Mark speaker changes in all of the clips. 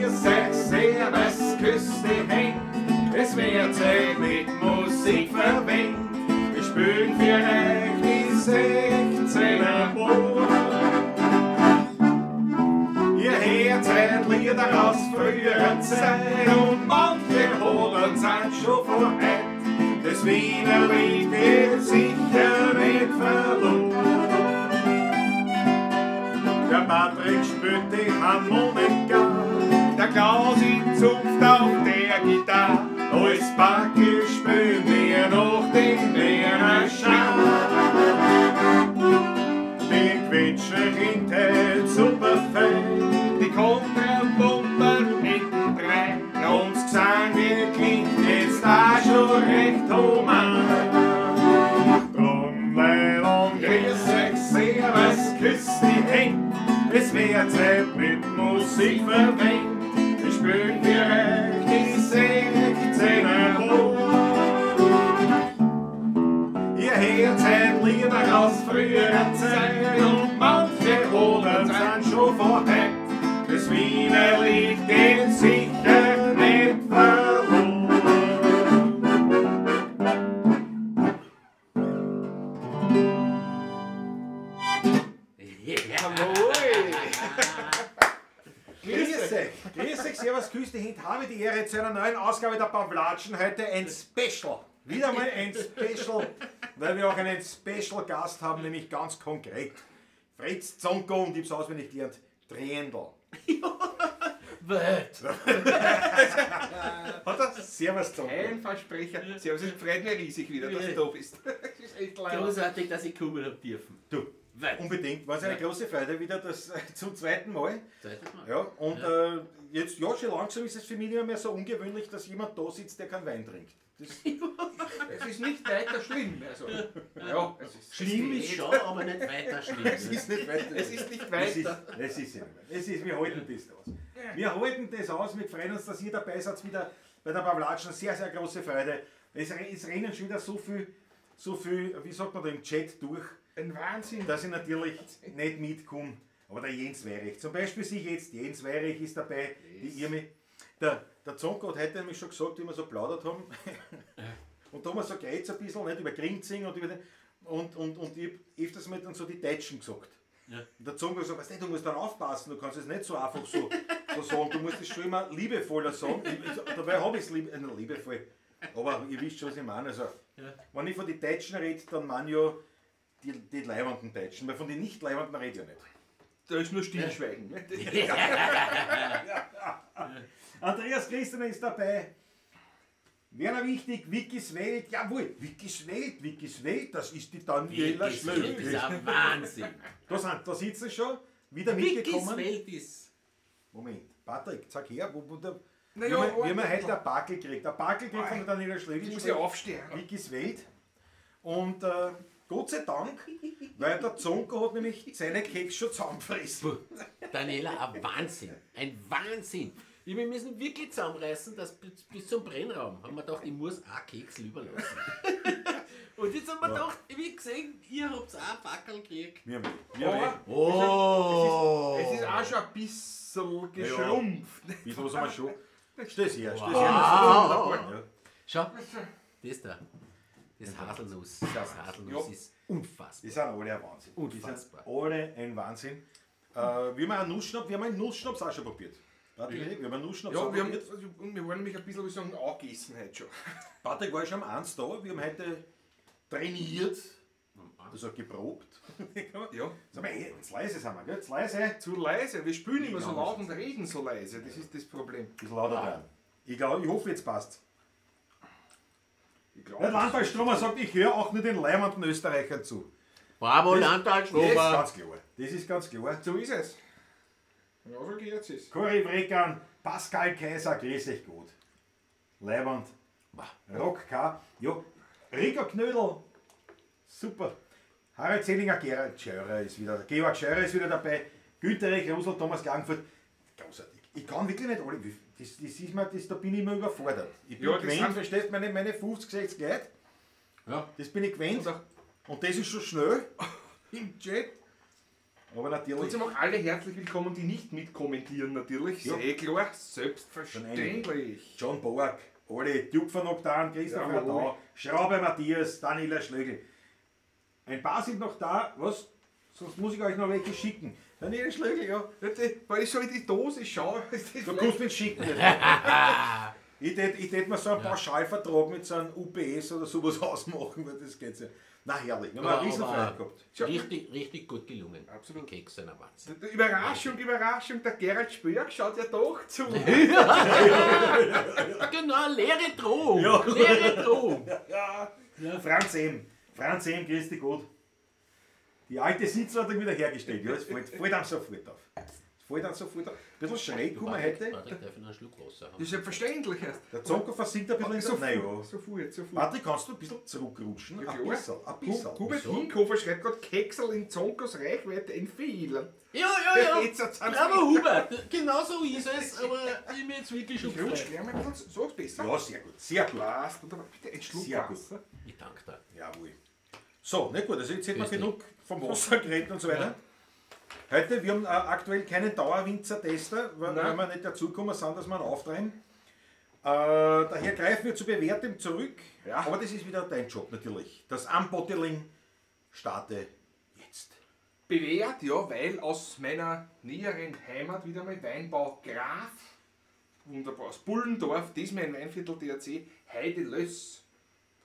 Speaker 1: Grüß euch, servus, küss die Händ. Es wird Zeit mit Musik verwendet. Wir spielen für euch die 16er Bohr. Ihr hört heute Lieder aus früherer Zeit und manche holen sind schon vor heut. Das Wiener Lied geht sicher nicht verloren. Der Patrick spielt die Harmonika, der Klausi zupft auf der Gitarre. Als Backe spielen wir noch den Wiener Schar. Die Quetsche hinter super fein, die Kontrabomber hinten drein. Uns Gesang, wir klingt jetzt auch schon recht human. Drum, weil und grüß euch, servus, küss die Händ. Es wär Zeit mit Musik verwendet. Wir spielen für euch die 16er Bohr. Ihr hört heute Lieder aus früherer Zeit und manche holen sind schon vor heut. Das Wiener Lied geht sicher nicht verloren.
Speaker 2: Grüß euch, grüß euch, servus, grüß die Hände, habe die Ehre zu einer neuen Ausgabe der Pawlatschen. Heute ein Special, wieder mal ein Special, weil wir auch einen Special Gast haben, nämlich ganz konkret Fritz Zonko und ich hab's auswendig gelernt, Triendl.
Speaker 3: Welt.
Speaker 2: Hat er? Servus Zonko.
Speaker 1: Ein Versprecher. Servus, es freut mich riesig wieder, dass du da bist. Das ist echt leid.
Speaker 3: Großartig, dass ich kommen hab dürfen.
Speaker 2: Du, unbedingt. War es eine große Freude wieder, das zum zweiten Mal.
Speaker 3: Zweites Mal.
Speaker 2: Ja, und jetzt, ja, schon langsam ist es für mich nicht mehr so ungewöhnlich, dass jemand da sitzt, der keinen Wein trinkt. Das
Speaker 1: Es ist nicht weiter schlimm. Also, ja, es ist,
Speaker 3: Schlimm
Speaker 1: es
Speaker 3: ist
Speaker 1: geht.
Speaker 3: schon, aber nicht weiter schlimm.
Speaker 2: es ist nicht weiter.
Speaker 1: Es ist nicht
Speaker 2: Es ist,
Speaker 1: weiter.
Speaker 2: es ist, ja nicht weiter. Es ist, wir halten das aus. Wir halten das aus, wir freuen uns, dass ihr dabei seid, wieder bei der Pawlatschen. Sehr, sehr große Freude. Es rennen schon wieder so viel, wie sagt man da im Chat durch,
Speaker 1: Ein Wahnsinn.
Speaker 2: dass ich natürlich nicht mitkomme. Aber der Jens Weirich, zum Beispiel sehe ich jetzt, Jens Weirich ist dabei, die Irmi. Der Zonko hat heute nämlich schon gesagt, wie wir so plaudert haben. Und da haben wir so geredet ein bisschen, nicht, über Grinzing und über den, und ich hab öfters mal dann so die Deutschen gesagt.
Speaker 3: Ja.
Speaker 2: Und der Zonko hat gesagt, weißt du, du musst dann aufpassen, du kannst es nicht so einfach so sagen, du musst es schon immer liebevoller sagen. Dabei habe ich es liebevoll, aber ihr wisst schon, was ich meine. Also,
Speaker 3: Ja.
Speaker 2: wenn ich von den Deutschen rede, dann meine ich ja die leibenden Deutschen, weil von den nicht leibenden rede ich ja nicht.
Speaker 1: Da ist nur Stillschweigen. Ne?
Speaker 2: Andreas Christen ist dabei. Werner Wichtig, Vickys Welt, jawohl, Vickys Welt, Vickys Welt, das ist die Daniela
Speaker 3: Vickys Welt ist
Speaker 2: Schlögl.
Speaker 3: ein Wahnsinn.
Speaker 2: Da sitzen sie schon, wieder
Speaker 3: Vickys
Speaker 2: mitgekommen.
Speaker 3: Welt ist.
Speaker 2: Moment, Patrick, zeig her, wo der,
Speaker 1: Naja,
Speaker 2: wir haben
Speaker 1: warte.
Speaker 2: heute einen Backel gekriegt. Ein Backel gekriegt von der Daniela Schlögl.
Speaker 1: Ich muss ja aufstehen.
Speaker 2: Vickys Welt. Und Gott sei Dank, weil der Zonko hat nämlich seine Keks schon zusammengefressen.
Speaker 3: Daniela, ein Wahnsinn. Ein Wahnsinn. Wir müssen wirklich zusammenreißen, dass bis zum Brennraum haben wir gedacht, ich muss auch Keks überlassen. Und jetzt haben wir gedacht, wie gesehen, ihr habt auch einen Backel gekriegt.
Speaker 2: Wir haben, wir haben
Speaker 3: Oh!
Speaker 1: Es ist auch schon ein bisschen geschrumpft.
Speaker 2: ein bisschen was haben wir schon. Steh's her, steh's
Speaker 3: Wow.
Speaker 2: her. Ja.
Speaker 3: Schau, das da. Das Haselnuss. Das Haselnuss
Speaker 1: Ja.
Speaker 3: ist unfassbar.
Speaker 2: Die sind alle ein Wahnsinn.
Speaker 3: Unfassbar.
Speaker 2: Die sind alle ein Wahnsinn. Wir haben einen Nussschnaps, wir haben einen Nussschnaps auch schon probiert. Patrick, wir haben einen Nussschnaps
Speaker 1: Ja,
Speaker 2: auch
Speaker 1: wir, haben,
Speaker 2: probiert.
Speaker 1: also, und wir waren nämlich ein bisschen, wie sagen, angegessen heute schon.
Speaker 2: Patrick war schon am 1 da. Wir haben heute trainiert, also geprobt.
Speaker 1: Ja.
Speaker 2: Sag mal, zu leise sind wir, gell? Zu leise.
Speaker 1: Zu leise. Wir spielen immer so laut und reden so leise. Das ist das Problem.
Speaker 2: Ein bisschen lauter dran. Ich glaube, ich hoffe, jetzt passt's.
Speaker 1: Ich glaube.
Speaker 2: Der Landtag Stromer sagt, ich höre auch nur den leimenden Österreichern zu.
Speaker 3: Bravo, Landtag
Speaker 2: Das ist
Speaker 3: Stromer.
Speaker 2: ganz klar. Das ist ganz klar.
Speaker 1: So ist es. Ja, so geht's es.
Speaker 2: Cory Breckern, Pascal Kaiser, grüß euch gut. Leiband. Rock K. Ja, Rico Knödel. Super. Harald Zelinger, Gerald Scheurer ist wieder, Georg Scheurer ist wieder dabei. Günter Rech, Rosel, Thomas Klagenfurt. Großartig. Ich kann wirklich nicht alle. Das ist mir, da bin ich immer überfordert. Ich bin
Speaker 1: Ja, das
Speaker 2: gewöhnt,
Speaker 1: sind-
Speaker 2: verstehst du, meine 50, 60 Leute.
Speaker 3: Ja.
Speaker 2: Das bin ich gewöhnt.
Speaker 1: Und auch
Speaker 2: Und das ist schon schnell.
Speaker 1: im Chat.
Speaker 2: Aber natürlich.
Speaker 1: Trotzdem auch alle herzlich willkommen, die nicht mitkommentieren natürlich.
Speaker 2: Ja.
Speaker 1: Sehr klar, selbstverständlich.
Speaker 2: John Borg, alle, Duke von Oktan, Christopher
Speaker 1: Jawohl.
Speaker 2: da, Schraube Matthias, Daniela Schlögl. Ein paar sind noch da, was? Sonst muss ich euch noch welche schicken. Daniela Schlögl, ja.
Speaker 1: Weil ich so in die Dose schaue, ist das
Speaker 2: Du kannst mich schicken. Ich tät mir so einen Pauschalvertrag mit so einem UPS oder sowas ausmachen, weil das geht ja. Na herrlich, wir haben eine Riesenfreude gehabt.
Speaker 3: Richtig, richtig gut gelungen.
Speaker 1: Absolut.
Speaker 3: Die Kekse sind ein Wahnsinn.
Speaker 1: Überraschung, Überraschung, der Gerald Spörk schaut ja doch zu.
Speaker 3: Genau, leere Drohung.
Speaker 2: Ja.
Speaker 3: Leere Drohung.
Speaker 2: Ja. Franz M. Franz M. Grüß dich gut. Die alte Sitzordnung wieder hergestellt. Ja, es fällt einem sofort auf. Es fällt einem sofort auf. Ein bisschen schräg kommen wir heute.
Speaker 3: Patrick, darf ich noch einen Schluck Wasser haben?
Speaker 1: Das ist selbstverständlich erst.
Speaker 2: Der Zonko versinkt ein bisschen in der... Naja.
Speaker 1: Sofort, sofort.
Speaker 2: Patrick, kannst du ein bisschen zurückrutschen?
Speaker 1: Ja,
Speaker 2: Ein
Speaker 1: klar.
Speaker 2: bisschen, ein bisschen.
Speaker 1: Hubert
Speaker 3: Wieso?
Speaker 1: Hinkofer schreibt gerade Keksel in Zonkos Reichweite empfehlen.
Speaker 3: Ja, ja, ja.
Speaker 1: Jetzt hat's
Speaker 3: Bravo, Hubert. Genau so ist es, aber ich bin jetzt wirklich schon
Speaker 1: Ich rutsch
Speaker 3: gefreut.
Speaker 1: gleich mal ein bisschen, so ist besser.
Speaker 2: Ja, sehr gut, sehr gut.
Speaker 1: Passt. Wunderbar. Bitte einen Schluck
Speaker 2: Sehr gut.
Speaker 1: Wasser.
Speaker 3: Ich danke dir.
Speaker 2: Jawohl. So, na gut, also jetzt hätten wir
Speaker 3: Grüß dich.
Speaker 2: genug vom Wasser geredet und so weiter. Heute, wir haben aktuell keinen Dauerwinzer-Tester, weil,
Speaker 1: Nein.
Speaker 2: weil wir nicht dazugekommen sind, dass wir ihn auftreiben. Daher greifen wir zu Bewährtem zurück.
Speaker 1: Ja.
Speaker 2: Aber das ist wieder dein Job natürlich. Das Unbottling starte jetzt.
Speaker 1: Bewährt, ja, weil aus meiner näheren Heimat wieder mal Weinbau Graf, wunderbar, aus Bullendorf, das ist mein Weinviertel DRC, Heidelöss,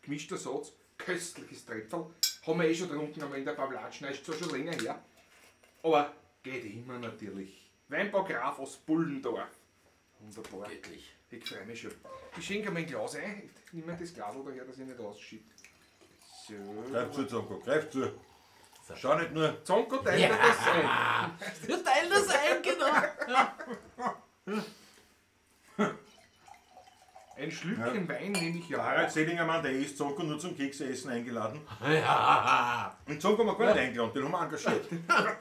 Speaker 1: gemischter Satz, köstliches Tröpfel, haben wir eh schon getrunken, haben wir in der Pavlatschna, ist zwar schon länger her, aber geht immer natürlich. Weinbau Graf aus Bullendorf, wunderbar.
Speaker 3: Göttlich.
Speaker 1: Ich freue mich schon. Ich schenke mir ein Glas ein, ich nehme mir das Glas daher, dass ich nicht ausschütte. So.
Speaker 2: Greif zu, Zonko, greif zu. Schau nicht nur.
Speaker 1: Zonko, teilt dir das ein.
Speaker 3: Ja, teil das ein, genau.
Speaker 1: Ein Schlückchen Wein nehme ich ja.
Speaker 2: Harald Selinger, der ist Zonko nur zum Kekse essen eingeladen.
Speaker 3: Ja.
Speaker 2: Und Zonko haben wir gar nicht eingeladen, den haben wir engagiert.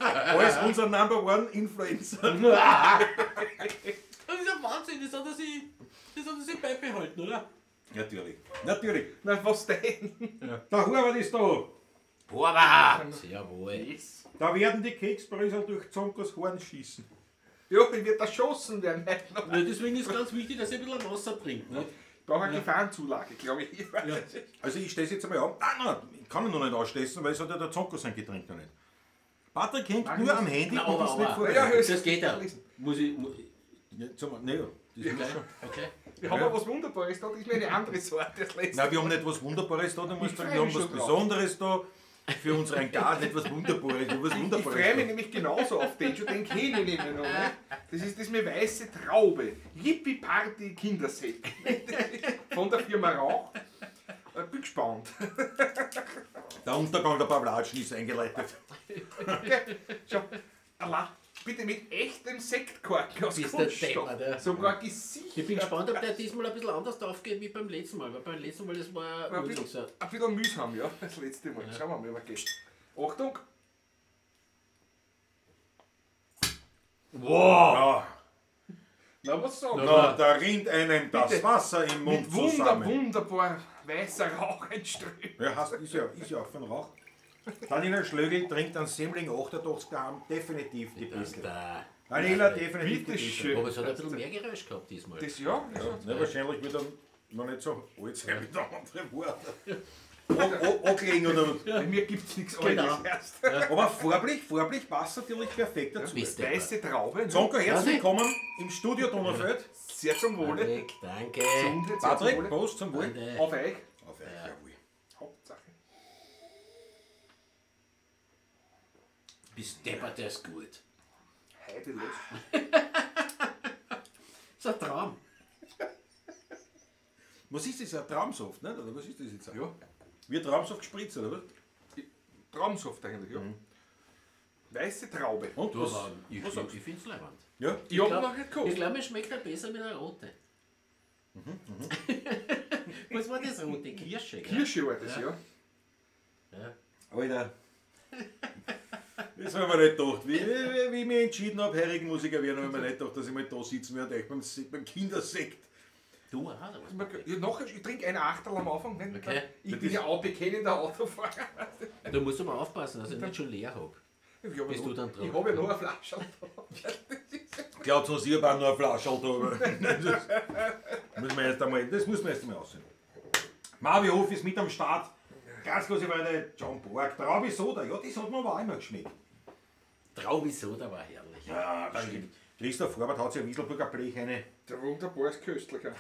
Speaker 2: Als unser Number One Influencer.
Speaker 3: Das ist ja Wahnsinn, das hat er sich beibehalten, oder?
Speaker 2: Natürlich, natürlich.
Speaker 1: Na, was denn?
Speaker 2: Der Horvath ist da.
Speaker 3: Horvath! Jawohl.
Speaker 1: Yes.
Speaker 2: Da werden die Keksbrösel durch Zonkos Horn schießen.
Speaker 1: Ja, ich werde erschossen werden heute noch.
Speaker 3: Ja, deswegen ist ganz wichtig, dass ihr ein bisschen Wasser trinkt. Nicht?
Speaker 1: Ich brauche eine Gefahrenzulage, glaube ich. Ich weiß es nicht.
Speaker 2: Also ich stelle es jetzt einmal an. Nein, nein, ich kann ihn noch nicht anstessen, weil es hat ja der Zonko sein Getränk noch nicht. Patrick hängt
Speaker 1: Nein,
Speaker 2: nur am Handy
Speaker 3: Na,
Speaker 2: und
Speaker 3: aber,
Speaker 2: ist nicht
Speaker 3: aber.
Speaker 2: vorbereitet.
Speaker 3: Das geht ja. Muss ich.
Speaker 2: Ja, nein, ja, das ist schon.
Speaker 3: Okay.
Speaker 1: Wir haben ja was Wunderbares da, das ist mir eine andere Sorte als letztes.
Speaker 2: Nein, wir haben nicht was Wunderbares da, du musst
Speaker 1: Ich
Speaker 2: sagen,
Speaker 1: freu
Speaker 2: wir haben
Speaker 1: mich
Speaker 2: was
Speaker 1: schon drauf.
Speaker 2: Besonderes da. Für unseren Garten etwas Wunderbares, wir haben was
Speaker 1: Ich
Speaker 2: Wunderbares.
Speaker 1: freue mich
Speaker 2: da.
Speaker 1: nämlich genauso auf den, schon den kenne ich nämlich noch. Ne? Das ist das mit weiße Traube. Yippie Party Kindersekt. Von der Firma Rauch. Bin gespannt.
Speaker 2: Der Untergang der Pavlatschen ist eingeleitet.
Speaker 1: Okay. Schau, Allah, bitte mit echtem Sektkorken aus
Speaker 3: Bist der
Speaker 1: Kunststoff.
Speaker 3: Deppert, ja.
Speaker 1: Sogar gesichert.
Speaker 3: Ich bin gespannt, ob der diesmal ein bisschen anders drauf geht wie beim letzten Mal. Weil beim letzten Mal, das war
Speaker 1: War ein
Speaker 3: wirklich
Speaker 1: bisschen,
Speaker 3: so.
Speaker 1: ein bisschen mühsam, ja, das letzte Mal. Schauen wir mal, was geht. Achtung!
Speaker 2: Wow! Ja.
Speaker 1: Na, was sagen
Speaker 2: Na, da rinnt einem das
Speaker 1: Bitte.
Speaker 2: Wasser im Mund
Speaker 1: Mit
Speaker 2: zusammen.
Speaker 1: wunderbar weißer Rauch entströmt.
Speaker 2: Ja, hast, ist ja auch von Rauch. Daniela Schlögl trinkt einen Semmling 88 daheim, definitiv die Beste.
Speaker 3: Da.
Speaker 2: Daniela, definitiv die
Speaker 1: Bitte
Speaker 2: Beste.
Speaker 1: schön.
Speaker 3: Aber es hat ein bisschen mehr Geräusch gehabt diesmal.
Speaker 1: Das ja, das
Speaker 2: Ja,
Speaker 1: hat-
Speaker 2: ne, wahrscheinlich wird er noch nicht so alt sein wie der andere Wort. Angelegen oder was.
Speaker 1: Bei mir gibt es nichts
Speaker 3: Genau.
Speaker 1: Altes erst.
Speaker 2: Aber farblich passt natürlich perfekt dazu.
Speaker 3: Bist deppert.
Speaker 1: Weiße Traube, ne?
Speaker 2: Zonko, herzlich
Speaker 3: Was?
Speaker 2: willkommen im Studio Donaufeld.
Speaker 1: Sehr zum Wohle.
Speaker 3: Patrick, danke.
Speaker 1: Gesundheit, sehr zum
Speaker 2: Patrick,
Speaker 1: Wohle.
Speaker 2: Prost zum Wohl.
Speaker 3: Danke.
Speaker 1: Auf euch.
Speaker 2: Auf euch, jawohl.
Speaker 1: Hauptsache.
Speaker 3: Bist deppert, der ist gut.
Speaker 1: Heide los.
Speaker 3: Das ist ein Traum.
Speaker 2: Was ist das? Ein Traumsaft, nicht? Oder was ist das jetzt?
Speaker 1: Ja,
Speaker 2: Wie Traumsaft gespritzt, oder was?
Speaker 1: Traumsaft eigentlich, ja. Weiße Traube.
Speaker 2: Und
Speaker 3: Du,
Speaker 2: was?
Speaker 3: aber ich,
Speaker 2: was
Speaker 3: ich,
Speaker 2: sagst du?
Speaker 3: ich finde es leibend.
Speaker 2: Ja?
Speaker 1: Ich habe noch nicht
Speaker 3: Ich
Speaker 1: gekostet.
Speaker 3: glaube, es schmeckt halt besser mit einer rote. Was war das rote? Kirsche, gell?
Speaker 1: Kirsche war das, ja.
Speaker 3: Ja.
Speaker 2: Alter. Das habe ich mir nicht gedacht. Wie ich mich entschieden habe, Heurigen-Musiker werden, habe ich mir nicht gedacht, dass ich mal da sitzen werde, echt beim Kindersekt.
Speaker 3: Du, aha, da was.
Speaker 1: Ja, nachher, ich trinke ein Achterl am Anfang. Nicht?
Speaker 3: Okay.
Speaker 1: Ich bin ja auch bekennender Autofahrer.
Speaker 3: Da musst du mal aufpassen, dass ich nicht schon leer habe. Bist du dann dran?
Speaker 1: Ich habe ja noch eine Flasche da.
Speaker 2: Glaubt uns, ich habe auch noch eine Flasche da. Das müssen wir erst einmal, das müssen wir erst einmal aussehen. Marvi Hof ist mit am Start. Ganz große Freude, John Borg. Traubi Soda, ja, das hat mir aber auch immer geschmeckt.
Speaker 3: Traubi Soda war herrlich.
Speaker 2: Ja, das stimmt. Christoph Horvath hat sich ein Wieselburger Blech eine.
Speaker 1: Der wunderbar ist köstlicher.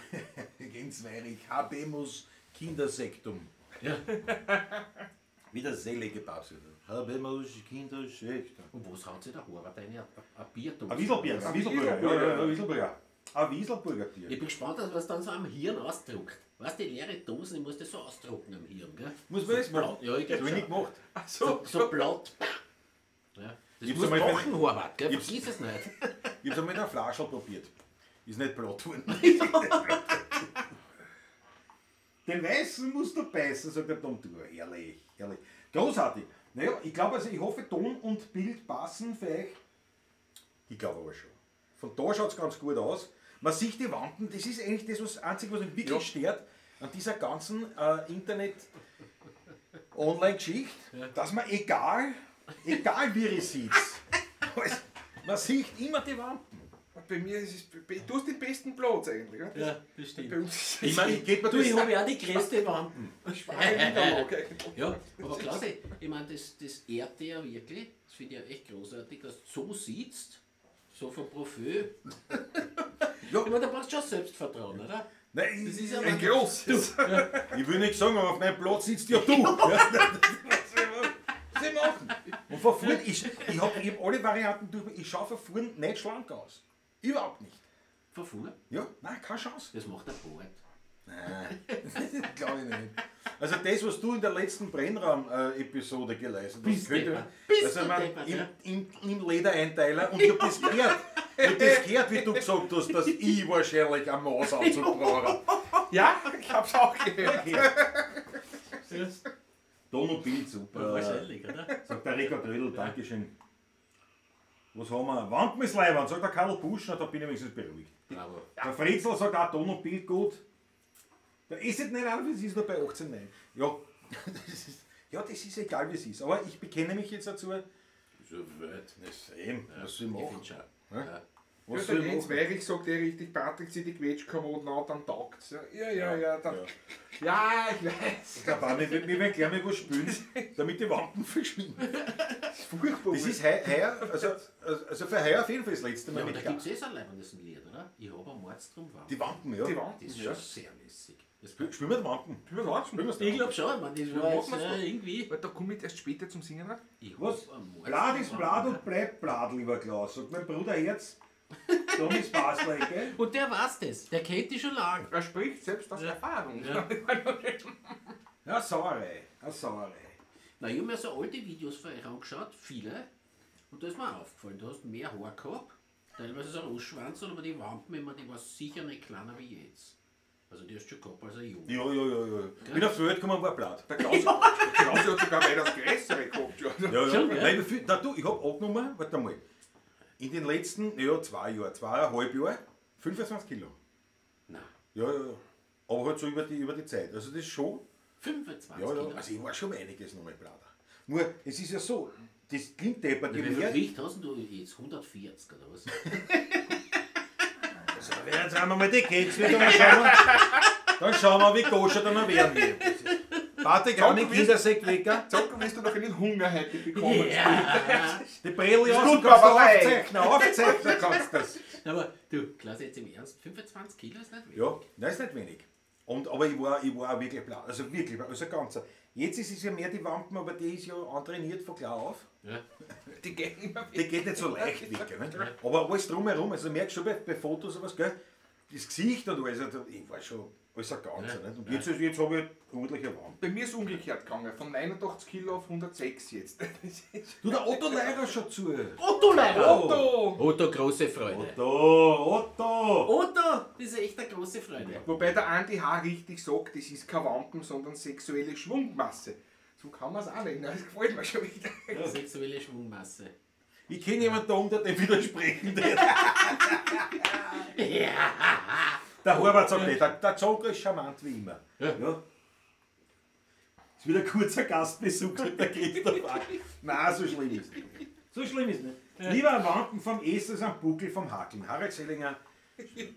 Speaker 2: Jens Weirich, Habemus Kindersektum.
Speaker 3: Ja.
Speaker 2: Wieder selige Papst. Habemus Kindersektum.
Speaker 3: Und was haut sich der Horvath eine? Ein Bierdose?
Speaker 2: Ein Wieselbier, ein Wieselburger. Ja, ein Wieselburger. Ein Wieselburger Bier.
Speaker 3: Ich bin gespannt, was dann so am Hirn ausdruckt. Weißt du, die leere Dosen, ich muss das so ausdrucken am Hirn, gell?
Speaker 2: Muss man das machen?
Speaker 3: Ja, ich glaube
Speaker 2: Das habe ich nicht gemacht.
Speaker 1: Ach so,
Speaker 3: so platt. Ja. Das
Speaker 2: Ich
Speaker 3: muss
Speaker 2: hab's einmal
Speaker 3: machen, Horvath, gell? Vergiss es nicht.
Speaker 2: Ich hab's einmal mit einer Flasche probiert. Ist nicht platt geworden. Den Weißen musst du beißen, sagt der Tom. Du, herrlich, herrlich. Großartig. Naja, ich glaube, also ich hoffe, Ton und Bild passen für euch. Ich glaube aber schon. Von da schaut es ganz gut aus. Man sieht die Wampen, das ist eigentlich das, was Einzige, was mich wirklich stört an dieser ganzen Internet-Online-Geschichte, dass man egal wie ich sitze, man sieht immer die Wampen.
Speaker 1: Bei mir ist es, du hast den besten Platz eigentlich. Oder?
Speaker 3: Ja, das stimmt.
Speaker 1: Bei uns ist
Speaker 2: Ich meine, ich geht mir
Speaker 3: Du, ich habe ja auch die größte Wampen.
Speaker 1: es schwache Niederlage eigentlich.
Speaker 3: Ja, aber Klausi, ich meine, das ehrt dich ja wirklich. Das finde ich ja echt großartig, dass du so sitzt, so vom Profil. Ja. Ich meine, da brauchst du schon Selbstvertrauen, oder?
Speaker 2: Nein,
Speaker 3: Das ist ja
Speaker 1: Ein großes.
Speaker 2: Ich will nicht sagen, aber auf meinem Platz sitzt ja du. Ja, was soll ich machen? Und von vorn, ich hab alle Varianten durch, ich schaue von vorn nicht schlank aus. Überhaupt nicht.
Speaker 3: Von vorn?
Speaker 2: Ja, nein, keine Chance.
Speaker 3: Das macht der Bart.
Speaker 2: Nein, glaube ich nicht. Also das, was du in der letzten Brennraum-Episode geleistet hast,
Speaker 3: Bist
Speaker 2: könnte,
Speaker 3: deppert.
Speaker 2: also
Speaker 3: Bist du
Speaker 2: man,
Speaker 3: deppert, ja.
Speaker 2: im Ledereinteiler, und ich hab das gehört. Ich hab das gehört, wie du gesagt hast, dass ich wahrscheinlich einen Maßanzug brauche.
Speaker 1: Ja, ich hab's auch gehört.
Speaker 2: Ton und Bild, super.
Speaker 3: Wahrscheinlich, oder?
Speaker 2: Sagt der Rico Trödel, Dankeschön. Was haben wir? Wampen ist Leibwand, sagt der Karl Buschner, da bin ich wenigstens beruhigt.
Speaker 3: Bravo.
Speaker 2: Der Fritzl sagt auch Ton und Bild gut. Da ist es nicht an, es ist nur bei 18,9. Ja, das ist egal, wie es ist. Aber ich bekenne mich jetzt dazu.
Speaker 3: So weit.
Speaker 2: Das ist eben, was soll ich
Speaker 3: Ich
Speaker 2: machen?
Speaker 3: finde schon.
Speaker 2: Ja?
Speaker 3: Ja.
Speaker 2: Was
Speaker 1: Ja,
Speaker 2: soll
Speaker 1: der
Speaker 2: ich
Speaker 1: Jens
Speaker 2: machen?
Speaker 1: Weirich sagt eh richtig, Patrick, zieh die Quetschkommoden an, dann taugt's. Ja, ja, ja, dann, ja. Ich weiß.
Speaker 2: Ich glaube auch nicht, wir werden gleich mal was spülen, damit die Wampen verschwinden.
Speaker 1: Das ist furchtbar.
Speaker 2: Das ist heuer, also für heuer auf jeden Fall das letzte Mal
Speaker 3: Ja, aber
Speaker 2: mit
Speaker 3: da gibt
Speaker 2: Gas.
Speaker 3: es eh so ein leibendes Lied, oder? Ich habe einen Mordstrom Wampen.
Speaker 2: Die Wampen, ja.
Speaker 1: Die Wampen,
Speaker 3: Das ist
Speaker 1: ja.
Speaker 3: schon sehr lässig. Das
Speaker 2: Spielen wir die Wampen?
Speaker 1: Spielen wir Wampen?
Speaker 2: Spielen wir's
Speaker 3: ich glaube schon, ich meine, das war
Speaker 1: machen
Speaker 3: jetzt
Speaker 1: wir's doch.
Speaker 3: irgendwie.
Speaker 1: Weil da komme ich erst später zum Singen rein.
Speaker 3: Ich
Speaker 2: Was?
Speaker 3: hab einen Mordstrom
Speaker 2: Blad ist Blad
Speaker 3: Wampen.
Speaker 2: und bleibt Blad, lieber Klaus, sagt mein Bruder Herz. Dann ist Basler, gell?
Speaker 3: Und der weiß das, der kennt die schon lange.
Speaker 1: Er spricht selbst aus Erfahrung.
Speaker 3: Ja.
Speaker 2: Ja, Sauerei, eine Sauerei.
Speaker 3: Na, ich habe mir so alte Videos von euch angeschaut, viele. Und da ist mir aufgefallen, du hast mehr Haar gehabt, teilweise so ein Rostschwanz, aber die Wampen immer, die war sicher nicht kleiner wie jetzt. Also die hast du schon gehabt als ein Junge.
Speaker 2: Ja, ja, ja, ja. Bin auf die Welt gekommen, war blatt.
Speaker 1: Der Klaus, der Klaus hat sogar weitaus größere gehabt. Ja.
Speaker 2: Ja, ja.
Speaker 3: Schon, gell?
Speaker 2: Nein, wie viel, na, du, ich hab angenommen, warte mal, in den letzten, ja, 2 Jahren, 2,5 Jahre, 25 Kilo.
Speaker 3: Nein,
Speaker 2: Ja, ja, ja. Aber halt so über die Zeit. Also das ist schon,
Speaker 3: 25
Speaker 2: ja, ja.
Speaker 3: Kilo.
Speaker 2: Also ich war schon einiges noch mal blatter. Nur, es ist ja so, das klingt deppert, je
Speaker 3: Wie viel
Speaker 2: mehr...
Speaker 3: Gewicht hast denn du jetzt? 140 oder was?
Speaker 2: Also, jetzt haben wir mal die Kekse wieder, dann schauen wir, wie koscher dann noch werden wir. Patrick, haben den Kindersekt weg, gell?
Speaker 1: Sag, wirst du noch einen Hunger heute bekommen.
Speaker 3: Ja.
Speaker 2: Die Brille aus,
Speaker 1: tut
Speaker 2: kannst
Speaker 1: mir
Speaker 2: du
Speaker 1: aber leid.
Speaker 2: aufzeichnen, aufzeichnen kannst du das.
Speaker 3: Aber du, Klaus, jetzt im Ernst, 25 Kilo ist nicht wenig.
Speaker 2: Ja, nein, ist nicht wenig. Und, aber ich war auch wirklich blau, also wirklich, also ganz. Jetzt ist es ja mehr die Wampen, aber die ist ja antrainiert von klar auf.
Speaker 3: Ja.
Speaker 1: Die gehen immer
Speaker 2: Die geht nicht so leicht weg. Nicht? Aber alles drumherum, also du merkst schon bei Fotos und was, gell? Das Gesicht und alles, also ich war schon alles ein Ganzer.
Speaker 3: Ja.
Speaker 2: Nicht? Und jetzt habe ich ordentliche Wampen.
Speaker 1: Bei mir ist umgekehrt gegangen, von 89 Kilo auf 106 jetzt.
Speaker 2: Du, der Otto Leirer schaut zu.
Speaker 3: Otto Leirer!
Speaker 1: Otto!
Speaker 3: Otto, große Freude.
Speaker 2: Otto, Otto!
Speaker 3: Otto, das ist echt eine große Freude.
Speaker 1: Wobei der Andi H. richtig sagt, das ist kein Wampen, sondern sexuelle Schwungmasse. So kann man es auch nennen, das gefällt mir schon wieder.
Speaker 3: Sexuelle Schwungmasse.
Speaker 2: Ich kenne jemanden da, der dem widersprechen wird.
Speaker 3: Ja.
Speaker 2: Der Horvath sagt nicht, der Joker ist charmant wie immer.
Speaker 3: Ja.
Speaker 2: Ja. Ist wieder ein kurzer Gastbesuch, sagt der Christoph. Nein, so schlimm ist nicht. So schlimm ist nicht. Lieber ein Wampen vom Essen als ein Buckel vom Hakeln. Harald Selinger.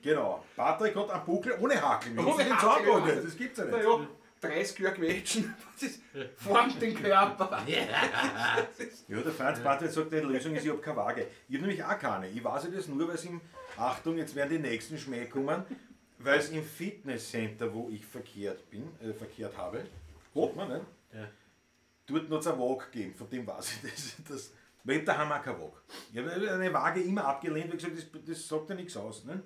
Speaker 2: Genau. Patrick hat einen Buckel ohne Hakeln.
Speaker 1: Ohne Hakeln, ja.
Speaker 2: Das gibt's ja nicht.
Speaker 1: Naja, 30 Jahre quetschen, das ist, formt den Körper.
Speaker 2: Ja, der Franz Patrick sagt, die Lösung ist, ich habe keine Waage. Ich habe nämlich auch keine. Ich weiß ja das nur, weil es im, Achtung, jetzt werden die nächsten Schmäh kommen, weil es im Fitnesscenter, wo ich verkehrt habe, hat man, ne?
Speaker 3: Ja.
Speaker 2: Dort noch eine Waage gegeben, von dem weiß ich das. Weil ich habe daheim auch keine Waage. Ich habe eine Waage immer abgelehnt, weil ich gesagt, das sagt ja nichts aus. Ne?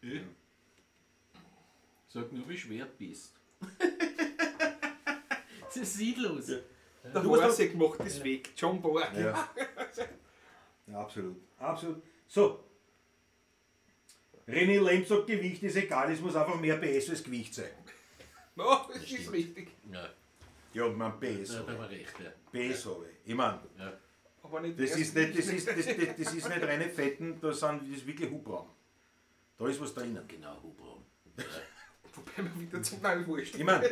Speaker 3: Ja. Sag nur, wie schwer du bist. Das ist sinnlos.
Speaker 1: Ja. Der Horsek macht das weg, John Borg.
Speaker 2: Ja. Ja, absolut. Absolut. So. René Lemp sagt, Gewicht ist egal, es muss einfach mehr PS als Gewicht sein.
Speaker 1: No, das ist richtig.
Speaker 3: Ja,
Speaker 2: ja, man PS.
Speaker 3: Ja, da war recht, ja.
Speaker 2: PS habe ich. Ich meine,
Speaker 3: ja.
Speaker 1: Aber nicht
Speaker 2: das ist nicht, das ist nicht reine Fetten, das ist wirklich Hubraum. Da ist was drinnen.
Speaker 3: Genau, Hubraum. Ja.
Speaker 1: Wobei wir wieder zum Teil wurscht.
Speaker 2: Ich meine,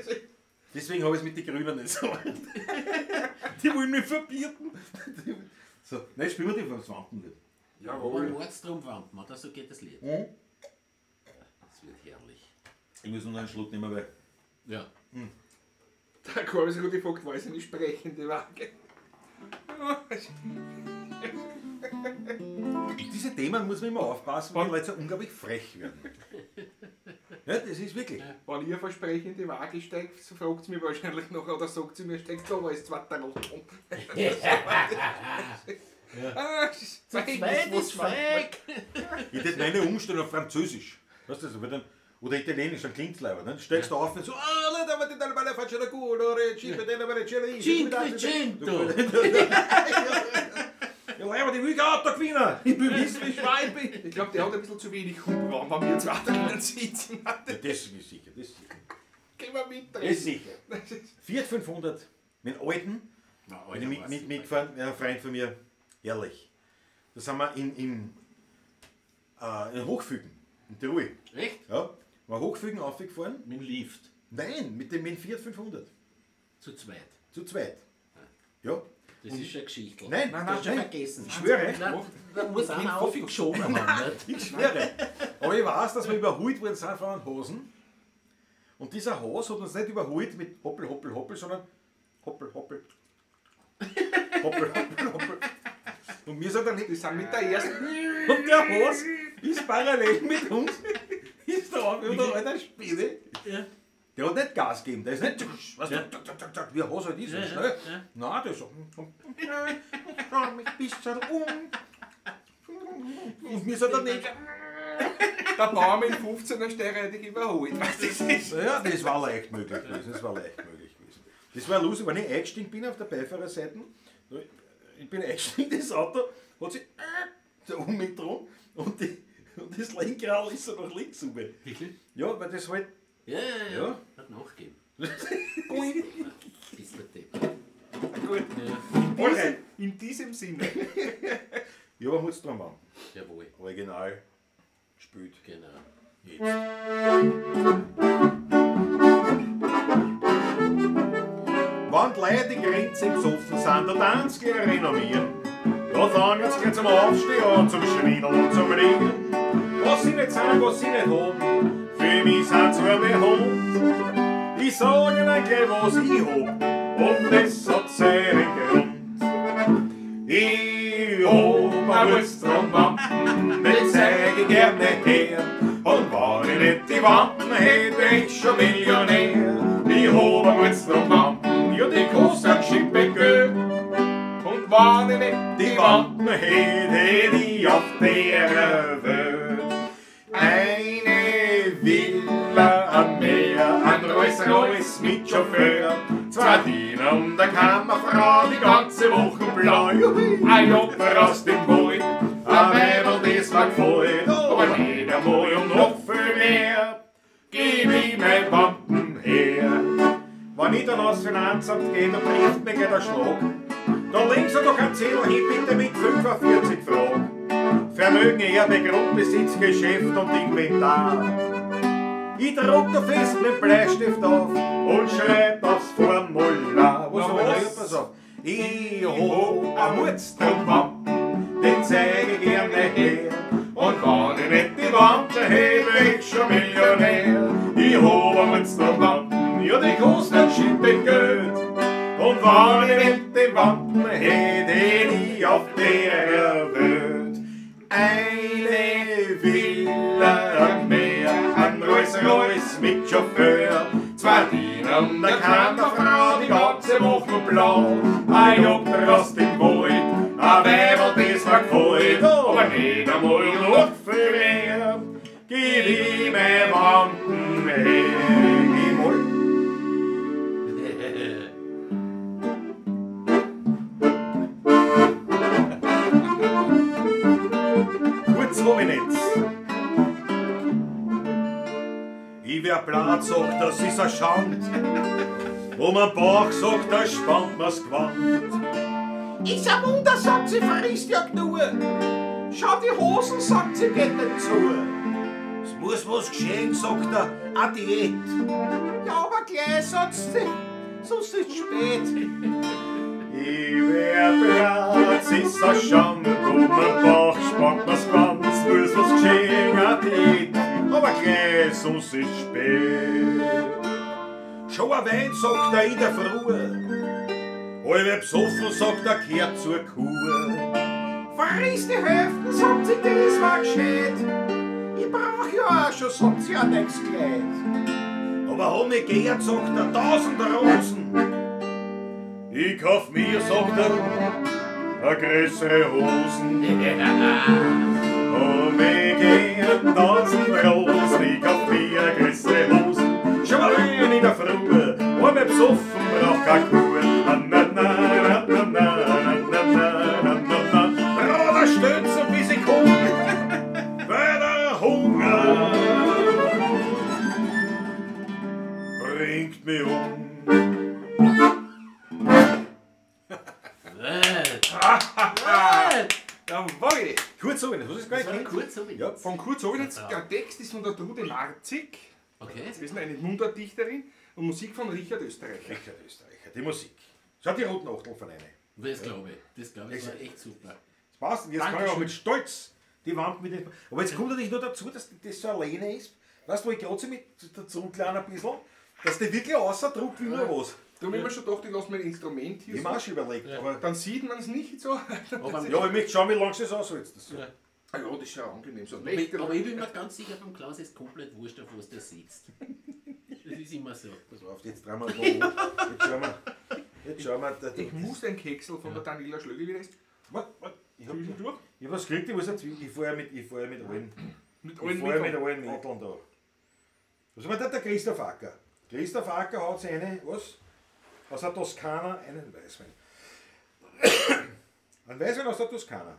Speaker 2: deswegen habe ich es mit den Grünen nicht so. Die wollen mich verbieten. So, nein, spielen wir die vom Wampen.
Speaker 3: Jawohl. Aber Mordstromwampen, oder? So geht das Lied.
Speaker 2: Mhm.
Speaker 3: Das wird herrlich.
Speaker 2: Ich muss nur einen Schluck nehmen, weil.
Speaker 3: Ja.
Speaker 2: Mhm.
Speaker 1: Der Korb Rudi Vogt war eine sprechende Waage.
Speaker 2: Diese Themen muss man immer aufpassen, weil die Leute so unglaublich frech werden. Ja, das ist wirklich.
Speaker 1: Wenn ich versprechende die Waage steigt, so fragt sie mich wahrscheinlich noch, oder sagt sie mir, steigt da, weil es zwei Trotteln.
Speaker 3: Ja. Zweit ist feig!
Speaker 2: Ich hätte meine umstellen auf Französisch. Weißt du, so, oder Italienisch, dann klingt's leider. Dann steigst du auf und so.
Speaker 3: Cinquecento!
Speaker 2: Ja, leider, ich will kein Auto gewinnen! Ich will wissen, wie schwer ich bin!
Speaker 1: Ich glaube, der hat ein bisschen zu wenig Hubraum, wenn wir zwei drinnen sitzen.
Speaker 2: Ja, das ist sicher, das ist sicher.
Speaker 1: Gehen wir mit
Speaker 2: Das ist sicher. Fiat 500, mit dem alten, bin ich mitgefahren, ein Freund von mir, herrlich. Da sind wir in Hochfügen, in Tirol.
Speaker 3: Echt?
Speaker 2: Ja, wir Hochfügen aufgefahren.
Speaker 3: Mit dem Lift?
Speaker 2: Nein, mit dem Fiat 500.
Speaker 3: Zu zweit?
Speaker 2: Zu zweit. Ja.
Speaker 3: Das ist schon eine Geschichte.
Speaker 2: Nein,
Speaker 3: nein, das hast du schon vergessen.
Speaker 2: Ich schwöre.
Speaker 3: Nein, da muss einer aufgeschoben haben.
Speaker 2: Ich schwöre. Aber ich weiß, dass wir überholt worden sind von einem Hosen. Und dieser Hos hat uns nicht überholt mit Hoppel, Hoppel, Hoppel, sondern Hoppel, Hoppel. Hoppel, Hoppel, Hoppel. Und wir sind dann nicht.
Speaker 1: Die sind mit der ersten.
Speaker 2: Und der Hos ist parallel mit uns. Ist da auf und alter Spinne.
Speaker 3: Ja.
Speaker 2: Der hat nicht Gas gegeben, der ist nicht, weißt du,
Speaker 3: ja.
Speaker 2: tak, tak, tak, wie ein Hase halt ist,
Speaker 3: ja,
Speaker 2: schnell.
Speaker 3: Ja.
Speaker 2: Nein, der ist so, schau mich ein bisschen um. Und wir sind daneben.
Speaker 1: Der Baum in 15er Stelle hätte ich überholt. Was das ist.
Speaker 2: Ja, das war leicht möglich gewesen, das war leicht möglich gewesen. Das war lustig, wenn ich eingestiegen bin auf der Beifahrerseite, ich bin eingestiegen, das Auto hat sich da umgedreht und das Lenkrad ist so nach links rum.
Speaker 3: Wirklich?
Speaker 2: Ja, weil das halt.
Speaker 3: Ja, ja, ja.
Speaker 2: Ja.
Speaker 3: Hat nachgegeben. Bist du Depp.
Speaker 1: Gut.
Speaker 3: Ja.
Speaker 1: In diesem Sinne.
Speaker 2: Ja, aber muss dran machen.
Speaker 3: Jawohl.
Speaker 2: Original gespielt.
Speaker 3: Genau.
Speaker 2: Jetzt. Wenn die Leute die Grenze im Soffen sind, da tanzt gleich renommieren. Da fangen sie gleich zum Aufstehen an, zum Schwindeln und zum Liegen. Was sie nicht sind, was sie nicht haben, für mich sind sie arme Hund. Ich sag ihnen gleich, was ich hab, und das hat seinen Grund. Ich hab ein Wurstwampen, den zeig ich gerne her. Und wenn ich nicht die Wampen hätte, wär ich schon Millionär. Ich hab ein Wurstwampen, ja, die kostet Schippe Geld.
Speaker 1: Und wenn ich nicht
Speaker 2: Die Wampen hätte, hätt ich auf der Welt. Eine Villa am Meer, ein Rolls-Royce mit Chauffeur, zwei Diener und eine Kammerfrau, die ganze Woche blau. Juhui.
Speaker 1: Ein Jopper
Speaker 2: Aus dem Wald, ein Weiberl, das war gefällt, aber nicht einmal und noch viel mehr, gib ich mein Wampen her. Wenn ich dann aufs Finanzamt gehe, da trifft mich gleich der Schlag. Da links hat doch ein Zettel hin, bitte mit 45 Fragen. Vermögen, Erbe, Grundbesitz, Geschäft und Inventar. Ich druck da fest mit Bleistift auf und schreib aufs Formular. Was
Speaker 1: Na
Speaker 2: aber
Speaker 1: was?
Speaker 2: pass auf. Ich hab ein Mordstromwampen,
Speaker 1: den zeig ich gerne her. Und wenn ich nicht die Wampe hätte, wär ich schon Millionär. Ich hab am letzten Wampen, ja die kosten schimpfen Geld. Und wenn ich nicht die Wampen hätte, hätte ich auf der Welt eine Villa mehr, ein Rolls-Royce mit Chauffeur, zwei Diener und eine Kanterfrau, die ganze Woche nur blau. Ein Jagdrost im Wald, ein Weiberl, das mir gefällt, aber nicht einmal noch viel mehr. Gib ich meine Wampen her, gib mal. Kurz Hominitz. Ich wär blatt, sagt, das ist a Schand. Wo man Bauch sagt, da spannt man's Gewand.
Speaker 4: Ist ein Wunder, sagt sie, frisst ja genug. Schau, die Hosen, sagt sie, geht nicht zu.
Speaker 2: Es muss was geschehen, sagt er, a Diät.
Speaker 4: Ja, aber gleich, sagt sie, sonst ist spät.
Speaker 1: Ich wär blatt, ist a Schand. Wo man Bauch spannt man's Gewand. Es muss was geschehen, a Diät. Aber gleich, sonst ist spät.
Speaker 2: Schon ein Wein, sagt er in der Früh. Alle besoffen, sagt er, kehrt zur Kuh.
Speaker 4: Friss die Hälfte, sagt sie, das war gescheit. Ich brauch ja auch schon, sagt sie, ein neues Kleid.
Speaker 2: Aber hab mich gehört, sagt er, 1000 Rosen.
Speaker 1: Ich kauf mir, sagt er, a größere Hosen. Und wir gehen 1000 Rosen, ich kauf mir a größere Hosen. Schon mal rein in der Früh, und wir besoffen, brauch keine Kuh. Na, na, na, na, na, na, na, na, na, na. Bruder, stützen, bis ich komm, weil der Hunger bringt mich um.
Speaker 5: Jawohl!
Speaker 2: Kurt Sowinitz, was ist gleich?
Speaker 3: Kurt Sowinitz.
Speaker 2: Ja,
Speaker 5: von Kurt Sowinitz. Der Text ist von der Trude Marzig.
Speaker 3: Okay.
Speaker 5: Das ist eine Mundardichterin und Musik von Richard Österreicher.
Speaker 2: Richard Österreicher, die Musik. Schau die roten Achtel von einer.
Speaker 3: Das glaube ich. Das glaube ich, das war echt super.
Speaker 2: Das passt. Und jetzt kann ich auch mit Stolz die Wand mit den. Aber jetzt kommt natürlich nur dazu, dass das so alleine ist. Weißt du, wo ich gerade so mit dazu klein ein bisschen, dass die wirklich außerdruckt wie nur was.
Speaker 5: Da habe ich mir schon gedacht, ich lasse mein Instrument hier.
Speaker 2: Ich habe auch schon überlegt.
Speaker 3: Ja.
Speaker 2: Aber
Speaker 5: dann sieht man es nicht so.
Speaker 3: Aber
Speaker 2: ja, ich möchte schauen, wie lange es aushält.
Speaker 3: Ja.
Speaker 5: Ah ja, das ist ja angenehm. So
Speaker 3: aber ich bin mir ganz sicher, beim Klaus ist komplett wurscht, auf was der sitzt. Das ist immer so.
Speaker 2: Pass auf, jetzt drehen wir so. Jetzt schauen wir. Jetzt schauen wir.
Speaker 5: Ich muss ein Keksel von der Daniela Schlögl wieder essen.
Speaker 2: Warte, warte. Ich hab was gekriegt, ich muss jetzt, ich fahr ja mit allen.
Speaker 5: Mit
Speaker 2: allen Mitteln da. Was war der Christoph Acker? Christoph Acker hat seine, was? Aus der Toskana einen Weißwein. Ein Weißwein aus der Toskana.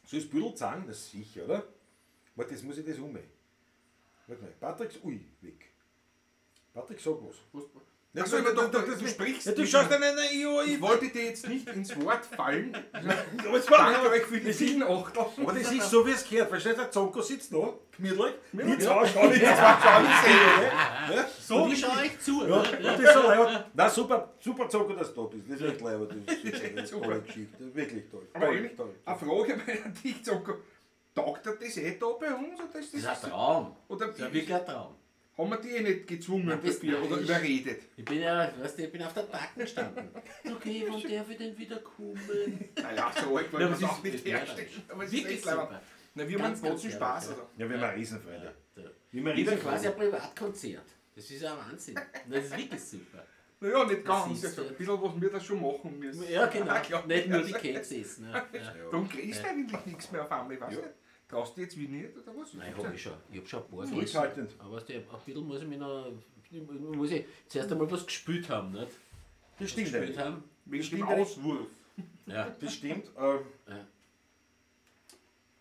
Speaker 2: Soll ich das Büdel zeigen? Das ist sicher, oder? Warte, jetzt muss ich das um. Warte mal, Patrick, ui, weg. Patrick, sag was.
Speaker 5: Achso, ich dachte, du sprichst.
Speaker 2: Ja, du schaust nein, nein,
Speaker 5: ich wollte dir jetzt nicht ins Wort fallen.
Speaker 2: Danke
Speaker 5: euch für die vielen Achtel.
Speaker 2: Aber das ist so, wie es gehört. Verstehst du, der Zonko sitzt noch, gemütlich. Die zwei schauen nicht, die zwei schauen nicht sehen, oder?
Speaker 3: So, und ich schaue euch zu.
Speaker 2: Ja, und das ist so leibend. Nein, super, super Zonko, dass du da bist. Das ist echt leibend. Das ist eine tolle Geschichte. Wirklich toll.
Speaker 5: Aber eigentlich, eine Frage an dich, Zonko. Taugt dir das eh da bei uns? Oder ist
Speaker 3: das ist ein Traum.
Speaker 5: Oder
Speaker 3: das ist wirklich ein Traum.
Speaker 5: Haben wir die eh nicht gezwungen dafür oder überredet?
Speaker 3: Ich bin ja, weißt du, ich bin auf der Backen gestanden. Okay, wann darf ich denn wieder kommen?
Speaker 5: Naja, so alt wollen wir es auch nicht herstellen. Aber es ist
Speaker 3: wirklich
Speaker 5: echt super. Na, wir haben trotzdem Spaß. Also.
Speaker 2: Ja, wir haben eine Riesenfreude.
Speaker 3: Ja. Wir haben quasi ein Privatkonzert. Das ist ja ein Wahnsinn. Das ist wirklich super.
Speaker 5: Naja, nicht ganz. Also, ein bisschen, was wir da schon machen müssen.
Speaker 3: Ja, genau. Nicht nur die Kekse essen. Ja.
Speaker 5: Darum kriegst du eigentlich nichts mehr auf einmal, weißt du? Traust du jetzt wie nicht oder was?
Speaker 3: Nein, ich habe schon. Ich hab schon ein paar gegessen. Aber weißt du, ein bisschen muss ich mich noch. Muss ich zuerst einmal was gespült haben, nicht?
Speaker 2: Das stimmt.
Speaker 3: Gespült haben.
Speaker 5: Wegen dem Auswurf.
Speaker 3: Ja.
Speaker 2: Das stimmt.
Speaker 3: Ja.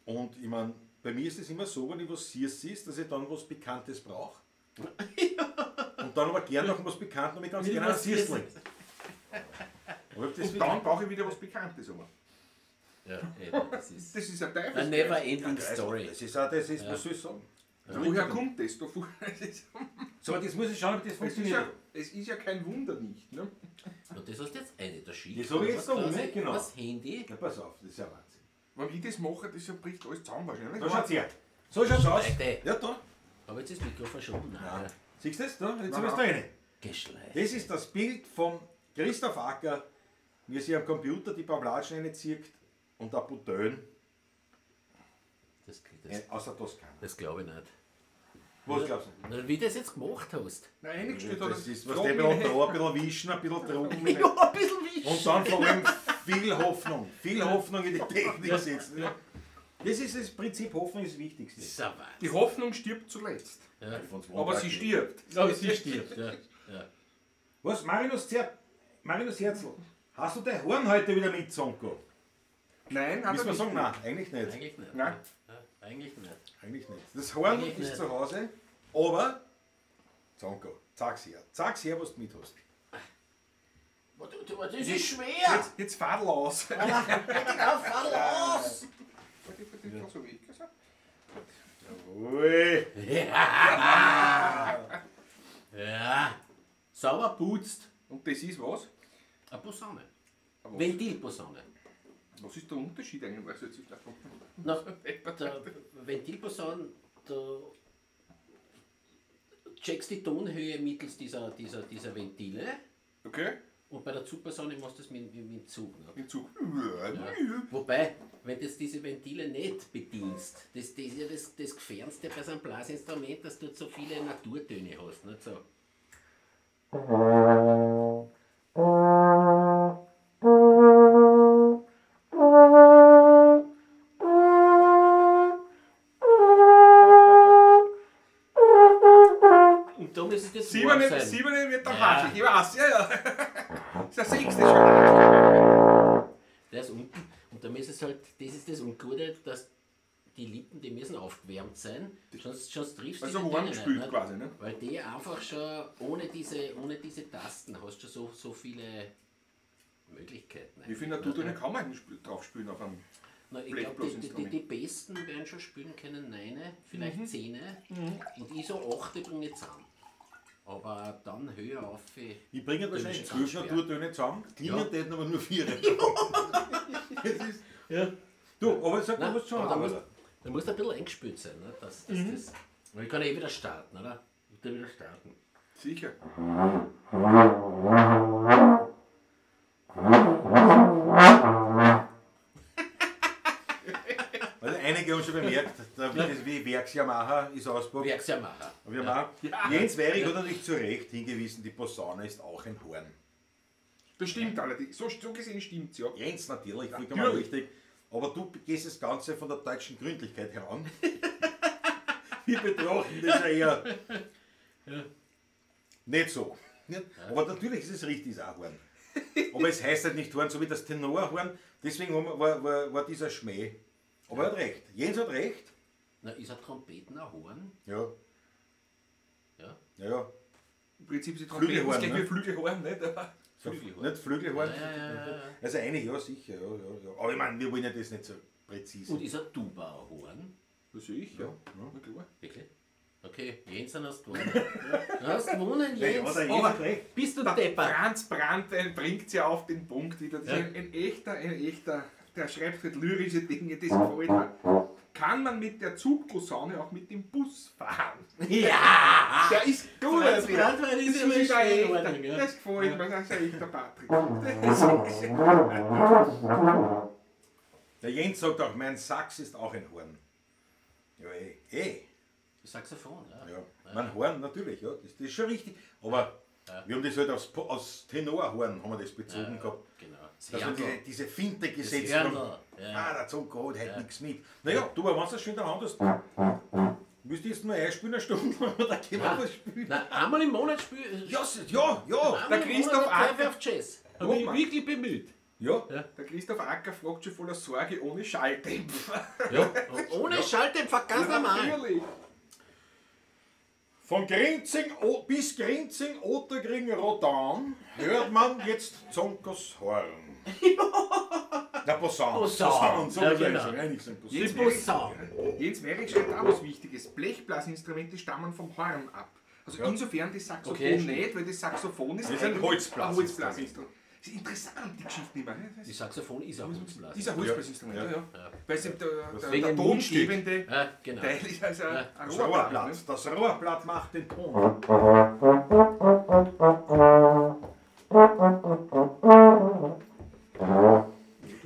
Speaker 2: Und ich meine, bei mir ist es immer so, wenn ich was Süßes ist, dass ich dann was Bekanntes brauche. Und dann aber gern noch was Bekanntes und ich ganz gerne ein Süßling.
Speaker 5: Und dann brauche ich wieder was Bekanntes. Aber.
Speaker 3: Ja, eben, das ist,
Speaker 5: das ist ein Teufel.
Speaker 3: A never ending story.
Speaker 2: Das ist auch, das ist, was soll ich sagen?
Speaker 5: Ja. Woher kommt das?
Speaker 2: So, das muss ich schauen, ob das funktioniert.
Speaker 5: Es ist ja kein Wunder nicht. Ne?
Speaker 3: Und das hast du jetzt eine, der schickt.
Speaker 2: Das habe ich jetzt da um, genau.
Speaker 3: Das Handy.
Speaker 2: Ja, pass auf, das ist ja Wahnsinn.
Speaker 5: Wenn ich das mache, das bricht alles zusammen wahrscheinlich.
Speaker 2: Da schaut's her. So schaut's aus.
Speaker 3: Leute.
Speaker 2: Ja, da.
Speaker 3: Aber jetzt ist das Mikro verschoben. Nein.
Speaker 2: Siehst du das? Da, jetzt haben wir's da rein.
Speaker 3: Geschleicht.
Speaker 2: Das ist das Bild von Christoph Acker, wie er sich am Computer die Pavlatschen reinzieht und ein Boutin
Speaker 3: Das
Speaker 2: aus der Toskana.
Speaker 3: das glaube ich nicht.
Speaker 2: Was glaubst du?
Speaker 3: Na, wie du das jetzt gemacht hast.
Speaker 5: Nein, eingestellt hat
Speaker 2: Das
Speaker 5: er.
Speaker 2: ist, was der ein bisschen da, ein bisschen wischen, ein bisschen drucken.
Speaker 3: Ja, ein bisschen wischen.
Speaker 2: Und dann vor allem viel Hoffnung. Viel Hoffnung in die Technik setzen. Das ist das Prinzip, Hoffnung ist das Wichtigste.
Speaker 3: Das ist ein Wahnsinn.
Speaker 5: Die Hoffnung stirbt zuletzt. Aber sie stirbt.
Speaker 3: Aber sie stirbt, ja. Ja.
Speaker 2: Was, Marinus, Marinus Herzl, hast du dein Horn heute wieder mit, Zonko?
Speaker 5: Nein, hat
Speaker 2: Müssen
Speaker 5: er
Speaker 2: wir
Speaker 5: nicht.
Speaker 2: sagen, nein, eigentlich nicht.
Speaker 3: Eigentlich nicht.
Speaker 5: Nein.
Speaker 3: Ja, eigentlich nicht.
Speaker 2: Eigentlich nicht. Das Horn
Speaker 3: Eigentlich
Speaker 2: ist
Speaker 3: nicht.
Speaker 2: zu Hause, aber Zonko, sag's her. Sag's her, was du mit hast.
Speaker 3: Das ist schwer!
Speaker 5: Jetzt fadel aus.
Speaker 3: Genau, fahr aus!
Speaker 5: So wie ich gesagt.
Speaker 2: Jawohl.
Speaker 3: Ja. Ja. Sauber putzt.
Speaker 5: Und das ist was?
Speaker 3: Eine Posaune.
Speaker 5: Was?
Speaker 3: Ventilposaune.
Speaker 5: Was ist der Unterschied eigentlich? Also jetzt ist
Speaker 3: Na, der Ventilposaune, da checkst die Tonhöhe mittels dieser Ventile.
Speaker 5: Okay,
Speaker 3: Und bei der Zugposaune machst du das mit dem Zug. Ne?
Speaker 5: im Zug.
Speaker 3: Ja. Wobei, wenn du jetzt diese Ventile nicht bedienst, das ist ja das Gefährlichste bei so einem Blasinstrument, dass du so viele Naturtöne hast. Nicht so. Und da müsste es jetzt warm sein.
Speaker 5: Siebene wird dann
Speaker 3: Ja.
Speaker 5: hatschig, ich weiß, ja, ja. Das ist der sechste schon.
Speaker 3: Der ist unten. Und da müssen es halt, das ist das Ungute, dass die Lippen, die müssen aufgewärmt sein, sonst triffst du
Speaker 5: Also
Speaker 3: die
Speaker 5: warm
Speaker 3: Töne
Speaker 5: gespült
Speaker 3: nicht,
Speaker 5: quasi, ne?
Speaker 3: Weil die einfach schon ohne diese Tasten hast du so viele Möglichkeiten.
Speaker 5: Wie viele Naturtöne kann man eigentlich drauf spielen auf einem?
Speaker 3: Na, ich glaube,
Speaker 5: Blechblasinstrument?
Speaker 3: die Besten werden schon spielen können, 9, vielleicht 10. Und ich so 8 bringe ich zusammen. Aber dann höher auf.
Speaker 2: Ich bringe wahrscheinlich
Speaker 3: ist
Speaker 2: 12
Speaker 3: ganz schwer.
Speaker 2: Naturtöne zusammen, klingen
Speaker 3: Ja.
Speaker 2: täten aber nur 4. Das ist, Du, aber sag, du
Speaker 3: Nein,
Speaker 2: musst schon
Speaker 3: aber da
Speaker 2: haben,
Speaker 3: musst,
Speaker 2: oder?
Speaker 3: da musst du ein bisschen eingespielt sein. Ne? Das, ich kann ja eh wieder starten, oder? Ich kann wieder starten.
Speaker 5: Sicher.
Speaker 2: Also einige haben schon bemerkt, das wie Werks Yamaha ist ausgebaut.
Speaker 3: Werks Yamaha.
Speaker 2: Yamaha. Jens Weirich hat natürlich zu Recht hingewiesen, die Posaune ist auch ein Horn.
Speaker 5: Das stimmt allerdings. So gesehen stimmt's, ja.
Speaker 2: Jens natürlich, vollkommen
Speaker 5: Natürlich.
Speaker 2: richtig. Aber du gehst das Ganze von der deutschen Gründlichkeit heran. Wir betrachten das ja eher nicht so. Nicht? Aber natürlich ist es richtig, ist auch Horn. Aber es heißt halt nicht Horn, so wie das Tenorhorn. Deswegen war dieser Schmäh. Aber er hat recht. Jens hat recht.
Speaker 3: Na, ist ein Trompeten ein Horn?
Speaker 2: Ja,
Speaker 3: Ja.
Speaker 2: ja, ja.
Speaker 5: Im Prinzip sind Trompeten
Speaker 2: Flügelhorn,
Speaker 5: gleich
Speaker 2: ne?
Speaker 5: wie Flügelhorn, nicht? Aber
Speaker 2: So,
Speaker 3: Flügelhorn.
Speaker 2: Nicht Flügelhorn.
Speaker 3: Ja.
Speaker 2: Also eigentlich ja, sicher. Ja, ja, ja. Aber ich meine, wir wollen ja das nicht so präzise.
Speaker 3: Und ist ein Tuba ein Horn?
Speaker 5: Das sehe ich, ja. Na klar.
Speaker 3: Wirklich? Okay, Jens, dann hast du gewonnen. Du hast gewonnen,
Speaker 2: Nein,
Speaker 3: Jens.
Speaker 2: aber der Jens hat recht.
Speaker 3: Bist du
Speaker 5: Der
Speaker 3: deppert?
Speaker 5: Franz Brandwein bringt ja auf den Punkt wieder. Das
Speaker 3: Ja.
Speaker 5: ist ein echter, der schreibt halt lyrische Dinge, das gefällt mir. Kann man mit der Zugposaune auch mit dem Bus fahren?
Speaker 3: Ja!
Speaker 5: Der ist gut.
Speaker 3: Franz
Speaker 5: der.
Speaker 3: Brandwein ist
Speaker 5: Das
Speaker 3: immer
Speaker 5: ist ein
Speaker 3: schön in
Speaker 5: echter.
Speaker 3: Ordnung, ja.
Speaker 5: Das gefällt mir, das ist ein echter Patrick. Das ist,
Speaker 2: Der Jens sagt auch, mein Sax ist auch ein Horn. Ja, eh.
Speaker 3: Saxophon, ja.
Speaker 2: Ja. Mein Horn, natürlich, ja. Das ist schon richtig. Aber wir haben das halt aus Tenorhorn haben wir das bezogen gehabt.
Speaker 3: Genau. Das
Speaker 2: Dass wir
Speaker 3: Hörnl.
Speaker 2: diese Finte gesetzt
Speaker 3: Hörnl,
Speaker 2: haben.
Speaker 3: ja.
Speaker 2: Ah, der Zonko hat heute nichts mit. Naja, du, aber wenn du das schön in der Hand hast, müsst ihr jetzt nur einspielen, eine Stunde, oder können wir was spielen?
Speaker 3: Nein, einmal im Monat spiel.
Speaker 2: Ja, ja, ja.
Speaker 3: Einmal
Speaker 5: Der
Speaker 3: im
Speaker 5: Christoph
Speaker 3: Monat
Speaker 5: Acker-
Speaker 3: pfeife auf Jazz. Hab ich
Speaker 5: Mach mal.
Speaker 3: wirklich bemüht.
Speaker 2: Ja,
Speaker 5: der Christoph Acker fragt schon voller Sorge ohne Schalldämpfer.
Speaker 3: Ja. Ohne Schalldämpfer, ganz normal.
Speaker 5: Natürlich.
Speaker 2: Von Grinzing bis Grinzing, Otterkring, Rodan hört man jetzt Zonkos Horn. Na, Posaune.
Speaker 3: Posaune.
Speaker 2: so
Speaker 3: Ja,
Speaker 2: muss ich
Speaker 3: genau.
Speaker 2: sagen. Eigentlich sagen Posaune.
Speaker 3: Die Posaune.
Speaker 5: Jens Merich schreibt auch was Wichtiges. Blechblasinstrumente stammen vom Horn ab. Also insofern das Saxophon
Speaker 3: Okay.
Speaker 5: nicht, weil das Saxophon ist
Speaker 2: Das ist ein
Speaker 5: eigentlich
Speaker 2: Holzblasinstrument.
Speaker 5: ein Holzblasinstrument. Das ist interessant, die Geschichte immer. Ne?
Speaker 3: Die Saxophon ist auch Holzblasen.
Speaker 5: Ist ein Holzblasinstrument, ja. Ja. Weil es eben der
Speaker 3: Wegen dem
Speaker 5: tongebende
Speaker 3: Ja, genau.
Speaker 5: Teil ist also ein
Speaker 2: Das
Speaker 5: Rohrblatt.
Speaker 2: Rohrblatt.
Speaker 5: Ne?
Speaker 2: Das Rohrblatt macht den Ton.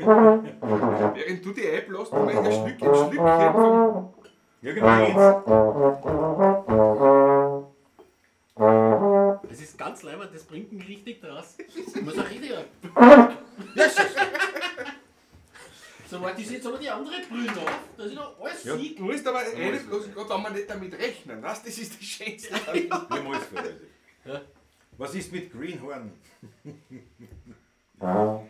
Speaker 5: Während du die App lässt, du ein Stück, ein Schlückchen vom.
Speaker 2: Ja, genau. Jetzt.
Speaker 3: Das ist ganz leibend, das bringt ihn richtig draus. Ich muss auch richtig. So, warte, ich jetzt aber die andere Brühe auf, dass ich noch alles
Speaker 2: Ja.
Speaker 3: sieht.
Speaker 5: Du musst aber eine bloß gerade, wenn wir nicht damit rechnen, weißt? Das ist das Schönste.
Speaker 2: Ja, muss vielleicht.
Speaker 3: Ja.
Speaker 2: Was ist mit Greenhorn? Ja.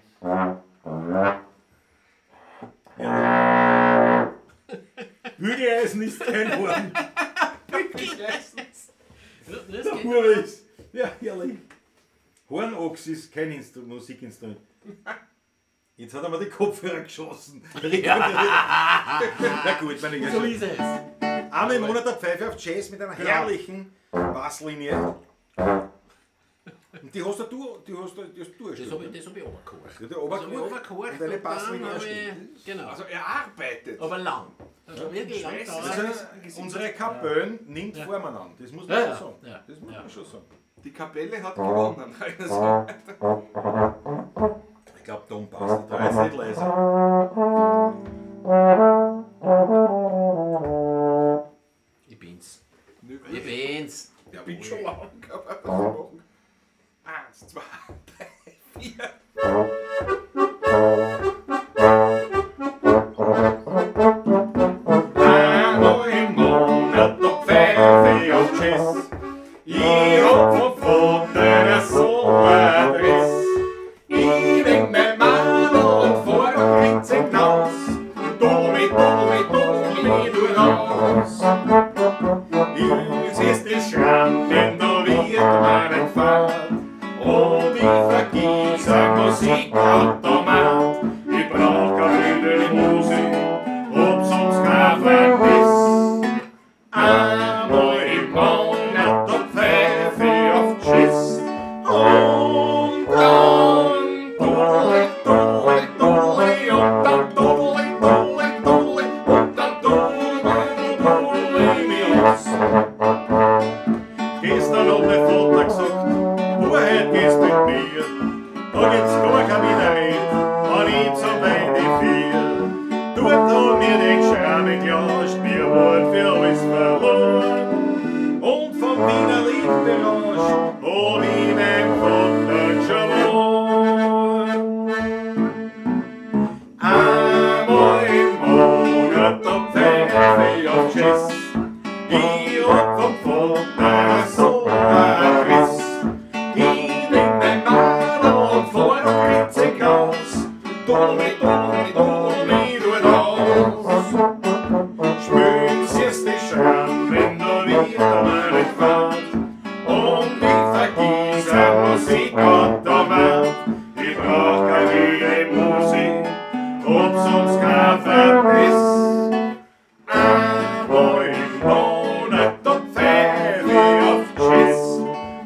Speaker 2: Bügeleisen ist kein Horn.
Speaker 3: Ja, das
Speaker 2: Der
Speaker 3: geht.
Speaker 2: Hure ist. Ja, herrlich. Hornochs ist kein Instru Musikinstrument. Jetzt hat er mir die Kopfhörer geschossen. Ja. Na gut, meine
Speaker 3: So
Speaker 2: Güte.
Speaker 3: ist es.
Speaker 2: Einmal im Monat eine Pfeife auf Jazz mit einer herrlichen Basslinie. Und die hast ja du, die hast du, die hast du
Speaker 3: Das
Speaker 2: erstellt.
Speaker 3: habe ich,
Speaker 2: ne?
Speaker 3: das hab ich runtergekocht.
Speaker 2: Ja, der
Speaker 3: Das habe ich
Speaker 2: runtergekocht
Speaker 3: runtergekocht
Speaker 2: und eine
Speaker 3: und dann
Speaker 2: Basslinie
Speaker 3: hab ich-
Speaker 2: erstellt.
Speaker 3: Genau.
Speaker 5: Also erarbeitet.
Speaker 3: Aber lang. Das hat wirklich lang
Speaker 5: Scheiße.
Speaker 3: gedauert.
Speaker 2: Das heißt, unsere Kapellen nimmt Formen an. Das muss man
Speaker 3: Ja,
Speaker 2: schon
Speaker 3: ja.
Speaker 2: sagen.
Speaker 3: Ja.
Speaker 2: Das muss
Speaker 3: Ja.
Speaker 2: man schon sagen.
Speaker 5: Die Kapelle hat gewonnen. Also,
Speaker 2: Ich glaube, Tom passt. Da jetzt nicht leiser.
Speaker 3: Ich bin's.
Speaker 5: nö,
Speaker 3: Ich bin's.
Speaker 5: ich bin schon lang, aber was soll ich machen? 1, 2, 3, 4.
Speaker 1: Einmal im Monat da pfeife ich auf Jazz. Ich hab vom Vater so eine Adresse. Ich nehm mein Madel und fahr nach Grenze hinaus. Dudeli, dudeli, dudeli, du raus. Ich seh's die Schranken, da wird man nicht fad. Und ich vergiss ein Musikautomat. Ich brauch keine Musik, ob sonst kein Verbiss. Einmal im Monat da pfeife ich auf Schiss. Und dann dudeli, dudeli, dudeli, und dann dudeli, dudeli, dudeli, und dann dudeli, dudeli, mich aus. Gestern hat mein Vater gesagt, du heute gehst mit mir, da gibt's gar kein Widerred, wenn ich zum Beine vier. Dort hat mir den Schramm gelauscht, wir waren für alles verloren. Und vom Wiener Lied berauscht, hab ich meinem Vater geschworen. Einmal im Monat, da pfeife ich auf Schiss. Ich hab vom Vater so einen Riss. Ich nehm mein Madel und fahr nach Grinzing aus. Dudeli, dudeli, dudeli, du raus. Spülen sie's die Schrammen, da wird er nicht fad. Und ich vergiss ein Musikautomat. Ich brauch keine Musik, ob sonst kein Verbiss. Einmal im Monat, da pfeife ich auf Schiss.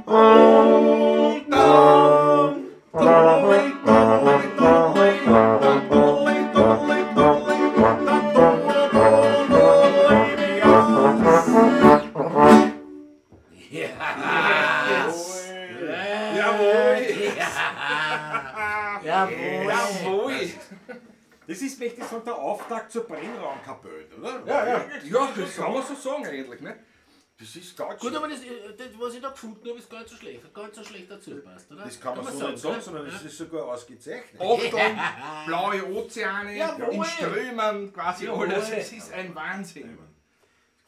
Speaker 1: Und dann dudeli, dudeli, dudeli, und dann dudeli, dudeli, dudeli, und dann dudeli, dudeli, mich aus.
Speaker 5: Jawohl!
Speaker 3: Jawohl.
Speaker 5: Jawohl!
Speaker 2: Das ist, möchte ich sagen, der Auftakt zur Brennraumkapelle, oder?
Speaker 5: Ja, ja. Ja, das kann man so sagen eigentlich, ne?
Speaker 2: Das ist ganz
Speaker 3: Gut,
Speaker 2: schön.
Speaker 3: aber das, was ich da gefunden habe, ist gar nicht so schlecht. Hat gar nicht so schlecht dazu passt, oder?
Speaker 2: Das kann man so nicht sagen, sondern es ist sogar ausgezeichnet.
Speaker 5: Achtung, blaue Ozeane,
Speaker 3: Jawohl.
Speaker 5: in Strömen, quasi
Speaker 3: Jawohl.
Speaker 5: alles. Es ist ein Wahnsinn.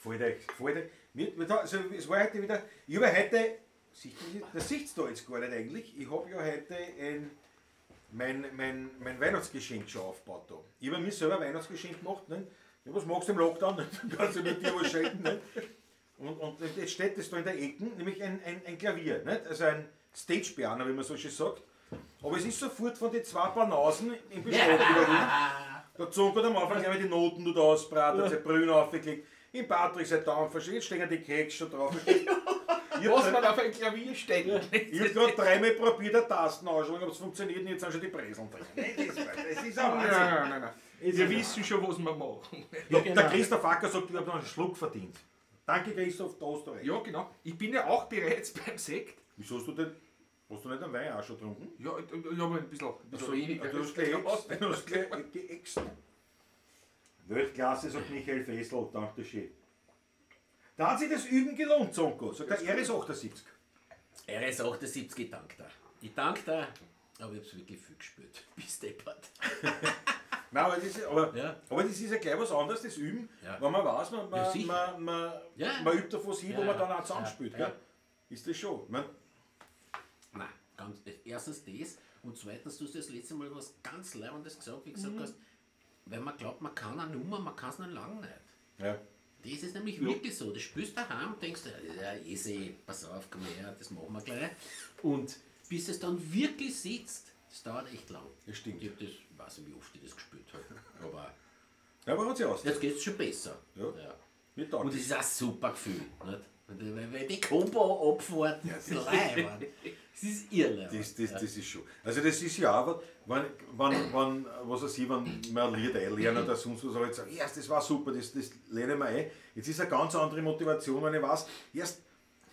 Speaker 2: Gefällt euch, gefällt euch. Also, es war heute wieder, ich habe heute, sieht man das sieht's da jetzt gar nicht eigentlich, ich habe ja heute mein Weihnachtsgeschenk schon aufgebaut da. Ich habe mir selber ein Weihnachtsgeschenk gemacht, ne? Ja, was machst du im Lockdown? Du kannst ja mit dir was schenken, ne? Und jetzt steht das da in der Ecke, nämlich ein Klavier, nicht? Also ein Stage-Piano, wie man so schön sagt. Aber es ist sofort von den zwei Banausen im Beschlag überwiesen. Der Zung hat am Anfang gleich die Noten dort ausbraten, hat sein Brünn aufgelegt, im Patrick sein Daumen verschickt, jetzt stehen die Keks schon drauf. Ich
Speaker 5: Was man auf ein Klavier stellt.
Speaker 2: Ich hab gerade dreimal probiert, eine Tasten ausschlagen, aber es funktioniert nicht, jetzt sind schon die Breseln drin. Nein, das ist ein Wahnsinn.
Speaker 5: Nein, nein, nein. Wir wissen schon, was wir machen.
Speaker 2: Ja, der Christoph Acker sagt, ich habe noch einen Schluck verdient. Danke, Christoph, da hast du recht.
Speaker 5: Ja, genau. Ich bin ja auch bereits beim Sekt.
Speaker 2: Wieso hast du denn. Hast du nicht einen Wein auch schon getrunken?
Speaker 5: Ja, ich habe ein bisschen weniger.
Speaker 2: Du hast geäxt. Du hast geäxt. Weltklasse, sagt Michael Fessel, danke schön. Da hat sich das Üben gelohnt, Zonko. Sagt er, er ist 78.
Speaker 3: Er ist 78, ich danke dir. Ich danke dir, aber ich hab's wirklich viel gespielt. Bis deppert.
Speaker 2: Nein, aber das ist, aber,
Speaker 3: Ja.
Speaker 2: aber das ist ja gleich was anderes, das Üben,
Speaker 3: Ja.
Speaker 2: wenn man weiß, man,
Speaker 3: Ja,
Speaker 2: man,
Speaker 3: sicher.
Speaker 2: man,
Speaker 3: Ja.
Speaker 2: man übt auf was hin, wo
Speaker 3: Ja,
Speaker 2: man dann auch zusammenspielt.
Speaker 3: ja,
Speaker 2: Gell?
Speaker 3: ja.
Speaker 2: Ist das schon? Ich mein,
Speaker 3: Nein, ganz, erstens das und zweitens, du hast das letzte Mal was ganz Leibendes gesagt, wie gesagt hast, wenn man glaubt, man kann eine Nummer, man kann es noch lange nicht.
Speaker 2: ja.
Speaker 3: Das ist nämlich wirklich so. Das spürst du daheim und denkst, ja, easy, pass auf, komm her, das machen wir gleich. Und bis es dann wirklich sitzt, das dauert echt lang.
Speaker 2: Das stimmt.
Speaker 3: Ich hab das, weiß nicht, wie oft ich das gespielt habe. Aber
Speaker 2: Ja, aber hat sich aus.
Speaker 3: jetzt geht es schon besser.
Speaker 2: Ja.
Speaker 3: Ja.
Speaker 2: Mir taugt
Speaker 3: Und es ist auch ein super Gefühl. Nicht? Wenn die Kombo abfährt, das ist leibend. Das ist irre.
Speaker 2: Das, das, das ist schon. Also das ist ja auch, wenn, was weiß ich, wenn man ein Lied einlernt oder sonst was, aber ich sage, erst, das war super, das lerne ich mir ein. Jetzt ist eine ganz andere Motivation, wenn ich weiß, erst,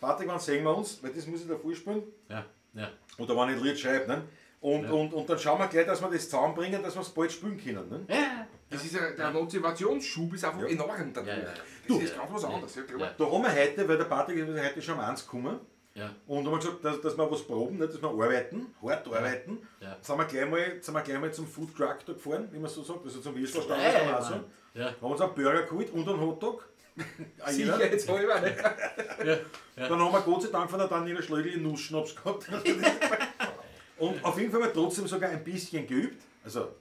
Speaker 2: Patrick, wann sehen wir uns, weil das muss ich da vorspielen,
Speaker 3: Ja, ja.
Speaker 2: oder wenn ich ein Lied schreibe, ne? Und dann schauen wir gleich, dass wir das zusammenbringen, dass wir es bald spielen können. Ne?
Speaker 3: Ja,
Speaker 5: Das ist ja, der Motivationsschub ist einfach enorm dadurch.
Speaker 3: Ja, ja, ja.
Speaker 5: Das ist ganz was anderes. Ja, klar.
Speaker 3: Ja.
Speaker 2: Da haben wir heute, weil der Patrick ist heute schon um 1 gekommen,
Speaker 3: ja.
Speaker 2: und haben wir gesagt, dass wir was proben, ne? Dass wir arbeiten, hart arbeiten.
Speaker 3: Ja.
Speaker 2: Sind wir gleich mal zum Food Truck da gefahren, wie man so sagt, also zum Würstelstand,
Speaker 3: Hey,
Speaker 2: kann man auch
Speaker 3: Mann.
Speaker 2: sagen.
Speaker 3: Ja.
Speaker 2: Haben uns einen Burger geholt und einen Hotdog. Auch jeder.
Speaker 5: Sicherheitshalber. Ne?
Speaker 2: Dann haben wir Gott sei Dank von der Daniela Schlögl einen Nussschnaps gehabt. Und auf jeden Fall haben wir trotzdem sogar ein bisschen geübt. Also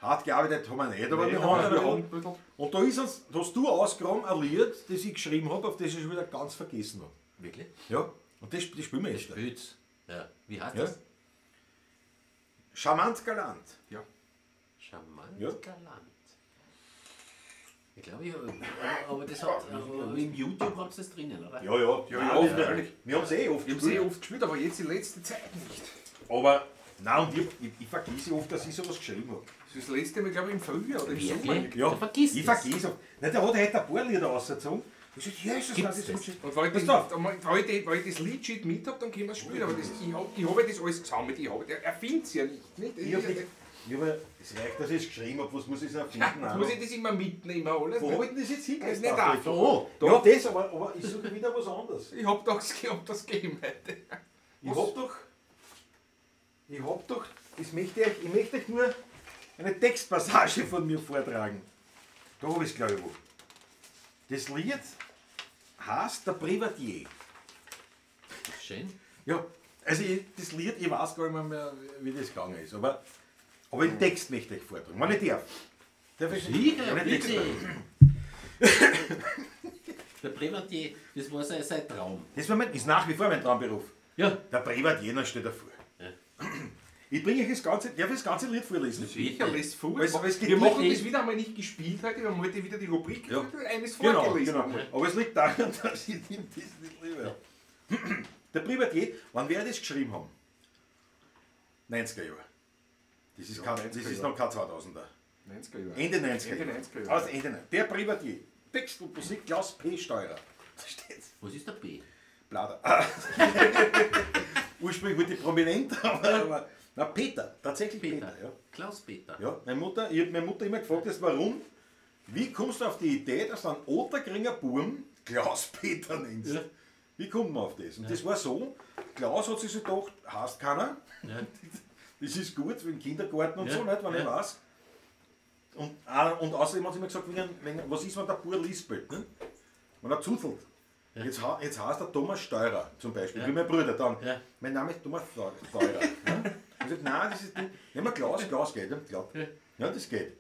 Speaker 2: hart gearbeitet haben wir nicht, aber
Speaker 5: Nee,
Speaker 2: wir
Speaker 5: aber
Speaker 2: haben
Speaker 5: wir
Speaker 2: wir
Speaker 5: haben
Speaker 2: haben,
Speaker 5: ein bisschen-
Speaker 2: Und da ist uns, da hast du ausgegraben ein Lied, das ich geschrieben habe, auf das ich schon wieder ganz vergessen habe.
Speaker 3: Wirklich?
Speaker 2: Ja, und das spielen wir jetzt.
Speaker 3: Spült's. Ja. Wie heißt
Speaker 2: Ja.
Speaker 3: das?
Speaker 2: Charmant galant.
Speaker 5: Ja.
Speaker 3: Charmant
Speaker 2: Ja.
Speaker 3: galant. Ich glaube, ich, aber das hat, aber im YouTube habt ihr das drinnen, oder?
Speaker 2: Ja, ja,
Speaker 5: Ja, ja,
Speaker 2: oft,
Speaker 5: natürlich.
Speaker 2: Wir haben es eh oft
Speaker 5: Ich habe sehr oft gespielt, aber jetzt in letzter Zeit nicht.
Speaker 2: Aber, nein, und ich vergesse oft, dass ich sowas geschrieben habe.
Speaker 5: Das ist das letzte Mal, glaube ich, im Frühjahr oder im Sommer.
Speaker 3: Wirklich?
Speaker 2: Ja,
Speaker 3: Du vergisst
Speaker 2: ich
Speaker 3: es.
Speaker 2: vergesse oft. Nein, der hat heute ein paar Lieder rausgezogen. Ich sag, Jesus, nein,
Speaker 3: Gibt's
Speaker 2: das
Speaker 3: das?
Speaker 5: Und wenn ich,
Speaker 2: Pass auf.
Speaker 5: wenn ich das Lied mit habe, dann können wir es spielen. Aber das, ich habe ich hab ja das alles gesammelt. Ich hab, er findet es ja nicht. Nicht?
Speaker 2: Ich hab nicht, ich hab, es reicht, dass ich es geschrieben habe, was muss ich erfinden?
Speaker 5: Jetzt muss ich das immer mitnehmen, alles.
Speaker 2: Wo hab ich denn das jetzt
Speaker 5: Das ist nicht
Speaker 2: hingelegt?
Speaker 5: da.
Speaker 2: Da. Ja, das, aber ich suche wieder was anderes.
Speaker 5: Ich hab das, ich hab das gegeben heute.
Speaker 2: Ich hab doch, das möchte ich, ich möchte euch nur eine Textpassage von mir vortragen. Da habe ich es, glaube ich, wo. Das Lied heißt Der Privatier.
Speaker 3: Schön.
Speaker 2: Ja, also ich, das Lied, ich weiß gar nicht mehr, wie das gegangen ist, aber den Text möchte ich vortragen, wenn ich darf. Darf ich?
Speaker 3: Sicher,
Speaker 2: Wenn ich
Speaker 3: bitte. Der Privatier, das war sein Traum.
Speaker 2: Das war mein, ist nach wie vor mein Traumberuf.
Speaker 3: Ja.
Speaker 2: Der Privatier, dann steht davor. Ich bringe euch das ganze, darf ich das ganze Lied vorlesen?
Speaker 5: Sicher, lässt vor.
Speaker 2: Weil es geht
Speaker 5: wir machen
Speaker 3: nicht.
Speaker 5: das wieder einmal nicht gespielt heute, wir haben heute wieder die Rubrik
Speaker 2: Ja.
Speaker 5: eines
Speaker 2: Genau,
Speaker 5: vorgelesen.
Speaker 2: genau. Aber es liegt daran, dass ich ihm das nicht liebe. Der Privatier, wann wir das geschrieben haben? 90er Jahre. Das ist, kein, das
Speaker 5: 90er
Speaker 2: ist
Speaker 5: Jahre.
Speaker 2: noch kein 2000er.
Speaker 5: 90er Jahre.
Speaker 2: Ende 90er
Speaker 5: Ende
Speaker 2: Jahre.
Speaker 5: 90er Jahre.
Speaker 2: Also Ende 90er. Der Privatier. Text und Musik Klaus P. Steurer. Da steht's.
Speaker 3: Was ist der B?
Speaker 2: Blader. Ursprünglich wollte ich prominent, aber na, Peter, tatsächlich Peter.
Speaker 3: Peter.
Speaker 2: ja.
Speaker 3: Klaus Peter.
Speaker 2: Ja, meine Mutter, ich habe meine Mutter immer gefragt, jetzt, warum, wie kommst du auf die Idee, dass du einen Otterkringer Burm Klaus Peter nennst?
Speaker 3: Ja.
Speaker 2: Wie kommt man auf das? Und das war so, Klaus hat sich so gedacht, heißt keiner,
Speaker 3: Ja.
Speaker 2: das ist gut für den Kindergarten und
Speaker 3: Ja.
Speaker 2: so, nicht, wenn ich
Speaker 3: Ja.
Speaker 2: weiß. Und außerdem hat sie immer gesagt, wegen, was ist, wenn der Bur lispelt, ne? Wenn er zuzelt. Jetzt heißt er Thomas Steurer zum Beispiel,
Speaker 3: Ja.
Speaker 2: wie mein Bruder dann.
Speaker 3: Ja.
Speaker 2: Mein Name ist Thomas Steurer. Ne? Ich sag, nein, das ist nicht. Nehmen wir Klaus, Klaus geht, ja, Klaus. Ja, das geht.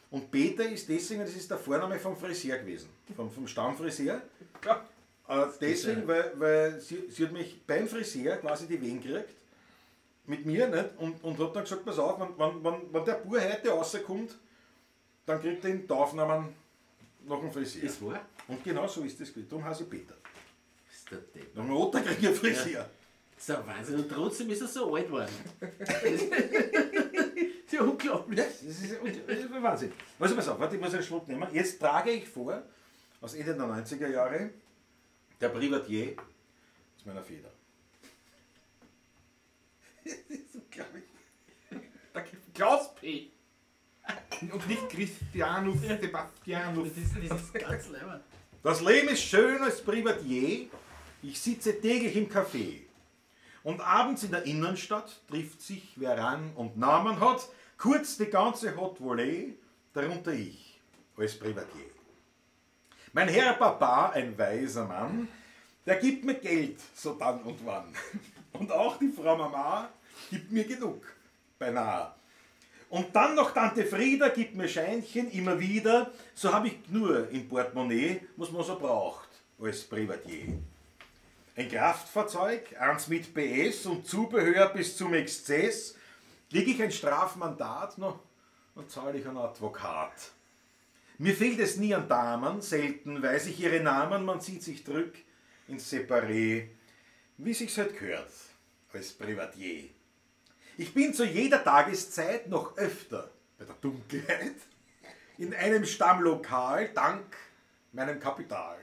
Speaker 2: Und Peter ist deswegen, das ist der Vorname vom Friseur gewesen, vom Stammfriseur.
Speaker 5: Ja.
Speaker 2: Deswegen, weil sie hat mich beim Friseur quasi die Wehen gekriegt, mit mir, nicht? Und hat dann gesagt, pass auf, wenn der Bub heute rauskommt, dann kriegt er den Taufnamen nach dem Friseur.
Speaker 3: Ist wahr?
Speaker 2: Und genau so ist das gewesen. Darum heiße ich Peter.
Speaker 3: Ist der Depp.
Speaker 2: Nach dem Otterkringer Friseur.
Speaker 3: Ja. Das ist ein Wahnsinn. Und trotzdem ist er so alt geworden. Das ist ja unglaublich.
Speaker 2: Das ist Wahnsinn. Also pass auf, warte, ich muss einen Schluck nehmen. Jetzt trage ich vor, aus Ende der 90er Jahre, der Privatier aus meiner Feder.
Speaker 5: Das ist unglaublich.
Speaker 3: Der Klaus P.
Speaker 5: Und nicht Christianus Sebastianus.
Speaker 3: Das ist ganz leibend.
Speaker 2: Das Leben ist schön als Privatier. Ich sitze täglich im Café. Und abends in der Innenstadt trifft sich, wer Rang und Namen hat, kurz die ganze Hot Volley, darunter ich, als Privatier. Mein Herr Papa, ein weiser Mann, der gibt mir Geld, so dann und wann. Und auch die Frau Mama gibt mir genug, beinahe. Und dann noch Tante Frieda gibt mir Scheinchen immer wieder, so habe ich nur im Portemonnaie, was man so braucht, als Privatier. Ein Kraftfahrzeug, eins mit PS und Zubehör bis zum Exzess, kriege ich ein Strafmandat, no, dann zahle ich einen Advokat. Mir fehlt es nie an Damen, selten weiß ich ihre Namen, man zieht sich zurück ins Separé, wie sich's halt gehört, als Privatier. Ich bin zu jeder Tageszeit noch öfter bei der Dunkelheit in einem Stammlokal, dank meinem Kapital.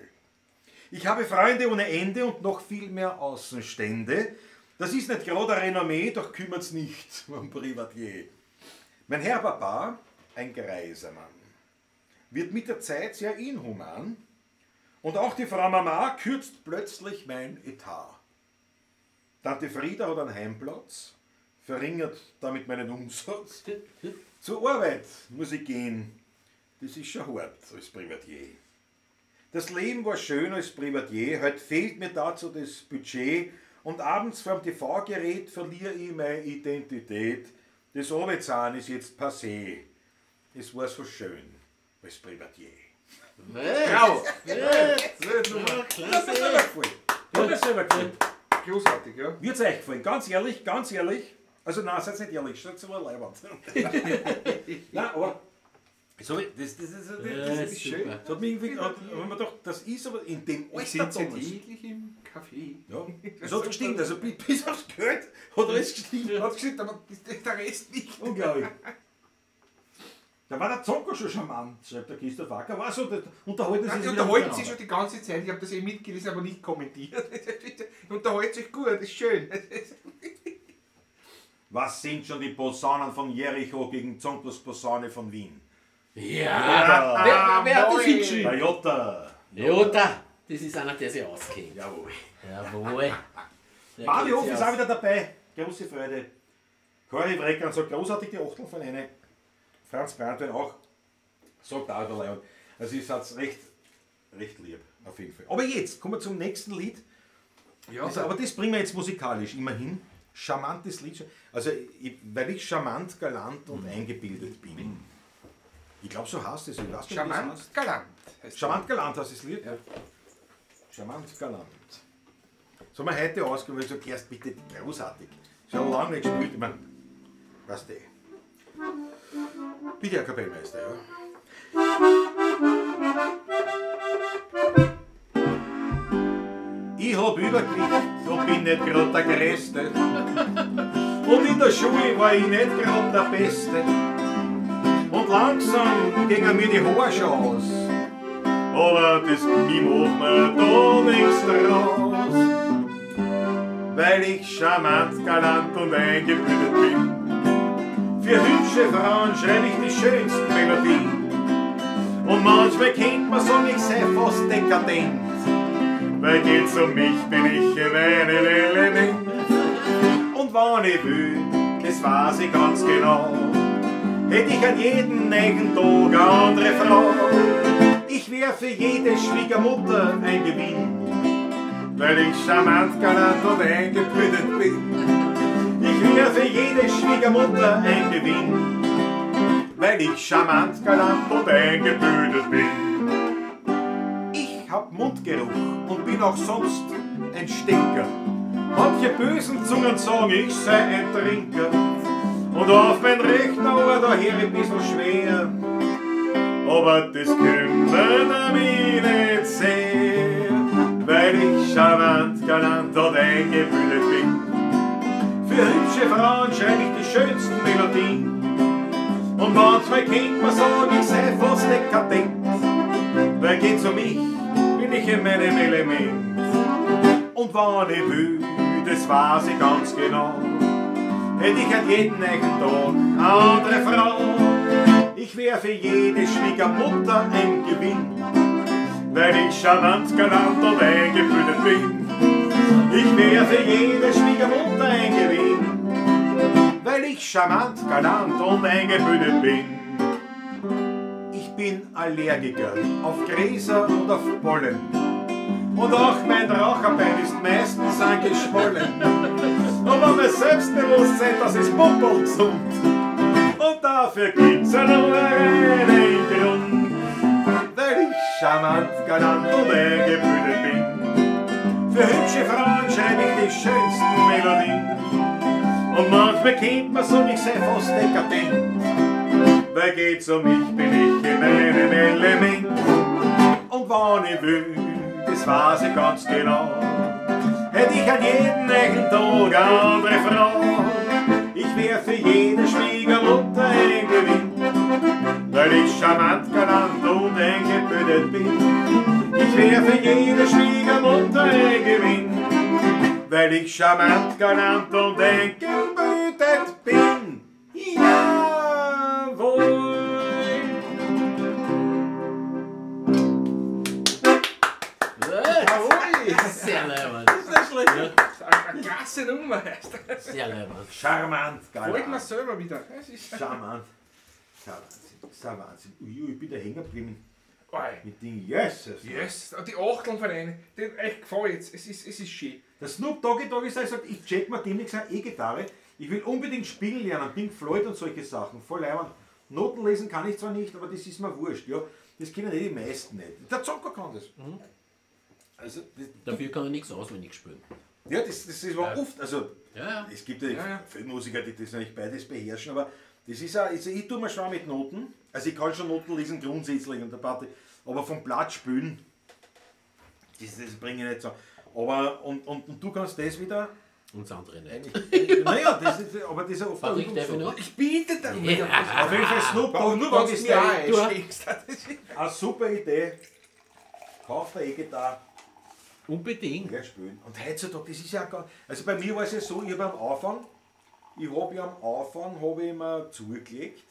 Speaker 2: Ich habe Freunde ohne Ende und noch viel mehr Außenstände. Das ist nicht gerade ein Renommee, doch kümmert's nicht um Privatier. Mein Herr Papa, ein greiser Mann, wird mit der Zeit sehr inhuman und auch die Frau Mama kürzt plötzlich mein Etat. Tante Frieda hat einen Heimplatz, verringert damit meinen Umsatz. Zur Arbeit muss ich gehen, das ist schon hart als Privatier. Das Leben war schön als Privatier, heute fehlt mir dazu das Budget und abends vorm TV-Gerät verliere ich meine Identität. Das Arbeitszahn ist jetzt passé. Es war so schön als Privatier.
Speaker 3: Bravo!
Speaker 2: Hat mir selber gefallen. Hat mir selber gefallen.
Speaker 5: Großartig, ja.
Speaker 2: Mir hat's euch gefallen, ganz ehrlich, ganz ehrlich. Also nein, seid nicht ehrlich, seid aber leibend. Nein, aber so, das ist schön. Das hat mich irgendwie, wenn man doch, das ist aber in dem Alter
Speaker 5: damals. Täglich im Café.
Speaker 2: Ja, das hat gestimmt, also bis aufs Geld hat alles gestimmt.
Speaker 5: Hat gestimmt, aber der Rest nicht.
Speaker 2: Unglaublich. Da war der Zocker schon charmant, schreibt der Christoph Acker. War so, unterhalten sie sich.
Speaker 5: Unterhalten sich schon die ganze Zeit. Ich habe das eh mitgelesen, aber nicht kommentiert. Unterhalten sich gut, ist schön.
Speaker 2: Was sind schon die Posaunen von Jericho gegen Zonkos Posaune von Wien?
Speaker 3: Ja! Wer hat das hingeschrieben?
Speaker 2: Der Jota.
Speaker 3: Jota! Das ist einer, der sich auskennt.
Speaker 2: Jawohl.
Speaker 3: Jawohl.
Speaker 2: Barbie Hof ist auch wieder dabei. Große Freude. Cory Breckern sagt großartig die Achtel von einer. Franz Brandwein auch, sagt auch der Leon. Also ihr seid recht lieb, auf jeden Fall. Aber jetzt kommen wir zum nächsten Lied.
Speaker 5: Ja,
Speaker 2: das, aber das bringen wir jetzt musikalisch immerhin. Charmantes Lied. Also weil ich charmant, galant und eingebildet bin. Ich glaube, so heißt es. Ich weiß nicht,
Speaker 5: charmant,
Speaker 2: das heißt.
Speaker 5: Galant. Heißt
Speaker 2: charmant, galant heißt das Lied.
Speaker 5: Ja.
Speaker 2: Charmant, galant. So haben wir heute ausgewählt, so erst bitte großartig. Schon lange nicht gespielt. Ich meine, weißt du. Bitte, Herr Kapellmeister, ja. Ich hab Übergewicht und bin nicht grad der Größte. Und in der Schule war ich nicht grad der Beste. Und langsam gingen mir die Haare schon aus. Aber das ich mach mir da nichts draus. Weil ich charmant, galant und eingebildet bin. Für hübsche Frauen schreibe ich die schönsten Melodien. Und manchmal kennt man sagen, ich sei fast dekadent. Weil geht's um mich, bin ich in meinem Element. Und wann ich will, das weiß ich ganz genau, hätte ich an jedem neuen Tag eine andere Frau. Ich wär für jede Schwiegermutter ein Gewinn, weil ich charmant, galant und eingebildet bin. Ich wär für jede Schwiegermutter ein Gewinn, weil ich charmant, galant und eingebildet bin. Ich hab Mundgeruch und bin auch sonst ein Stinker. Manche bösen Zungen sagen, ich sei ein Trinker. Und auf mein rechter Ohr, da hör ich ein bisschen schwer. Aber das kümmert mich nicht sehr, Weil ich charmant, galant und eingebildet bin. Für hübsche Frauen schreibe ich die schönsten Melodien. Und manchmal kennt man sagen, ich sei fast dekadent. Weil geht's um mich, bin ich in meinem Element. Und wann ich will, das weiß ich ganz genau, hätte ich an jedem eigenen Tag eine andere Frau. Ich wär für jede Schwiegermutter ein Gewinn, weil ich charmant, galant und eingebildet bin. Ich wär für jede Schwiegermutter ein Gewinn, weil ich charmant, galant und eingebildet bin. Ich bin Allergiker auf Gräser und auf Pollen. Und auch mein Raucherbein ist meistens angeschwollen. Aber mein Selbstbewusstsein, das ist pumperlgesund. Und dafür gibt's ja nur einen Grund, weil ich charmant, galant und eingebildet bin. Für hübsche Frauen schreibe ich die schönsten Melodien. Und manchmal kennt man so, ich sei fast dekadent. Weil geht's um mich, bin ich in meinem Element. Und wann ich will, das weiß ich ganz genau, hätte ich an jedem eigenen Tag eine andere Frau. Ich wär für jede Schwiegermutter ein Gewinn, weil ich charmant, galant und eingebildet bin. Ich wär für jede Schwiegermutter ein Gewinn, weil ich charmant, galant und eingebildet bin. Jawohl!
Speaker 3: Sehr leibend.
Speaker 5: Das ist nicht schlecht. Ja. Eine klasse Nummer.
Speaker 3: Sehr leibend.
Speaker 2: Charmant, geil.
Speaker 5: Folgt mir selber wieder. Das ist
Speaker 2: charmant. Das ist ein Wahnsinn. Ui, ich bin da hängen geblieben. Mit den Jesus.
Speaker 5: Yes. Und die Achteln von einem, die echt gefällt jetzt. Es ist schön.
Speaker 2: Der Snoop Doggy Doggy sagt, ich check mir demnächst eine E-Gitarre. Ich will unbedingt spielen lernen, Pink Floyd und solche Sachen. Voll leibend. Noten lesen kann ich zwar nicht, aber das ist mir wurscht. Ja, das kennen eh die meisten nicht. Der Zocker kann das.
Speaker 3: Mhm.
Speaker 2: Also, das,
Speaker 3: dafür kann ich nichts auswendig spielen.
Speaker 2: Ja, das ist aber oft. Also,
Speaker 3: ja.
Speaker 2: Es gibt ja viele Musiker, die das natürlich beides beherrschen, aber das ist auch, also ich tue mir schwer mit Noten. Also ich kann schon Noten lesen grundsätzlich und der Party, aber vom Blatt spielen, das bringe ich nicht so. Aber und du kannst das wieder.
Speaker 3: Und das andere nicht.
Speaker 2: Naja, das ist, aber das ist oft.
Speaker 3: Patrick, darf ich noch?
Speaker 5: Ich biete dann.
Speaker 3: Ja.
Speaker 2: Auf jeden Fall Snoop Dogg,
Speaker 5: nur wenn du mir einschlägst.
Speaker 2: Eine super Idee. Kauf eine E-Gitarre.
Speaker 3: Unbedingt.
Speaker 2: Ja, spielen. Und heutzutage, das ist ja gar. Also bei mir war es ja so, ich habe am Anfang, habe ich mir zugelegt.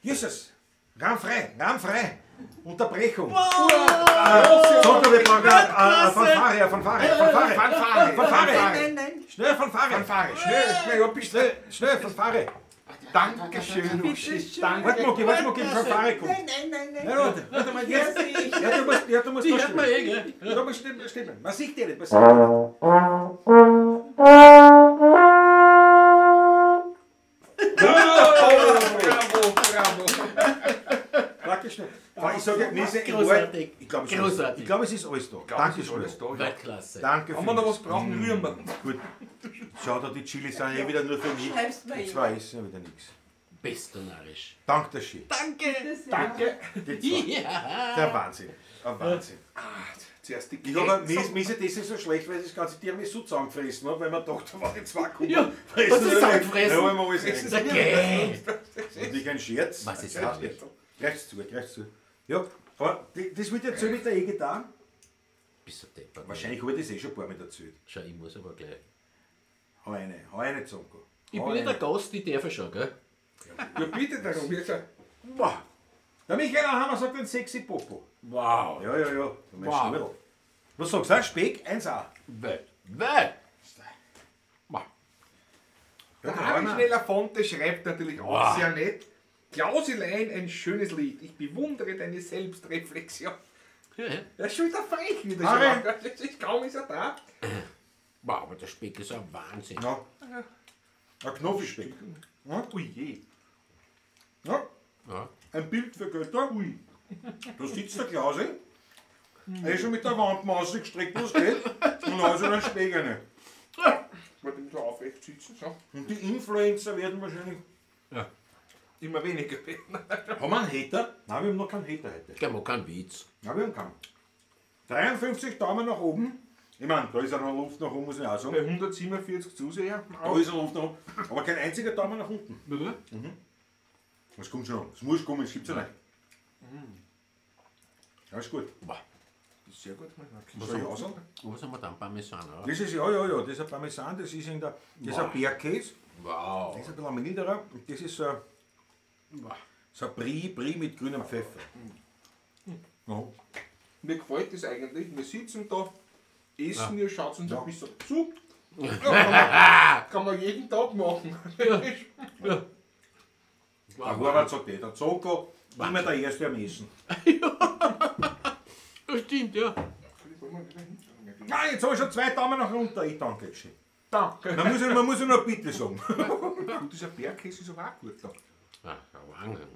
Speaker 2: Jesus! Raum frei! Unterbrechung!
Speaker 3: Wow.
Speaker 2: Fanfare, Fanfare, Fanfare! Fanfare!
Speaker 4: Nein, nein!
Speaker 2: Schnell, Fanfare!
Speaker 5: Fanfare! Schnell,
Speaker 2: schnell, Fanfare!
Speaker 5: Dankeschön, Uschi. Danke.
Speaker 2: Warte, Mucki, Fanfare kommt.
Speaker 4: Nein, nein, nein, nein.
Speaker 2: Nein, warte mal, jetzt. Ja, du musst
Speaker 3: Die hört man eh, gell?
Speaker 2: Ja, du musst stimmen. Man sieht die nicht, man sieht die nicht.
Speaker 5: Bravo, bravo.
Speaker 2: Dankeschön. Ich sage,
Speaker 3: großartig.
Speaker 2: Ich glaube, es ist alles da. Danke, ist alles
Speaker 5: da.
Speaker 3: Weltklasse.
Speaker 2: Danke.
Speaker 5: Wenn wir noch was brauchen, rühren wir.
Speaker 2: Gut. Schau da, die Chilis sind eh wieder nur für mich.
Speaker 4: Schreib's mir
Speaker 2: Die zwei essen ja wieder nichts.
Speaker 3: Bester narrisch.
Speaker 2: Danke, der Ski.
Speaker 5: Danke. Danke.
Speaker 3: Ja.
Speaker 2: Der Wahnsinn. Ein Wahnsinn.
Speaker 5: Zuerst die
Speaker 2: Ich habe, mir ist ja das so schlecht, weil ich das ganze Tiramisu zusammengefressen habe, weil man dachte, da waren die zwei Kugeln.
Speaker 3: Ja, was ist zusammengefressen?
Speaker 2: Ja, haben wir alles
Speaker 3: Okay.
Speaker 2: Und ich ein Scherz.
Speaker 3: Was ist das?
Speaker 2: Greif's zu, greif's zu. Ja, aber das wird jetzt so mit der E-Gitarre.
Speaker 3: Bist du deppert.
Speaker 2: Wahrscheinlich habe ich das eh schon ein paar Mal erzählt.
Speaker 3: Schau, ich muss aber gleich.
Speaker 2: Hau eine, Zonko.
Speaker 3: Ich bin nicht der Gast, ich darf schon, gell?
Speaker 5: Ja, bitte darum. Jetzt.
Speaker 2: Boah. Der Michael Hammer sagt ein sexy Popo.
Speaker 3: Wow.
Speaker 2: Ja, ja, ja. Mein
Speaker 3: Wow.
Speaker 2: Schnurl. Was sagst du? Speck 1A.
Speaker 3: Welt. Welt. Wow.
Speaker 2: Ja,
Speaker 5: Der Harry Schneller Fonte schreibt natürlich auch sehr nett. Klausilein, ein schönes Lied. Ich bewundere deine Selbstreflexion.
Speaker 3: Ja, ja.
Speaker 5: Er ist schon wieder frech wieder.
Speaker 2: Harry.
Speaker 5: Schon. Das ist, kaum ist er da.
Speaker 3: Wow, aber der Speck ist ein Wahnsinn.
Speaker 2: Ja. Ein Knoffelspeck. Ja.
Speaker 5: Ui je.
Speaker 2: Ja.
Speaker 3: Ja.
Speaker 2: Ein Bild für Götter. Ui. Da sitzt der Klausi. Er ist schon mit der Wandmaus gestreckt, was geht. Und da ist er ein Speck rein.
Speaker 5: Wollte ihm so aufrecht sitzen. So.
Speaker 2: Und die Influencer werden wahrscheinlich.
Speaker 3: Ja.
Speaker 5: Immer weniger werden.
Speaker 2: Haben wir einen Hater? Nein, wir haben noch keinen Hater heute.
Speaker 3: Gell, man keinen Witz.
Speaker 2: Nein, wir haben keinen. 53 Daumen nach oben. Ich meine, da ist ja noch Luft nach oben, muss ich auch sagen.
Speaker 5: Bei 147 Zuseher.
Speaker 2: Da ist ja Luft nach oben. Aber kein einziger Daumen nach unten.
Speaker 3: Bitte?
Speaker 2: Das kommt schon. Es muss kommen, es gibt's ja nicht. Ja, ist gut.
Speaker 3: Boah.
Speaker 5: Das ist sehr gut.
Speaker 2: Was soll ich aussagen?
Speaker 3: Was haben wir dann? Parmesan, oder?
Speaker 2: Das ist, ja, das ist ein Parmesan, das ist, das ist ein Bergkäse.
Speaker 3: Wow.
Speaker 2: Das ist ein bisschen milderer. Und das ist so ein, so ein Brie mit grünem Pfeffer. Ja.
Speaker 5: Mir gefällt das eigentlich. Wir sitzen da, essen, ihr schaut uns ein bisschen zu. Ja, kann man jeden Tag machen.
Speaker 2: Der Horvath sagt eh, der Zoko, immer der Erste am Essen.
Speaker 3: Das stimmt, ja.
Speaker 2: Nein, jetzt habe ich schon 2 Daumen nach runter. Ich danke schön.
Speaker 5: Danke.
Speaker 2: Man muss ja nur Bitte sagen.
Speaker 5: Und dieser Bergkäse ist aber auch gut da.
Speaker 3: Ja, Wahnsinn.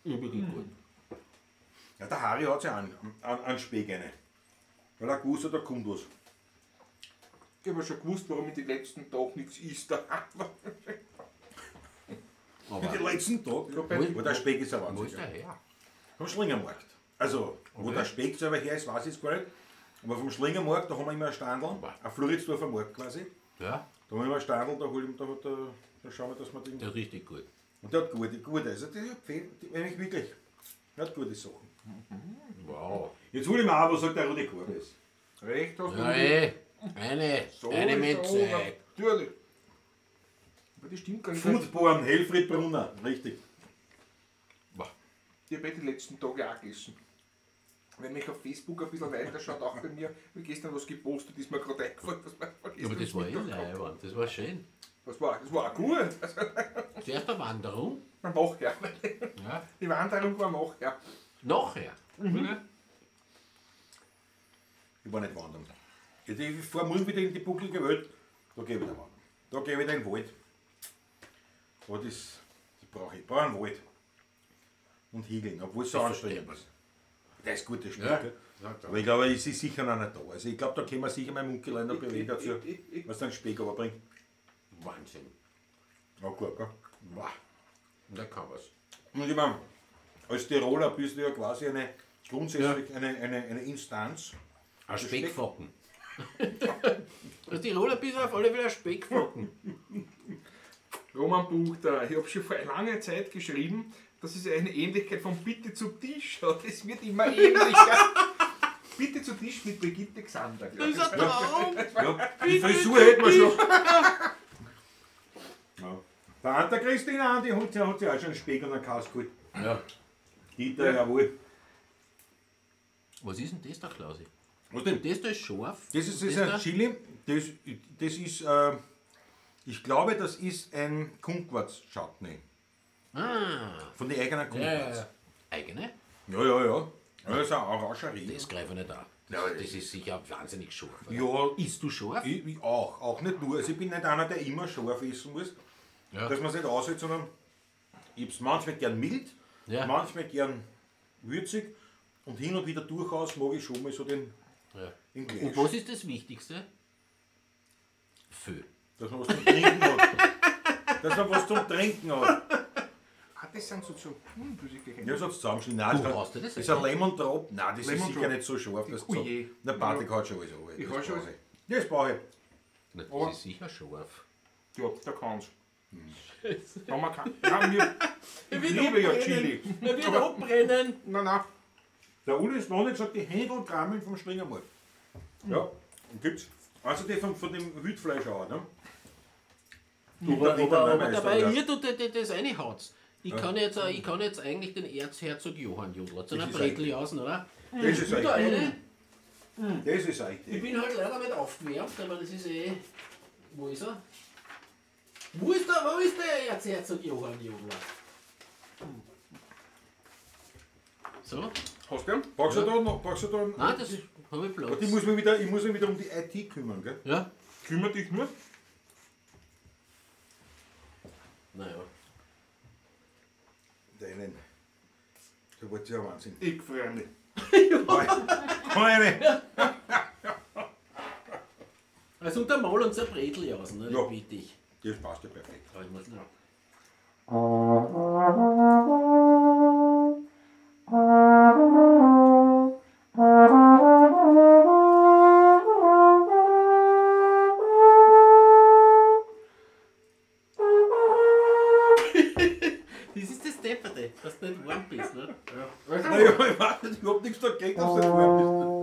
Speaker 3: Übrigens gut.
Speaker 2: Ja, der Harry hat sich einen Speck rein. Weil er gewusst hat, da kommt was.
Speaker 5: Ich habe schon gewusst, warum ich die letzten Tage nichts isst.
Speaker 3: Aber
Speaker 2: Die letzten Tage. Wo der Speck ist ja
Speaker 3: wo
Speaker 2: Wahnsinn.
Speaker 3: ist der her?
Speaker 2: Vom Schlingermarkt. Also, wo der Speck selber her ist, weiß ich jetzt gar nicht. Aber vom Schlingermarkt, da haben wir immer ein Standl, ein Floridsdorfer Markt quasi.
Speaker 3: Ja,
Speaker 2: Da haben wir immer ein Standl, da, holen, da, da, da schauen wir, dass wir den.
Speaker 3: der ist richtig gut.
Speaker 2: Und der hat gute, also der hat nämlich wirklich, der hat gute Sachen.
Speaker 3: Wow.
Speaker 2: Jetzt hol ich mir auch, was sagt der Rudi Korbes.
Speaker 5: Recht hast du.
Speaker 3: Ja, ey, eine,
Speaker 5: So
Speaker 3: eine
Speaker 5: ist
Speaker 3: Minze.
Speaker 5: er, natürlich. Aber das stimmt gar nicht.
Speaker 2: Foodborn, Helfried Brunner, richtig.
Speaker 3: Boah.
Speaker 5: Ich habe die letzten Tage auch gegessen. Wenn mich auf Facebook ein bisschen weiterschaut, auch bei mir, wie gestern was gepostet, ist mir gerade eingefallen, was man vergessen
Speaker 3: Aber das war eh
Speaker 5: hat.
Speaker 3: leibend, das war schön.
Speaker 5: Das war auch gut. Also,
Speaker 3: Zuerst eine Wanderung.
Speaker 5: nachher.
Speaker 3: Ja.
Speaker 5: Die Wanderung war nachher.
Speaker 3: Nachher. Mhm.
Speaker 2: Ich war nicht wandern. Ich fahre morgen wieder in die bucklige Welt, da gehe ich wieder wandern. Da gehe ich wieder in den Wald. Aber das brauche ich. Ich brauche einen Wald. Und Hiegeln, obwohl es so anstrengend ist. Das ist gutes Spiel.
Speaker 3: Ja.
Speaker 2: Gell? Aber ich glaube, es ist sicher noch nicht da. Also ich glaube, da können wir sicher meinen Munkel noch bewegen dazu, was dann Speck bringt.
Speaker 3: Wahnsinn.
Speaker 2: Ja, gut, gell?
Speaker 3: Boah. Da kann was.
Speaker 2: Und ich meine, als Tiroler bist du ja quasi eine, grundsätzlich eine Instanz.
Speaker 3: Ein Speckfocken. Als Tiroler bist du auf alle Fälle ein Speckfocken.
Speaker 5: Roman Buchter, ich habe schon vor langer Zeit geschrieben, dass es eine Ähnlichkeit von Bitte zu Tisch hat. Es wird immer ähnlicher. Bitte zu Tisch mit Brigitte Xander.
Speaker 3: Das ist ein Traum.
Speaker 2: Ja, die Frisur hätten wir schon. Ja. Der Anta Christina, die hat sich auch schon einen Speck und einen Kass geholt.
Speaker 3: Ja.
Speaker 2: Dieter, jawohl.
Speaker 3: Was ist denn das da, Klausi?
Speaker 2: Was denn?
Speaker 3: Das da ist scharf.
Speaker 2: Das ist, das ist
Speaker 3: Das
Speaker 2: ein
Speaker 3: da?
Speaker 2: Chili. Das ist, ich glaube, das ist ein Kumquats-Chutney.
Speaker 3: Ah.
Speaker 2: Von den eigenen
Speaker 3: Ja,
Speaker 2: Kumquats.
Speaker 3: ja, ja. Eigene?
Speaker 2: Ja, ja, ja. Ja, das ist eine Orangerie.
Speaker 3: Das greife ich nicht an. Das ist sicher wahnsinnig scharf. Oder?
Speaker 2: Ja,
Speaker 3: Isst du scharf?
Speaker 2: ich auch nicht nur. Also ich bin nicht einer, der immer scharf essen muss,
Speaker 3: Ja.
Speaker 2: dass man es nicht aushält, sondern ich hab's manchmal gern mild,
Speaker 3: Ja.
Speaker 2: manchmal gern würzig und hin und wieder durchaus mag ich schon mal so den,
Speaker 3: Ja.
Speaker 2: den Clash.
Speaker 3: Und was ist das Wichtigste? Fö.
Speaker 2: Dass man was zum Trinken hat. Dass man was zum Trinken hat.
Speaker 5: Ah, das sind so zu. Das ist geheim.
Speaker 2: Ja, so zusammenschneiden. Nein,
Speaker 3: Du
Speaker 2: das
Speaker 3: hast du das
Speaker 2: ist ein Lemon Drop. Nein, das
Speaker 5: Lemon
Speaker 2: ist sicher
Speaker 5: Drop.
Speaker 2: nicht so scharf. Das
Speaker 5: Oh je.
Speaker 2: Der Patrick hat schon alles. Aber
Speaker 5: Ich
Speaker 2: das
Speaker 5: hab schon
Speaker 2: brauche
Speaker 5: alles.
Speaker 2: ich. Das brauche ich.
Speaker 3: Na, das
Speaker 5: Aber-
Speaker 3: ist sicher scharf.
Speaker 5: Ja, da kann's. Ja, man kann. Ja, mir, ich liebe ja Chili.
Speaker 3: Er wird abbrennen.
Speaker 5: Nein, nein.
Speaker 2: Der Uli ist noch nicht gesagt, die Händelkramen vom Schlingermarkt. Ja, und gibt's. Also die von dem Wildfleisch auch, ne?
Speaker 3: Aber dabei, ihr tut das reinhaut. Ich kann jetzt eigentlich den Erzherzog Johann Jodler zu einer
Speaker 2: Das ist
Speaker 3: Breteljausen, oder?
Speaker 2: Das ist
Speaker 3: Da
Speaker 2: eine
Speaker 3: eine.
Speaker 2: Das ist eine
Speaker 3: Ich
Speaker 2: Idee.
Speaker 3: bin halt leider nicht aufgewärmt, aber das ist eh. Wo ist er? Wo ist der Erzherzog Johann Jodler? So?
Speaker 5: Hast du ihn?
Speaker 2: Brauchst du da noch? Brauchst du da noch?
Speaker 3: Nein, das habe ich Platz.
Speaker 2: Ich muss mich wieder, ich muss mich wieder um die IT kümmern, gell?
Speaker 3: Ja?
Speaker 5: Kümmere dich nur.
Speaker 3: Naja.
Speaker 2: Deinen. Da wird ja Wahnsinn.
Speaker 5: Ich freue mich.
Speaker 2: Meine!
Speaker 3: Also untermal uns ein Breteljausen, ne?
Speaker 2: Ja.
Speaker 3: Bitte ich.
Speaker 2: Das passt ja perfekt.
Speaker 3: Aber ich muss noch. Dass du nicht warm bist, ne?
Speaker 2: Ja. Nein, ich weiß nicht, ich hab nichts dagegen, dass du nicht warm bist.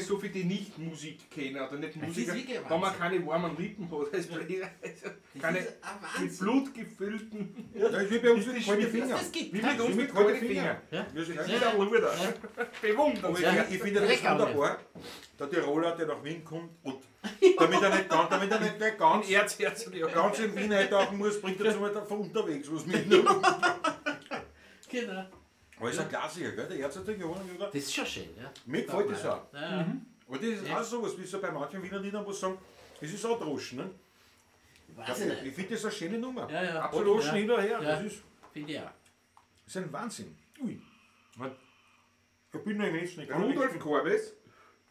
Speaker 5: So für die Nicht-Musik kennen oder nicht Musiker, wenn man keine warmen Lippen hat als Bläser, also keine mit Blut gefüllten.
Speaker 2: Ja, das ist wie bei uns mit kalten Fingern.
Speaker 5: Wie mit uns mit kalten Fingern.
Speaker 3: Ja.
Speaker 5: Das ist ein Luder. Bewundernswert.
Speaker 2: Ich finde das wunderbar, der Tiroler, der nach Wien kommt und damit er nicht ganz, ganz in Wien eintauchen muss, bringt er zum von unterwegs was mit.
Speaker 3: Genau.
Speaker 2: Aber ist ein Klassiker, gell? Der Erzherzog Johann.
Speaker 3: Das ist schon schön, ja.
Speaker 2: Mir gefällt das auch.
Speaker 3: Ja.
Speaker 2: Mhm. Aber das ist auch sowas, wie so bei manchen Wiener Liedern, wo sie sagen, das ist auch Droschen, ne?
Speaker 3: Weiß ich nicht.
Speaker 2: Ich finde das eine schöne Nummer.
Speaker 3: Ja, ja.
Speaker 2: Absolut. Droschen
Speaker 3: ja.
Speaker 2: hin und her.
Speaker 3: Ja.
Speaker 2: Das ist,
Speaker 3: finde ich auch.
Speaker 2: Das ist ein Wahnsinn. Ui. Ich bin noch im Essen.
Speaker 5: Rudolf Korbes.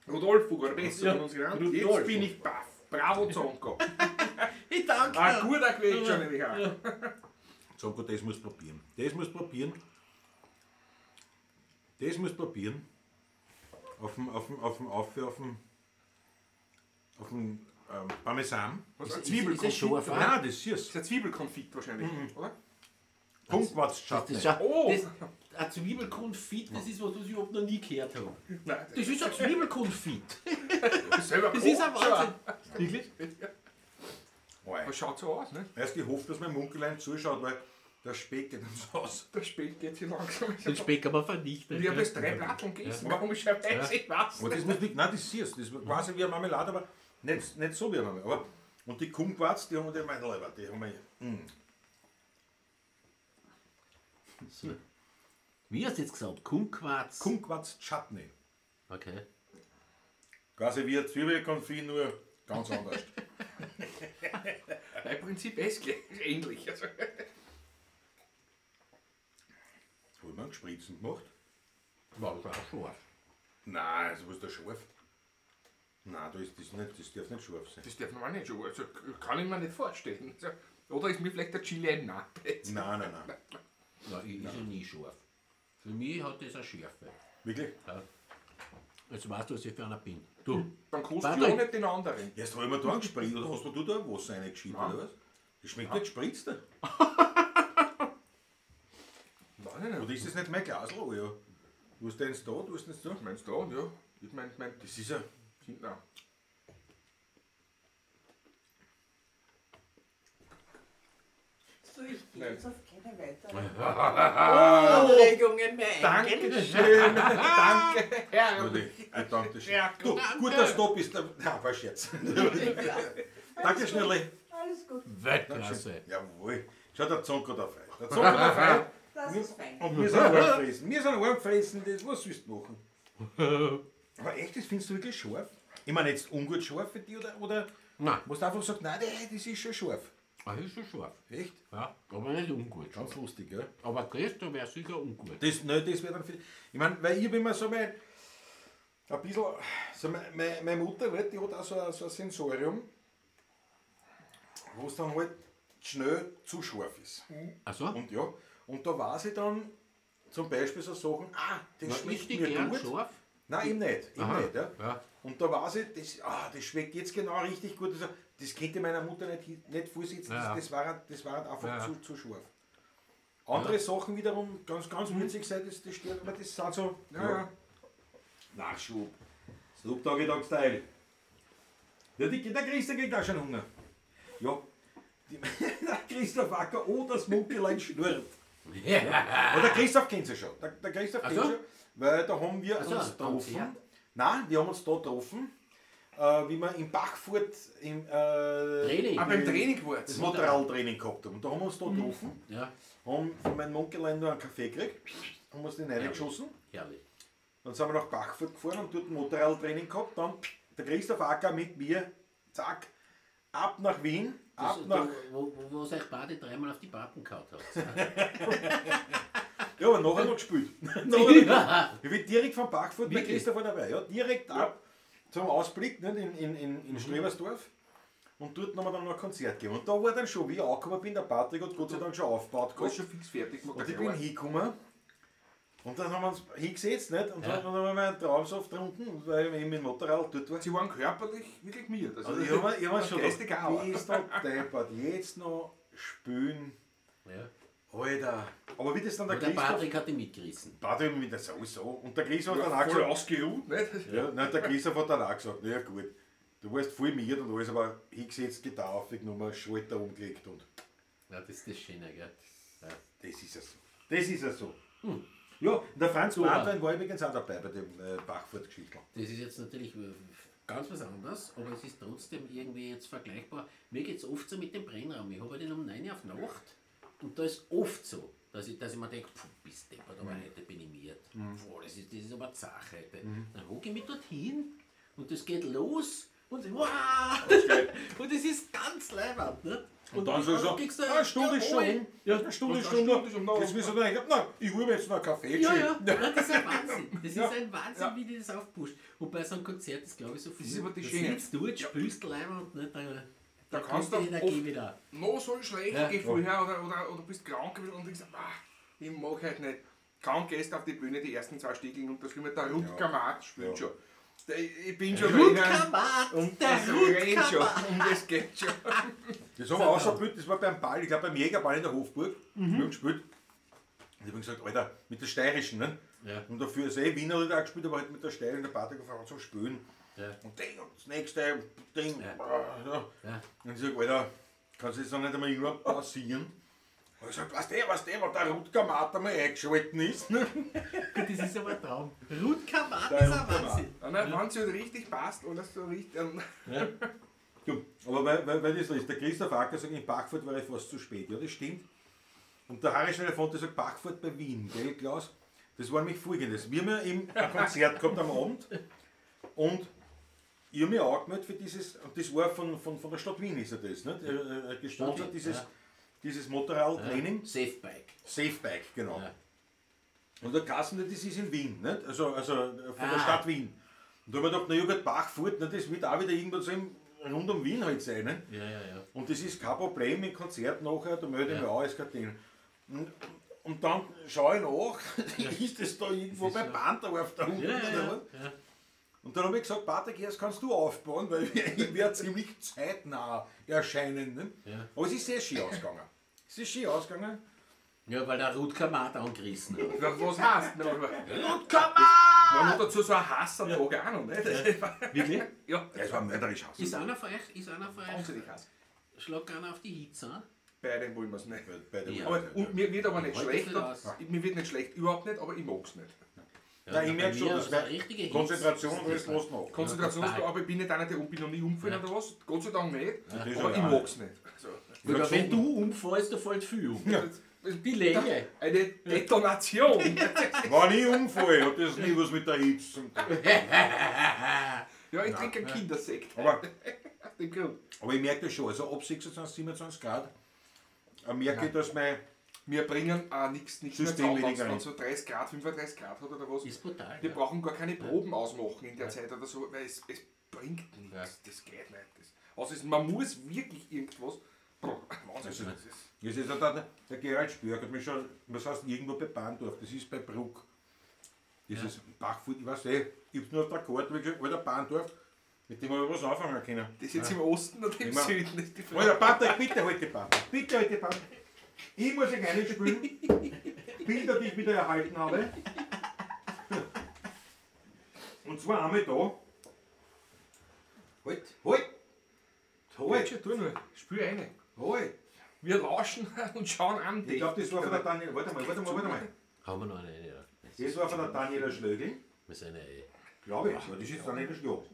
Speaker 5: Rodolfo Korbes,
Speaker 3: ja.
Speaker 5: hat uns genannt. Jetzt bin ich baff. Bravo, Zonko.
Speaker 3: Ich danke.
Speaker 5: Ein guter Quetscher, nämlich auch.
Speaker 3: Ja.
Speaker 2: Zonko, das muss probieren. Das muss probieren. Das muss probieren. Auf dem Parmesan.
Speaker 5: Was
Speaker 3: ist
Speaker 5: Zwiebelkonfit?
Speaker 3: scharf?
Speaker 2: Nein, das ist süß.
Speaker 5: Das ist ein Zwiebelkonfit wahrscheinlich, oder?
Speaker 2: Kumquats-Chutney.
Speaker 5: Oh!
Speaker 3: Ein Zwiebelkonfit, das ist was, was ich überhaupt noch nie gehört habe.
Speaker 5: Nein,
Speaker 3: das ist ein Zwiebelkonfit.
Speaker 5: Das ist
Speaker 3: ein Wahnsinn.
Speaker 5: Wirklich? Aber schaut so aus, ne?
Speaker 2: Erst ich hoffe, dass mein Munkelein zuschaut, weil der Speck geht uns aus.
Speaker 5: Der Speck geht hier langsam.
Speaker 3: Den Speck aber vernichtet.
Speaker 5: Und ich habe jetzt 3 Platteln gegessen,
Speaker 2: Ja.
Speaker 5: komischerweise, ich weiß
Speaker 2: Aber das muss nicht, nein, das ist süß. Das ist quasi wie eine Marmelade, aber nicht so wie eine Marmelade. Aber, und die Kumquats, die haben wir meine Leber, die haben wir.
Speaker 3: So. Wie hast du jetzt gesagt? Kumquats?
Speaker 2: Kumquats-Chutney.
Speaker 3: Okay.
Speaker 2: Quasi wie ein Zwiebelkonfit, nur ganz anders.
Speaker 5: Mein Prinzip ist ähnlich. Also.
Speaker 2: Hat man Spritzen gemacht?
Speaker 3: War das auch scharf?
Speaker 2: Nein, also was ist da scharf? Nein, da ist das nicht, das darf nicht scharf sein.
Speaker 5: Das darf man auch nicht scharf, also kann ich mir nicht vorstellen. Also, oder ist mir vielleicht der Chili ein Nah?
Speaker 2: Nein, nein, nein.
Speaker 3: Nein, ich ist ja nie scharf. Für mich hat das eine Schärfe.
Speaker 2: Wirklich?
Speaker 3: Ja. Jetzt weißt du, was ich für einer bin. Du.
Speaker 5: Dann kostest du auch nicht den anderen.
Speaker 2: Erst habe ich mir da angespritzt, oder hast du da Wasser reingeschüttet, oder was? Das schmeckt nicht gespritzt.
Speaker 5: Nein,
Speaker 2: Oder ist das nicht mein Glasl? Oh, ja. Du hast eins da, du hast eins da.
Speaker 5: Meins da, ja. Ich mein,
Speaker 2: das ist ja.
Speaker 5: Nein.
Speaker 6: So, ich gehe jetzt auf keine weiteren Anregungen mehr ein.
Speaker 5: Dankeschön, danke, Herr.
Speaker 2: Danke schön. Du, gut, dass du da bist. Nein, war Scherz. Danke, Schnelli.
Speaker 6: Alles gut.
Speaker 3: Weltklasse.
Speaker 2: Jawohl. Schau, der Zonko da frei. Der Zonko da frei.
Speaker 6: Das ist fein.
Speaker 2: Und wir sind arm gefressen. Wir sind arm gefressen, das, was willst du machen? Aber echt, das findest du wirklich scharf? Ich meine, jetzt ungut scharf für dich oder?
Speaker 3: Nein.
Speaker 2: Wo du einfach sagst, nein, das ist schon scharf.
Speaker 3: Das ist schon scharf.
Speaker 2: Echt?
Speaker 3: Ja, aber nicht ungut.
Speaker 2: Ganz lustig, gell?
Speaker 3: Aber das da wäre sicher ungut.
Speaker 2: Das, nein, das wäre dann viel. Ich meine, weil ich bin immer so mein. Ein bisschen. So meine Mutter, halt, die hat auch so ein Sensorium, wo es dann halt schnell zu scharf ist.
Speaker 3: Ach so?
Speaker 2: Und ja, und da weiß ich dann, zum Beispiel so Sachen, das
Speaker 3: Na,
Speaker 2: schmeckt
Speaker 3: isst die
Speaker 2: mir
Speaker 3: gern
Speaker 2: gut.
Speaker 3: scharf?
Speaker 2: Nein, eben nicht. Eben nicht, ja.
Speaker 3: Ja.
Speaker 2: Und da weiß ich, das schmeckt jetzt genau richtig gut. Also, das könnte meiner Mutter nicht vorsitzen,
Speaker 3: Ja.
Speaker 2: das war einfach
Speaker 3: Ja.
Speaker 2: zu scharf. Andere Sachen wiederum ganz, ganz würzig sein, das stört, aber das sind so.
Speaker 5: Ja, ja.
Speaker 2: Nachschub. Snoop Doggy Dogg Style. Ja, der Christa kriegt auch schon Hunger. Ja. Der Christoph Acker oder das Munkelein schnurrt.
Speaker 3: Ja.
Speaker 2: Aber der Christoph kennt sie schon. Der Christoph
Speaker 3: Ach
Speaker 2: kennt
Speaker 3: so.
Speaker 2: schon, weil da haben wir
Speaker 3: Ach so,
Speaker 2: uns getroffen.
Speaker 3: Konzert?
Speaker 2: Nein, wir haben uns da getroffen, wie wir in Bachfurt im
Speaker 3: Training.
Speaker 5: Ah, beim Training war
Speaker 2: das Motorradtraining gehabt haben. Und da haben wir uns da getroffen,
Speaker 3: Ja,
Speaker 2: haben von meinem Munkelein nur einen Kaffee gekriegt, haben uns den reingeschossen.
Speaker 3: herrlich.
Speaker 2: Dann sind wir nach Bachfurt gefahren und dort ein Motorradtraining gehabt. Dann der Christoph Acker mit mir, zack, ab nach Wien, ab
Speaker 3: Das,
Speaker 2: nach.
Speaker 3: da, wo euch beide dreimal auf die Pappen gehauen habt.
Speaker 2: Ja, aber nachher noch gespielt. Nachher noch. Ich bin direkt von Bachfurt bei
Speaker 3: Wirklich?
Speaker 2: Christoph dabei. Ja, direkt ab zum Ausblick, nicht, in Strebersdorf. Und dort haben wir dann noch ein Konzert gegeben. Und da war dann schon, wie ich angekommen bin, der Patrick hat Gott sei Dank schon aufgebaut
Speaker 5: Alles
Speaker 2: gehabt.
Speaker 5: schon fix fertig gemacht.
Speaker 2: Und ich bin hingekommen. Und dann haben wir uns hingesetzt, nicht? Und
Speaker 3: Ja.
Speaker 2: dann haben wir einen Traumsaft getrunken, weil ich eben mit dem Motorrad dort war.
Speaker 5: Sie waren körperlich wirklich miert.
Speaker 2: Also ich habe mir schon
Speaker 5: geistig
Speaker 2: gedacht,
Speaker 5: auch.
Speaker 2: bist du deppert, jetzt noch spülen.
Speaker 3: Ja.
Speaker 2: Alter. Aber wie das dann der
Speaker 3: Und der
Speaker 2: Christoph...
Speaker 3: Patrick hat ihn mitgerissen.
Speaker 2: Patrick mit der sowieso. Und der Christoph hat
Speaker 5: Ja,
Speaker 2: dann auch
Speaker 5: voll
Speaker 2: gesagt...
Speaker 5: ausgeruht, nicht?
Speaker 2: Ja, nein, der Christoph hat dann auch gesagt, na ja gut, du warst voll miert und alles, aber hingesetzt, Gitarre aufgenommen, Schalter umgelegt und...
Speaker 3: Ja, das ist das Schöne, gell? Ja.
Speaker 2: Das ist es so. Das ist es so. Ja, und der Franz Martin war übrigens auch dabei bei dem Bachfurt-Geschichtel.
Speaker 3: Das ist jetzt natürlich ganz was anderes, aber es ist trotzdem irgendwie jetzt vergleichbar. Mir geht es oft so mit dem Brennraum. Ich habe den um 9 Uhr auf Nacht und da ist oft so, dass ich mir denke, puh, bist deppert, aber heute bin ich miert. Boah, das ist aber zach heute. Dann hocke ich mich dorthin und das geht los und wow! Und es ist ganz leibend, ne?
Speaker 2: Und dann so, so
Speaker 3: kriegst du
Speaker 2: eine Stunde ist schon
Speaker 3: jawohl.
Speaker 2: um, ja, eine Stunde ist schon
Speaker 5: Stunde ist um,
Speaker 2: um. Jetzt müssen wir eigentlich, nein, ich hole mir jetzt noch einen Kaffee.
Speaker 3: Ja, ja, ja, das ist ein Wahnsinn. Das ist ein Wahnsinn, wie die das aufpusht. Und bei so einem Konzert ist, glaube ich, so viel.
Speaker 5: Das ist aber die
Speaker 3: Da
Speaker 5: Schöne.
Speaker 3: sitzt du, spielst leibend, ne? Da
Speaker 5: kannst
Speaker 3: kommt
Speaker 5: du
Speaker 3: die Energie
Speaker 5: oft-
Speaker 3: wieder.
Speaker 5: Noch so schlecht,
Speaker 3: Ja.
Speaker 5: geh vorher oder bist krank und denkst, ich mag heute nicht. Kaum gehst auf die Bühne, die ersten zwei Stiegeln und das Schlimme, der Rutger Maat spielt schon. Ich bin schon
Speaker 3: Rutger Maat,
Speaker 5: und
Speaker 3: der
Speaker 5: das rennt
Speaker 3: Rutger
Speaker 5: schon
Speaker 3: Maat.
Speaker 5: und es geht schon.
Speaker 2: Das haben wir auch schon gespielt, das war beim Ball, ich glaube beim Jägerball in der Hofburg. Wir haben gespielt. Und ich habe gesagt, Alter, mit der Steirischen, ne?
Speaker 3: Ja.
Speaker 2: Und dafür ist eh Wiener hat auch gespielt, aber halt mit der Steirischen, der Patrick auf zum Spielen.
Speaker 3: Ja.
Speaker 2: Und Ding, und das nächste Ding.
Speaker 3: Ja.
Speaker 2: Ja.
Speaker 3: Ja.
Speaker 2: Und ich sag, Alter, kannst du jetzt noch nicht einmal irgendwann passieren? Und ich sag, weißt du, was der Rutger Maat einmal eingeschalten ist? Ne?
Speaker 3: Gut, das ist aber ein Traum. Rutger Maat
Speaker 2: Der
Speaker 3: ist ein
Speaker 2: Rutger Maat.
Speaker 3: Wahnsinn.
Speaker 5: Wenn es halt richtig passt, alles so richtig. Dann
Speaker 2: Du, aber weil das so ist, der Christoph Acker sagt, in Bachfurt war ich fast zu spät. Ja, das stimmt. Und der Harry Schneider-Fonte sagt, Bachfurt bei Wien, gell, Klaus? Das war nämlich folgendes. Wir haben ja eben ein Konzert gehabt am Abend und ich habe mich angemeldet für dieses, und das war von der Stadt Wien, ist ja das, nicht? Gesponsert,
Speaker 3: Wien,
Speaker 2: dieses,
Speaker 3: ja.
Speaker 2: dieses Motorradtraining.
Speaker 3: Safe Bike.
Speaker 2: Safe Bike, genau.
Speaker 3: Ja.
Speaker 2: Und der Kassen, das ist in Wien, nicht? Also von der
Speaker 3: Ah.
Speaker 2: Stadt Wien. Und da habe ich gedacht, na ja gut, Bachfurt, ne, das wird auch wieder irgendwo so rund um Wien halt sein. Ne?
Speaker 3: Ja, ja, ja.
Speaker 2: Und das ist kein Problem im Konzert nachher, da melde ich mich auch, ist kein Ding. Und dann schaue ich nach, ist das da irgendwo
Speaker 3: Das ist
Speaker 2: bei
Speaker 3: so.
Speaker 2: Bandorf da unten
Speaker 3: Ja, ja,
Speaker 2: oder
Speaker 3: ja,
Speaker 2: was?
Speaker 3: ja.
Speaker 2: Und dann habe ich gesagt, Patrick, erst kannst du aufbauen, weil ich werde ziemlich zeitnah erscheinen. Ne?
Speaker 3: Ja.
Speaker 2: Aber es ist sehr schön ausgegangen. Es ist schön ausgegangen.
Speaker 3: Ja, weil der Rutger Maat angerissen hat.
Speaker 5: Was heißt?
Speaker 3: Rutger Maat!
Speaker 5: War noch dazu so ein Hass am Tag auch noch, nicht?
Speaker 3: Wirklich?
Speaker 5: Ja,
Speaker 2: Ja, es war mörderisch Hass.
Speaker 3: Ist einer von euch, ist einer von euch,
Speaker 5: wahnsinnig Hass.
Speaker 3: schlag einer auf die Hitze an?
Speaker 5: Beide wollen wir es nicht.
Speaker 2: Bei dem
Speaker 3: Ja.
Speaker 5: Aber, und mir wird aber nicht
Speaker 3: Heute
Speaker 5: schlecht.
Speaker 3: nicht
Speaker 5: Und,
Speaker 3: aus.
Speaker 5: mir wird nicht schlecht, überhaupt nicht, aber ich mag es nicht.
Speaker 3: Ja,
Speaker 2: Nein, ich
Speaker 3: bei
Speaker 2: merke schon,
Speaker 3: mir
Speaker 2: das
Speaker 3: ist
Speaker 2: wär-
Speaker 3: eine richtige Hitze.
Speaker 2: Konzentration
Speaker 3: Das
Speaker 2: und
Speaker 3: ist
Speaker 2: alles los noch.
Speaker 5: Konzentration,
Speaker 3: Ja, total.
Speaker 5: aber ich bin nicht einer, der bin noch nie umgefallen oder was. Gott sei Dank nicht.
Speaker 2: Das
Speaker 5: Aber
Speaker 2: ist
Speaker 5: ich
Speaker 2: ja
Speaker 5: mag es nicht. Also,
Speaker 3: Sogar wenn du umfällst, da fällt viel um.
Speaker 2: Ja.
Speaker 3: Die Länge.
Speaker 5: Eine Detonation.
Speaker 2: Wenn ich umfalle, hat das nie was mit der Hitze zu tun.
Speaker 5: Ja, ich trinke einen Kindersekt.
Speaker 2: Aber,
Speaker 5: Aus dem Grund.
Speaker 2: aber ich merke das schon, also ab 26, 27 Grad merke ich, dass mein.
Speaker 5: Wir bringen auch nichts mehr
Speaker 2: System
Speaker 5: zusammen,
Speaker 2: weniger
Speaker 5: wenn es so 30 Grad, 35 Grad hat oder was.
Speaker 3: Ist brutal.
Speaker 5: Wir
Speaker 3: Ja.
Speaker 5: brauchen gar keine Proben ausmachen in der Zeit oder so, weil es bringt nichts.
Speaker 3: Ja.
Speaker 5: Das geht nicht. Das, also es, man muss wirklich irgendwas. Brr,
Speaker 2: Also, das ist ja der Gerald Spörk hat mich schon, was heißt irgendwo bei Bahndorf, das ist bei Bruck. Das ist Bachfurt, ich weiß nicht, ich hab's nur auf der Karte, wie gesagt, alter Bahndorf, mit dem habe ich was anfangen können.
Speaker 5: Das ist jetzt im Osten oder im
Speaker 2: Immer.
Speaker 5: Süden? Ist die Frage.
Speaker 2: Alter Patrick, bitte halt die Band. Bitte halt die Band. Ich muss euch einspielen. Bilder, die ich wieder erhalten habe. Und zwar einmal da. Halt, halt! Halt,
Speaker 5: Halt, tu nur. Spül eine.
Speaker 2: halt!
Speaker 5: Wir lauschen und schauen an.
Speaker 2: Ich glaube, das war von der Daniela. Warte mal, warte mal, warte mal.
Speaker 3: Haben wir noch eine, ja.
Speaker 2: Das war von der Daniela Schlögl.
Speaker 3: Wir sind ja eh.
Speaker 2: Glaube ich. Ja, das ist Daniela Schlögl.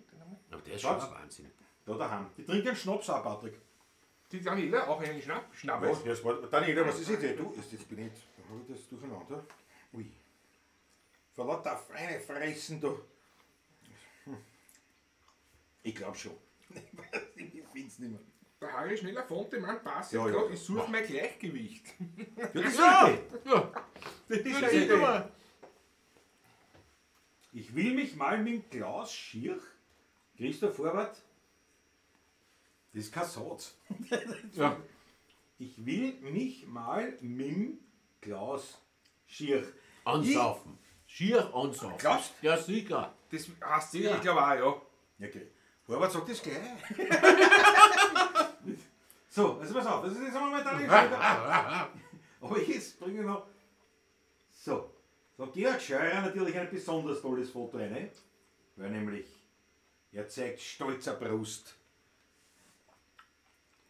Speaker 3: Aber der ist schon
Speaker 2: Schaut's.
Speaker 3: ein Wahnsinn.
Speaker 2: Da daheim. Die trinken Schnaps auch, Patrick.
Speaker 5: Die Daniela, auch einen Schnapp. Schnapp.
Speaker 2: Was? Das war, Daniela, was ist jetzt? Du, jetzt bin ich jetzt. Habe ich das durcheinander? Ui. Vor lauter Feine fressen da. Ich glaube schon. Ich finde es nicht mehr.
Speaker 5: Der Harry Schneller von dem Mann passt
Speaker 2: Ja,
Speaker 5: ja,
Speaker 2: ja.
Speaker 5: gerade, ich suche mein Gleichgewicht.
Speaker 2: Ja, das ist ja.
Speaker 3: Ja,
Speaker 5: Das ist
Speaker 3: das ist aber.
Speaker 2: Ich will mich mal mit dem Klaus Schirch, Christoph Horvath, das ist kein Satz.
Speaker 3: Ja.
Speaker 2: Ich will mich mal mit dem Klaus Schirch.
Speaker 3: Ansaufen. Schier ansaufen.
Speaker 2: Glaubst?
Speaker 3: Ja, sicher.
Speaker 5: Das heißt,
Speaker 3: Ja.
Speaker 5: ich glaube auch, ja.
Speaker 2: Ja, okay. Horvath sagt das gleich. So, also pass auf, das ist jetzt einmal mein Talent. Aber jetzt bringe ich noch. So, so Georg Scheurer natürlich ein besonders tolles Foto rein, weil nämlich er zeigt stolzer Brust.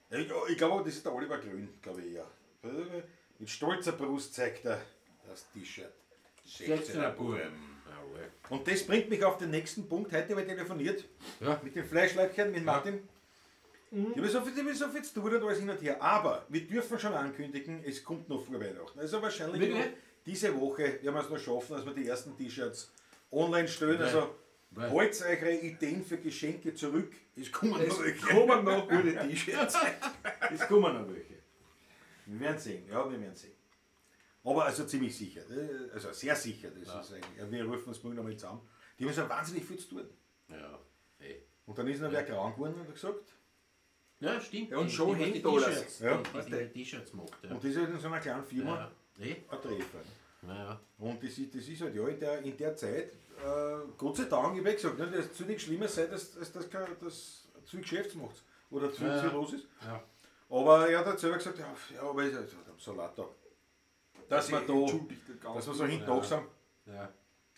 Speaker 2: Ich glaube, das ist der Oliver Grün, glaube ich, ja. Mit stolzer Brust zeigt er das T-Shirt.
Speaker 3: 16er Buben. Jawohl.
Speaker 2: Und das bringt mich auf den nächsten Punkt. Heute habe ich telefoniert
Speaker 3: Ja.
Speaker 2: mit dem Fleischleibchen, mit Martin. Ich habe so viel zu tun und alles hin und her. Aber wir dürfen schon ankündigen, es kommt noch vor Weihnachten. Also wahrscheinlich
Speaker 3: Wirklich?
Speaker 2: noch diese Woche werden wir es noch schaffen, dass wir die ersten T-Shirts online stellen.
Speaker 3: Ja.
Speaker 2: Also
Speaker 3: Ja.
Speaker 2: holt eure Ideen für Geschenke zurück. Es kommen noch
Speaker 5: Es
Speaker 2: welche.
Speaker 5: kommen noch gute T-Shirts.
Speaker 2: Es kommen noch welche. Wir werden sehen. Ja, wir werden sehen. Aber also ziemlich sicher. Also sehr sicher. Das ist eigentlich, ja, wir rufen uns morgen nochmal zusammen. Die haben so wahnsinnig viel zu tun.
Speaker 3: Ja. Ey.
Speaker 2: Und dann ist noch wer krank geworden, hat er gesagt.
Speaker 3: Ja, stimmt.
Speaker 5: Ja, und
Speaker 3: Die-
Speaker 5: schon
Speaker 3: die, was
Speaker 5: hängt
Speaker 3: die
Speaker 5: alles.
Speaker 3: T-Shirts,
Speaker 2: Ja.
Speaker 3: die T-Shirts macht. Ja.
Speaker 2: Und das ist halt in so einer kleinen Firma
Speaker 3: Ja. Eh?
Speaker 2: ein Treffer.
Speaker 3: Ja.
Speaker 2: Und das ist halt ja in der Zeit, Gott sei Dank, ich habe ja gesagt, ne, das soll nichts Schlimmes sein, dass das zu viel Geschäft macht oder zu
Speaker 3: Ja,
Speaker 2: viel
Speaker 3: ja.
Speaker 2: los ist.
Speaker 3: Ja.
Speaker 2: Aber er hat halt selber gesagt, ja, ja aber ist halt so laut da. Dass wir da,
Speaker 5: Entschuldigt, das Ganze.
Speaker 2: dass wir so hinten
Speaker 3: Ja.
Speaker 2: nach sind.
Speaker 3: Ja.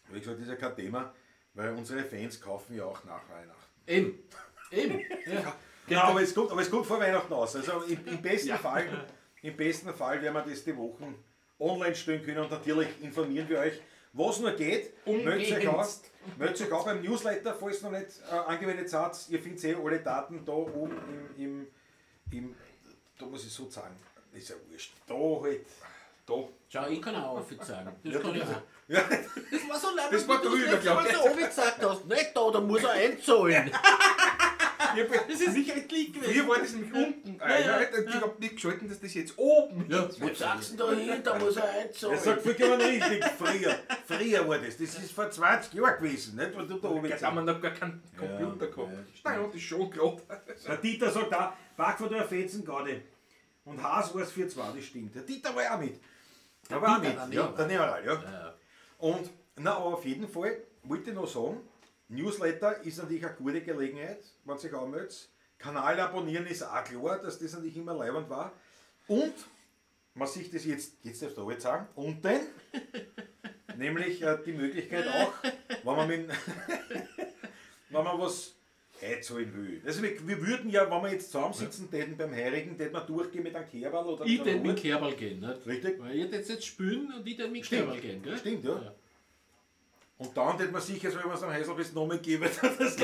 Speaker 2: Wie gesagt, das ist ja kein Thema, weil unsere Fans kaufen ja auch nach Weihnachten.
Speaker 3: Eben. Eben. Ja.
Speaker 2: Ja, aber es kommt vor Weihnachten aus. Also im besten Fall, im besten Fall werden wir das die Wochen online stellen können und natürlich informieren wir euch, was nur geht. Meldet euch auch, meldet euch auch beim Newsletter, falls noch nicht angemeldet seid. Ihr findet eh alle Daten da oben im da muss ich so sagen, ist ja wurscht. Da halt.
Speaker 5: Da.
Speaker 3: Schau, ich kann auch aufzeigen. Das
Speaker 2: Ja,
Speaker 3: kann
Speaker 2: du
Speaker 3: ich
Speaker 2: bist-
Speaker 3: auch.
Speaker 2: Ja,
Speaker 3: Das war so leid,
Speaker 5: Das war
Speaker 3: wie du
Speaker 5: drüber,
Speaker 3: das letzte
Speaker 5: glaub
Speaker 3: Mal
Speaker 5: ich.
Speaker 3: so aufgezeigt hast. Nicht da, da muss er einzahlen.
Speaker 5: Das
Speaker 3: ist nicht richtig gewesen.
Speaker 5: Früher war das nämlich unten.
Speaker 3: Ja, ja,
Speaker 5: Und ich hab nicht geschalten, dass das jetzt oben
Speaker 3: Ja,
Speaker 5: ist.
Speaker 3: wo sagst du da hin? Da muss er einzahlen.
Speaker 2: er sagt vollkommen richtig. Früher war das. Das ist vor 20 Jahren gewesen, nicht? Was du da oben
Speaker 5: Da haben wir noch gar keinen Computer
Speaker 2: Ja,
Speaker 5: gehabt.
Speaker 2: ja,
Speaker 5: Nein, das ist schon klar.
Speaker 2: Der Dieter sagt auch, Backfurt der Fetzen gerade. Und Haas war es für zwei, das stimmt. Der Dieter war ja auch mit. Der war auch
Speaker 3: Dieter,
Speaker 2: mit.
Speaker 3: der
Speaker 2: Ja, der Neoral, ja.
Speaker 3: Ja.
Speaker 2: Und, na, aber auf jeden Fall wollte ich noch sagen, Newsletter ist natürlich eine gute Gelegenheit, wenn sich anmeldet. Kanal abonnieren ist auch klar, dass das natürlich immer leibend war. Und, man sieht das jetzt, jetzt darfst du auch jetzt sagen, unten, nämlich die Möglichkeit auch, wenn man, mit, wenn man was einzahlen will. Also wir würden ja, wenn wir jetzt zusammensitzen täten beim Heirigen, täten wir durchgehen mit einem Kerberl oder
Speaker 3: Ich
Speaker 2: mit
Speaker 3: tät
Speaker 2: einem
Speaker 3: mit
Speaker 2: Hut.
Speaker 3: Kerberl gehen, nicht?
Speaker 2: Richtig?
Speaker 3: Weil ihr tät jetzt spülen und ich tät mit
Speaker 2: Stimmt.
Speaker 3: Kerberl gehen, gell?
Speaker 2: Stimmt, ja.
Speaker 3: Ja.
Speaker 2: Und dann tät man sicher, so wenn man es am Häusl bis Namen geben, das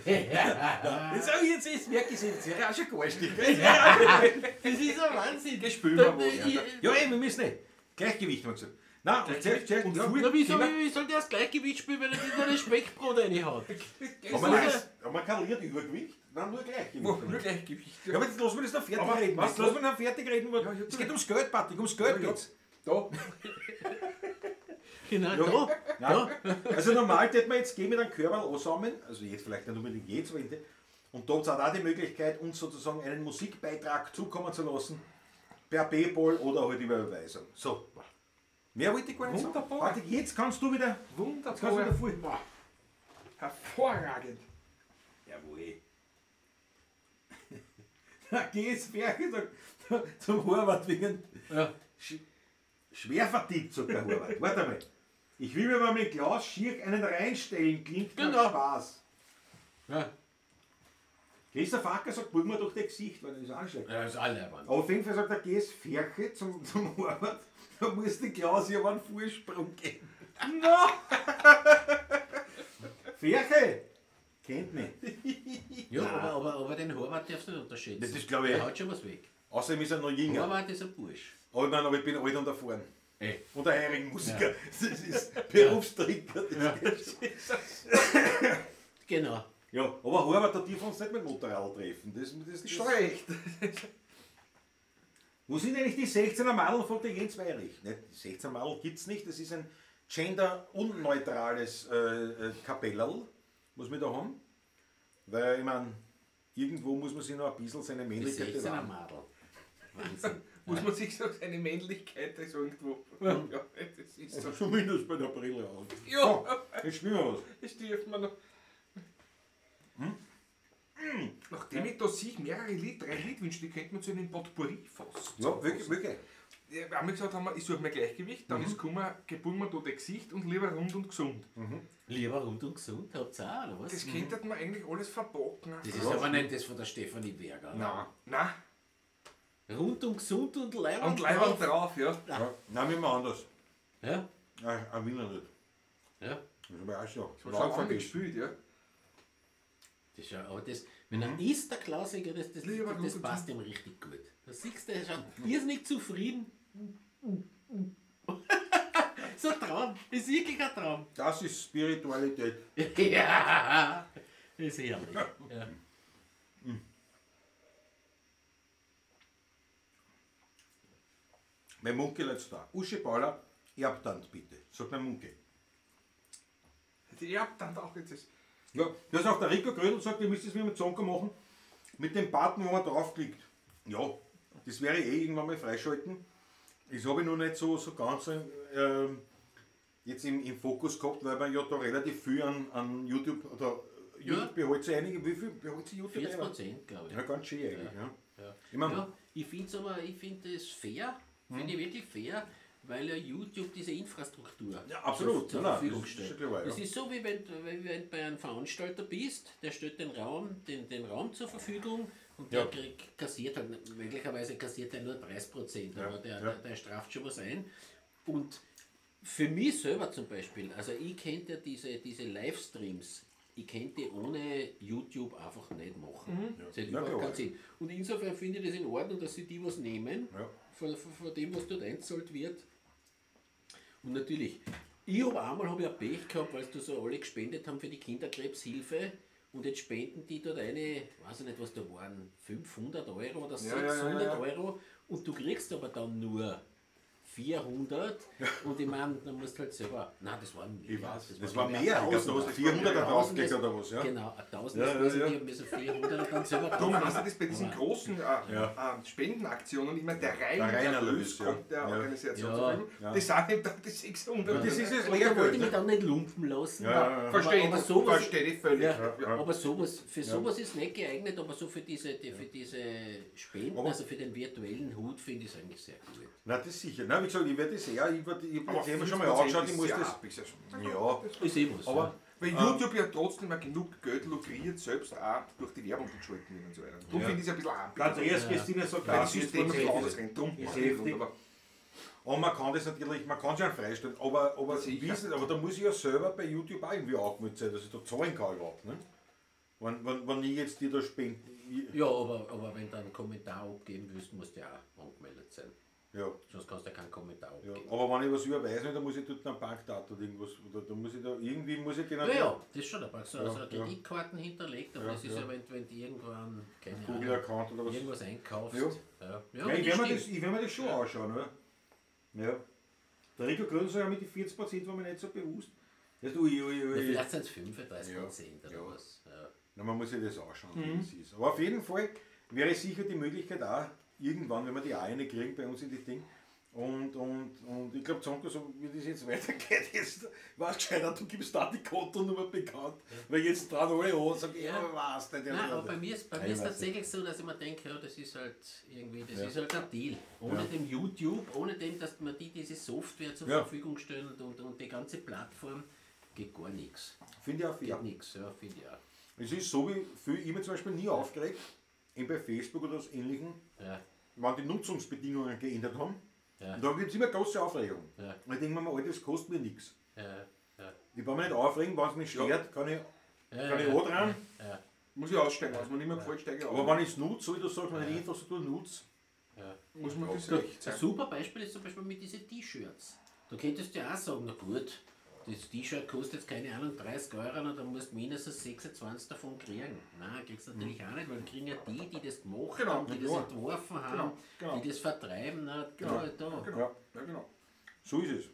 Speaker 2: Jetzt, oh, jetzt ist, merke ich es jetzt, ja, auch schon garstig.
Speaker 3: Das ist ein Wahnsinn.
Speaker 5: Das spülen wir
Speaker 3: Da-
Speaker 5: was.
Speaker 3: ich-
Speaker 2: Ja, ey, wir müssen nicht. Gleichgewicht, haben wir gesagt. Nein, und zuerst,
Speaker 5: Und
Speaker 2: ja.
Speaker 5: früher-
Speaker 3: Na, wie soll der das Gleichgewicht spielen, wenn er sich nur das Speckbrot reinhaut?
Speaker 2: Haben wir, nicht, haben wir kein Lied Übergewicht? Nein, nur Gleichgewicht.
Speaker 5: Nur Gleichgewicht.
Speaker 2: Ja, aber jetzt lassen wir das noch fertig
Speaker 5: Aber
Speaker 2: reden.
Speaker 5: was-
Speaker 2: Jetzt lassen wir noch fertig reden.
Speaker 5: Ja, ja,
Speaker 2: es geht ums Geld, Patrick, ums Geld
Speaker 5: Ja, ja.
Speaker 2: geht's.
Speaker 5: Da.
Speaker 3: Genau,
Speaker 2: Ja.
Speaker 3: da.
Speaker 2: Nein. Also normal hätte man jetzt gehen mit einem Körperl ansammeln, also jetzt vielleicht nicht unbedingt jetzt, aber in der- Und dort hat auch die Möglichkeit, uns sozusagen einen Musikbeitrag zukommen zu lassen, per PayPal oder halt über Überweisung. So. Mehr wollte ich gar nicht sagen.
Speaker 5: Wunderbar.
Speaker 2: Warte, jetzt kannst du wieder. Jetzt kannst du wieder
Speaker 5: Wunderbar.
Speaker 2: voll.
Speaker 5: Hervorragend.
Speaker 2: Jawohl. Da gehst du zum Horvath wegen.
Speaker 3: Ja.
Speaker 2: Schwer verdient, sagt der Horvath. Warte mal. Ich will mir mal mit Klaus schier einen reinstellen, klingt nach
Speaker 3: Genau.
Speaker 2: Spaß.
Speaker 3: Ja.
Speaker 2: Christoph Acker sagt, brüll mir doch dein Gesicht, weil das ist anschlägt.
Speaker 3: Ja, ist alle Mann.
Speaker 2: Aber auf jeden Fall sagt der GS Ferche zum Horvath, da muss die Klaus ja einen Vorsprung geben.
Speaker 5: No!
Speaker 2: Ferche! Kennt mich.
Speaker 3: Ja, aber den Horvath darfst du nicht unterschätzen.
Speaker 2: Das ist, glaub ich,
Speaker 3: Der haut schon was weg.
Speaker 2: Außerdem ist er noch jünger.
Speaker 3: Horvath ist ein Bursch.
Speaker 2: Aber ich meine, aber ich bin alt und erfahren.
Speaker 3: Ey.
Speaker 2: Und ein heurigen Musiker. Das ist Berufstrinker. Das geht schon.
Speaker 3: Genau.
Speaker 2: Ja, aber Horvath, da dürfen wir uns nicht mit dem Motorrad treffen. Das
Speaker 5: Schon recht.
Speaker 2: Wo sind eigentlich die 16er Madel, fragt der Jens Weyrich. Nicht, die 16er Madel gibt es nicht, das ist ein genderunneutrales Kapellerl, was wir da haben. Weil, ich meine, irgendwo muss man sich noch ein bisschen seine
Speaker 3: Die
Speaker 2: Männlichkeit
Speaker 3: 16er
Speaker 2: bewahren.
Speaker 3: Madel. Wahnsinn.
Speaker 5: Muss man sich so seine Männlichkeit das irgendwo. Ja, das ist so.
Speaker 2: Zumindest bei der Brille auch.
Speaker 5: Ja,
Speaker 2: So, jetzt spielen wir was.
Speaker 5: das dürfen wir noch. Nachdem ich da sehe, mehrere Lied, 3 Liedwünsche, die könnte man zu einem Potpourri fassen.
Speaker 2: Ja, wirklich, wirklich.
Speaker 5: Ja, wir haben gesagt, haben wir, ich suche mir Gleichgewicht, dann ist gekommen, gebunden wir da dein Gesicht und lieber rund und gesund.
Speaker 3: Lieber rund und gesund, habt ihr auch, oder was?
Speaker 5: Das könnte man eigentlich alles verpacken.
Speaker 3: Das ist aber nicht das von der Stefanie Berger.
Speaker 2: Nein.
Speaker 5: Nein,
Speaker 3: Rund und gesund und leibend
Speaker 5: und leibend drauf, ja.
Speaker 2: Ja. Nein, wir machen anders.
Speaker 3: Ja,
Speaker 2: Nein, ein Wiener nicht.
Speaker 3: ja.
Speaker 2: Das habe ich auch schon.
Speaker 5: Das war schon lange gespielt, ja.
Speaker 3: Das ist ja, aber das, wenn er isst, der Klassiker, das
Speaker 5: Lieber rund
Speaker 3: das
Speaker 5: und
Speaker 3: passt ihm richtig gut. Da siehst du, er schaut irrsinnig zufrieden. So ein Traum, ist wirklich ein Traum.
Speaker 2: Das ist Spiritualität.
Speaker 3: Ja, ist herrlich. Ja.
Speaker 2: Mein Munkel jetzt da. Uschi Paula, Erbtand bitte. Sagt mein Munkel.
Speaker 5: Die Erbtand auch jetzt ist.
Speaker 2: Ja, das ist auch der Rico Grödel sagt, ihr müsst es mir mit Zonko machen. Mit dem Button, wo man draufklickt. Ja, das werde ich eh irgendwann mal freischalten. Das habe ich noch nicht so ganz jetzt im Fokus gehabt, weil man ja da relativ viel an YouTube oder YouTube behält sich einige. Wie viel behält sich YouTube?
Speaker 3: 40%, glaube ich.
Speaker 2: Ja, ganz schön eigentlich. Ja.
Speaker 3: Ja.
Speaker 2: Ich mein-
Speaker 3: ja, ich finde es aber, ich finde es fair, finde ich wirklich fair, weil ja YouTube diese Infrastruktur
Speaker 2: Ja, absolut.
Speaker 3: zur
Speaker 2: Nein, nein,
Speaker 3: Verfügung
Speaker 2: das ist
Speaker 3: stellt.
Speaker 2: schon klar, ja.
Speaker 3: Es ist so, wie wenn du bei einem Veranstalter bist, der stellt den Raum, den Raum zur Verfügung und der
Speaker 2: Ja.
Speaker 3: kassiert halt, möglicherweise kassiert er nur 30%,
Speaker 2: Ja,
Speaker 3: aber
Speaker 2: ja.
Speaker 3: der straft schon was ein. Und für mich selber zum Beispiel, also ich könnte ja diese Livestreams, ich könnte ohne YouTube einfach nicht machen. Das hat
Speaker 2: Ja,
Speaker 3: überhaupt
Speaker 2: klar.
Speaker 3: keinen Sinn. Und insofern finde ich das in Ordnung, dass sie die was nehmen,
Speaker 2: Ja.
Speaker 3: von dem, was dort einzahlt wird. Und natürlich, ich habe einmal hab ich ein Pech gehabt, weil da so alle gespendet haben für die Kinderkrebshilfe. Und jetzt spenden die dort eine, weiß ich nicht, was da waren, 500 Euro oder 600
Speaker 5: ja.
Speaker 3: Euro. Und du kriegst aber dann nur 400. Und ich meine, dann musst du halt selber. Nein, das war mehr.
Speaker 2: Ich weiß, das
Speaker 3: glaub
Speaker 2: war
Speaker 3: ich,
Speaker 2: mehr. Ich glaub, du
Speaker 3: 1000.
Speaker 2: hast 400 da
Speaker 3: 1000
Speaker 2: draufgelegt oder was, ja?
Speaker 3: Genau, 1000
Speaker 2: Ja,
Speaker 3: ja,
Speaker 2: ja,
Speaker 3: müssen
Speaker 2: ja.
Speaker 3: die haben müssen 400 und dann selber
Speaker 5: Darum
Speaker 3: drauf.
Speaker 5: hast du das bei diesen großen Spendenaktionen immer der reine
Speaker 2: Der reine
Speaker 5: Erlös
Speaker 2: Erlös, ja.
Speaker 5: kommt der
Speaker 2: Ja.
Speaker 5: Organisation
Speaker 3: Ja.
Speaker 5: zur Verfügung. Das sind eben dann die 600.
Speaker 2: Das ist das
Speaker 3: Und da wollte ich
Speaker 2: Lehrgeld.
Speaker 3: mich dann nicht lumpen lassen.
Speaker 2: Ja, ja, ja.
Speaker 5: Verstehe
Speaker 3: Aber
Speaker 5: ich,
Speaker 3: sowas-
Speaker 5: verstehe ich völlig.
Speaker 3: Ja,
Speaker 5: Ja.
Speaker 3: aber sowas, für sowas ist nicht geeignet, aber so für diese Spenden,
Speaker 2: Aber-
Speaker 3: also für den virtuellen Hut finde ich es eigentlich sehr gut.
Speaker 2: Nein, das sicher. Nein, wie gesagt, ich werde das eher, ich werde ich
Speaker 5: Aber
Speaker 2: hab mir schon mal
Speaker 5: 5%
Speaker 2: angeschaut, ich
Speaker 5: ist
Speaker 2: muss
Speaker 5: sehr
Speaker 2: das.
Speaker 5: happig, sehr schon.
Speaker 2: Ja,
Speaker 3: Ist eh was.
Speaker 2: aber
Speaker 3: ja.
Speaker 5: Weil YouTube ja trotzdem auch genug Geld lukriert, selbst auch durch die Werbung, die geschalten wird und so weiter. Darum
Speaker 2: Ja.
Speaker 5: finde ich es ein bisschen happig.
Speaker 2: Der Andreas Christine sagt,
Speaker 5: Weil
Speaker 2: auch,
Speaker 5: das System ein bisschen
Speaker 2: 40%
Speaker 5: anders rennt. Darum
Speaker 2: ist
Speaker 5: mache ich
Speaker 2: heftig.
Speaker 5: aber
Speaker 2: Und man kann das natürlich, man kann sich auch freistellen, aber,
Speaker 5: Sicher.
Speaker 2: wissen, aber da muss ich ja selber bei YouTube auch irgendwie angemeldet sein, dass ich da zahlen kann überhaupt. Ne? Wenn ich jetzt die da spenden. Ich,
Speaker 3: Ja, aber wenn du einen Kommentar abgeben willst, musst du ja auch angemeldet sein.
Speaker 2: ja,
Speaker 3: Sonst kannst du ja keinen Kommentar
Speaker 2: ja.
Speaker 3: abgeben.
Speaker 2: Aber wenn ich was überweise, dann muss ich dort eine Bankdaten oder irgendwas, oder da muss ich da, irgendwie muss ich genau.
Speaker 3: Ja, ja, das ist schon. Da brauchst du also
Speaker 2: Ja,
Speaker 3: eine Kreditkarten hinterlegt, aber
Speaker 2: Ja,
Speaker 3: das ist ja,
Speaker 2: ja.
Speaker 3: wenn du irgendwann keine Ahnung,
Speaker 2: Google-Account oder was.
Speaker 3: irgendwas einkaufst.
Speaker 2: Ja.
Speaker 3: Ja,
Speaker 2: Ja,
Speaker 3: aber
Speaker 2: ich werde mir,
Speaker 3: stimmt.
Speaker 2: das- ich werd mir das schon anschauen, oder? Ja. Der Rico Grün sagt ja mit den 40% war mir nicht so bewusst. Das, ui, ui,
Speaker 3: Ja,
Speaker 2: ui.
Speaker 3: vielleicht sind es 35%
Speaker 2: Ja.
Speaker 3: oder was. Ja.
Speaker 2: Na, man muss sich das anschauen, wie das ist. Aber auf jeden Fall wäre sicher die Möglichkeit auch, irgendwann, wenn wir die auch eine kriegen bei uns in die Ding. Und ich glaube, Zonko, so wie das jetzt weitergeht, jetzt war es gescheiter, du gibst da die Kontonummer bekannt, weil jetzt dran alle an und sagen, ja, was denn?
Speaker 3: Nein, aber bei mir ist tatsächlich so, dass ich mir denke, ja, das ist halt irgendwie, das ist halt ein Deal. Ohne dem YouTube, ohne dem, dass man diese Software zur Verfügung stellt und die ganze Plattform, geht gar nichts.
Speaker 2: Finde ich auch fair.
Speaker 3: Geht nichts, ja, finde ich auch.
Speaker 2: Es ist so, wie viel ich mir zum Beispiel nie aufgeregt, eben bei Facebook oder was Ähnlichem, wenn die Nutzungsbedingungen geändert haben. Ja. Und da gibt es immer große Aufregung. Ja. Und ich denke mir mal, das kostet mir nichts.
Speaker 3: Ja. Ja.
Speaker 2: Ich brauche mich nicht aufregen, wenn es mich stört, kann ich auch dran.
Speaker 3: Ja.
Speaker 5: Muss ich aussteigen, wenn es mir nicht mehr gefällt, steige ich aus.
Speaker 2: Aber wenn ich es nutze, so wie du sagst, wenn ich die Infrastruktur nutze,
Speaker 5: muss man das recht sein.
Speaker 3: Ein super Beispiel ist zum Beispiel mit diesen T-Shirts. Da könntest du ja auch sagen, na gut, das T-Shirt kostet jetzt keine Ahnung 30 Euro, und dann musst du mindestens 26 davon kriegen. Nein, kriegst du natürlich auch nicht, weil kriegen ja die, die das gemacht haben, die das entworfen haben, die das vertreiben. Na, da.
Speaker 5: Genau. Ja, genau.
Speaker 2: So ist es.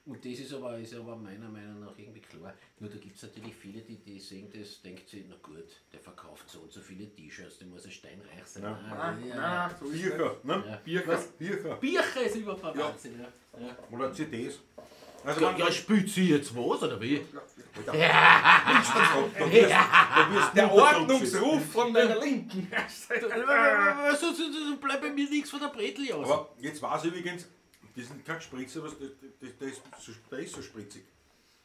Speaker 3: Und das ist aber meiner Meinung nach irgendwie klar. Nur da gibt es natürlich viele, die sehen das, denkt sich, na gut, der verkauft so und so viele T-Shirts, der muss ja steinreich sein.
Speaker 5: Nein, so ist
Speaker 2: Bircher, ne?
Speaker 3: Ja.
Speaker 2: Bircher.
Speaker 3: Bircher ist überhaupt ein Wahnsinn, ja.
Speaker 2: Oder CDs. Also
Speaker 3: ja, spielt sie jetzt was, oder wie?
Speaker 5: Der Ordnungsruf von deiner Linken.
Speaker 3: So bleibt bei mir nichts von der Bretel aus.
Speaker 2: Aber jetzt weiß ich übrigens, das ist kein Spritzer, der ist so spritzig.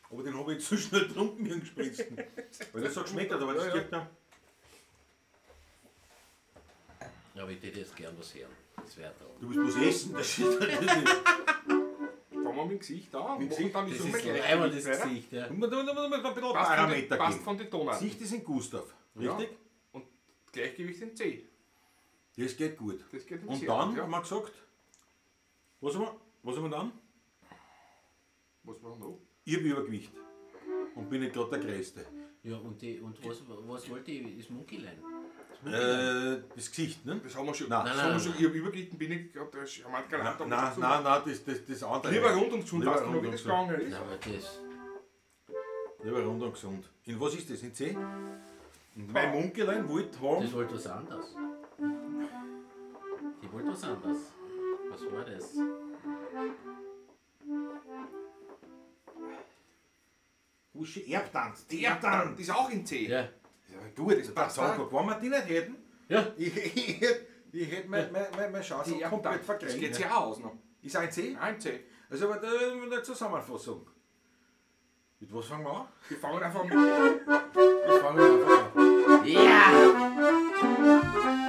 Speaker 2: Aber den habe ich jetzt so schnell getrunken, den gespritzten. Weil das so geschmeckt hat, aber das geht nicht.
Speaker 3: Ja, aber ich hätte jetzt gern was hören. Das wäre da.
Speaker 2: Du musst was essen, das ist natürlich.
Speaker 5: Fangen wir mit dem Gesicht an.
Speaker 2: Mit dem Gesicht?
Speaker 5: Dann
Speaker 3: das ist einmal das Gesicht, ja.
Speaker 2: Und man ein bisschen Parameter
Speaker 5: passt von den Tonarten.
Speaker 2: Gesicht ist in Gustav, richtig?
Speaker 5: Ja. Und Gleichgewicht in C.
Speaker 2: Das geht gut.
Speaker 5: Das geht in
Speaker 2: Und
Speaker 5: C.
Speaker 2: dann haben wir gesagt, was haben wir dann?
Speaker 5: Was war noch?
Speaker 2: Ich habe Übergewicht und bin nicht gerade der Größte.
Speaker 3: Ja, und was wollte ich? Das Monkeyline?
Speaker 2: Das Gesicht, ne?
Speaker 5: Das haben wir schon.
Speaker 2: Nein,
Speaker 5: das haben wir schon. Ich habe übergewicht, bin ich gerade der charmant galant.
Speaker 2: Nein, das andere.
Speaker 5: Lieber rund und gesund, weißt du noch, wie das gegangen ist?
Speaker 3: Nein, aber das.
Speaker 2: Lieber rund und gesund. In was ist das? In C? Und mein Monkeyline wollte haben.
Speaker 3: Das wollte was anderes. Die wollte was anderes. Was war das?
Speaker 2: Uschi Erbtanz. Die Erbtanz!
Speaker 5: Die ist auch in C.
Speaker 3: Ja.
Speaker 2: Ja, gut, das passt auch. Wenn wir die nicht hätten,
Speaker 3: ja.
Speaker 2: ich hätte meine Chance komplett vergrenzt.
Speaker 5: Das geht sich auch aus noch.
Speaker 2: Ist ein C?
Speaker 5: Ein C.
Speaker 2: Also aber eine Zusammenfassung. Mit was fangen wir an?
Speaker 5: Wir fangen einfach mit.
Speaker 2: Wir fangen einfach an.
Speaker 3: Ja!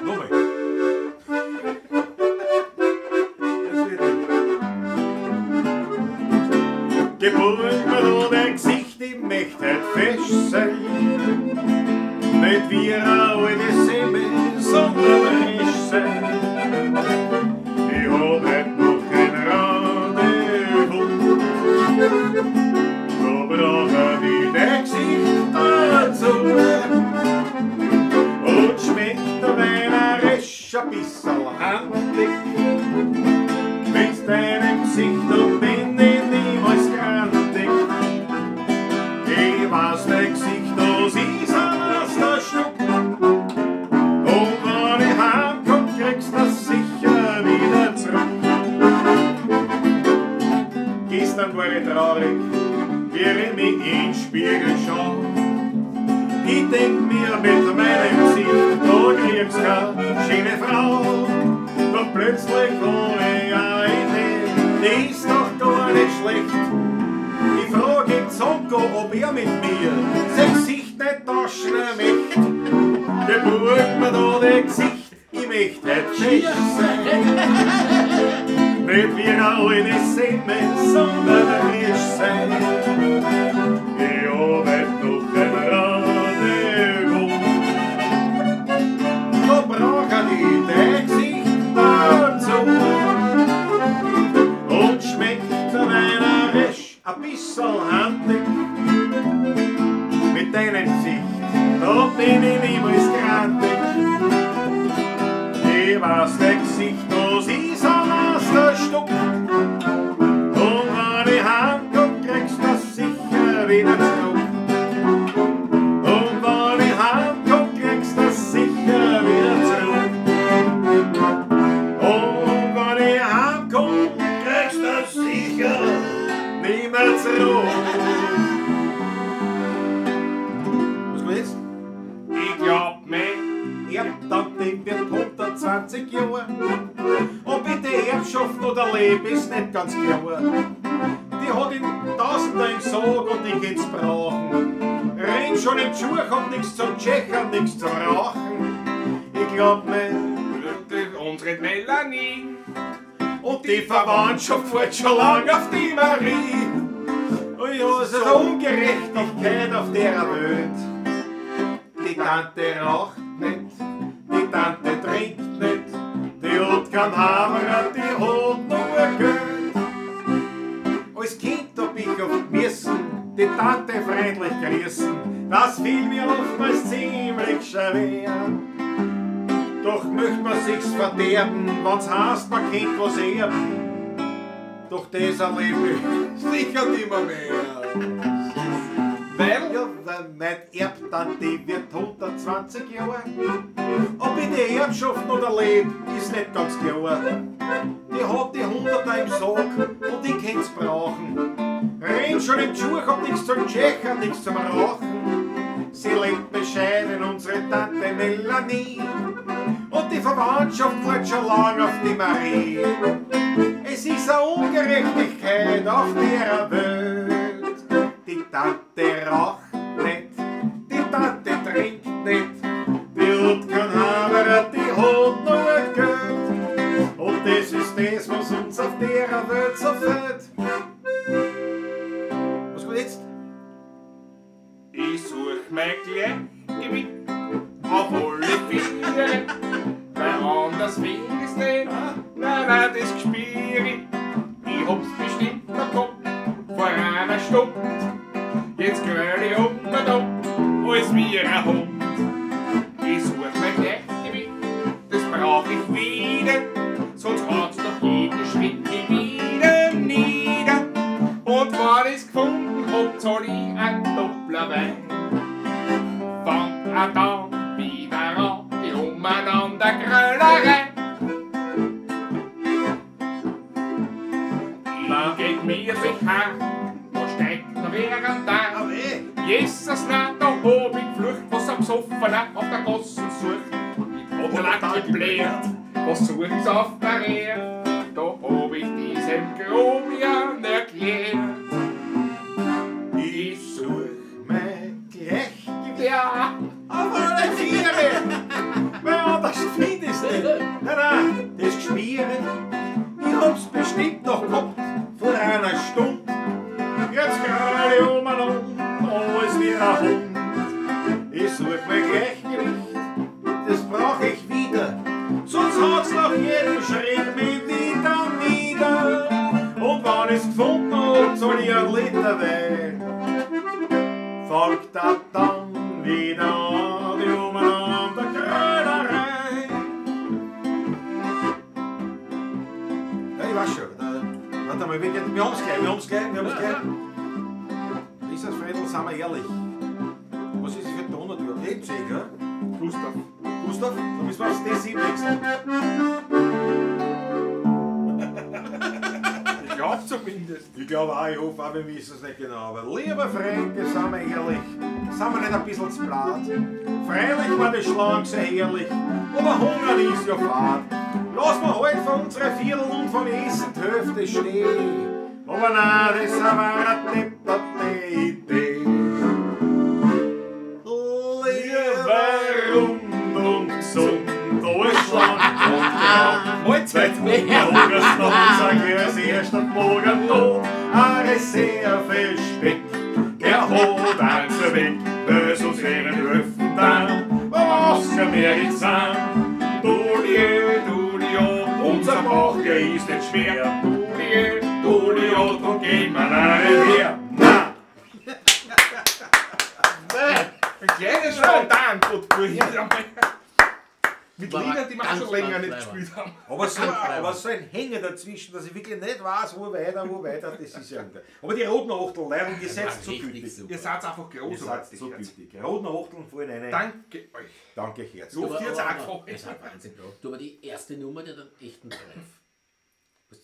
Speaker 2: Nochmal. Das wird nicht. Geboren mir da dein Gesicht, ich möchte halt fest sein. Nicht wie eine alte Semme, sondern frisch sein. Ich hab heut noch kein Rendezvous. Da brauch ich dein Gesicht dazu. Und schmeckt der Wein auch resch ein bisserl handig. Mit deinem Gesicht und bin ich niemals grantig. Ich weiß, dein Gesicht, das ist ein Meisterstück. Und wenn ich heimkomm, kriegst du das sicher wieder zurück. Gestern war ich traurig, wie ich mich in den Spiegel schau. Ich denk mir mit meinem Gesicht, da kriegst keine schöne Frau. Doch plötzlich hab ich eine Idee, die ist doch gar nicht schlecht. Ich frag den Zonko, ob er mit mir sein Gesicht nicht tauschen möchte. Geburt mir da dein Gesicht, ich möchte nicht schier sein. Nicht wie eine alte Semme, sondern frisch sein. Ich hab heut noch kein Rendezvous. Da brauch ich dein Gesicht dazu. Und schmeckt der Wein auch resch ein bisserl handig. Mit deinem Gesicht, da bin ich niemals grantig. Ich weiß, dein Gesicht, das ist ein Meisterstück. Und wenn ich heimkomm, kriegst du das sicher wieder zurück. Und wenn ich heimkomm, Erbtante wird 120 Jahre. Ob ich die Erbschaft oder lebe, ist nicht ganz klar. Die hat in Tausender im Sarg und ich kann's brauchen. Renn schon im Schuh, hab nix zum Tschechern, nix zum Rauchen. Ich glaub mir,
Speaker 5: Unsere Melanie.
Speaker 2: Und die Verwandtschaft fährt schon lang auf die Marie. Und ja, es ist eine Ungerechtigkeit auf der Welt. Die Tante raucht nicht, die Tante trinkt nicht, die hat keinen Hammer, die hat nur Geld. Als Kind hab ich oft müssen die Tante freundlich grüßen, das fiel mir oftmals ziemlich schwer. Doch möcht man sich's verderben, wenn's heißt, man kennt was erben. Doch das erlebe ich
Speaker 5: sicher nimmer mehr. Weil?
Speaker 2: Ja, weil mein Erbtante wird 120 Jahre. Ob ich die Erbschaft noch erlebe, ist nicht ganz klar. Die hat die Hunderter im Sarg und ich kann's brauchen. Renn schon im Schuh, hab nix zum Tschechern, nix zum Rauchen. Sie lebt bescheiden, unsere Tante Melanie. Und die Verwandtschaft fährt schon lang auf die Marie. Es ist eine Ungerechtigkeit auf der Welt. Die Tante raucht nicht, die Tante trinkt nicht, die hat kein Haberer, die hat nur Geld. Und das ist das, was uns auf der Welt so fehlt. Was kommt jetzt?
Speaker 5: Ich such mein Gleichgewicht auf alle Viere, weil anders find ich's nicht. Nein, nein, das gespür ich. Ich hab's bestimmt noch gehabt vor einer Stunde. Jetzt gröl ich um und um, als wie ein Hund. Ich such mein Gleichgewicht, das brauch ich wieder, sonst haut's doch jeden Schritt nie wieder nieder. Und wenn ich's gefunden hab, zahl ich ein Doppler Wein. Fangt auch dann wieder an, die Umeinandergrölerei. Ich geht mir sich her, da steigt noch wer an da. Jesus, nein, da hab ich geflucht, was am Besoffener auf der Gassen sucht. Ich hab der Lack gebläht, was such ich's auf der Erde? Da hab ich diesem Grobian erklärt.
Speaker 2: Ich such mein Gleichgewicht.
Speaker 5: Ja.
Speaker 2: Auf alle Viere! Weil anders find ich's nicht. Nein, nein, das Geschmiere. Ich hab's bestimmt noch gehabt vor einer Stunde. Jetzt grad ich um und um, alles wie ein Hund. Ich such mein Gleichgewicht, das brauch ich wieder. Sonst haut's nach jedem Schritt mich wieder nieder. Und wenn ich's gefunden hab, zahl ich einen Liter Wein. Folgt da dann wieder an die Umeinandergrölerei. Ja, ich weiß schon. Warte mal, wir haben's gleich, wir haben's gleich, wir haben's gleich. Ist das Fredl, sind wir ehrlich. Was ist das für ein Ton überhaupt? E, C, gell?
Speaker 5: Gustav.
Speaker 2: Gustav? Da müssen wir aufs D7 wechseln.
Speaker 5: Ich glaub zumindest.
Speaker 2: Ich glaube auch, ich hoffe auch, wir wissen es nicht genau. Aber lieber Franke, sind wir ehrlich, sind wir nicht ein bisschen zu blatt? Freilich war die Schlange sehr herrlich, aber Hunger ist ja fad. Lass mal halt von unserer Viertel und von Essen die Hälfte stehen. Aber nein, das war eine depperte Idee. Lieber rund und gesund, alles schlank und grau.
Speaker 5: Mahlzeit!
Speaker 2: Hungersnot, sag ich als erst am Morgen tot. Eine sehr viel Speck, der hat eins weg, bös uns ihren Höfen dann, was kann mehr nicht sein? Dulie, Dulio, unser Bauch, der ist nicht schwer. Dulie, Dulio, drum gehen wir nicht her. Na!
Speaker 5: Ein kleines Spontan-Potpourri. Mit Liedern, die wir schon länger nicht gespielt haben.
Speaker 2: Aber so ein Hänger dazwischen, dass ich wirklich nicht weiß, wo weiter, das ist ja. Aber die roten Achteln, leider gesetzt zu gütig.
Speaker 5: Ihr seid einfach großartig.
Speaker 2: Ihr seid so gütig. Roten Achteln fallen rein.
Speaker 5: Danke euch.
Speaker 2: Danke herzlich.
Speaker 5: So viel auch gefallen.
Speaker 3: Das ist ein Wahnsinn. Du, aber die erste Nummer, die hat einen echten Treff.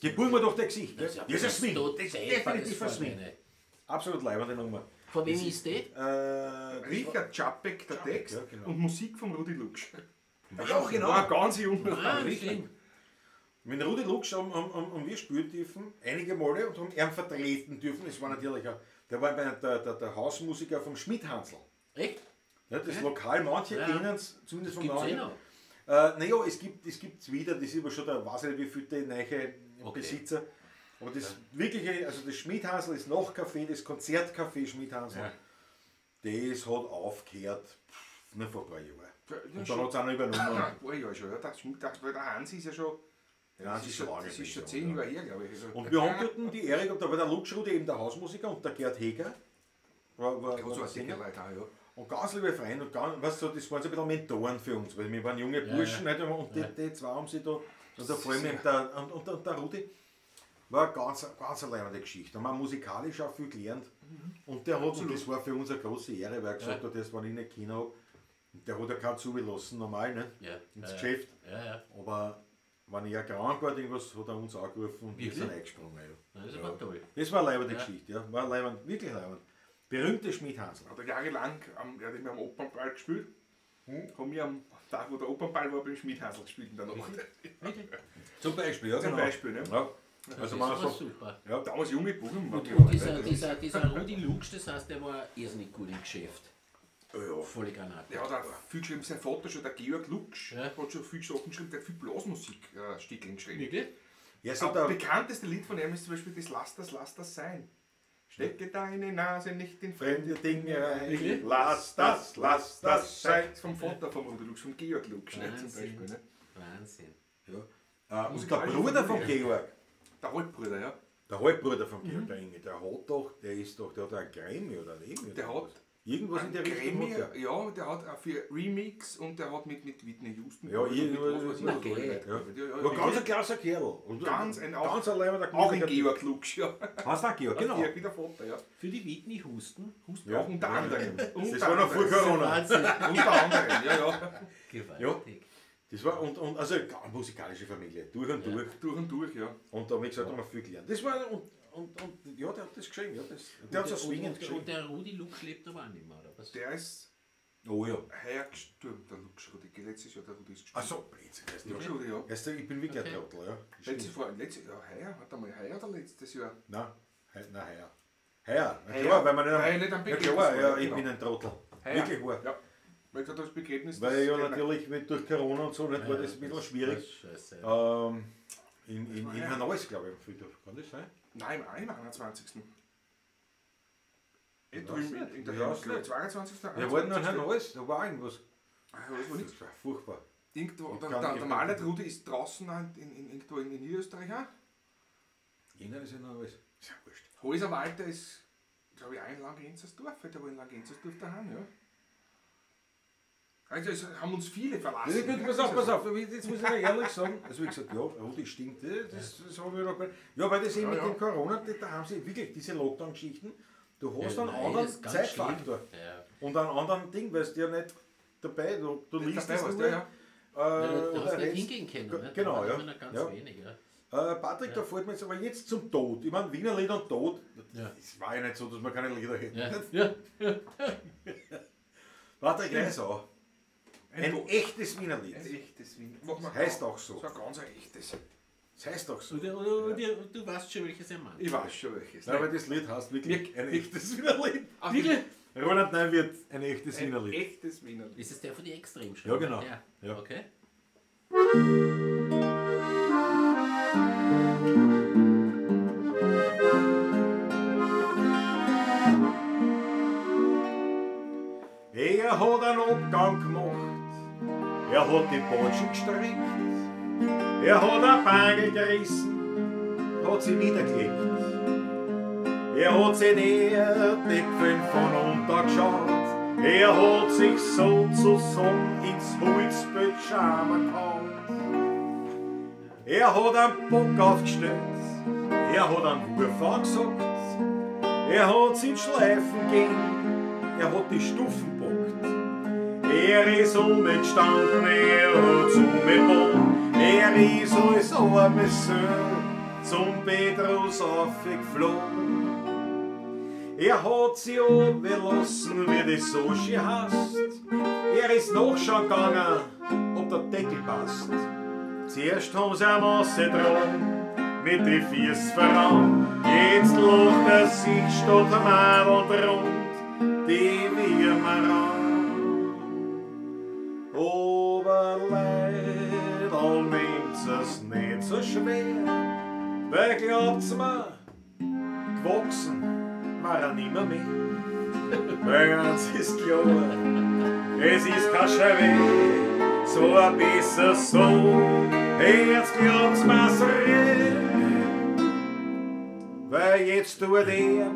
Speaker 2: Gib mir doch dein Gesicht. Das ist ein Swing. Das ist definitiv ein Swing. Absolut leibende Nummer.
Speaker 3: Von wem ist die?
Speaker 5: Richard Čapek, der Text,
Speaker 2: ja, genau.
Speaker 5: Und Musik von Rudi Luksch.
Speaker 2: Ja, genau.
Speaker 5: War ganz jung.
Speaker 3: Wahnsinn.
Speaker 2: Mit Rudi Luksch haben wir spielen dürfen, einige Male, und haben ihn vertreten dürfen. Es war natürlich auch, der war der Hausmusiker vom Schmidhansl.
Speaker 3: Echt?
Speaker 2: Ja, das Lokal, manche kennen es, zumindest vom
Speaker 3: Gibt's eh
Speaker 2: Namen.
Speaker 3: noch.
Speaker 2: Naja, es gibt's wieder, das ist aber schon der, weiß ich nicht, wie viele die neue Besitzer. Aber das wirkliche, also das Schmidhansl ist noch Café, das Konzertcafé Schmidhansl, das hat aufgehört, nur vor ein paar Jahren. Und dann hat es auch noch übernommen.
Speaker 5: Ein paar Jahre schon, ja. Weil der Hans ist ja schon.
Speaker 2: Der Hans
Speaker 5: das
Speaker 2: ist schon lange
Speaker 5: Das ist schon
Speaker 2: Pension,
Speaker 5: 10
Speaker 2: ja.
Speaker 5: Jahre her, glaube ich. Also,
Speaker 2: Und wir haben dort die Ehre gehabt, da war der Luksch Rudi eben der Hausmusiker und der Gerd Heger war
Speaker 5: der hat so
Speaker 2: der
Speaker 5: ein
Speaker 2: Sänger.
Speaker 5: dicke Leute auch, ja.
Speaker 2: Und ganz liebe Freunde, und ganz, weißt du, das waren so ein bisschen Mentoren für uns, weil wir waren junge Burschen, nicht? Und die zwei haben sich da, und da vor allem eben der Rudi war eine ganz, ganz eine leibende Geschichte. Haben wir musikalisch auch viel gelernt. Und der hat, und das war für uns eine große Ehre, weil er gesagt hat, das, wenn ich nicht Kinder habe, und der hat ja keinen zugelassen, normal, ne?
Speaker 3: Ja.
Speaker 2: Ins
Speaker 3: Ja,
Speaker 2: Geschäft.
Speaker 3: Ja, ja.
Speaker 2: Aber wenn ich ja krank war, irgendwas, hat er uns angerufen und wir
Speaker 3: Wirklich?
Speaker 2: sind eingesprungen. Ja.
Speaker 3: Das ist aber toll.
Speaker 2: Das war eine leibende Geschichte, ja. War leibend, wirklich leibend. Berühmte Schmidhansl.
Speaker 5: Hat er jahrelang er hat immer am Opernball gespielt. Haben wir am Tag, wo der Opernball war, beim Schmidhansl gespielt in der Nacht.
Speaker 2: Zum Beispiel, ja.
Speaker 5: Zum
Speaker 2: genau.
Speaker 5: Beispiel, ne?
Speaker 2: Ja.
Speaker 3: Das
Speaker 2: Also
Speaker 3: ist
Speaker 2: man
Speaker 3: aber
Speaker 2: so,
Speaker 3: super.
Speaker 2: ja.
Speaker 5: Damals junge Buben.
Speaker 3: Und dieser Rudi Luksch, das heißt, der war irrsinnig gut im Geschäft.
Speaker 2: Ja.
Speaker 3: Volle Granate.
Speaker 5: Der hat auch viel geschrieben, sein Vater schon, der Georg Luksch,
Speaker 3: Ja.
Speaker 5: hat schon viel Sachen geschrieben, der hat viel Blasmusik-Stickeln geschrieben.
Speaker 3: Wirklich?
Speaker 2: Ja, so
Speaker 5: Das
Speaker 2: der,
Speaker 5: bekannteste Lied von ihm ist zum Beispiel das Lass das, lass das sein. Stecke deine Nase nicht in
Speaker 2: fremde Dinge rein.
Speaker 3: Wirklich?
Speaker 2: Lass das, lass das sein.
Speaker 5: Das ist vom Vater von Rudi Luksch, von Georg Luksch, ne, zum
Speaker 3: Wahnsinn.
Speaker 5: Beispiel. Ne?
Speaker 3: Wahnsinn.
Speaker 2: Ja. Und der Bruder von Georg,
Speaker 5: Der Halbbruder, ja.
Speaker 2: der Halbbruder von Georg, der Inge, der hat doch, der ist doch, der hat einen Grammy oder einen Emmy.
Speaker 5: Der
Speaker 2: oder
Speaker 5: hat
Speaker 2: was. Irgendwas in der Richtung.
Speaker 5: Grammy,
Speaker 2: hat der.
Speaker 5: ja, der hat auch für Remix und der hat mit Whitney Houston.
Speaker 2: Ja,
Speaker 5: und mit
Speaker 2: irgendwas-
Speaker 5: was weiß ich, was
Speaker 3: Okay.
Speaker 5: alle Leute.
Speaker 2: Ja.
Speaker 5: Ja, ja,
Speaker 2: War
Speaker 5: ja.
Speaker 2: ganz ein klasser Kerl. Und
Speaker 5: Ganz ein- auch-
Speaker 2: ganz ein leibender
Speaker 5: Auch ein
Speaker 2: gemütlicher
Speaker 5: Georg Luksch, ja.
Speaker 2: Typ. Heißt auch Georg, genau.
Speaker 5: Georg wie der Vater, ja.
Speaker 3: Für die Whitney Husten.
Speaker 5: Husten
Speaker 2: Ja.
Speaker 5: auch unter anderem.
Speaker 2: Das
Speaker 5: Unter
Speaker 2: war noch vor
Speaker 5: anderem.
Speaker 2: Corona.
Speaker 3: Wahnsinn.
Speaker 5: Unter anderem, ja, ja.
Speaker 3: Gewaltig.
Speaker 2: Das war und also eine musikalische Familie, durch und durch.
Speaker 5: Durch und durch, ja.
Speaker 2: Und da, wie gesagt, haben wir viel gelernt. Das war und ja, der hat das geschrieben, ja, das, der hat so swingend
Speaker 3: und,
Speaker 2: geschrieben.
Speaker 3: und der Rudi Luksch lebt aber auch nicht mehr, oder was?
Speaker 5: Der ist
Speaker 2: Oh ja.
Speaker 5: heuer gestorben, der Luksch Rudi. Letztes Jahr der Rudi ist gestorben.
Speaker 2: Ach so, Blödsinn. weißt du.
Speaker 5: Luksch Rudi, ja.
Speaker 2: Weißt du, ich bin wirklich
Speaker 3: Okay.
Speaker 2: ein Trottel, ja.
Speaker 5: Letztes Jahr, letztes Jahr, heuer, warte mal, heuer oder letztes Jahr?
Speaker 2: Nein, nein, heuer. Heuer, na
Speaker 5: Heuer.
Speaker 2: klar, weil man nicht am,
Speaker 5: Heuer nicht am
Speaker 2: ja,
Speaker 5: Begräbnis
Speaker 2: klar,
Speaker 5: war,
Speaker 2: ja, ich
Speaker 5: genau.
Speaker 2: bin ein Trottel.
Speaker 5: Heuer.
Speaker 2: Wirklich wahr.
Speaker 5: Ja. Weil ich gesagt, das Begräbnis.
Speaker 2: Weil ja
Speaker 5: das geht
Speaker 2: natürlich mit, durch Corona und so, nicht, war das ein bisschen schwierig.
Speaker 3: Das ist scheiße.
Speaker 2: In Hernals, glaube ich, am Friedhof. Kann das sein?
Speaker 5: nicht. Nein, im 21.
Speaker 2: Ich
Speaker 5: Ich
Speaker 2: weiß
Speaker 5: in,
Speaker 2: nicht.
Speaker 5: in der
Speaker 2: Ich weiß
Speaker 5: glaub ich,
Speaker 2: nicht.
Speaker 5: 22.
Speaker 2: Wir wollten in Hernals, da war irgendwas.
Speaker 5: Ah, ja, das war nichts.
Speaker 2: Das war furchtbar.
Speaker 5: Irgendwo,
Speaker 2: Ich
Speaker 5: der,
Speaker 2: kann-
Speaker 5: der,
Speaker 2: ich
Speaker 5: der
Speaker 2: kann-
Speaker 5: Maler Rudi ist draußen auch irgendwo in Niederösterreich auch.
Speaker 2: Irgendeiner ist in Hernals. Ist ja wurscht.
Speaker 5: Häuser Walter ist, glaube ich, auch in Langenzersdorf. Der war in Langenzersdorf daheim, ja. Also es haben uns viele verlassen.
Speaker 2: Ja, gut, pass auf, pass auf, jetzt muss ich mal ehrlich sagen, also wie gesagt, ja, Rudi stimmt, das habe ich noch gar nicht. Ja, weil das eben
Speaker 5: Ja,
Speaker 2: mit
Speaker 5: ja.
Speaker 2: dem Corona, da haben sie wirklich diese Lockdown-Geschichten, du hast
Speaker 3: Ja,
Speaker 2: einen
Speaker 3: nein,
Speaker 2: anderen
Speaker 3: das ist ganz
Speaker 2: Zeitfaktor
Speaker 3: schlimm. Ja.
Speaker 2: und einen anderen Ding, weil du ja nicht dabei, du
Speaker 5: Nicht
Speaker 2: liest
Speaker 5: dabei
Speaker 2: das
Speaker 5: warst,
Speaker 2: nur.
Speaker 5: ja, ja.
Speaker 3: Ja, du
Speaker 2: oder
Speaker 3: hast nicht
Speaker 2: redest-
Speaker 3: hingehen können. Ne?
Speaker 2: Genau,
Speaker 3: da
Speaker 2: ja.
Speaker 3: war immer noch ganz
Speaker 2: ja.
Speaker 3: wenig. Ja.
Speaker 2: Patrick, da fällt mir jetzt aber jetzt zum Tod. Ich meine, Wiener Lied und Tod,
Speaker 3: Ja.
Speaker 2: das war ja nicht so, dass wir keine Lieder hätten.
Speaker 3: Ja. Ja.
Speaker 2: Patrick Reisau, ein
Speaker 5: Tod.
Speaker 2: echtes Wiener Lied.
Speaker 5: Ein echtes Wien. Mach mal
Speaker 2: Heißt auch so.
Speaker 5: So ein ganz ein echtes.
Speaker 2: Das heißt auch so.
Speaker 3: Und du weißt schon, welches er meint.
Speaker 5: Ich weiß schon welches.
Speaker 2: Nein, aber das Lied heißt wirklich
Speaker 5: Wir-
Speaker 2: ein echtes Wiener Lied.
Speaker 5: Ach,
Speaker 3: Wirklich?
Speaker 2: Roland Neuwirth, ein echtes Wiener
Speaker 5: Ein
Speaker 2: Lied.
Speaker 5: echtes Wiener Lied.
Speaker 3: Ist es der von die Extremschrauben?
Speaker 2: Ja, genau.
Speaker 3: Ja.
Speaker 2: Ja.
Speaker 3: Okay.
Speaker 2: Er hat einen Abgang gemacht, er hat die Batschen gestreckt, er hat ein Bangel gerissen, hat sie niedergelegt. Er hat sich die Erdäpfeln von unter geschaut, er hat sich sozusagen ins Holzbett schamen gehauen. Er hat einen Bock aufgestellt, er hat einen Wurf angesagt, er hat sich in Schleifen gegeben, er hat die Stufen bockt. Er ist umgestanden, er hat's umgebaut, er ist als arme Söhn zum Petrus aufgeflogen. Er hat sich abgelassen, wie das so schön heißt. Er ist nachschauen gegangen, ob der Zuerst haben sie eine Masse dran, mit die Füßen voran. Jetzt lacht er sich statt am Abend rund, die Würmer an. Aber leider nehmt's es nicht so schwer, weil glaubt's mir, gewachsen war er nimmer mehr. Weil eins ist klar, es ist kein Schweh, so ein besser so, jetzt glaubt's mir's recht. Weil jetzt tut er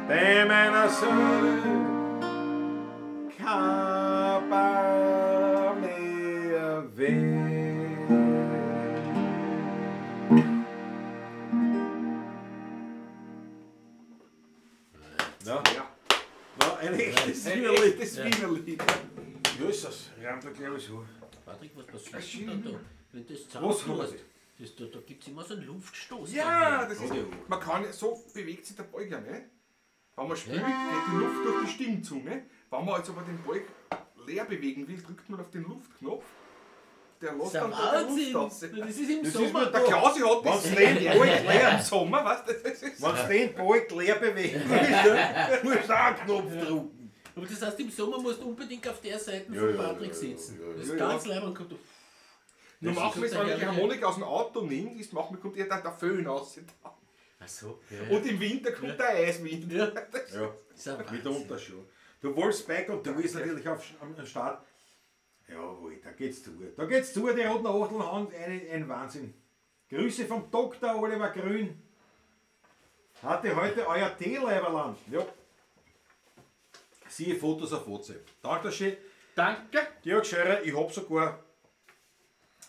Speaker 2: bei meiner Seele kein Bar mehr weh. Ja. Ja. Ein echtes Wienerlied. Ja, ist das. Reimt da glaube ich so.
Speaker 3: Patrick, was passiert denn da? Wenn das
Speaker 2: zusammen
Speaker 3: da gibt es immer so einen Luftstoß.
Speaker 5: Ja, das ist. Man kann, so bewegt sich der Balg ja nicht. Wenn man spielt, geht die Luft durch die Stimmzunge. Wenn man jetzt aber den Balg leer bewegen will, drückt man auf den Luftknopf. Der lässt dann da die Luft raus.
Speaker 3: Das ist im Sommer.
Speaker 5: Der Klausi hat das den Balg leer im Sommer, weißt du?
Speaker 2: Wenn du den Balg leer bewegen willst, musst du auch einen Knopf drücken.
Speaker 3: Aber das heißt, im Sommer musst du unbedingt auf der Seite von Patrick sitzen. Das ist ganz leer und kommt.
Speaker 5: Nur manchmal, wenn ich die Harmonika aus dem Auto nehme, ist manchmal kommt eher der Föhn raus.
Speaker 3: Ach so. Ja.
Speaker 5: Und im Winter kommt der Eiswind.
Speaker 3: Ja,
Speaker 2: ja. Mitunter schon. Du Wolfsbeck und du bist natürlich am Start. Jawohl, da geht's zu. Da geht's zu, die roten Achteln haben ein Wahnsinn. Grüße vom Dr. Oliver Grün. Hatte heute euer Teeleiberland. Ja. Siehe Fotos auf WhatsApp. Danke schön.
Speaker 5: Danke.
Speaker 2: Georg Scheurer, ich hab sogar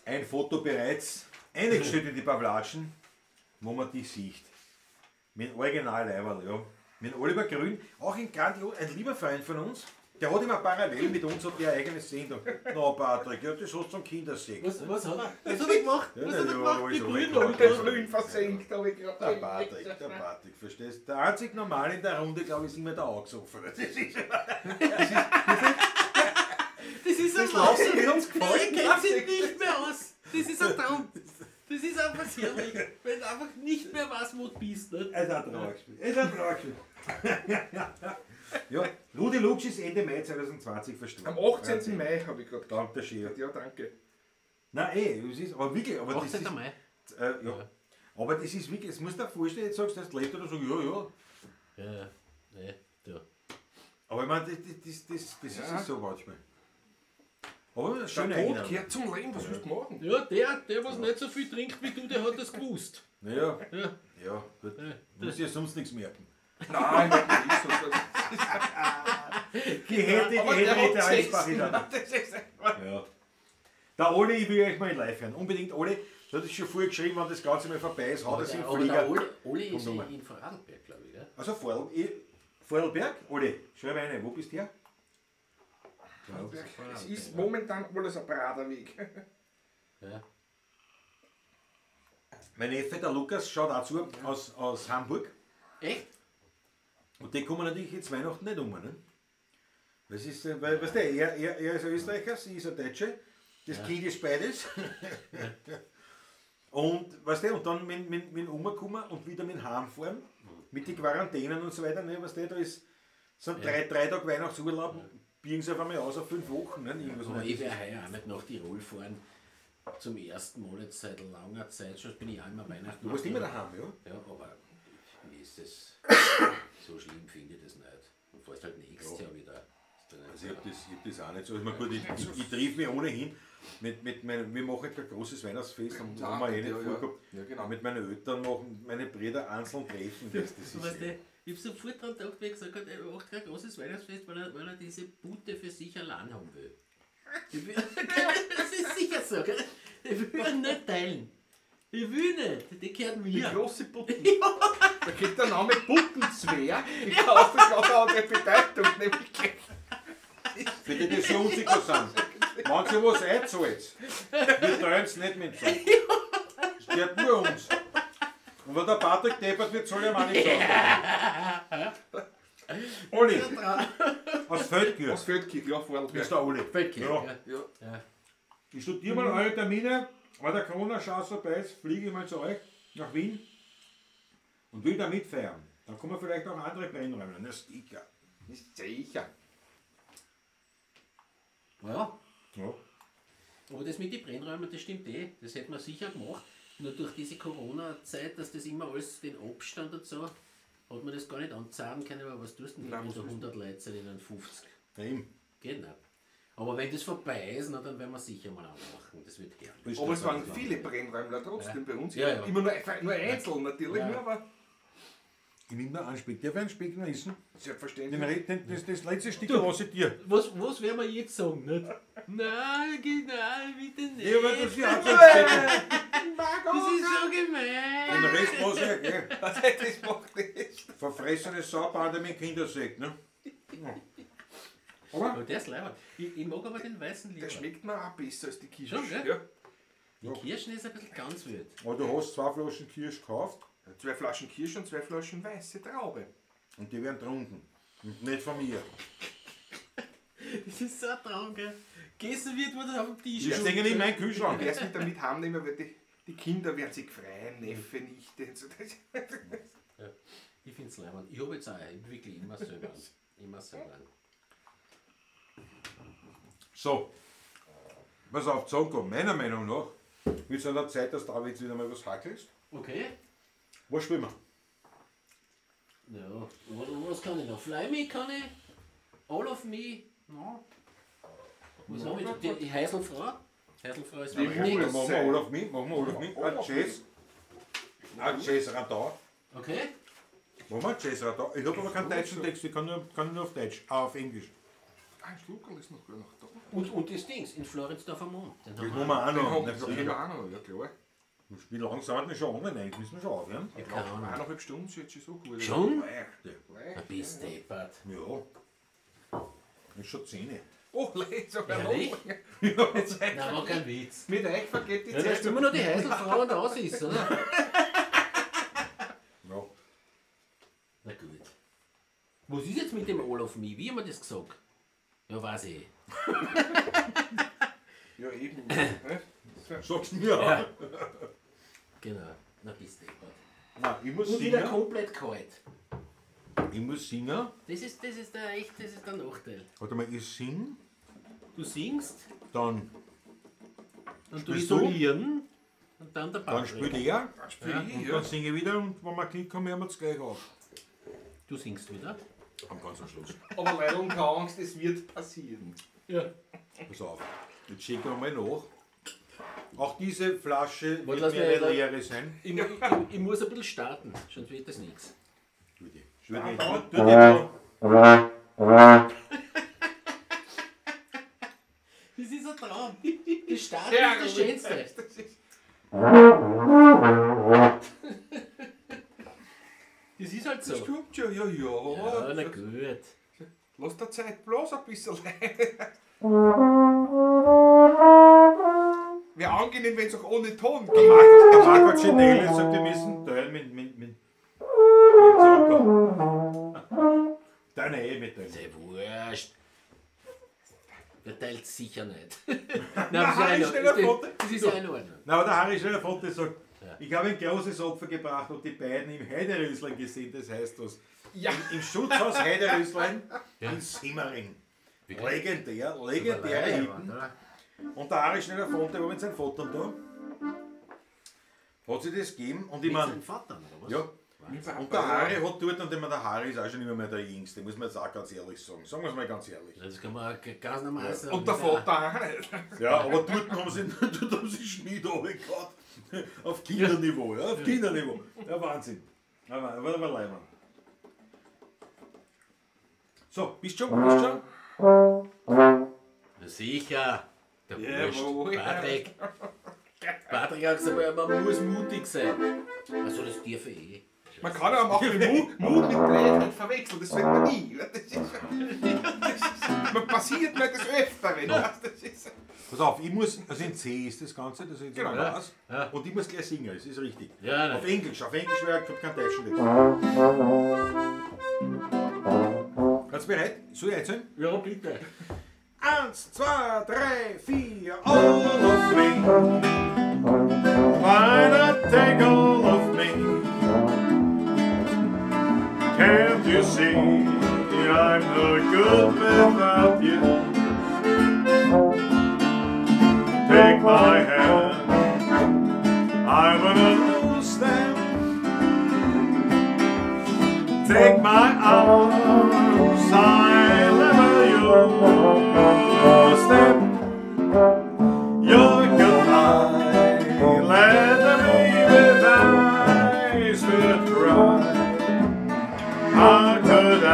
Speaker 2: ein Foto bereits eingestellt in die Pavlatschen, wo man dich sieht. Mit Original-Leiberl, ja. Mit Oliver Grün, auch ein grandios, ein lieber Freund von uns, der hat immer parallel mit uns und der eigene Sendung. Na Patrick, ja, das hast du zum Kindersekt.
Speaker 3: Was hat er? Was hat er gemacht? Was hat er gemacht? Die Brüder
Speaker 5: und den Flühen versenkt, habe ich gerade.
Speaker 2: Der Patrick, verstehst du? Der einzig Normal in der Runde, glaube ich, ist immer der Angesoffene. Das ist
Speaker 3: Das ist ein
Speaker 5: Wahnsinn, wie uns gefällt.
Speaker 3: Der kennt sich nicht mehr aus. Das ist ein Traum. Das ist einfach herrlich, wenn du einfach nicht mehr weißt, wo du bist. Ne?
Speaker 2: Es ist ein Trauerspiel. Es ist ein Trauerspiel. Ja, Rudi Luksch ist Ende Mai 2020 verstorben.
Speaker 5: Am 18. Mai habe ich gerade
Speaker 2: gesagt. Danke schön.
Speaker 5: Ja, danke.
Speaker 2: Nein, es ist aber wirklich. Aber
Speaker 3: 18.
Speaker 2: das ist,
Speaker 3: Mai.
Speaker 2: Ja. Aber das ist wirklich, das musst du dir vorstellen, jetzt sagst du, das lebt oder so, ja, ja.
Speaker 3: Ja, ne, ja.
Speaker 2: Aber ich meine, das
Speaker 5: ja.
Speaker 2: ist so manchmal. Aber schön.
Speaker 5: Der Tod kehrt zum Leben, was willst du machen?
Speaker 3: Ja, der was nicht so viel trinkt wie du, der hat das gewusst.
Speaker 2: Naja,
Speaker 3: ja,
Speaker 2: ja, gut. Ja. Muss ja sonst nichts merken.
Speaker 5: Nein, das ist so.
Speaker 2: Die hätte ja. Der Oli, ich will euch mal live hören. Unbedingt Oli. Das hat schon vorher geschrieben, wenn das Ganze mal vorbei ist, haut es im Flieger.
Speaker 3: Der Oli ist in Vorarlberg, glaube ich. Gell?
Speaker 2: Also Vorarlberg? Oli, schreib eine. Wo bist du her?
Speaker 5: Es ist momentan alles ein Praterweg.
Speaker 3: Ja.
Speaker 2: Mein Neffe, der Lukas, schaut auch zu, aus Hamburg.
Speaker 3: Echt?
Speaker 2: Und die kommen natürlich jetzt Weihnachten nicht um. Ne? Das ist, weil, weißt du, er ist ein Österreicher, sie ist eine Deutsche, das ja. Kind ist beides. Ja. Und, weißt du, und dann mit dem Oma kommen und wieder mit dem Heimfahren, mit den Quarantänen und so weiter. Ne? Weißt du, da ist, sind ja. drei Tage Weihnachtsurlaub, ja. Biegen sie auf einmal aus auf 5 Wochen. Ne? Irgendwas.
Speaker 3: Aber ich werde heuer auch nicht nach Tirol fahren. Zum ersten Mal jetzt seit langer Zeit, schon bin ich auch immer Weihnachten.
Speaker 2: Du warst immer daheim, ja?
Speaker 3: Ja, aber mir ist das so schlimm, finde ich das nicht. Du fährst halt nächstes Jahr wieder.
Speaker 2: Also ich hab das auch nicht so. Ich meine, gut, ich triff mich ohnehin mit meinen, wir machen kein großes Weihnachtsfest, haben wir eh nicht vorgehabt.
Speaker 5: Ja, genau.
Speaker 2: Mit meinen Eltern machen, meine Brüder einzeln treffen. Das ist
Speaker 3: weißt du, ich hab sofort dran gedacht, wie er gesagt hat, er macht kein großes Weihnachtsfest, weil er diese Pute für sich allein haben will. Das ist sicher so, gell? Ich will ihn nicht teilen. Ich will nicht, die gehört mir.
Speaker 5: Die große Putten. Ja. Da kriegt der Name Puttenzwerg. Ich kann aus der ganz andere Bedeutung, nämlich gleich.
Speaker 2: Für die, die so unsicher sind. Wenn sie was einzahlt, wir teilen es nicht mit. Es gehört nur uns. Und wenn der Patrick deppert wird, soll er auch nicht sagen. Olli, aus Feldkirch.
Speaker 5: Aus Feldkirch, ja, Vorarlberg.
Speaker 2: Ist der Olli.
Speaker 3: Feldkirch,
Speaker 2: ja.
Speaker 5: Ja.
Speaker 3: Ja.
Speaker 2: Ich studiere mal eure Termine, weil der Corona-Scheiß vorbei ist, fliege ich mal zu euch nach Wien und will da mitfeiern. Dann kommen vielleicht auch andere Brennräume. Das ist sicher.
Speaker 5: Ist sicher.
Speaker 3: Ja.
Speaker 2: Ja.
Speaker 3: Aber das mit den Brennräumen, das stimmt eh. Das hätte man sicher gemacht. Nur durch diese Corona-Zeit, dass das immer alles den Abstand und so, hat man das gar nicht anzahlen können, aber was tust du denn, wenn da 100 Leute sind in einem 50?
Speaker 2: Ja, eben.
Speaker 3: Geht nicht. Aber wenn das vorbei ist, na, dann werden wir sicher mal anmachen. Das wird herrlich.
Speaker 5: Aber es waren viele Brennräumler trotzdem bei uns.
Speaker 3: Ja, ja.
Speaker 5: Immer nur einzeln natürlich,
Speaker 3: Ja.
Speaker 5: nur, aber
Speaker 2: Ich nehme da einen Speck. Darf ich einen Speck noch essen?
Speaker 5: selbstverständlich.
Speaker 2: Das letzte Stück lasse ich dir.
Speaker 3: Was werden wir jetzt sagen? Nicht? Nein, nein, bitte nicht.
Speaker 2: Ja, aber das ist auch so ein Speck.
Speaker 3: Das ist so gemein.
Speaker 2: Den Rest lasse ich, gell?
Speaker 5: Das macht nicht.
Speaker 2: Verfressene Saubande mit Kindersekt, ne? Ja. Aber
Speaker 3: Aber der ist leibend. Ich mag aber den weißen lieber.
Speaker 5: Der schmeckt mir auch besser als die Kirsche.
Speaker 3: Schon, gell?
Speaker 5: Ja.
Speaker 3: Die Kirschen ist ein bisschen ganz wild.
Speaker 2: Aber du hast 2 Flaschen Kirsch gekauft.
Speaker 5: 2 Flaschen Kirsch und 2 Flaschen weiße Traube.
Speaker 2: Und die werden getrunken. Und nicht von mir.
Speaker 3: Das ist so ein Traum, gell? Gegessen wird, wo das auf dem Tisch
Speaker 2: Die stehen in meinem Kühlschrank.
Speaker 5: Ich werde es mit damit heimnehmen, weil die Kinder werden sich freuen, Neffe, Nichte und so.
Speaker 3: Ja, ich finde es leibend. Ich habe jetzt auch, ich wirklich immer selber an. Immer selber an.
Speaker 2: So, pass auf, Zonko, meiner Meinung nach wird es an der Zeit, dass du jetzt wieder mal was hackelst.
Speaker 3: Okay.
Speaker 2: Was spielen wir?
Speaker 3: Ja, was kann ich noch? Fly Me kann ich. All of Me. No. Was haben wir? Die Heiselfrau? Heiselfrau ist
Speaker 5: Die
Speaker 3: wichtig.
Speaker 5: muss
Speaker 2: Machen wir All of Me, machen wir All of Me.
Speaker 5: All of
Speaker 2: Ein Jazz. Ein Jazz Radar.
Speaker 3: Okay.
Speaker 2: Machen wir Jazz Radar. Ich habe aber keinen deutschen Text, ich kann nur auf Deutsch, auf Englisch.
Speaker 5: Ein Schluckerl ist noch gar noch da.
Speaker 3: Und das Dings, in Floridsdorfer Mond. Den
Speaker 2: Das
Speaker 3: haben
Speaker 2: machen
Speaker 3: wir
Speaker 2: wir auch
Speaker 5: Den
Speaker 2: noch.
Speaker 5: haben wir auch noch, ja klar.
Speaker 2: Wie lange sind wir schon an? Nein, müssen wir schon aufhören.
Speaker 3: Ja, keine Ahnung.
Speaker 5: 1,5 Stunden ist jetzt schon so gut.
Speaker 3: Schon?
Speaker 2: Leichte.
Speaker 3: Na, bist deppert.
Speaker 2: Ja. Ist schon 10.
Speaker 5: Oh, sogar noch.
Speaker 3: Ehrlich? Nein, war kein Witz.
Speaker 5: Mit euch vergeht die
Speaker 3: Ja, da
Speaker 5: Zeit.
Speaker 3: ist immer noch die Heiselfrau und aus ist, oder?
Speaker 2: Ja.
Speaker 3: Na gut. Was ist jetzt mit dem All of Me? Wie haben wir das gesagt? Ja, weiß ich.
Speaker 5: Ja, eben.
Speaker 2: Sag's mir.
Speaker 3: Ja. Genau. Na, bist deppert.
Speaker 2: Nein, ich muss
Speaker 3: Und wieder
Speaker 2: singen.
Speaker 3: komplett kalt.
Speaker 2: Ich muss singen.
Speaker 3: Das ist der Nachteil.
Speaker 2: Warte mal, ich sing,
Speaker 3: Du singst,
Speaker 2: dann,
Speaker 3: dann du
Speaker 2: Spielst du?
Speaker 3: isolieren und dann der
Speaker 2: dann
Speaker 3: Patrick.
Speaker 2: spielt er
Speaker 5: Spiel
Speaker 2: und
Speaker 5: ich,
Speaker 2: dann
Speaker 5: ja.
Speaker 2: singe ich wieder und wenn wir Klick haben, hören wir es gleich auf.
Speaker 3: Du singst wieder?
Speaker 2: Am ganz am Schluss.
Speaker 5: Aber leider keine Angst, es wird passieren.
Speaker 3: Ja.
Speaker 2: Pass auf, jetzt schicken wir mal nach. Auch diese Flasche
Speaker 3: Warte,
Speaker 2: wird
Speaker 3: lass
Speaker 2: mir
Speaker 3: mich-
Speaker 2: eine leere sein.
Speaker 3: Ich muss ein bisschen starten, sonst wird das nichts.
Speaker 2: Tu die. Tu die. Tu die.
Speaker 3: Das ist ein Traum. Das Starten ist das Schönste.
Speaker 5: Das ist,
Speaker 3: Das ist halt
Speaker 5: das
Speaker 3: so.
Speaker 5: kommt schon, ja, ja.
Speaker 3: Ja, na gut.
Speaker 5: Lass der Zeit bloß ein bisschen. Wäre angenehm, wenn es auch ohne Ton geht.
Speaker 2: Der Marco Cinelli sagt, wir müssen teilen mit Zucker. Deine eh mit dem.
Speaker 3: Ist ja wurscht. Der teilt sicher nicht. Nein, das ist ja in
Speaker 2: schneller
Speaker 3: Ordnung.
Speaker 2: Foto.
Speaker 3: Das ist ja in Ordnung.
Speaker 2: Na, aber der Harry Schneller-Fotte sagt, ich habe ein großes Opfer gebracht und die beiden im Heideröslein gesehen, das heißt was.
Speaker 5: Ja.
Speaker 2: Im Schutzhaus Heideröslein in Simmering. Legendär, legendäre Hitten. Und der Harry Schneller-Fonte war mit seinem Vater da. Hat sich das gegeben und ich
Speaker 3: Mit
Speaker 2: meine,
Speaker 3: seinem Vater, oder was?
Speaker 2: ja. Und der Harry hat dort, und ich meine, der Harry ist auch schon immer mehr der Jüngste, muss man jetzt auch ganz ehrlich sagen. Sagen wir es mal ganz ehrlich.
Speaker 3: Das kann man ganz normal sagen.
Speaker 5: Und der Vater auch nicht.
Speaker 2: Ja, aber dort haben sie, dort haben sie Schmied runtergehauen. Auf Kinderniveau, ja, auf Kinderniveau. Ja, Wahnsinn. Ja, war aber leibend. So, bist du schon? Bist du schon?
Speaker 3: Na sicher. Der
Speaker 5: Jawohl.
Speaker 3: Wurscht. Patrick. Patrick hat gesagt, man muss mutig sein. Also das darf ich eh.
Speaker 5: Man kann aber auch mit Mut mit Blödheit verwechseln, das sollte man nie. Das ist, man passiert mir das Öfteren. Das ist,
Speaker 2: Pass auf, ich muss, also in C ist das Ganze, das ist jetzt
Speaker 5: Genau.
Speaker 2: genau. was.
Speaker 3: Ja.
Speaker 2: Und ich muss gleich singen, das ist richtig.
Speaker 3: Ja, nein.
Speaker 2: Auf Englisch, weil ich hab keinen deutschen Text. Ganz bereit? Soll ich einzählen?
Speaker 3: Ja, bitte.
Speaker 2: 1, 2, 3, 4, all
Speaker 1: Why not take all of me? Can't you see I'm no good without you? Take my hand, I wanna lose them. Take my arms, I never use them. Your goodbye led me with eyes to cry. How could I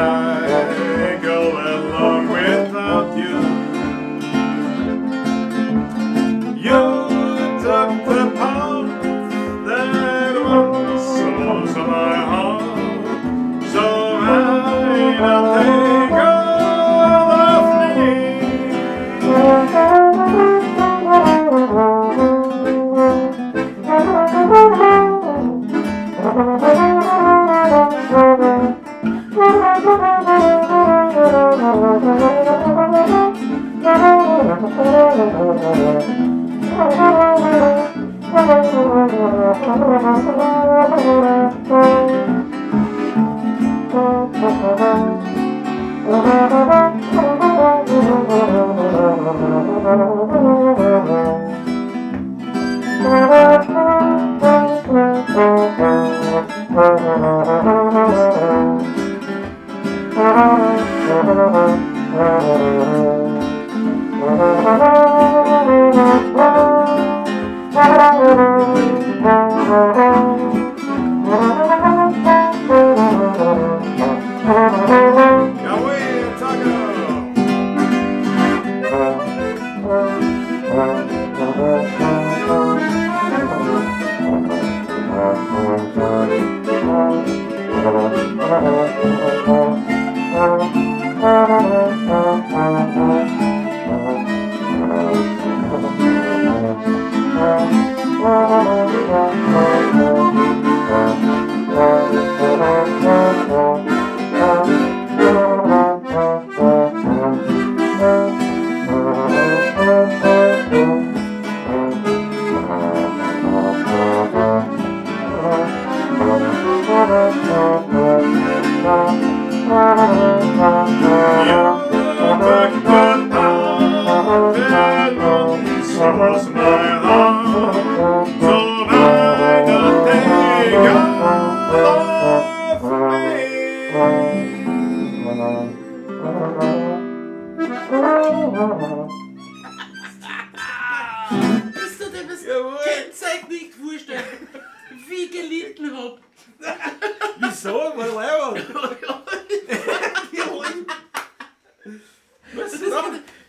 Speaker 1: go along without you? You took the part that once was my heart, so why not take all of me? Jawohl, Zacke!
Speaker 3: Bist du dir das Kennzeichen nicht vorstellen, wie ich gelitten hab?
Speaker 2: Wieso? War leibend.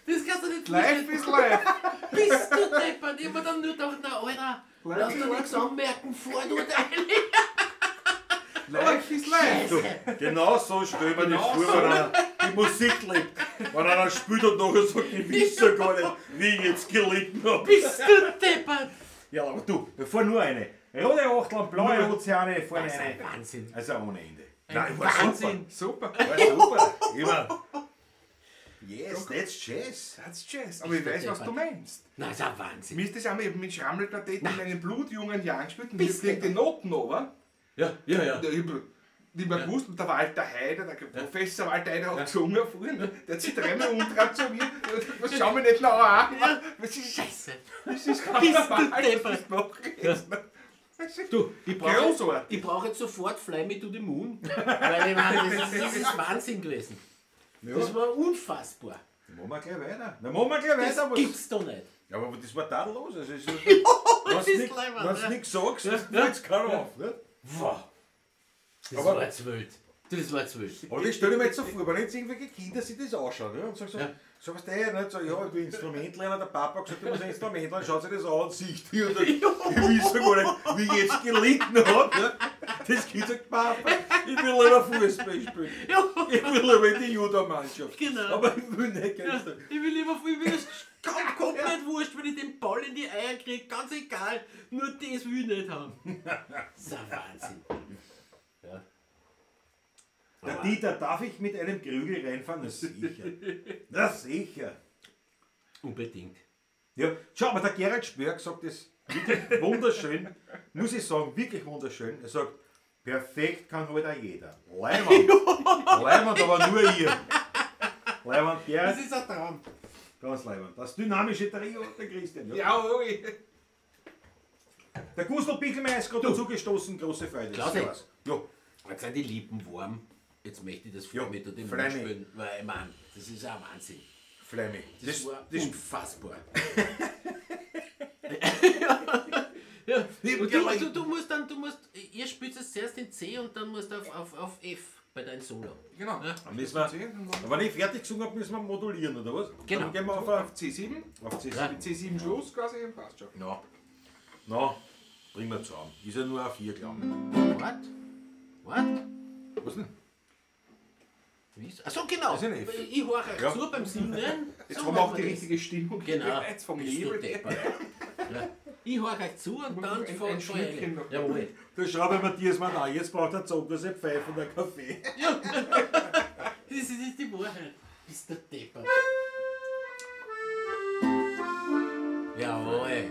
Speaker 3: Das kannst du nicht
Speaker 5: Life is life.
Speaker 3: Bist du deppert? Ich hab mir dann nur gedacht, na Alter, lass dir nichts anmerken, fahr dort rein.
Speaker 5: Life is life.
Speaker 2: Genau so stell mir das vor, wenn einer die Musik lebt. Wenn einer spielt und nachher sagt, ich weiß ja gar nicht, wie ich jetzt gelitten hab.
Speaker 3: Bist du deppert?
Speaker 2: Ja, aber du, wir fahren nur eine. Rote Achteln, blaue Ozeane, fahren
Speaker 3: Das ist
Speaker 2: eine.
Speaker 3: ein Wahnsinn.
Speaker 2: Also ohne Ende.
Speaker 3: Ein
Speaker 2: Nein, war
Speaker 3: Wahnsinn.
Speaker 5: Super.
Speaker 2: super. War super. Immer. Yes, that's Jazz.
Speaker 5: That's Jazz. Aber ich weiß, was du meinst.
Speaker 3: Nein, das ist ein Wahnsinn.
Speaker 5: Mir ist das einmal, ich hab mit Schrammelquartett in meinen blutjungen Jahren gespielt und
Speaker 3: Bist
Speaker 5: ich krieg die Noten runter.
Speaker 3: Ja, ja, ja.
Speaker 5: Ich hab nicht mehr gewusst, und der Walter Heider, der Professor Walter Heider hat gesungen vorhin, der hat sich dreimal umgedreht zu mir, was schau mich nicht noch an. Was ist,
Speaker 3: Scheiße.
Speaker 5: das ist ganz
Speaker 3: Bist du
Speaker 5: normal, dass
Speaker 3: deppert.
Speaker 5: das nachgeht.
Speaker 3: Du, ich brauche
Speaker 5: Großartig.
Speaker 3: ich brauch jetzt sofort Fly Me to the Moon. Weil ich meine, das ist Wahnsinn gewesen. Das war unfassbar.
Speaker 2: Dann machen wir gleich weiter. Dann machen wir gleich
Speaker 3: Das
Speaker 2: weiter. Was...
Speaker 3: gibt's doch nicht.
Speaker 2: Ja, aber das war da los. Also, es ist,
Speaker 3: das
Speaker 2: wenn
Speaker 3: ist
Speaker 2: du
Speaker 3: leibend, ja.
Speaker 2: nichts sagst, fällt's keiner auf. Ne?
Speaker 3: Wow. Das
Speaker 2: Aber-
Speaker 3: war jetzt wild. Das war jetzt wild.
Speaker 2: Aber das stelle ich mir jetzt so vor, wenn jetzt irgendwelche Kinder sich das anschauen, ja, und sagen so,
Speaker 3: Ja.
Speaker 2: so was der, nicht? So, ja, ich will Instrument lernen, der Papa hat gesagt, du musst ein Instrument lernen, schaut sich das an und sieht die und sagt, ich weiß ja gar nicht, wie ich jetzt gelitten habe. Ne? Das Kind sagt, Papa, ich will lieber Fußball spielen.
Speaker 3: Ja.
Speaker 2: Ich will lieber in die Judo-Mannschaft.
Speaker 3: Genau.
Speaker 2: Aber ich will nicht
Speaker 3: Ja,
Speaker 2: gestern.
Speaker 3: ich will lieber, ich will es komplett wurscht, wenn ich den Ball in die Eier kriege, ganz egal, nur das will ich nicht haben. Das ist ein Wahnsinn. Ja.
Speaker 2: Der Dieter, darf ich mit einem Krügel reinfahren? Na sicher. Na sicher.
Speaker 3: Unbedingt.
Speaker 2: Ja, schau, aber der Gerald Spörk sagt das wirklich wunderschön, muss ich sagen, wirklich wunderschön. Er sagt, perfekt kann halt auch jeder. Leiwand. Leiwand, aber nur ihr. Leiwand, Gerald.
Speaker 3: Das ist ein Traum.
Speaker 2: Ganz leiwand. Das dynamische Trio, der Christian. Ja.
Speaker 5: Jawohl.
Speaker 2: Der Gustl Pichlmayr ist gerade dazugestoßen, große Freude.
Speaker 3: Klausi.
Speaker 2: Servus. Ja.
Speaker 3: Jetzt sind die Lippen warm. Jetzt möchte ich das
Speaker 2: Ja,
Speaker 3: voll mit dem Mund
Speaker 2: Flamme.
Speaker 3: spielen, weil ich meine, das ist ein Wahnsinn.
Speaker 2: Flamme.
Speaker 3: Das, war
Speaker 2: das,
Speaker 3: unfassbar. Ja. Und du musst dann, ihr spielt es zuerst in C und dann musst du auf F bei deinem Solo.
Speaker 5: Genau.
Speaker 3: Ja.
Speaker 2: Dann müssen wir, wenn ich fertig gesungen habe, müssen wir modulieren, oder was?
Speaker 3: Genau.
Speaker 2: Dann gehen wir auf,
Speaker 5: Auf C7,
Speaker 2: auf C7.
Speaker 3: Ja.
Speaker 5: mit C7 Schluss quasi, und passt schon.
Speaker 2: Ja. Na, bringen wir zusammen. Ist ja nur ein Vierklang.
Speaker 3: What? What?
Speaker 2: Was denn?
Speaker 3: Wie ist? Achso, genau.
Speaker 2: Ist ja nicht.
Speaker 3: Ich höre euch
Speaker 2: Ja.
Speaker 3: zu beim Singen.
Speaker 5: Jetzt
Speaker 3: So
Speaker 5: haben wir
Speaker 3: machen
Speaker 5: auch die
Speaker 3: das.
Speaker 5: richtige Stimmung.
Speaker 3: Genau.
Speaker 5: Jetzt vom
Speaker 3: Bist du
Speaker 5: Nebel.
Speaker 3: deppert. Ja. Ich höre euch zu und
Speaker 5: Muss
Speaker 3: dann
Speaker 5: noch ein
Speaker 3: fang
Speaker 5: Schlückchen noch.
Speaker 3: Jawohl.
Speaker 2: Da schreibe ich Matthias mal an. Jetzt braucht er Zucker, seine Pfeife und einen Kaffee.
Speaker 3: Ja. Das ist die Wahrheit. Bist du deppert. Jawohl.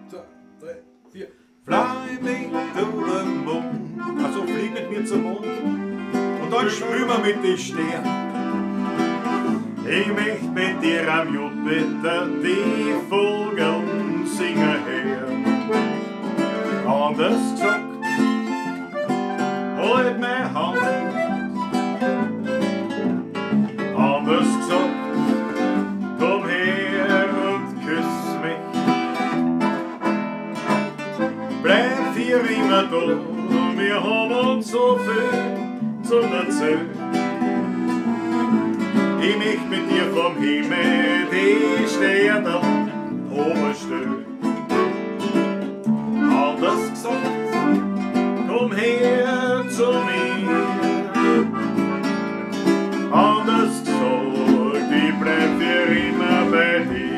Speaker 2: Zwei, drei, vier. Fly me to the moon. Also flieg mit mir zum Mond. Und dann spülen wir mit den Sternen. Ich möchte mit dir am Jupiter die Vögel singen hören. Anders gesagt, halt meine Hand. Anders gesagt, komm her und küss mich. Bleib hier immer da, wir haben uns so viel zu erzählen. Ich möchte mit dir vom Himmel die Sterne oben stehen. Anders gesagt, komm her zu mir. Anders gesagt, ich bleib für immer bei dir.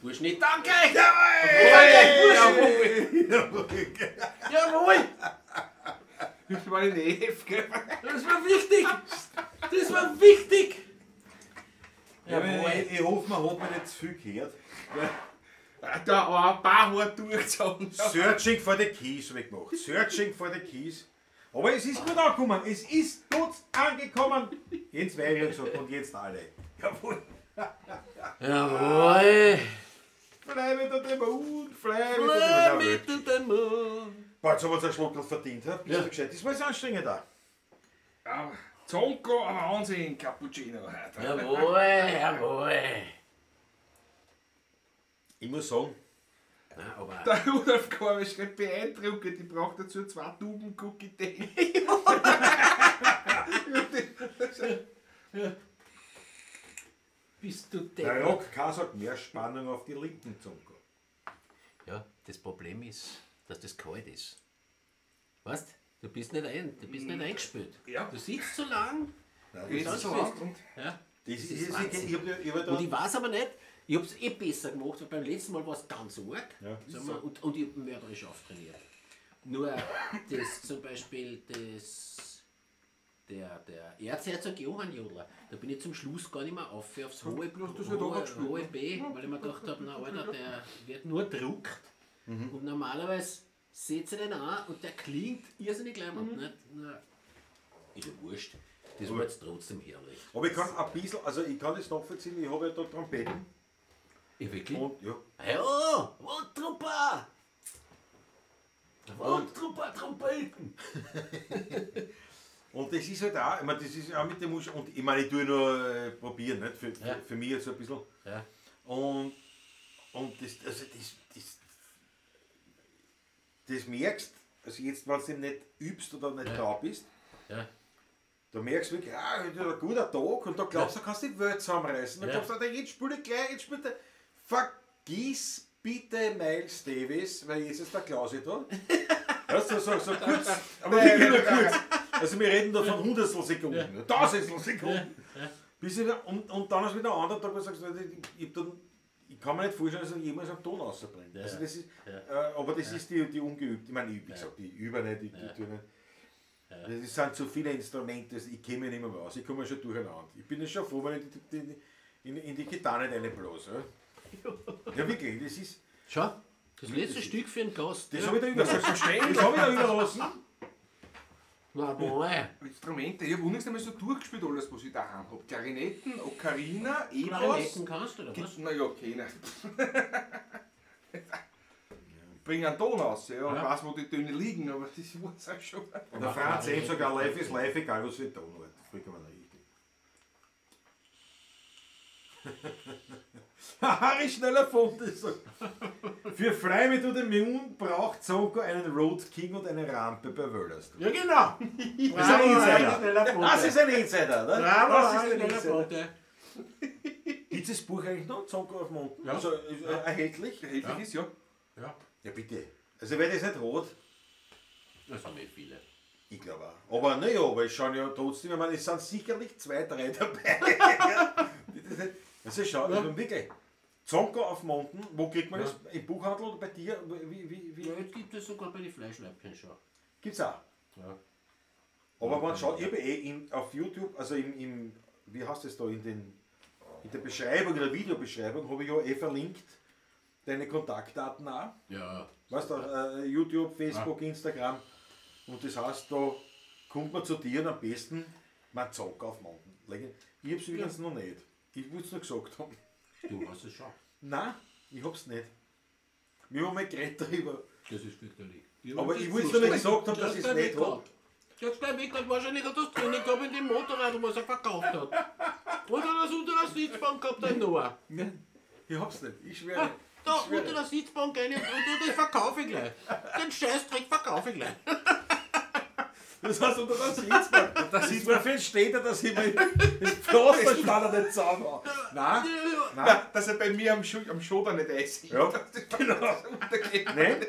Speaker 3: Burschen, ich danke euch!
Speaker 5: Jawohl!
Speaker 3: Jawohl!
Speaker 5: Das war in F, gell?
Speaker 3: Das war wichtig! Das war wichtig!
Speaker 2: Ja,
Speaker 3: Jawohl.
Speaker 2: ich hoffe, man hat mir nicht zu viel gehört.
Speaker 5: Da war ein paar Haare durchgezogen.
Speaker 2: Searching for the Keys habe ich gemacht. Searching for the Keys. Aber es ist gut angekommen. Es ist gut angekommen. Jens Weigel gesagt und jetzt alle. Jawohl.
Speaker 3: Jawohl!
Speaker 2: Fly me to the moon, fly me
Speaker 3: Fly
Speaker 2: to the
Speaker 3: me
Speaker 2: moon.
Speaker 3: to the moon.
Speaker 2: Boah, jetzt haben wir uns einen Schluck verdient. He? Bist
Speaker 3: Ja.
Speaker 2: du gescheit? Das war jetzt anstrengend da.
Speaker 5: Ja, Zonko, ein Wahnsinn, Cappuccino heute.
Speaker 3: Jawohl, jawohl!
Speaker 2: Ich muss sagen,
Speaker 3: Nein, aber
Speaker 5: Der Rudolf Korbe schreibt beeindruckend, ich brauche dazu 2 Tuben Cookie Day.
Speaker 3: Bist du
Speaker 2: Der
Speaker 3: deppert?
Speaker 2: Rock K sagt mehr Spannung auf die linken Zonko.
Speaker 3: Ja, das Problem ist, dass das kalt ist. Weißt du, bist nicht eingespielt.
Speaker 5: Ja.
Speaker 3: Du sitzt so lang.
Speaker 2: Nein,
Speaker 3: das
Speaker 5: so
Speaker 3: ist
Speaker 5: lang und
Speaker 3: Ja.
Speaker 2: Das
Speaker 3: Das
Speaker 2: ist,
Speaker 3: ist
Speaker 2: ich,
Speaker 3: Wahnsinn.
Speaker 2: ich hab
Speaker 3: Und ich weiß aber nicht, ich hab's eh besser gemacht, weil beim letzten Mal war es ganz arg.
Speaker 2: Ja.
Speaker 3: Sagen wir, und ich hab mörderisch auftrainiert. Nur das zum Beispiel, das, der Erzherzog Johann Jodler, da bin ich zum Schluss gar nicht mehr auf, aufs hohe,
Speaker 5: Du hast das halt auch gespielt,
Speaker 3: hohe
Speaker 5: ne?
Speaker 3: B, weil ich mir gedacht habe, na Alter, der wird nur gedruckt. Und normalerweise setze ich den an und der klingt irrsinnig leibend. Nicht? Na, ist ja wurscht. Das war jetzt trotzdem herrlich.
Speaker 2: Aber ich kann ein bisschen, also ich kann das nachvollziehen, ich habe ja da Trompeten.
Speaker 3: Ja, wirklich?
Speaker 2: Und, ja.
Speaker 3: Ja, und Tromper! Und Tromper, Trompeten!
Speaker 2: Und das ist halt auch, ich meine, das ist auch mit dem Musch, und ich meine, ich tue nur probieren, nicht? Für mich jetzt so ein bisschen.
Speaker 3: Ja.
Speaker 2: Und das, also das merkst, also jetzt, wenn du eben nicht übst oder nicht da bist,
Speaker 3: Ja.
Speaker 2: da merkst du wirklich, ah, heute ist ein guter Tag, und da glaubst du, da kannst du die Welt zusammenreißen. Da glaubst du, Alter, jetzt spiele ich gleich, jetzt spielt er. Vergiss bitte Miles Davis, weil jetzt ist der Klausi da. Weißt du, so kurz, aber wirklich nur kurz. Also wir reden da von Hundertstel Sekunden, Tausendstel Sekunden. Bis ich, und dann ist wieder ein anderer Tag, wo du sagst, ich kann mir nicht vorstellen, dass ich jemals einen Ton rausbringe.
Speaker 3: Ja.
Speaker 2: Also das ist,
Speaker 3: Ja.
Speaker 2: aber das ist die ungeübt. Ich meine, wie gesagt, ich übe nicht, ich tue nicht. Das sind zu viele Instrumente, ich kenne mich nicht mehr aus, ich komme schon durcheinander. Ich bin ja schon froh, wenn ich in die Gitarre nicht reinblase. Ja, wirklich, das ist.
Speaker 3: Schau, das letzte Stück für den Gast.
Speaker 2: Das
Speaker 3: ja.
Speaker 2: habe ich da überlassen. Das habe ich da überlassen.
Speaker 3: Na, boah.
Speaker 5: Instrumente, ich habe unlängst einmal so durchgespielt, alles, was ich daheim habe. Klarinetten, Ocarina, E-Bass.
Speaker 3: Klarinetten kannst du, oder was?
Speaker 5: Na ja, okay, nein. Bring einen Ton raus, ja, und
Speaker 3: Ja.
Speaker 5: weiß, wo die Töne liegen, aber das war's auch schon.
Speaker 2: Und der Franz eben sogar live ist live, egal was für Ton hat. Vollkommen richtig. Harry schneller Funde. Für Fly Me to the Moon braucht Zonko einen Road King und eine Rampe bei Wöllersdorf.
Speaker 3: Ja, genau.
Speaker 2: Das ist ein Insider. Das ist ein Insider, oder?
Speaker 3: Bravo,
Speaker 2: Das ist ein
Speaker 3: schneller
Speaker 2: Insider.
Speaker 3: Funde.
Speaker 2: Gibt es das Buch eigentlich noch, Zonko auf Monden?
Speaker 3: Ja.
Speaker 2: Also ist, erhältlich?
Speaker 5: Erhältlich ist, ja.
Speaker 3: Ja.
Speaker 2: Ja, bitte. Also wer das nicht hat,
Speaker 3: Das haben eh viele.
Speaker 2: ich glaube auch. Aber naja, aber es schauen ja trotzdem, ich meine, es sind sicherlich 2, 3 dabei. Die das nicht- Also schau, also wirklich. Zonko auf Monden, wo kriegt man das? Im Buchhandel oder bei dir? Wie?
Speaker 3: Ja, jetzt gibt es sogar bei den Fleischleibchen schon.
Speaker 2: Gibt's auch.
Speaker 3: Ja.
Speaker 2: Aber man schaut, ich habe eh auf YouTube, also im, wie heißt das da, in der Beschreibung, in der Videobeschreibung, habe ich ja eh verlinkt, deine Kontaktdaten auch.
Speaker 3: Ja.
Speaker 2: Weißt du, YouTube, Facebook, Instagram. Und das heißt, da kommt man zu dir und am besten, man Zonko auf Monden. Ich hab's übrigens noch nicht. Ich wollte es nur gesagt haben.
Speaker 3: Du hast es schon.
Speaker 2: Nein, ich hab's nicht. Wir haben mal geredet darüber.
Speaker 3: Das ist fürchterlich.
Speaker 2: Aber ich wollte es nur nicht gesagt haben, dass ich es nicht hab.
Speaker 3: Der hat's gleich weggehabt. Wahrscheinlich hat das drinnen gehabt in dem Motorrad, was er verkauft hat. Oder hat er unter der Sitzbank gehabt, ein Noah.
Speaker 2: Nein, ich hab's nicht. Ich schwöre.
Speaker 3: Da,
Speaker 2: Ich schwöre.
Speaker 3: unter der Sitzbank rein und das verkaufe ich gleich. Den Scheißdreck verkaufe ich gleich.
Speaker 2: Das heißt, unter der Sitzbank. Das ist mir viel steht, dass ich mir das Pflaster stand nicht zusammen. Nein, nein.
Speaker 5: Na, dass er bei mir am Schoder nicht einsieht.
Speaker 2: Ja,
Speaker 5: genau. Untergeht.
Speaker 2: Nein,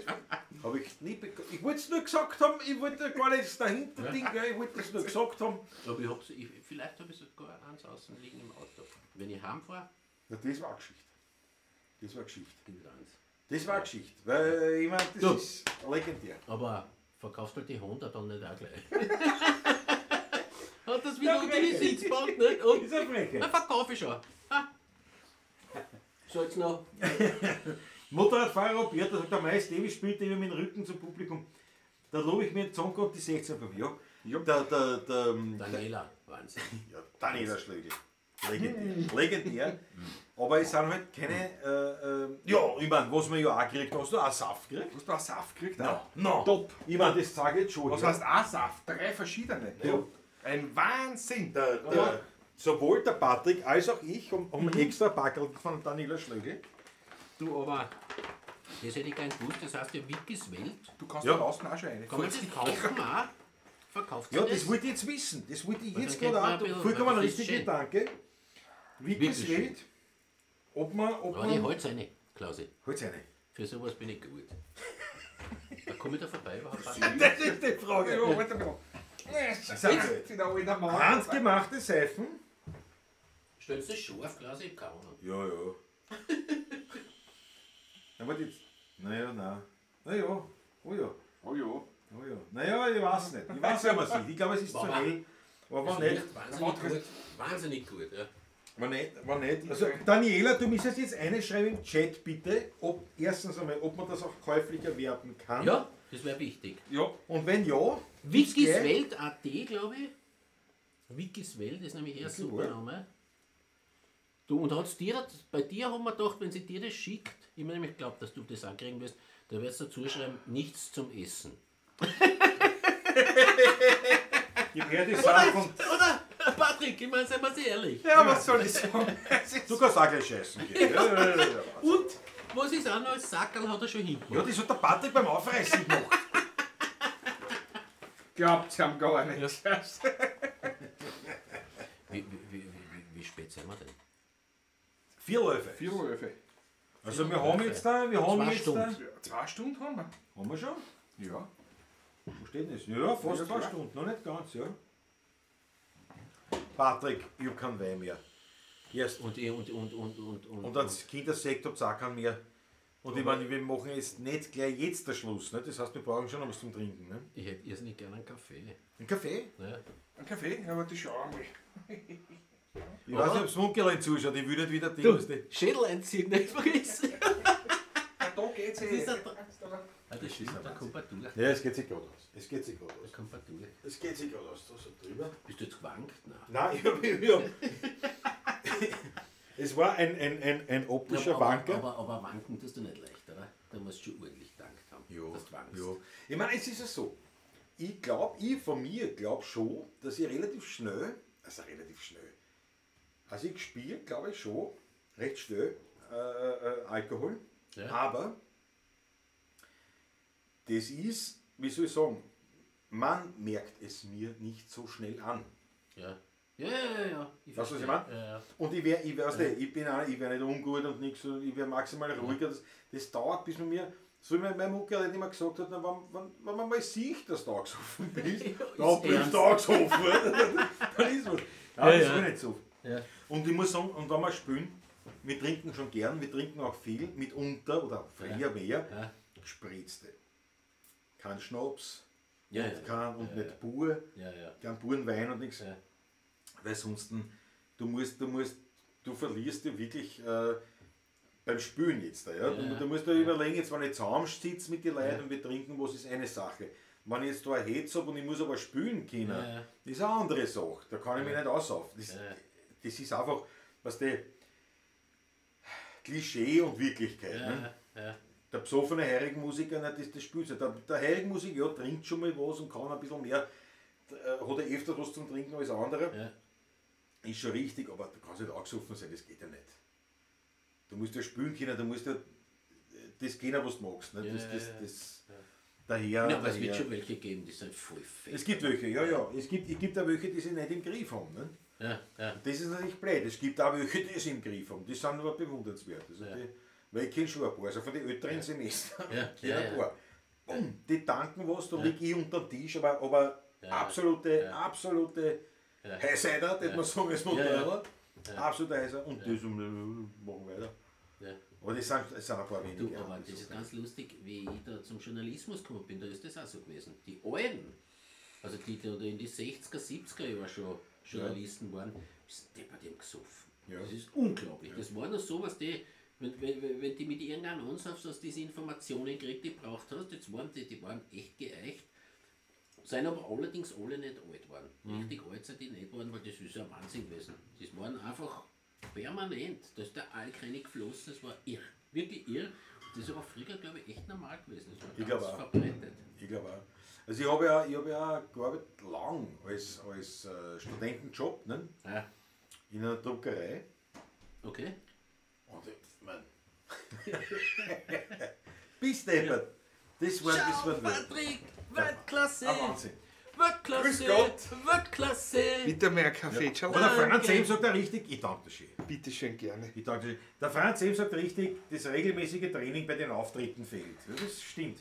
Speaker 2: habe ich nie bekommen. Ich wollte es nur gesagt haben, ich wollte gar nichts dahinter Ding, gell, ich wollte es nur gesagt haben.
Speaker 3: Aber ich hab's, vielleicht habe ich sogar eins außen liegen im Auto. Wenn ich heimfahre,
Speaker 2: Na, das war eine Geschichte. Das war eine Geschichte.
Speaker 3: gibt es eins.
Speaker 2: Das war eine Geschichte, weil ich meine, das
Speaker 3: Du.
Speaker 2: ist legendär.
Speaker 3: Aber verkaufst halt die Honda dann nicht auch gleich. Hat das wieder unter die Sitzbank, nicht? Und
Speaker 2: Ist eine Frechheit.
Speaker 3: na, verkauf ich schon. Ah. So, jetzt noch.
Speaker 2: Motorradfahrer Roberto sagt, der Miles Davis spielt immer mit dem Rücken zum Publikum. Da lobe ich mir den Zonko und die 16 bei mir. Ja. Der
Speaker 3: Daniela, Wahnsinn.
Speaker 2: ja, Daniela Schlögl. Legendär. Legendär. Aber es sind halt keine. Ja, ich meine, was man ja auch kriegt, hast du auch Saft gekriegt?
Speaker 5: Hast du auch Saft gekriegt?
Speaker 2: No, no.
Speaker 5: Top.
Speaker 2: Ich meine, das sage ich jetzt schon.
Speaker 5: Was
Speaker 2: ja.
Speaker 5: heißt auch Saft? 3 verschiedene.
Speaker 2: Ja.
Speaker 5: Ein Wahnsinn.
Speaker 2: Sowohl der Patrick als auch ich haben extra Packerl von Daniela Schlögl.
Speaker 3: Du, aber Das hätte ich gern gewusst, das heißt ja Wikis Welt.
Speaker 5: Du kannst
Speaker 2: Ja.
Speaker 5: da draußen auch schon eine.
Speaker 3: Kann man das kaufen auch? Verkauft
Speaker 2: Ja,
Speaker 3: sie
Speaker 2: das wollte ich jetzt wissen. Das wollte ich
Speaker 3: Weil
Speaker 2: jetzt
Speaker 3: dann
Speaker 2: gerade
Speaker 3: könnte man
Speaker 2: auch.
Speaker 3: ein bisschen-
Speaker 2: Vollkommen
Speaker 3: das ist
Speaker 2: richtige
Speaker 3: schön.
Speaker 2: Gedanke. Wikis
Speaker 3: Wirklich schön.
Speaker 2: Welt, ob man. Ob
Speaker 3: Aber ich
Speaker 2: man
Speaker 3: halte eine, Klausi.
Speaker 2: Holt's eine.
Speaker 3: Für sowas bin ich gut. Da komme ich da vorbei überhaupt.
Speaker 2: Das ist die Frage.
Speaker 5: Ja, warte mal.
Speaker 2: Jetzt
Speaker 5: Wieder alter Mann.
Speaker 2: Handgemachte Seifen.
Speaker 3: Stellst du das scharf, Klausi? Ich hab keine Ahnung.
Speaker 2: Ja, ja. Na, warte jetzt. Naja, nein. Naja, oh ja.
Speaker 5: Oh ja.
Speaker 2: Oh ja. Naja, ich weiß nicht. Ich weiß ja, was nicht. Ich glaube, es ist zu
Speaker 3: Aber-
Speaker 2: hell. Aber
Speaker 3: Das
Speaker 2: wenn
Speaker 3: riecht
Speaker 2: nicht,
Speaker 3: wahnsinnig gut. Wahnsinnig gut, ja.
Speaker 2: wenn nicht, wenn nicht. Also, Daniela, du müsstest jetzt eine schreiben im Chat, bitte, ob erstens einmal, ob man das auch käuflich erwerben kann.
Speaker 3: Ja, das wäre wichtig.
Speaker 5: Ja,
Speaker 2: Und wenn ja,
Speaker 3: Wikis
Speaker 2: gleich.
Speaker 3: Welt AT, glaube ich. Wikis Welt ist nämlich eher super
Speaker 2: Welt.
Speaker 3: Name. Du, und hat's dir, bei dir haben wir gedacht, wenn sie dir das schickt, ich meine, ich glaube, dass du das auch kriegen wirst, da wirst du dazu schreiben, nichts zum Essen.
Speaker 2: gib her die Sachen.
Speaker 3: Oder, Patrick, ich meine, seien wir uns ehrlich.
Speaker 5: ja, was soll ich sagen? Es ist
Speaker 2: Du kannst auch gleich scheißen gehen. Ja, ja, ja, ja.
Speaker 3: Und, was ist auch noch, das Sackerl hat er schon
Speaker 2: Ja,
Speaker 3: hingemacht.
Speaker 2: das hat der Patrick beim Aufreißen gemacht.
Speaker 5: Glaubt sie haben gar nicht.
Speaker 3: Wie spät sind wir denn?
Speaker 2: 4 Läufe.
Speaker 5: 4 Uhr.
Speaker 2: Also wir haben jetzt da, wir haben
Speaker 3: Zwei
Speaker 2: jetzt da.
Speaker 3: Stunden.
Speaker 5: Ja, 2 Stunden haben wir.
Speaker 2: Haben wir schon?
Speaker 5: Ja.
Speaker 2: Wo steht denn das? Ja, fast
Speaker 5: Ja,
Speaker 2: 2
Speaker 5: klar.
Speaker 2: Stunden, noch nicht ganz, ja. Patrick, ich hab keinen Wein mehr. Erst.
Speaker 3: Und, und,
Speaker 2: Und als Kindersekt habt ihr auch keinen mehr. Und ich meine, wir machen jetzt nicht gleich jetzt der Schluss, ne? Das heißt, wir brauchen schon noch was zum Trinken. Ne?
Speaker 3: Ich hätte irrsinnig gerne einen Kaffee.
Speaker 2: Ein Kaffee?
Speaker 3: Ja.
Speaker 5: Ein Kaffee? Ja, warte, schau einmal.
Speaker 2: Ich weiß nicht, ob es Munkelin zuschaut, ich will nicht wieder Ding. weißt du.
Speaker 3: Schädel einziehen, nicht vergessen.
Speaker 5: Ja, da geht's eh.
Speaker 3: ist ein Ah, das stimmt, da kommt man durch.
Speaker 2: Ja, es geht sich gerade aus. Es geht sich gerade
Speaker 3: Da
Speaker 2: aus.
Speaker 3: kommt man durch.
Speaker 2: Es geht sich gerade aus. Da so drüber.
Speaker 3: Bist du jetzt gewankt? Nein.
Speaker 2: Nein, ich hab, es war ein optischer
Speaker 3: aber,
Speaker 2: Wanker.
Speaker 3: Aber wanken tust du nicht leicht, oder? Da musst du schon ordentlich gedankt haben, dass du wankst.
Speaker 2: ja. Ich meine, es ist ja so. Ich glaube, ich von mir glaube schon, dass ich relativ schnell, also relativ schnell, also ich spiele, glaube ich schon, recht schnell Alkohol.
Speaker 3: Ja.
Speaker 2: Aber das ist, wie soll ich sagen, man merkt es mir nicht so schnell an.
Speaker 3: Ja. Ja. Ich
Speaker 2: Weißt du, was ich
Speaker 3: verstehe.
Speaker 2: meine?
Speaker 3: Ja, ja.
Speaker 2: Und ich wäre, ich weiß nicht, ich bin auch, ich wär nicht ungut und nichts, und ich wäre maximal ruhiger. Das dauert, bis man mir, so wie mein Mutter halt immer gesagt hat, na, wenn man mal sieht, dass du angesoffen bist, dann bist du angesoffen. Dann ist was. Ja,
Speaker 3: Ja,
Speaker 2: das
Speaker 3: ja.
Speaker 2: will ich nicht so.
Speaker 3: Ja.
Speaker 2: Und ich muss sagen, und wenn wir spielen, wir trinken schon gern, wir trinken auch viel, mitunter oder früher
Speaker 3: Ja.
Speaker 2: mehr,
Speaker 3: Ja.
Speaker 2: gespritzte. Kein Schnaps,
Speaker 3: Ja,
Speaker 2: und,
Speaker 3: ja.
Speaker 2: kein, und nicht pur,
Speaker 3: Ja, ja.
Speaker 2: kein puren Wein und nichts.
Speaker 3: Ja.
Speaker 2: Weil sonst, du verlierst dich wirklich beim Spülen jetzt da. Ja? Du musst dir überlegen, jetzt wenn ich zusammensitze mit den Leuten und wir trinken, was ist eine Sache. Wenn ich jetzt da ein Hetz habe und ich muss aber spülen können,
Speaker 3: Ja, ja.
Speaker 2: das ist eine andere Sache. Da kann ich mich nicht aussaufen. Das,
Speaker 3: Ja.
Speaker 2: das ist einfach, was die Klischee und Wirklichkeit. Ne?
Speaker 3: Ja, ja.
Speaker 2: Der besoffene Heurigenmusiker, na, das spielt sich. Der Heurigenmusiker, ja, trinkt schon mal was und kann ein bisschen mehr, hat er öfter was zum Trinken als andere.
Speaker 3: Ja.
Speaker 2: Ist schon richtig, aber du kannst nicht angesoffen sein, das geht ja nicht. Du musst ja spülen können, du musst ja das können, was du magst. Ne?
Speaker 3: Ja,
Speaker 2: Das,
Speaker 3: ja,
Speaker 2: das,
Speaker 3: ja.
Speaker 2: das, daher,
Speaker 3: Ja, aber es wird
Speaker 2: daher.
Speaker 3: schon welche geben, die sind voll fett.
Speaker 2: Es gibt welche, ja, ja. Es gibt auch welche, die sie nicht im Griff haben. Ne?
Speaker 3: Ja, ja.
Speaker 2: Das ist natürlich blöd. Es gibt auch welche, die es im Griff haben. Die sind aber bewundernswert. Also
Speaker 3: Ja.
Speaker 2: die, weil ich kenne schon ein paar, also von den älteren Semestern,
Speaker 3: Ja,
Speaker 2: kenn
Speaker 3: ja,
Speaker 2: ein
Speaker 3: ja.
Speaker 2: paar. Bumm, die tanken was, da lieg ich unter dem Tisch, aber absolute, absolute Highsider, würde man sagen, als Motorradler. Absolute Highsider. Und das machen weiter.
Speaker 3: Ja.
Speaker 2: Aber das sind ein paar wenige.
Speaker 3: Du, aber das ist ganz lustig, wie ich da zum Journalismus gekommen bin, da ist das auch so gewesen. Die Alten, also die, die da in die 60er, 70er Jahre schon Journalisten waren, sind deppert, die haben gesoffen.
Speaker 2: Ja.
Speaker 3: Das ist unglaublich. Das war noch so, was die, wenn die mit irgendeinem ansaufst, dass diese Informationen kriegt, die braucht hast, jetzt waren die waren echt geeicht. Sind aber allerdings alle nicht alt geworden.
Speaker 2: Mhm.
Speaker 3: Richtig alt sind die nicht geworden, weil das ist ja Wahnsinn gewesen. Das waren einfach permanent. Da ist der Alkreinig geflossen, das war irr. Wirklich irr. Und das ist aber früher, glaube ich, echt normal gewesen. Das war
Speaker 2: Ich
Speaker 3: ganz
Speaker 2: glaub auch.
Speaker 3: verbreitet.
Speaker 2: Ich glaube auch. Also ich habe ja, gearbeitet lang als Studentenjob, ne?
Speaker 3: Ja.
Speaker 2: In einer Druckerei.
Speaker 3: Okay.
Speaker 2: Und ich mein, Bis deppert. Das war, das
Speaker 3: Schau,
Speaker 2: war
Speaker 3: Patrick, Weltklasse.
Speaker 2: Ein Wahnsinn.
Speaker 3: Weltklasse.
Speaker 5: Grüß Gott.
Speaker 3: Weltklasse.
Speaker 5: Bitte mehr Kaffee, ja.
Speaker 2: Aber der Franz M. sagt er richtig, ich danke dir schön.
Speaker 5: Bitte schön gerne.
Speaker 2: Ich danke dir schön. Der Franz M. sagt richtig, das regelmäßige Training bei den Auftritten fehlt. Ja, das stimmt.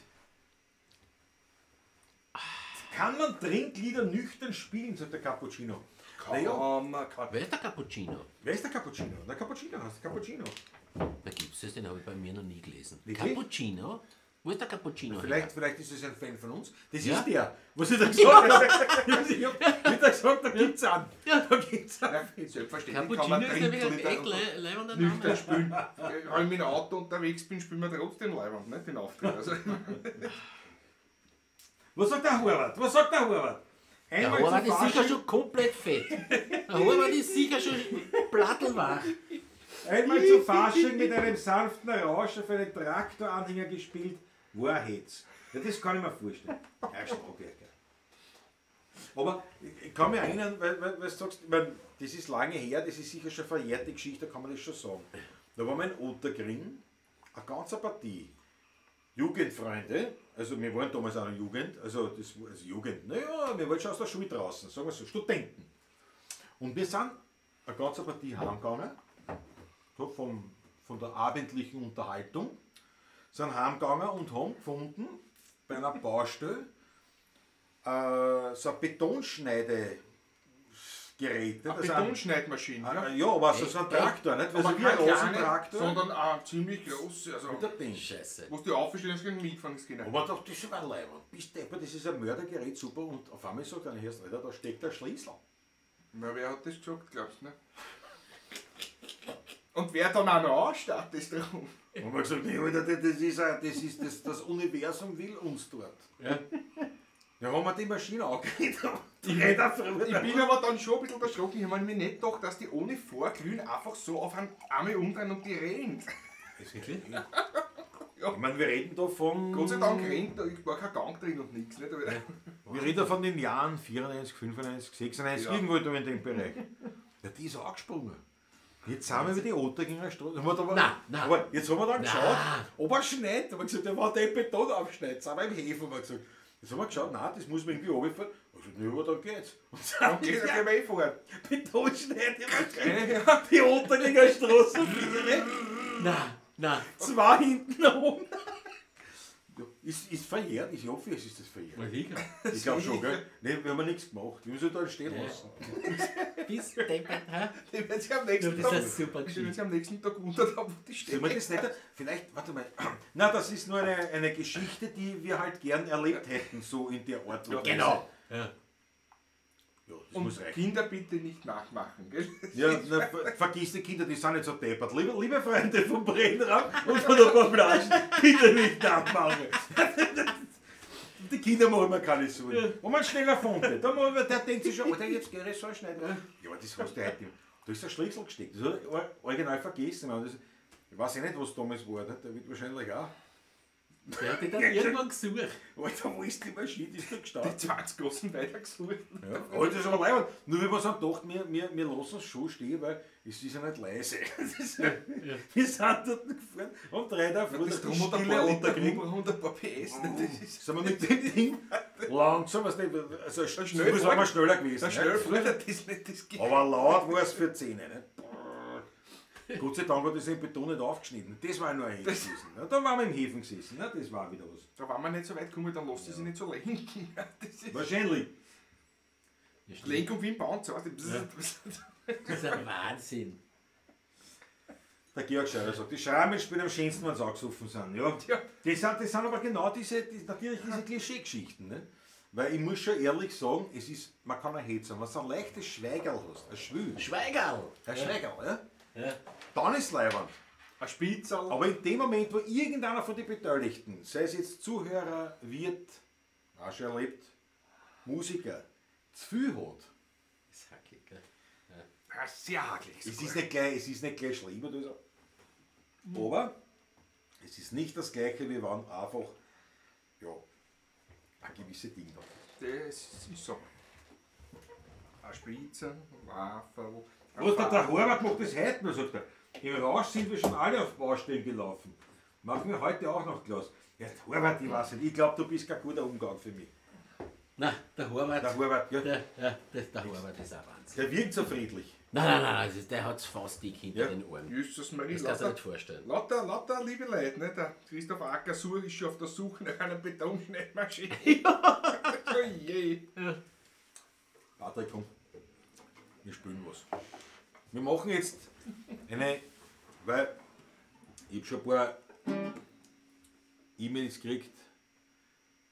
Speaker 2: Kann man Trinklieder nüchtern spielen, sagt der Cappuccino. Naja,
Speaker 5: man kann.
Speaker 3: Wer ist der Cappuccino?
Speaker 2: wer ist der Cappuccino? Der Cappuccino heißt Cappuccino.
Speaker 3: Da gibt es das, den habe ich bei mir noch nie gelesen.
Speaker 2: Wirklich?
Speaker 3: Cappuccino? Wo ist der Cappuccino?
Speaker 2: Vielleicht ist es ein Fan von uns. Das
Speaker 3: Ja.
Speaker 2: ist der, was ich da gesagt habe. Ich hab da gesagt, da gibt's einen.
Speaker 3: Ja.
Speaker 2: Da gibt's einen.
Speaker 5: Ja, selbstverständlich kann
Speaker 3: Cappuccino
Speaker 5: man
Speaker 3: ist nämlich ein
Speaker 5: Trinklieder
Speaker 3: echt
Speaker 5: und
Speaker 3: leibender
Speaker 5: nüchtern
Speaker 3: Name.
Speaker 5: spielen. Wenn ich mit dem Auto unterwegs bin, spielen wir trotzdem leibend, ne? Den Auftritt. Also,
Speaker 2: Was sagt der Horvath? Was sagt der Horvath?
Speaker 3: Der
Speaker 2: Einmal
Speaker 3: Horvath
Speaker 2: zu
Speaker 3: ist sicher
Speaker 2: Fasching,
Speaker 3: schon komplett fett. Der Horvath ist sicher schon plattelwach.
Speaker 2: einmal zu Fasching mit einem sanften Rausch auf einen Traktoranhänger gespielt, war ein Hetz. Ja, das kann ich mir vorstellen. Ja, Schlagwerker. Aber ich kann mich erinnern, weil du sagst, ich mein, das ist lange her, das ist sicher schon verjährte Geschichte, da kann man das schon sagen. Da war mein Ottergring, eine ganze Partie. Jugendfreunde, also wir waren damals auch noch Jugend, also Jugend, naja, wir waren schon aus der Schule draußen, sagen wir so, Studenten. Und wir sind eine ganze Partie heimgegangen, so von der abendlichen Unterhaltung, sind heimgegangen und haben gefunden, bei einer Baustelle, so ein Betonschneidegerät.
Speaker 5: eine
Speaker 2: ne? Das ist ein-
Speaker 5: Betonschneidmaschine. Ja.
Speaker 2: ja, aber so ein Traktor, nicht? Also
Speaker 5: Aber
Speaker 2: wie ein
Speaker 5: keine kleine,
Speaker 2: Rosentraktor.
Speaker 5: sondern auch ziemlich große. Also,
Speaker 2: Mit der Ding.
Speaker 3: Scheiße.
Speaker 5: wo du aufstehen kannst, mitfahren können.
Speaker 2: Aber doch, das ist ein Leibwand. Bist deppert, das ist ein Mördergerät, super. Und auf einmal sagt einer, Herr Alter, da steckt der Schlüssel.
Speaker 5: Na, wer hat das gesagt, glaubst du, ne? Und wer dann auch noch anstarrt, ist drum.
Speaker 2: Und man gesagt, nee, Alter, das ist, das Universum will uns dort.
Speaker 3: Ja.
Speaker 2: Da haben wir die Maschine angekriegt. Ich
Speaker 5: Ich bin aber dann schon ein bisschen erschrocken. Ich habe mir nicht gedacht, dass die ohne Vorglühen einfach so auf einen Arme umdrehen und die rennt.
Speaker 2: Ich meine, wir reden da von.
Speaker 5: Gott sei Dank rennt da, ich war kein Gang drin und nichts. Nicht? Aber
Speaker 2: Wir reden da von den Jahren 94, 95, 96,
Speaker 5: Ja.
Speaker 2: irgendwo da in dem Bereich. Ja, die ist angesprungen. Jetzt sind wir über die Otterginger Straße. Haben wir da aber,
Speaker 3: Nein, nein.
Speaker 2: Aber jetzt haben wir dann
Speaker 3: Nein.
Speaker 2: geschaut, ob er schneit. Haben wir gesagt, der war der Beton aufschneit. Sind wir im Häfen, haben wir gesagt. Jetzt haben wir geschaut, nein, das muss man irgendwie runterfahren. Ich gesagt, nee, aber dann geht's. Und sind
Speaker 5: Dann geht's, dann gehen wir eh fahren.
Speaker 2: Beton schneit immer Die Otterginger Straße,
Speaker 3: Na, na.
Speaker 2: zwei hinten oben. Ja, ist verjährt, ich hoffe, es ist das verjährt. Ich glaube schon, gell? Nee, wir haben ja nichts gemacht. Wir müssen da stehen lassen.
Speaker 3: Bis deppert, hä?
Speaker 5: Die werden sich am nächsten
Speaker 3: Ja, das
Speaker 5: Tag,
Speaker 3: ist eine super
Speaker 5: die werden
Speaker 3: Geschichte.
Speaker 5: sich am nächsten Tag wundern, wo die
Speaker 2: Sollen wir
Speaker 5: stehen.
Speaker 2: das nicht? Vielleicht, warte mal. Na, das ist nur eine Geschichte, die wir halt gern erlebt hätten, so in der Art und Weise.
Speaker 3: Genau. Ja.
Speaker 2: Ja, das muss
Speaker 5: Und
Speaker 2: reichen.
Speaker 5: Kinder bitte nicht nachmachen, gell?
Speaker 2: Ja, na, vergiss die Kinder, die sind nicht so deppert. Liebe Freunde vom Brennraum und von der Boblaschen, bitte nicht nachmachen. Die Kinder machen mir keine Sorgen. Und man schneller Funke. Da machen wir, der denkt sich schon, Alter, jetzt geh ich so schnell. Ja, aber das hast du heute nicht. Da ist der Schlüssel gesteckt. Das hab ich original vergessen. Ich meine, das, ich weiß eh nicht, was damals war. Ne? Der wird wahrscheinlich auch.
Speaker 3: Der hat die dann irgendwann gesucht.
Speaker 2: Alter, wo ist die Maschine? Die ist da gestanden.
Speaker 5: Die 20 Gassen weitergesucht.
Speaker 2: Ja, Alter, ist aber leibend. Nur wenn wir uns dann gedacht, wir lassen es schon stehen, weil es ist ja nicht leise. Das ist ja, Wir sind dort gefahren um 3 Uhr früh,
Speaker 5: Das
Speaker 2: durch die
Speaker 5: drum hat ein
Speaker 2: Stille
Speaker 5: paar Liter
Speaker 2: unterkriegen.
Speaker 5: Huber und ein paar PS. Ne? Das ist
Speaker 2: Sind wir mit dem Ding langsam, weißt du, also
Speaker 5: schnell
Speaker 2: schnell war wir schneller gewesen.
Speaker 5: der
Speaker 2: ne?
Speaker 5: schnell fordert das nicht, das geht.
Speaker 2: Aber laut war es für Zähne. Ne? Gott sei Dank hat das den Beton nicht aufgeschnitten. Das war nur ein Häfen gewesen. Ne? Da waren wir im Häfen gesessen. Ne? Das war wieder was.
Speaker 5: Da waren wir nicht so weit gekommen, dann lässt sie sich nicht so lenken. Das ist
Speaker 2: Wahrscheinlich.
Speaker 5: Lenkung wie im Panzer. Weißt du?
Speaker 3: Das ist ein Wahnsinn.
Speaker 2: Der Georg Scheurer sagt, die Schrammen spielen am schönsten, wenn sie angesoffen sind. Ja.
Speaker 5: Ja.
Speaker 2: Das sind aber genau diese, natürlich diese Klischee-Geschichten. Ne? Weil ich muss schon ehrlich sagen, es ist, man kann ein Hetzer, wenn du ein leichtes Schweigerl hast, ein Schwül,
Speaker 3: Schweigerl.
Speaker 2: ein Schweigerl, ja?
Speaker 3: Ja.
Speaker 2: Dann ist leibend.
Speaker 5: Ein Spitzel.
Speaker 2: Aber in dem Moment, wo irgendeiner von den Beteiligten, sei es jetzt Zuhörer, Wirt, auch schon erlebt, Musiker, zu viel hat,
Speaker 3: Ist hackig, gell?
Speaker 5: Ja, sehr hakelig.
Speaker 2: es ist nicht gleich, es ist nicht gleich schlimm oder so. Aber es ist nicht das gleiche, wie wenn einfach ja, ein gewisses Ding da.
Speaker 5: Das ist so. Ein Spitzer, ein Waferl. ein
Speaker 2: Was hat der Horvath macht das heute noch, sagt er. Im Rausch sind wir schon alle auf Baustellen gelaufen. Machen wir heute auch noch Glas. Ja, Horvath, ich weiß nicht. Ich glaube, du bist kein guter Umgang für mich.
Speaker 3: Nein, der Horvath.
Speaker 2: Der Horvath, ja.
Speaker 3: Der Horvath ist auch Wahnsinn.
Speaker 2: Der wirkt so friedlich.
Speaker 3: Nein, nein, nein, der hat es fast dick hinter den Ohren.
Speaker 5: Jesus Marie,
Speaker 3: das kannst du dir nicht vorstellen.
Speaker 5: Lauter liebe Leute, ne? Der Christoph Acker ist schon auf der Suche nach einer Betonschneidmaschine. Oh je.
Speaker 3: Ja.
Speaker 2: Patrick, komm. Wir spielen was. Wir machen jetzt eine, weil ich habe schon ein paar E-Mails gekriegt.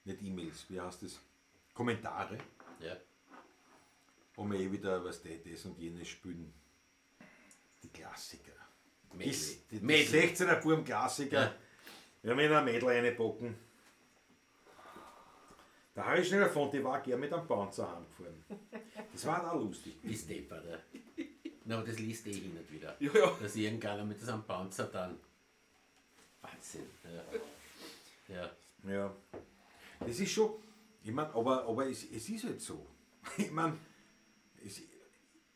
Speaker 2: Nicht E-Mails, wie heißt das? Kommentare.
Speaker 3: Ja.
Speaker 2: Ob wir eh wieder was das und jenes spielen. Die Klassiker.
Speaker 3: Medley.
Speaker 2: Die 16er Burm Klassiker.
Speaker 3: Ja.
Speaker 2: Wir haben in ein Mädel reinpacken. Der Harry Schneller von, die war gern mit einem Panzer heimgefahren. Das war auch lustig.
Speaker 3: Ist deppert, ja. Na, aber das liest eh hin und wieder.
Speaker 5: Ja, ja.
Speaker 3: Dass irgendeiner mit so einem Panzer dann. Wahnsinn. Ja. Ja.
Speaker 2: Ja. Das ist schon. Ich meine, aber es ist halt so. Ich meine,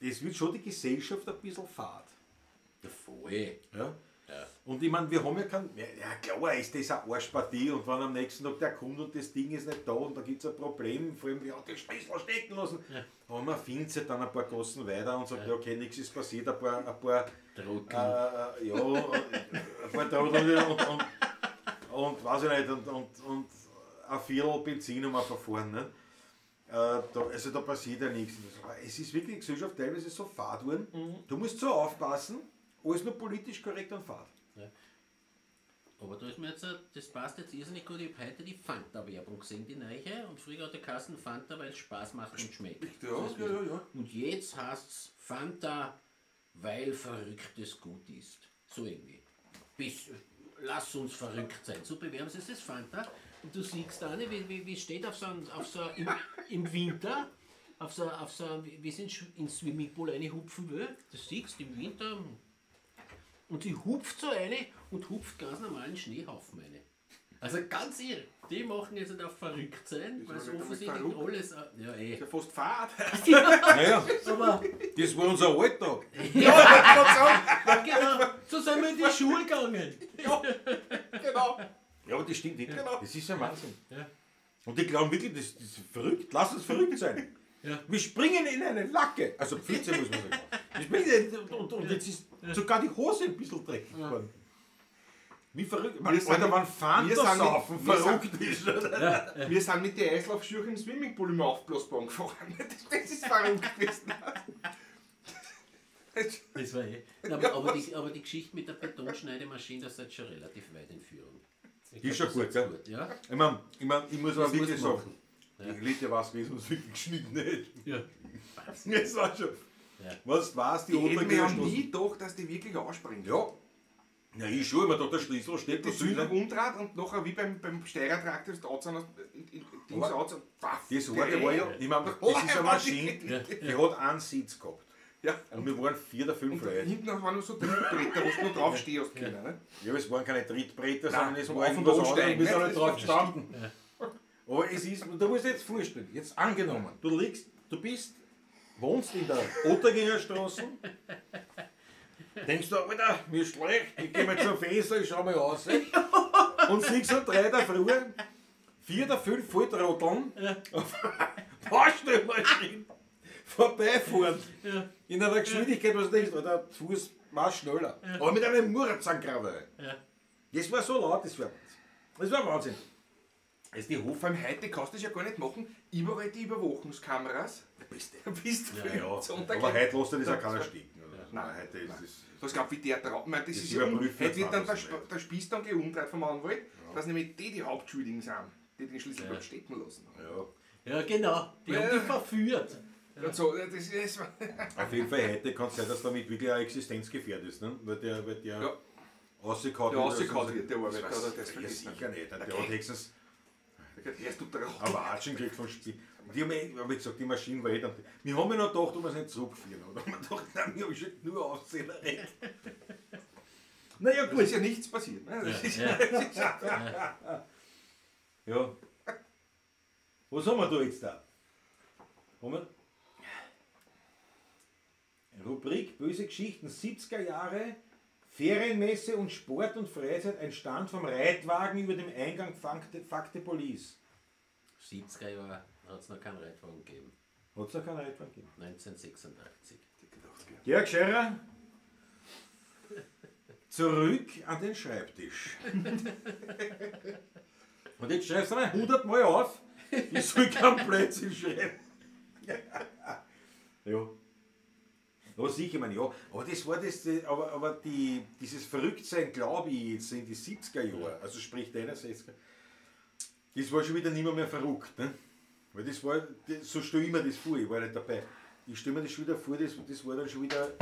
Speaker 2: es wird schon die Gesellschaft ein bisschen fad.
Speaker 3: Ja, voll.
Speaker 2: Ja.
Speaker 3: Ja.
Speaker 2: Und ich meine, wir haben ja keinen. Ja, klar ist das eine Arschpartie und wenn am nächsten Tag der kommt und das Ding ist nicht da und da gibt es ein Problem, vor allem, ja, die Schlüssel stecken lassen.
Speaker 3: Ja.
Speaker 2: Aber man findet sich dann ein paar Gassen weiter und sagt, ja, okay, nichts ist passiert, ein paar
Speaker 3: Trottel.
Speaker 2: Ja, ein paar Trottel und weiß ich nicht, und ein Viertel Benzin um verfahren. Ne? Da passiert ja nichts. Es ist wirklich die Gesellschaft teilweise so fad geworden.
Speaker 3: Mhm.
Speaker 2: Du musst so aufpassen, alles nur politisch korrekt und fad.
Speaker 3: Ja. Aber da ist mir jetzt, das passt jetzt irrsinnig gut, ich habe heute die Fanta-Werbung gesehen, die neue, und früher hat der Kassen Fanta, weil es Spaß macht und schmeckt.
Speaker 5: Ja, ja.
Speaker 3: Und jetzt heißt es Fanta, weil Verrücktes gut ist. So irgendwie. Lass uns verrückt sein. So bewerben sie es, das Fanta. Und du siehst da nicht, wie steht auf so einem, im Winter, auf so wie sie ins Swimmingpool reinhupfen will. Das siehst du im Winter. Und sie hupft so eine und hupft ganz normalen Schneehaufen rein. Also ganz irre. Die machen jetzt nicht auf verrückt sein, weil es offensichtlich alles. Ja, eh.
Speaker 5: Ist ja fast fad.
Speaker 2: Naja,
Speaker 3: aber
Speaker 2: das war unser Alltag.
Speaker 3: Ja, genau. So sind wir in die Schule gegangen.
Speaker 5: Ja, genau.
Speaker 2: Ja, aber das stimmt nicht.
Speaker 5: Genau.
Speaker 2: Das ist ja Wahnsinn.
Speaker 3: Ja.
Speaker 2: Und die glauben wirklich, das ist verrückt. Lass uns verrückt sein.
Speaker 3: Ja.
Speaker 2: Wir springen in eine Lacke. Also Pfütze muss man sagen. Wir springen und jetzt ist sogar die Hose ein bisschen dreckig geworden. Wie verrückt. Alter, wenn Fanta saufen verrückt ist.
Speaker 3: Ja.
Speaker 5: Wir sind mit den Eislaufschuhen im Swimmingpool im Aufblasbahn gefahren. Das ist verrückt gewesen.
Speaker 3: Das war eh. Na, aber die Geschichte mit der Betonschneidemaschine, das ist schon relativ weit in Führung.
Speaker 2: Die ist schon gut, gell?
Speaker 3: Ja.
Speaker 2: Ich meine, ich muss aber wirklich sagen,
Speaker 3: Ja.
Speaker 2: Die Elite war es gewesen, was wirklich geschnitten hätte.
Speaker 3: Ja.
Speaker 2: Das war schon.
Speaker 3: Ja.
Speaker 2: Was war's, die
Speaker 5: Die hätten mir ja
Speaker 2: Obergehörstoßen?
Speaker 5: nie gedacht, dass die wirklich ausspringt.
Speaker 2: Ja. Na, ich schon, immer doch der Schlüssel steht
Speaker 5: Die
Speaker 2: da
Speaker 5: Süd
Speaker 2: drin.
Speaker 5: umdraht und nachher wie beim Steirer Traktor das Auto Dings
Speaker 2: Aber
Speaker 5: aus und paff,
Speaker 2: Das Orge war ja, ich meine, das ist eine Maschine, die hat einen Sitz gehabt.
Speaker 5: Ja.
Speaker 2: Und wir waren 4 oder 5
Speaker 5: Und
Speaker 2: Leute.
Speaker 5: hinten waren nur so Trittbretter, wo du nur drauf stehst können. Ne?
Speaker 2: Ja, es waren keine Trittbretter, sondern es
Speaker 5: zum
Speaker 2: war
Speaker 5: Auf- und
Speaker 2: irgendwas anderes,
Speaker 5: Ansteigen,
Speaker 2: wir sind
Speaker 5: ne?
Speaker 2: nicht drauf gestanden. Aber es ist, du musst dir jetzt vorstellen, jetzt angenommen, du liegst, du bist, wohnst in der Otterginger Straße, denkst du, Alter, mir ist schlecht, ich geh mal zum Fenster, ich schau mal raus. Und siehst so 3 da früh, 4 oder 5 Volltrotteln auf Baustellmaschinen vorbeifahren.
Speaker 3: Ja.
Speaker 2: In einer Geschwindigkeit, was du denkst, Alter, zu Fuß war schneller. Aber mit einem Murzangravel.
Speaker 3: Ja.
Speaker 2: Das war so laut, das war Wahnsinn. Das war Wahnsinn.
Speaker 5: Also die Hof, vor allem heute kannst du das ja gar nicht machen. Überall die Überwachungskameras.
Speaker 2: Bist du.
Speaker 5: Bist du
Speaker 2: Ja,
Speaker 5: Sonntag.
Speaker 2: aber heute lässt er das auch keiner stecken. Oder?
Speaker 5: Nein,
Speaker 2: Nein, heute ist das.
Speaker 5: Das glaubt wie der drauf. Ich meine, das
Speaker 2: Das
Speaker 5: ist ja
Speaker 2: überprüft
Speaker 5: heute wird dann
Speaker 2: das nicht.
Speaker 5: der Spieß dann geumdreht vom Anwalt, dass nämlich die Hauptschuldigen sind, die den Schlüssel bleibt stecken lassen.
Speaker 2: Ja.
Speaker 3: Ja, genau. Die haben die verführt.
Speaker 5: Und so, das ist,
Speaker 2: Auf jeden Fall heute kann es sein, dass damit wirklich eine Existenz gefährdet ist. Ne? Weil der,
Speaker 5: Ja.
Speaker 2: rausgehauen
Speaker 5: Der
Speaker 2: wird.
Speaker 5: rausgehauen wird, der Arbeit,
Speaker 2: Das
Speaker 5: oder?
Speaker 2: weiß
Speaker 5: Das
Speaker 2: ich
Speaker 5: vergisst
Speaker 2: sicher nicht. Der hat höchstens
Speaker 5: Erst du drauf.
Speaker 2: eine Watschen gekriegt vom Spiel. Die haben ja, wie gesagt, die Maschine war eh dann. Wir haben ja noch gedacht, ob wir es nicht zurückführen. Oder haben wir gedacht, nein, wir haben schon nur Aufsehen erregt. Naja,
Speaker 5: Es
Speaker 2: gut.
Speaker 5: ist ja nichts passiert. Ne? Das ist,
Speaker 3: Ja.
Speaker 2: Ja. Was haben wir da jetzt da? Haben wir Rubrik Böse Geschichten, 70er Jahre, Ferienmesse und Sport und Freizeit, ein Stand vom Reitwagen über dem Eingang Fakte Police.
Speaker 3: 70er Jahre hat es noch keinen Reitwagen gegeben.
Speaker 2: Hat es noch keinen Reitwagen gegeben?
Speaker 3: 1986.
Speaker 2: Georg Scherer, zurück an den Schreibtisch. Und jetzt schreibst du mal 100 Mal auf, ich soll keinen Blödsinn schreiben. Ja. Ja, sicher, ich meine, ja. Aber das war das, aber dieses Verrücktsein, glaube ich, jetzt in die 70er Jahre, also sprich die 61er, das war schon wieder nicht mehr verrückt. Ne? Weil das war, so stelle ich mir das vor, ich war nicht dabei. Ich stelle mir das schon wieder vor, das war dann schon wieder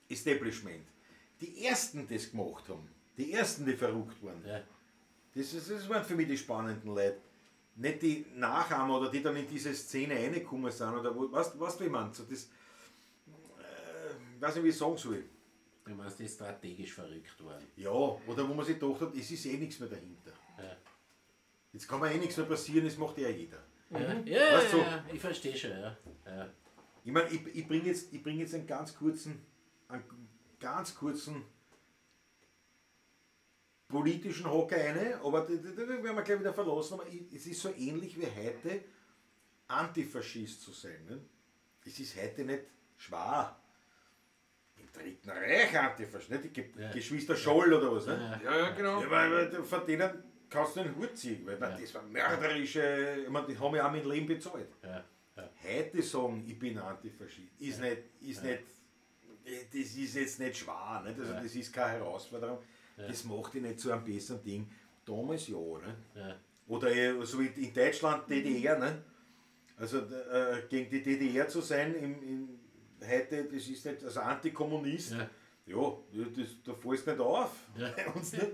Speaker 2: Establishment. Die ersten, die es gemacht haben, die ersten, die verrückt waren,
Speaker 3: ja.
Speaker 2: Das waren für mich die spannenden Leute. Nicht die Nachahmer oder die dann in diese Szene reingekommen sind oder wo, weißt du, wie ich meine? So das, ich weiß nicht, wie ich sagen soll.
Speaker 3: Du meinst, die strategisch verrückt waren.
Speaker 2: Ja, oder wo man sich gedacht hat, es ist eh nichts mehr dahinter.
Speaker 3: Ja.
Speaker 2: Jetzt kann mir eh nichts mehr passieren, das macht eh jeder.
Speaker 3: Ja, ja,
Speaker 2: weißt du, so,
Speaker 3: ja, ich verstehe schon, ja. Ja.
Speaker 2: Ich meine, ich bringe jetzt einen ganz kurzen politischen Hocker rein, aber den werden wir gleich wieder verlassen, aber es ist so ähnlich wie heute, Antifaschist zu sein. Ne? Es ist heute nicht schwer. Im Dritten Reich Antifaschist, nicht? Die Geschwister Scholl oder was. Ne?
Speaker 5: Ja, ja, genau.
Speaker 2: Ja, weil von denen kannst du den Hut ziehen, weil das war mörderische, ich meine, die haben ja auch mein Leben bezahlt.
Speaker 3: Ja. Ja.
Speaker 2: Heute sagen, ich bin Antifaschist, ist nicht, das ist jetzt nicht schwer, nicht? Also das ist keine Herausforderung. Ja. Das macht dich nicht zu einem besseren Ding. Damals ja, ne?
Speaker 3: Ja.
Speaker 2: Oder so wie in Deutschland DDR, ne? Also gegen die DDR zu sein, heute, das ist nicht, also Antikommunist, ja, das, da fällst du nicht auf.
Speaker 3: Ja.
Speaker 2: Uns nicht.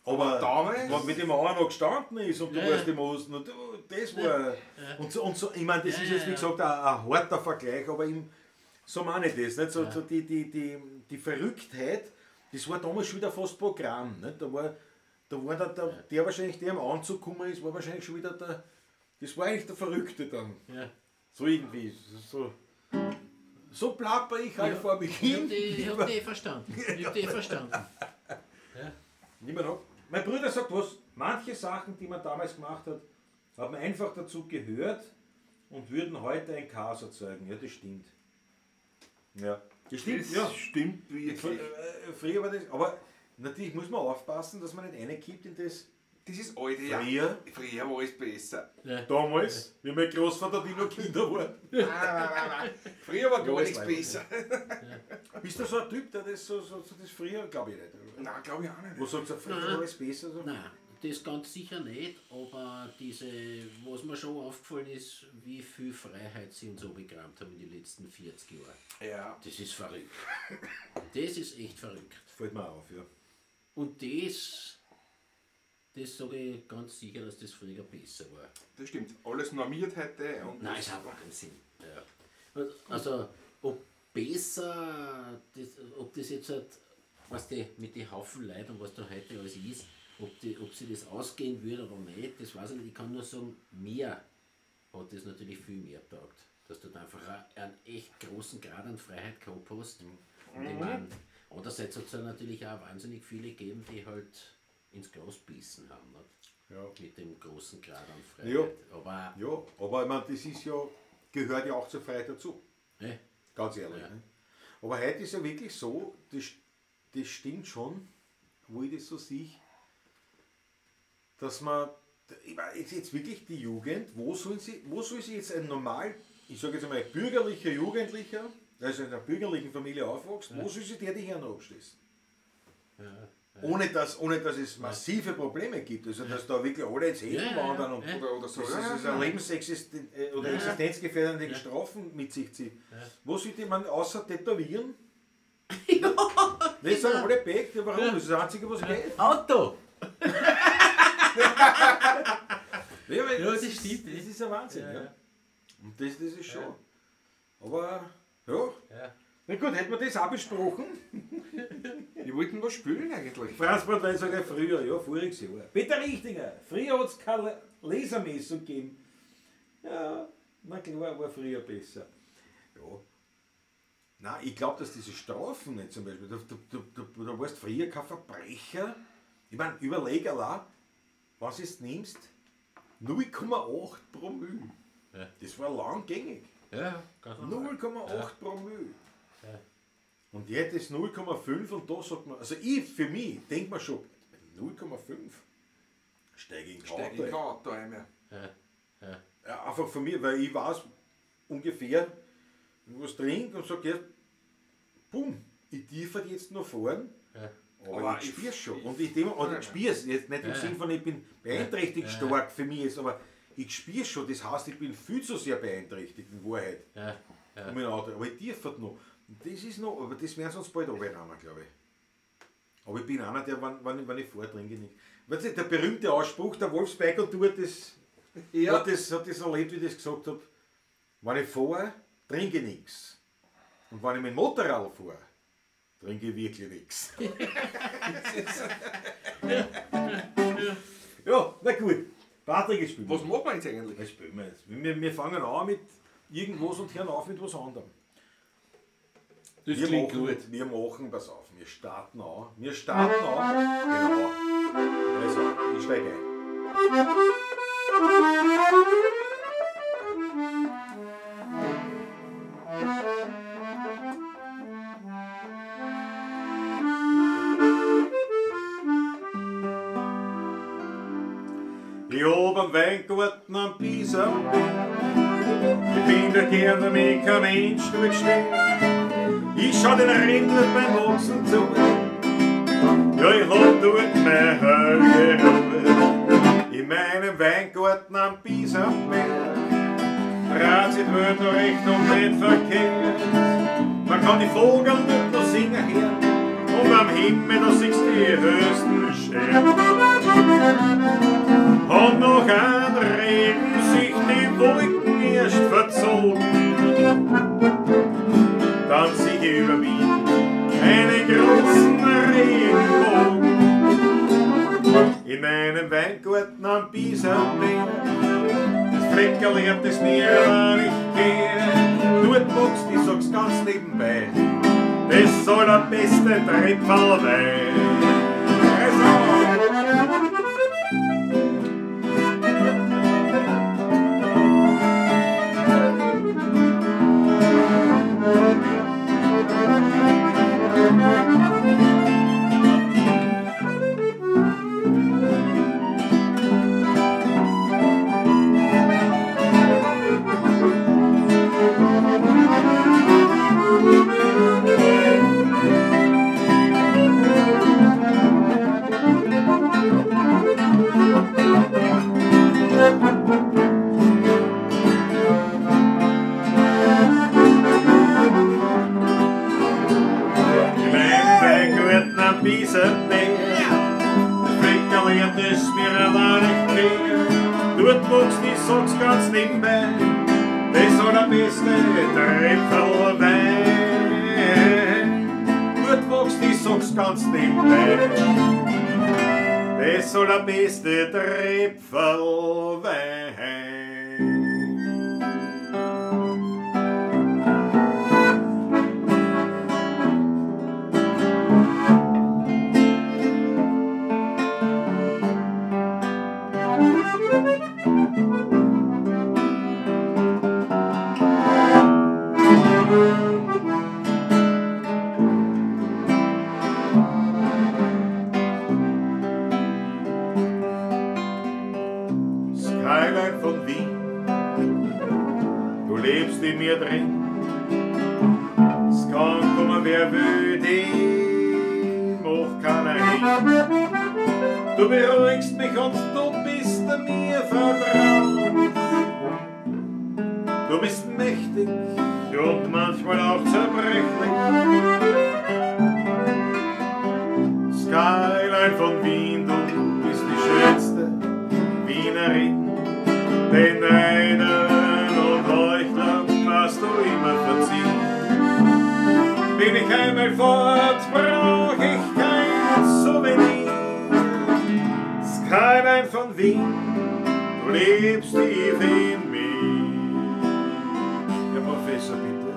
Speaker 2: Aber
Speaker 5: damals,
Speaker 2: wenn mit dem Mauer noch gestanden ist und du warst im Osten, und das war.
Speaker 3: Ja.
Speaker 2: Und so, ich meine, das ist jetzt wie gesagt ein harter Vergleich, aber so meine ich das, nicht? So, so die Verrücktheit, das war damals schon wieder fast Programm. Nicht? Da war der wahrscheinlich, der im Anzug gekommen ist, war wahrscheinlich schon wieder der. Das war eigentlich der Verrückte dann.
Speaker 3: Ja.
Speaker 2: So irgendwie. So plapper ich halt vor mich hin.
Speaker 3: Ich hab die verstanden. Ich hab die verstanden. Ja.
Speaker 2: Niemand noch. Mein Bruder sagt was, manche Sachen, die man damals gemacht hat, haben einfach dazu gehört und würden heute ein Chaos erzeugen. Ja, das stimmt. Ja. Das stimmt,
Speaker 5: das
Speaker 2: ja.
Speaker 5: Stimmt wirklich.
Speaker 2: Früher war das, aber natürlich muss man aufpassen, dass man nicht reinkippt in das.
Speaker 5: Das ist alte,
Speaker 2: früher.
Speaker 5: Ja. Früher war alles besser.
Speaker 3: Ja.
Speaker 2: Damals, wie mein Großvater, die noch Kinder waren.
Speaker 5: Nein. Früher war gar nichts besser.
Speaker 2: Ja. Bist du so ein Typ, der das so das früher, glaube ich nicht.
Speaker 5: Nein, glaube ich auch nicht.
Speaker 2: Wo sagst du, früher war alles besser? So?
Speaker 3: Nein, das ganz sicher nicht, aber was mir schon aufgefallen ist, wie viel Freiheit sie uns abgerammt haben in den letzten 40 Jahren.
Speaker 5: Ja.
Speaker 3: Das ist verrückt. Das ist echt verrückt.
Speaker 2: Fällt mir auf, ja.
Speaker 3: Und das sage ich ganz sicher, dass das früher besser war.
Speaker 5: Das stimmt. Alles normiert heute. Und
Speaker 3: Nein, ist ein Wahnsinn. Ja. Also, ob besser, ob das jetzt halt, was die, mit den Haufen Leuten und was da heute alles ist, ob sie das ausgehen würde oder nicht, das weiß ich nicht. Ich kann nur sagen, mir hat das natürlich viel mehr taugt. Dass du da einfach einen echt großen Grad an Freiheit gehabt hast. Mhm. Und ich meine, andererseits hat es ja natürlich auch wahnsinnig viele gegeben, die halt ins Glas bissen haben, nicht?
Speaker 2: Ja.
Speaker 3: Mit dem großen Grad an Freiheit.
Speaker 2: Ja.
Speaker 3: Aber,
Speaker 2: ja, aber ich meine, das ist ja, gehört ja auch zur Freiheit dazu.
Speaker 3: Ne?
Speaker 2: Ganz ehrlich.
Speaker 3: Ja.
Speaker 2: Ne? Aber heute ist ja wirklich so, das stimmt schon, wo ich das so sehe, dass man, ich meine, jetzt wirklich die Jugend, wo soll sie jetzt ein normal, ich sage jetzt einmal, bürgerlicher Jugendlicher, also in einer bürgerlichen Familie aufwächst, wo soll sich der die Hirn abschließen?
Speaker 3: Ja.
Speaker 2: Ohne dass es massive Probleme gibt, also dass da wirklich alle ins Heben wandern und
Speaker 5: oder so.
Speaker 2: Das ist ein lebensexisten- oder existenzgefährdende Strafen mit sich zieht.
Speaker 3: Ja.
Speaker 2: Wo sollte man außer tätowieren? Das sind alle weg, ja, warum? Das ist das Einzige, was geht.
Speaker 3: Auto!
Speaker 2: Ja,
Speaker 3: das stimmt.
Speaker 2: Das ist ein Wahnsinn. Ja. Und das ist schon. Aber, ja. Na gut, hätten wir das auch besprochen.
Speaker 5: Wir wollten was spielen eigentlich.
Speaker 2: Franz Brandwein sagt ja früher, ja, voriges Jahr. Peter Richtinger, früher hat es keine Lasermessung gegeben. Ja, na klar, war früher besser. Ja. Nein, ich glaube, dass diese Strafen nicht zum Beispiel, du warst früher kein Verbrecher. Ich meine, überleg allein, was du nimmst, 0,8 Promille.
Speaker 3: Ja.
Speaker 2: Das war lang gängig.
Speaker 3: Ja, ganz normal.
Speaker 2: 0,8 Promille. Ja. Und jetzt ist 0,5 und da sagt man, also ich für mich denke mir schon, 0,5 steige ich in kein Auto ein.
Speaker 5: Ja.
Speaker 3: Ja.
Speaker 2: Ja, einfach von mir, weil ich weiß ungefähr, wenn ich was trinke und sage, ja, bumm, ich darf jetzt noch fahren,
Speaker 3: ja.
Speaker 2: Aber ich spür's schon. Und ich denke, ich spür's jetzt nicht im Sinn von, ich bin beeinträchtigt stark für mich jetzt, aber ich spür's schon, das heißt, ich bin viel zu sehr beeinträchtigt in Wahrheit.
Speaker 3: Ja. Ja.
Speaker 2: Um mein Auto, aber ich darf noch. Und das ist noch, aber das werden sie uns bald runterrennen, glaube ich. Aber ich bin einer, der, wenn ich fahre, trinke ich nicht. Weißt du, der berühmte Ausspruch, der Wolfsberger tut das,
Speaker 5: ja.
Speaker 2: hat das erlebt, wie ich das gesagt habe. Wenn ich fahre, trinke ich nichts. Und wenn ich mit dem Motorrad fahre, trinke ich wirklich nichts. Ja, na gut. Patrick, jetzt spielen wir.
Speaker 5: Was machen wir jetzt eigentlich?
Speaker 2: Was spielen wir jetzt? Wir fangen an mit irgendwas und hören auf mit was anderem.
Speaker 3: Das klingt gut.
Speaker 2: Wir machen, pass auf, wir starten an. Wir starten an. Genau. Also, ich steige ein. Ich hab einen Weingarten am Bisamberg. Ich bin da gern, damit kein Mensch dort steht. Ich schau den Rindler beim Wachsen zu. Ja, ich hab dort meine heilige Ruhe. In meinem Weingarten am Bisamberg dreht sich die Welt noch recht und nicht verkehrt. Man kann die Vogel dort noch singen hören. Und am Himmel, da siehst du die höchsten Sterne. Und noch ein Regen sich die Wolken erst verzogen. Dann sieh ich über mich einen großen Regenbogen. In meinem Weingarten am Bisamberg, das Fleckerl hört es mir, wenn ich gehe. Dort wächst, ich sag's ganz nebenbei, das soll der beste Tripfelwein. Also. Dort wächst, ich sag's ganz nebenbei, das ist der beste Tripfelwein. Dort wächst, ich sag's ganz nebenbei, das ist der beste Tripfelwein. Skyline von Wien, du lebst in mir drin. Es kann kommen, wer will, dich macht keiner hin. Du beruhigst mich und du bist mir vertraut. Du bist mächtig und manchmal auch zerbrechlich. Skyline von Wien, du bist die schönste Wienerin. Den Neidern und Heuchlern hast du immer verziehen. Bin ich einmal fort, brauch ich kein Souvenir. Skyline von Wien, du lebst tief in mir. Herr Professor, bitte.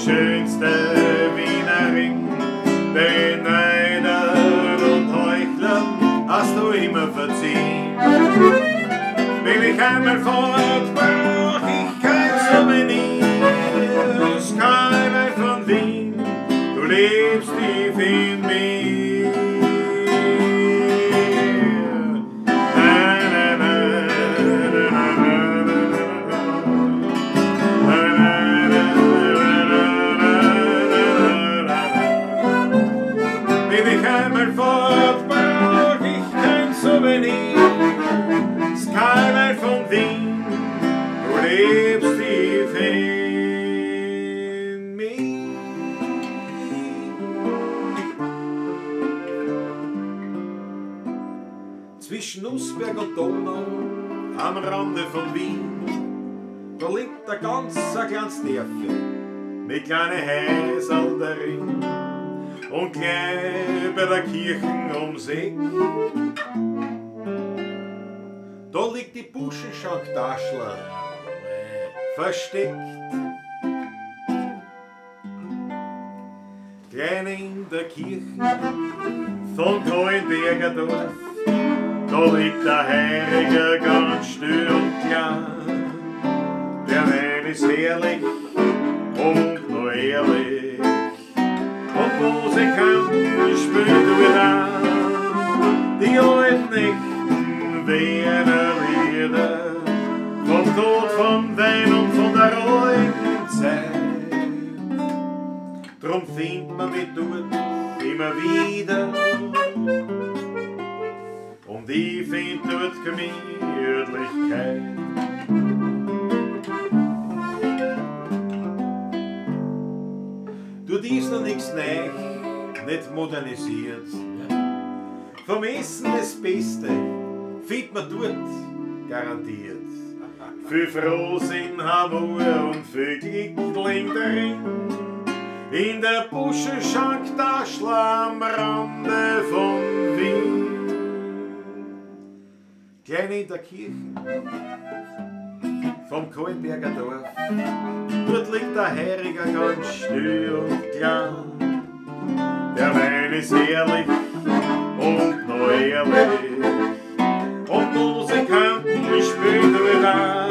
Speaker 1: schönste Wienerin. Den Neidern und Heuchlern hast du immer verziehen. Bin ich einmal fort, brauch ich kein Souvenir. Skyline von Wien, du lebst tief in mir. Na, na, na, na, na, na, na, na, na, na, na, na. Bin ich einmal fort, brauch ich kein Souvenir. Skyline von Wien, du lebst tief in mir. Zwischen Nussberg und Donau, am Rande von Wien, da liegt ein ganz ein kleines Dörfchen mit kleinen Häuserl darin und gleich bei der Kirche ums Eck. Da liegt die Buschenschank-Taschler versteckt. Klein in der Kirche von Kahlenberger Dorf, da liegt der Heiriger ganz still und klein. Der Wein ist herrlich und noch ehrlich, und Musikanten spielen wieder die alten echten Wiener Lieder vom Tod, vom Wein und von der alten Zeit. Drum findet man mich dort immer wieder, und ich find dort Gemütlichkeit. Dort ist noch nichts neu, nicht modernisiert. Vom Essen das Beste findet man dort garantiert. Viel Frohsinn, Hamur und viel Glück liegt darin. In der Buschenschank-Taschl am Rande von Wien. Klein in der Kirche vom Kahlenberger Dorf, dort liegt der Heiriger ganz still und klein. Der Wein ist herrlich und noch ehrlich, und Musikanten spielen wieder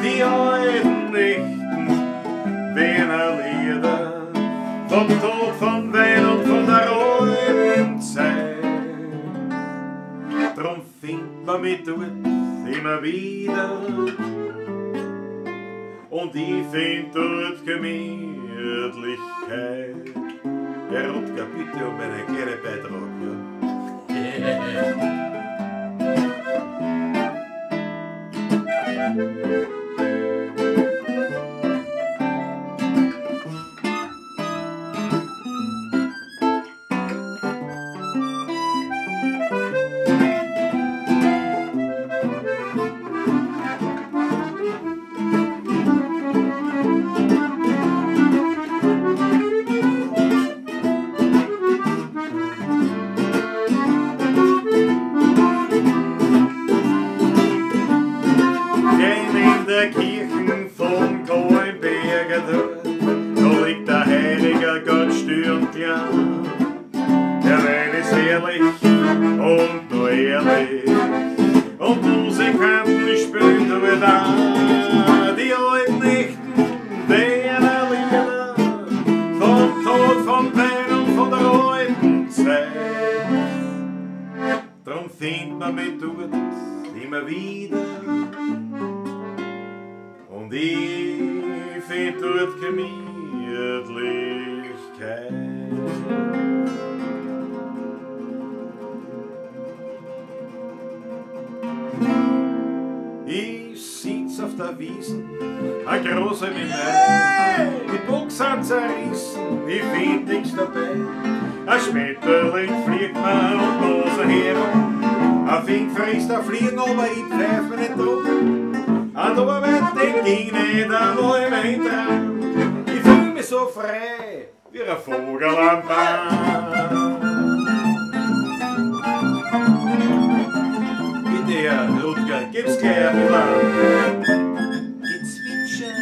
Speaker 1: die alten echten Wiener Lieder vom Tod, vom Wein und von der alten Zeit. Drum findet man mich dort immer wieder, und ich find dort Gemütlichkeit. Herr Rutger, bitte um einen kleinen Beitrag. Ja. Der Kirchen von Kahlenberger Dorf, da liegt der Heiliger Gott still und klein. Der Wein ist herrlich und noch ehrlich, und Musikanten spielen wieder die alten echten Wiener Lieder vom Tod, vom Wein und von der alten Zeit. Drum findet man mich dort immer wieder, und ich find dort Gemütlichkeit. Ich sitz auf der Wiesn, a große wie mei. Die Box sind zerrissen, ich find nix dabei. Ein Schmetterling fliegt mir und los herum. Ein Fink frisst ein Fliegen, aber ich pfeif mir nicht drum. Und aber den ging nicht einmal in mein Traum. Ich fühl mich so frei wie ein Vogel am Baum. Bitte, Herr Rutger, gib's gleich ein bisschen. Gezwitscher.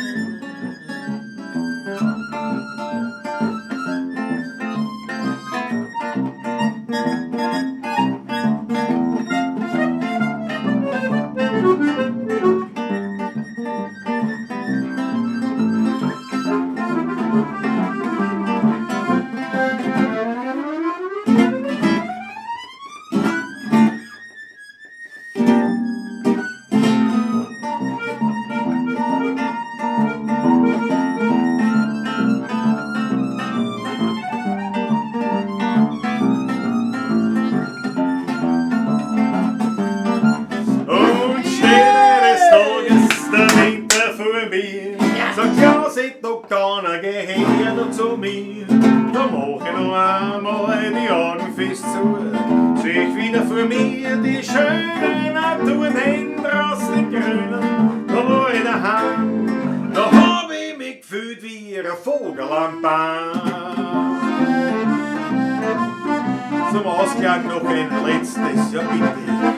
Speaker 2: ein Bier. Sagt ja, sieht doch keiner, geh her da zu mir. Da mach ich noch einmal die Augen fest zu. Seh ich wieder vor mir die schöne Natur, den draußen im Grünen, da war ich daheim. Da hab ich mich gefühlt wie ein Vogel am Baum. Zum Ausklang noch ein letztes, ja bitte.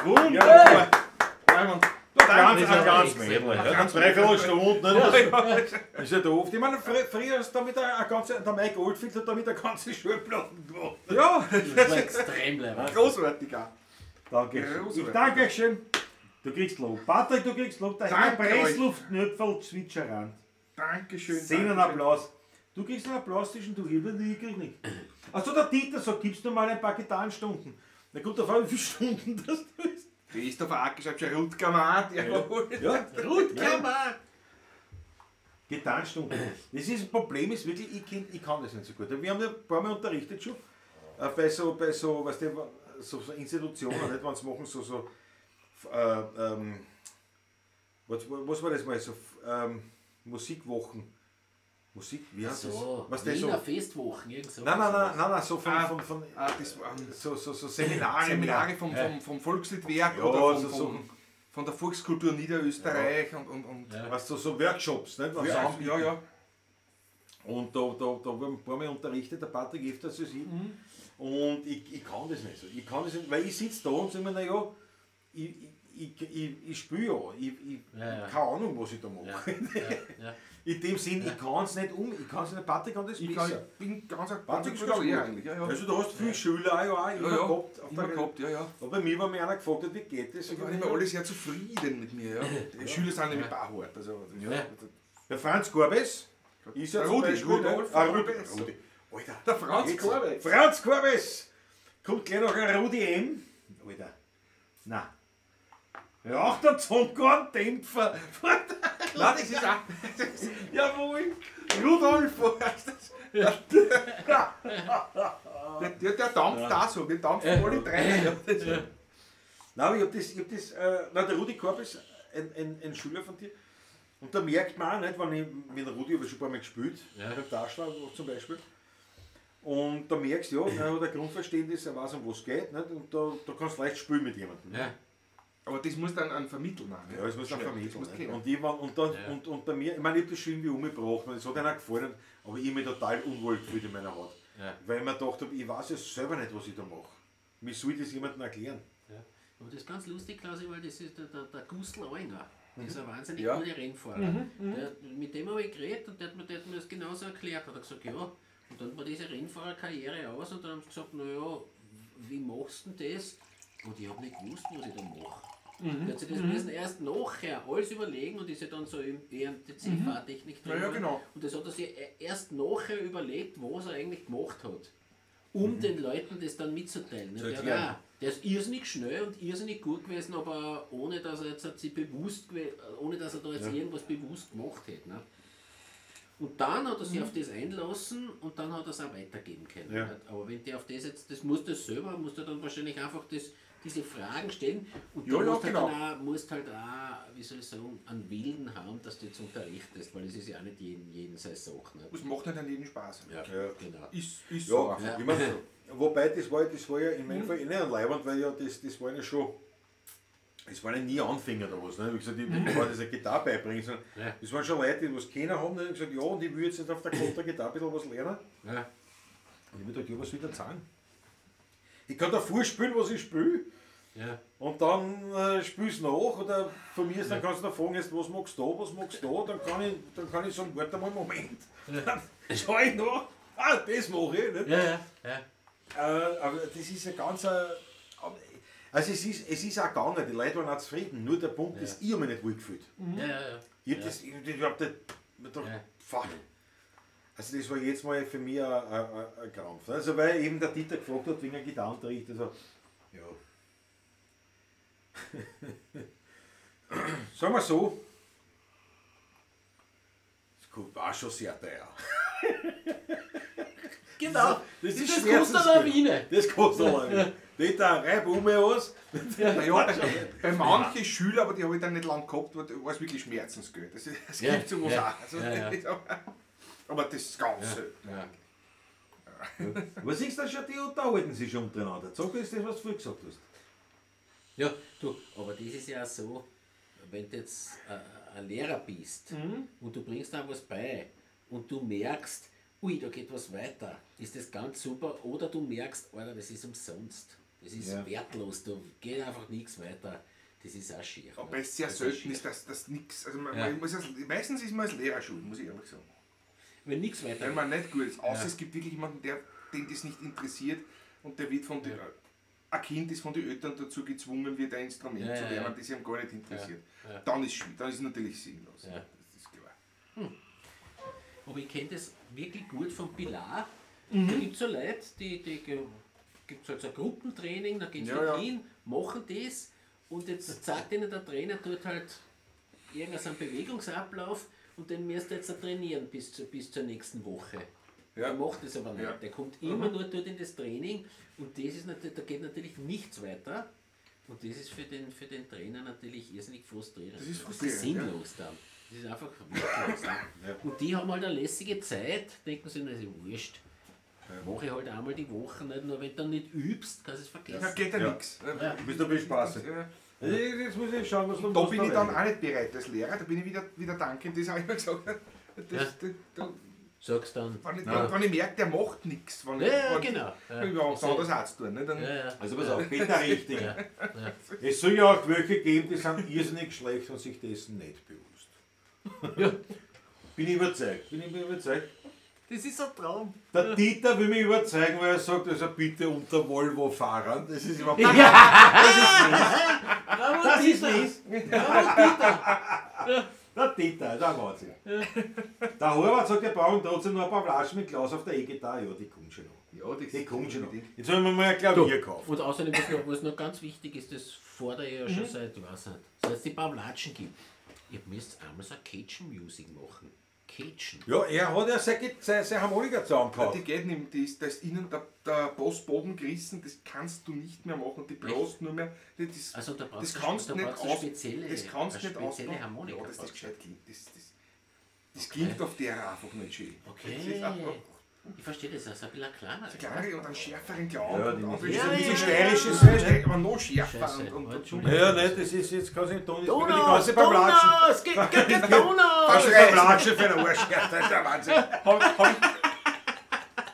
Speaker 5: Wunderbar.
Speaker 2: Dreiviertel Stunde, ne? Das ist ja doof. Ich meine, früher hast du damit eine ganze, der Mike Oldfield hat damit eine ganze Schulplatten gemacht.
Speaker 5: Ja,
Speaker 3: das war extrem leibend.
Speaker 5: Großartig auch.
Speaker 2: Danke. Ich danke euch schön. Du kriegst Lob. Patrick, du kriegst Lob. Der Herr Pressluft-Knöpfel Zwitscherrand.
Speaker 5: Dankeschön.
Speaker 2: Szenenapplaus. Du kriegst einen Applaus zwischen du, ich krieg nicht. Achso, der Dieter sagt, gibst du mal ein paar Gitarrenstunden. Na gut, da frage ich, wie viele Stunden das ist.
Speaker 5: Christoph Acker schreibt schon Rutger Maat. Jawohl.
Speaker 2: Ja,
Speaker 3: Rutger Maat.
Speaker 2: Gitarrenstunden. Das ist, das Problem ist wirklich, ich kann das nicht so gut. Wir haben ja ein paar Mal unterrichtet schon. Bei so, weißt du, so Institutionen, nicht, wenn sie machen, was war das mal? So Musikwochen. Musik, wie heißt
Speaker 3: so,
Speaker 2: das? Was das
Speaker 3: Wiener
Speaker 2: so?
Speaker 3: Festwochen, irgend so.
Speaker 2: Nein, so von so Seminare.
Speaker 5: Seminare vom Volksliedwerk, ja, oder von der Volkskultur Niederösterreich, ja. und
Speaker 2: ja. Weißt du, so Workshops, nicht? Was
Speaker 5: ja, ja, ja.
Speaker 2: Und da wurden ein paar Mal unterrichtet, der Patrick öfter als ich. Mhm. Und ich kann das nicht so. Ich kann das nicht, weil ich sitze da und sage mir, naja, ich spiele ja, ich keine Ahnung, was ich da mache.
Speaker 3: Ja, ja, ja.
Speaker 2: In dem Sinn, ich kann es nicht um, ich kann es nicht, Patrick kann das besser.
Speaker 5: Ich bin ganz ein
Speaker 2: Patrick ist ganz gut.
Speaker 5: Eigentlich. Ja, ja.
Speaker 2: Also du hast viele Schüler auch, ja, immer gehabt.
Speaker 5: Immer gehabt, ja, ja.
Speaker 2: Aber bei mir, wenn mich einer gefragt hat, wie geht das?
Speaker 5: Ich war immer alle sehr zufrieden mit mir. Ja. Die Schüler sind nämlich barhart. Also,
Speaker 2: ja. Der Franz Korbes ist ja zum Beispiel... Rudi. Alter.
Speaker 5: Der Franz Korbes.
Speaker 2: Franz Korbes! Kommt gleich noch ein Rudi M. Alter. Nein. Raucht der Zonko einen Dämpfer.
Speaker 5: Nein, das ist auch.
Speaker 2: Jawohl!
Speaker 5: Rudolf heißt das. Der dampft auch so, wir dampfen alle drei.
Speaker 2: Ja. Nein, aber ich hab das, nein, der Rudi Korb ist ein Schüler von dir. Und da merkt man auch nicht, wenn ich mit dem Rudi habe ich schon ein paar Mal gespielt, beim Taschler zum Beispiel. Und da merkst du, ja, er hat ein Grundverständnis, er weiß, um was es geht, nicht? Und da kannst du leicht spielen mit jemandem.
Speaker 3: Ja.
Speaker 5: Aber das muss dann an vermitteln. Ne?
Speaker 2: Ja, das muss dann vermitteln. Und, und bei mir, ich meine, ich habe das schon irgendwie umgebracht, es hat einer gefallen, aber ich mich total unwohl gefühlt in meiner Haut.
Speaker 3: Ja.
Speaker 2: Weil ich mir gedacht habe, ich weiß ja selber nicht, was ich da mache. Wie soll ich das jemandem erklären?
Speaker 3: Ja. Aber das ist ganz lustig, Klausi, weil das ist der Gustl Auinger. Das ist ein wahnsinnig guter Rennfahrer. Mit dem habe ich geredet und der hat mir das genauso erklärt. Hat er gesagt, ja. Und dann war diese Rennfahrerkarriere aus und dann haben sie gesagt, naja, wie machst du denn das? Und ich habe nicht gewusst, was ich da mache. Der hat sich das müssen erst nachher alles überlegen und ist ja dann so im EMTC-Fahrtechnik drin.
Speaker 5: Ja, ja, genau.
Speaker 3: Und das hat er sich erst nachher überlegt, was er eigentlich gemacht hat, um den Leuten das dann mitzuteilen. Der ist irrsinnig schnell und irrsinnig gut gewesen, aber ohne dass er jetzt sich bewusst, ohne dass er da jetzt irgendwas bewusst gemacht hätte. Ne? Und dann hat er sich auf das einlassen und dann hat er es auch weitergeben können.
Speaker 2: Ja.
Speaker 3: Aber wenn der auf das jetzt, das muss der selber, muss der dann wahrscheinlich einfach das, diese Fragen stellen und
Speaker 5: ja,
Speaker 3: du musst,
Speaker 5: genau.
Speaker 3: halt dann auch, musst halt auch, wie soll ich sagen, einen Willen haben, dass du jetzt unterrichtest, weil es ist ja auch nicht jeden seine Sache. Ne?
Speaker 5: Das macht nicht an jedem Spaß.
Speaker 3: Ja, genau.
Speaker 5: Ist so.
Speaker 2: Ja, ich mein, wobei, das war ja in meinem Fall eh nicht ein Leibwand, weil ja das waren ja schon, es waren ja nie Anfänger oder was. Ne? Wie gesagt, ich wollte das eine Gitarre beibringen, sondern das waren schon Leute, die was kennen haben, die haben gesagt, ja, und ich will jetzt nicht auf der Kontergitarre ein bisschen was lernen.
Speaker 3: Ja.
Speaker 2: Und ich mir gedacht, ja, was soll ich da sagen? Ich kann davor spielen, was ich spiele.
Speaker 3: Ja.
Speaker 2: Und dann spielst du nach oder von mir ist, dann kannst du noch fragen, jetzt, was magst du da, was magst du da, dann kann ich sagen, warte mal einen Moment.
Speaker 3: Ja.
Speaker 2: Schau ich noch, ah, das mache ich. Nicht?
Speaker 3: Ja, ja, ja.
Speaker 2: Aber das ist ein ganzer. Also es ist auch gegangen, die Leute waren auch zufrieden. Nur der Punkt ist, ich habe mich nicht wohl gefühlt.
Speaker 3: Ja, ja, ja.
Speaker 2: Ich habe das, gedacht, fuck. Also das war jetzt mal für mich ein Krampf. Also weil eben der Dieter gefragt hat, wegen einem Gitarrenunterricht, also ja. Sagen wir so, das war schon sehr teuer.
Speaker 3: Genau,
Speaker 2: das
Speaker 3: ist das kostet eine Lawine.
Speaker 2: Das kostet eine Lawine. Dieter, reib um mich was.
Speaker 5: Naja, bei manchen Schülern, aber die habe ich dann nicht lange gehabt, war es wirklich Schmerzensgeld. Das gibt sowas auch. Also, ja. Aber das ist ganz selten.
Speaker 3: Ja.
Speaker 2: Was ist das schon, die unterhalten sich schon untereinander. Sag ist das, was du vorher gesagt hast.
Speaker 3: Ja, du, aber das ist ja auch so, wenn du jetzt ein Lehrer bist und du bringst da was bei und du merkst, ui, da geht was weiter, ist das ganz super, oder du merkst, Alter, das ist umsonst, das ist wertlos, da geht einfach nichts weiter, das ist auch schier.
Speaker 5: Aber es ist sehr selten ist, dass nichts, also man muss meistens ist man als Lehrer schuld, muss ich ehrlich sagen.
Speaker 3: Wenn nichts weiter.
Speaker 5: Wenn man nicht gut ist, außer es gibt wirklich jemanden, den das nicht interessiert und der wird von den, ein Kind ist von den Eltern dazu gezwungen wird, ein Instrument zu lernen, das ihm gar nicht interessiert.
Speaker 3: Ja.
Speaker 5: Dann ist es dann ist natürlich sinnlos.
Speaker 3: Ja.
Speaker 5: Das ist klar.
Speaker 3: Aber ich kenne das wirklich gut von Pilar. Da gibt es so Leute, die gibt es halt so ein Gruppentraining, da gehen sie hin, machen das und jetzt sagt ihnen der Trainer, tut halt irgendeinen Bewegungsablauf und den müsst ihr jetzt trainieren bis zur nächsten Woche.
Speaker 5: Ja.
Speaker 3: Der macht das aber nicht.
Speaker 5: Ja.
Speaker 3: Der kommt immer nur dort in das Training und das ist natürlich, da geht natürlich nichts weiter. Und das ist für den Trainer natürlich irrsinnig frustrierend.
Speaker 5: Das ist frustrierend.
Speaker 3: Das ist sinnlos dann. Das ist einfach wertlos. Ne?
Speaker 2: Ja.
Speaker 3: Und die haben halt eine lässige Zeit, denken sich, das ist wurscht. Mache ich halt einmal die Woche, nicht nur wenn du dann nicht übst, kannst du es vergessen.
Speaker 5: Da geht ja nichts.
Speaker 3: Ja.
Speaker 2: Du bist ein bisschen Spaß.
Speaker 5: Ja.
Speaker 2: Jetzt muss ich schauen, was
Speaker 5: Da bin ich dann auch nicht bereit als Lehrer, da bin ich wieder dankend, das habe ich immer gesagt. Das, da,
Speaker 3: Sagst dann.
Speaker 5: Wenn ich merke, der macht nichts.
Speaker 3: Genau.
Speaker 5: Ich habe was anderes auch zu tun. Ne? Dann
Speaker 2: Also pass auf, Peter Richtinger.
Speaker 3: Ja. Ja.
Speaker 2: Es soll ja auch welche geben, die sind irrsinnig schlecht und sich dessen nicht bewusst.
Speaker 3: Ja.
Speaker 2: Bin ich überzeugt.
Speaker 3: Das ist ein Traum.
Speaker 2: Der Dieter will mich überzeugen, weil er sagt, also bitte unter Volvo-Fahrern. Das ist überhaupt nicht. Das ist mies.
Speaker 3: Bravo, Dieter.
Speaker 2: Der Dieter, ist ein Wahnsinn. Der Horvath sagt, wir brauchen trotzdem noch ein paar Flaschen mit Glas auf der E-Gitarre. Ja, die kommt schon noch.
Speaker 5: Ja,
Speaker 2: die kommt schon noch. Jetzt sollen wir mal ein Klavier kaufen.
Speaker 3: Und außerdem, was noch ganz wichtig ist, das fordere ich ja schon seit, ich weiß nicht, seit es die Pavlatschen gibt. Ihr müsst einmal so Cajun Music machen. Cajun.
Speaker 2: Ja, er hat ja sein Harmonika zusammengehauen.
Speaker 5: Die geht nicht, die ist, da ist innen der Postboden gerissen, das kannst du nicht mehr machen, die bläst nur mehr. Das,
Speaker 3: also da brauchst
Speaker 5: das kannst
Speaker 3: du
Speaker 5: nicht aus,
Speaker 3: spezielle,
Speaker 5: das kannst nicht
Speaker 3: spezielle Harmonika.
Speaker 5: Ja, dass das gescheit klingt. Das klingt auf der einfach nicht schön.
Speaker 3: Okay.
Speaker 5: Das ist einfach,
Speaker 3: ich verstehe das, das ist ein bisschen kleiner.
Speaker 5: Ein kleiner und einen schärferen Klang.
Speaker 2: Ja,
Speaker 5: und
Speaker 2: die
Speaker 5: ja,
Speaker 2: steirische
Speaker 5: Seite, aber noch schärfer.
Speaker 3: Scheiße.
Speaker 5: Und
Speaker 2: ja, nein, das ist jetzt ganz im Ton.
Speaker 3: Donau, Donau, es geht Donau!
Speaker 2: Pavlatschen für den Arsch, das ist der Wahnsinn.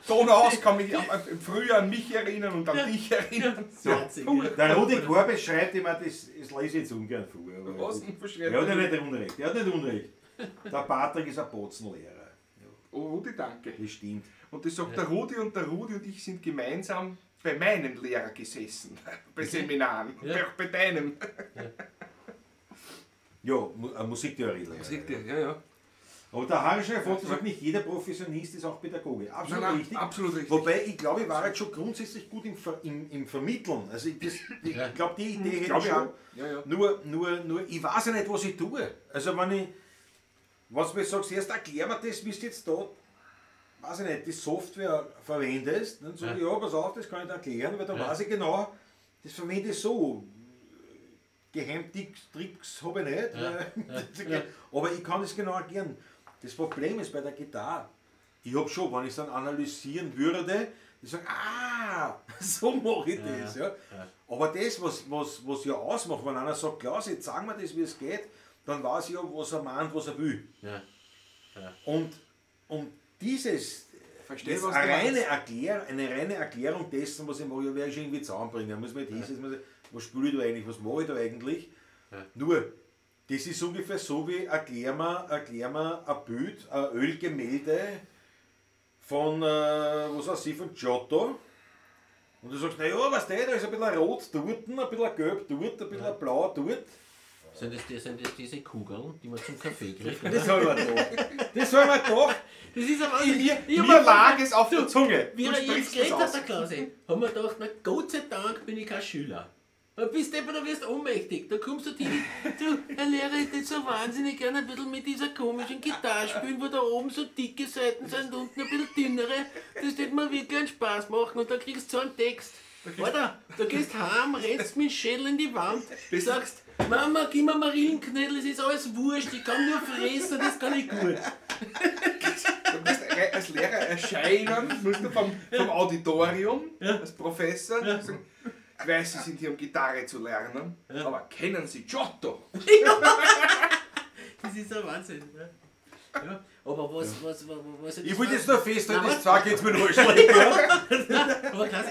Speaker 5: Donau kann mich im Frühjahr an mich erinnern und an dich erinnern.
Speaker 2: So. Der Rudi Korbes schreibt immer, das lese ich jetzt ungern vor.
Speaker 5: Was?
Speaker 2: Er hat ja nicht Unrecht. Er hat nicht Unrecht. Der Patrick ist ein Botzenlehrer.
Speaker 5: Oh, Rudi, danke.
Speaker 2: Das stimmt.
Speaker 5: Und das sagt der Rudi und der Rudi und ich sind gemeinsam bei meinem Lehrer gesessen. Bei Seminaren.
Speaker 3: Ja.
Speaker 5: Bei deinem.
Speaker 2: Ja, Musiktheorie-Lehrer.
Speaker 5: Musiktheorie, ja, ja.
Speaker 2: Aber der Harry Vater sagt nicht, jeder Professionist ist auch Pädagoge. Absolut
Speaker 5: Nein,
Speaker 2: richtig.
Speaker 5: Absolut richtig.
Speaker 2: Wobei, ich glaube, ich war jetzt schon grundsätzlich gut im Vermitteln. Also ich glaube, die Idee hätte ich schon.
Speaker 5: Ja, ja.
Speaker 2: Nur, ich weiß ja nicht, was ich tue. Also wenn ich, was du mir sagst, erst erklär mir das, wie du jetzt da, weiß ich nicht, die Software verwendest, dann sage ich, ja, pass auf, das kann ich dir erklären, weil da weiß ich genau, das verwende ich so. Geheimtricks habe ich nicht,
Speaker 3: Ja.
Speaker 2: aber ich kann das genau erklären. Das Problem ist bei der Gitarre, ich habe schon, wenn ich es dann analysieren würde, ich sage, so mache ich das. Ja. Aber das, was ja ausmacht, wenn einer sagt, Klaus, jetzt sagen wir das, wie es geht, dann weiß ich ja, was er meint, was er will.
Speaker 3: Ja. Ja.
Speaker 2: Und dieses,
Speaker 5: Verstehe,
Speaker 2: das
Speaker 5: was
Speaker 2: eine,
Speaker 5: du
Speaker 2: reine eine reine Erklärung dessen, was ich mache, ja, werde ich irgendwie zusammenbringen. Muss man nicht hinsetzen, was spiele ich da eigentlich, was mache ich da eigentlich?
Speaker 3: Ja.
Speaker 2: Nur, das ist ungefähr so wie, erklär mir ein Bild, ein Ölgemälde, von, was weiß ich, von Giotto. Und du sagst, naja, weißt du, da ist ein bisschen rot dort, ein bisschen gelb dort, ein bisschen blau dort.
Speaker 3: Sind das diese Kugeln, die man zum Kaffee kriegt?
Speaker 2: Das habe ich mir gedacht. Das habe ich mir gedacht.
Speaker 3: Das ist ein Wahnsinn.
Speaker 5: Mir lag es auf der Zunge.
Speaker 3: Wie er jetzt geredet hat, der Klausi, haben wir gedacht, na Gott sei Dank bin ich kein Schüler. Da bist du, da wirst ohnmächtig. Da kommst du hin, du, Herr Lehrer, ich hätte so wahnsinnig gerne ein bisschen mit dieser komischen Gitarre spielen, wo da oben so dicke Seiten sind und unten ein bisschen dünnere. Das würde mir wirklich einen Spaß machen. Und da kriegst du so einen Text. Alter, da gehst heim, rennst mit dem Schädel in die Wand, sagst, Mama, gib mir Marillenknödel, es ist alles wurscht, ich kann nur fressen, das kann ich gut.
Speaker 5: Du musst als Lehrer erscheinen, musst du vom Auditorium, als Professor, sagen, ich weiß, Sie sind hier, um Gitarre zu lernen, aber kennen Sie Giotto?
Speaker 3: Das ist ein Wahnsinn. Ja. Ja, aber was
Speaker 2: ich wollte jetzt nur festhalten, das zwei geht's mir nur schlecht.
Speaker 3: Nein, aber Klaus,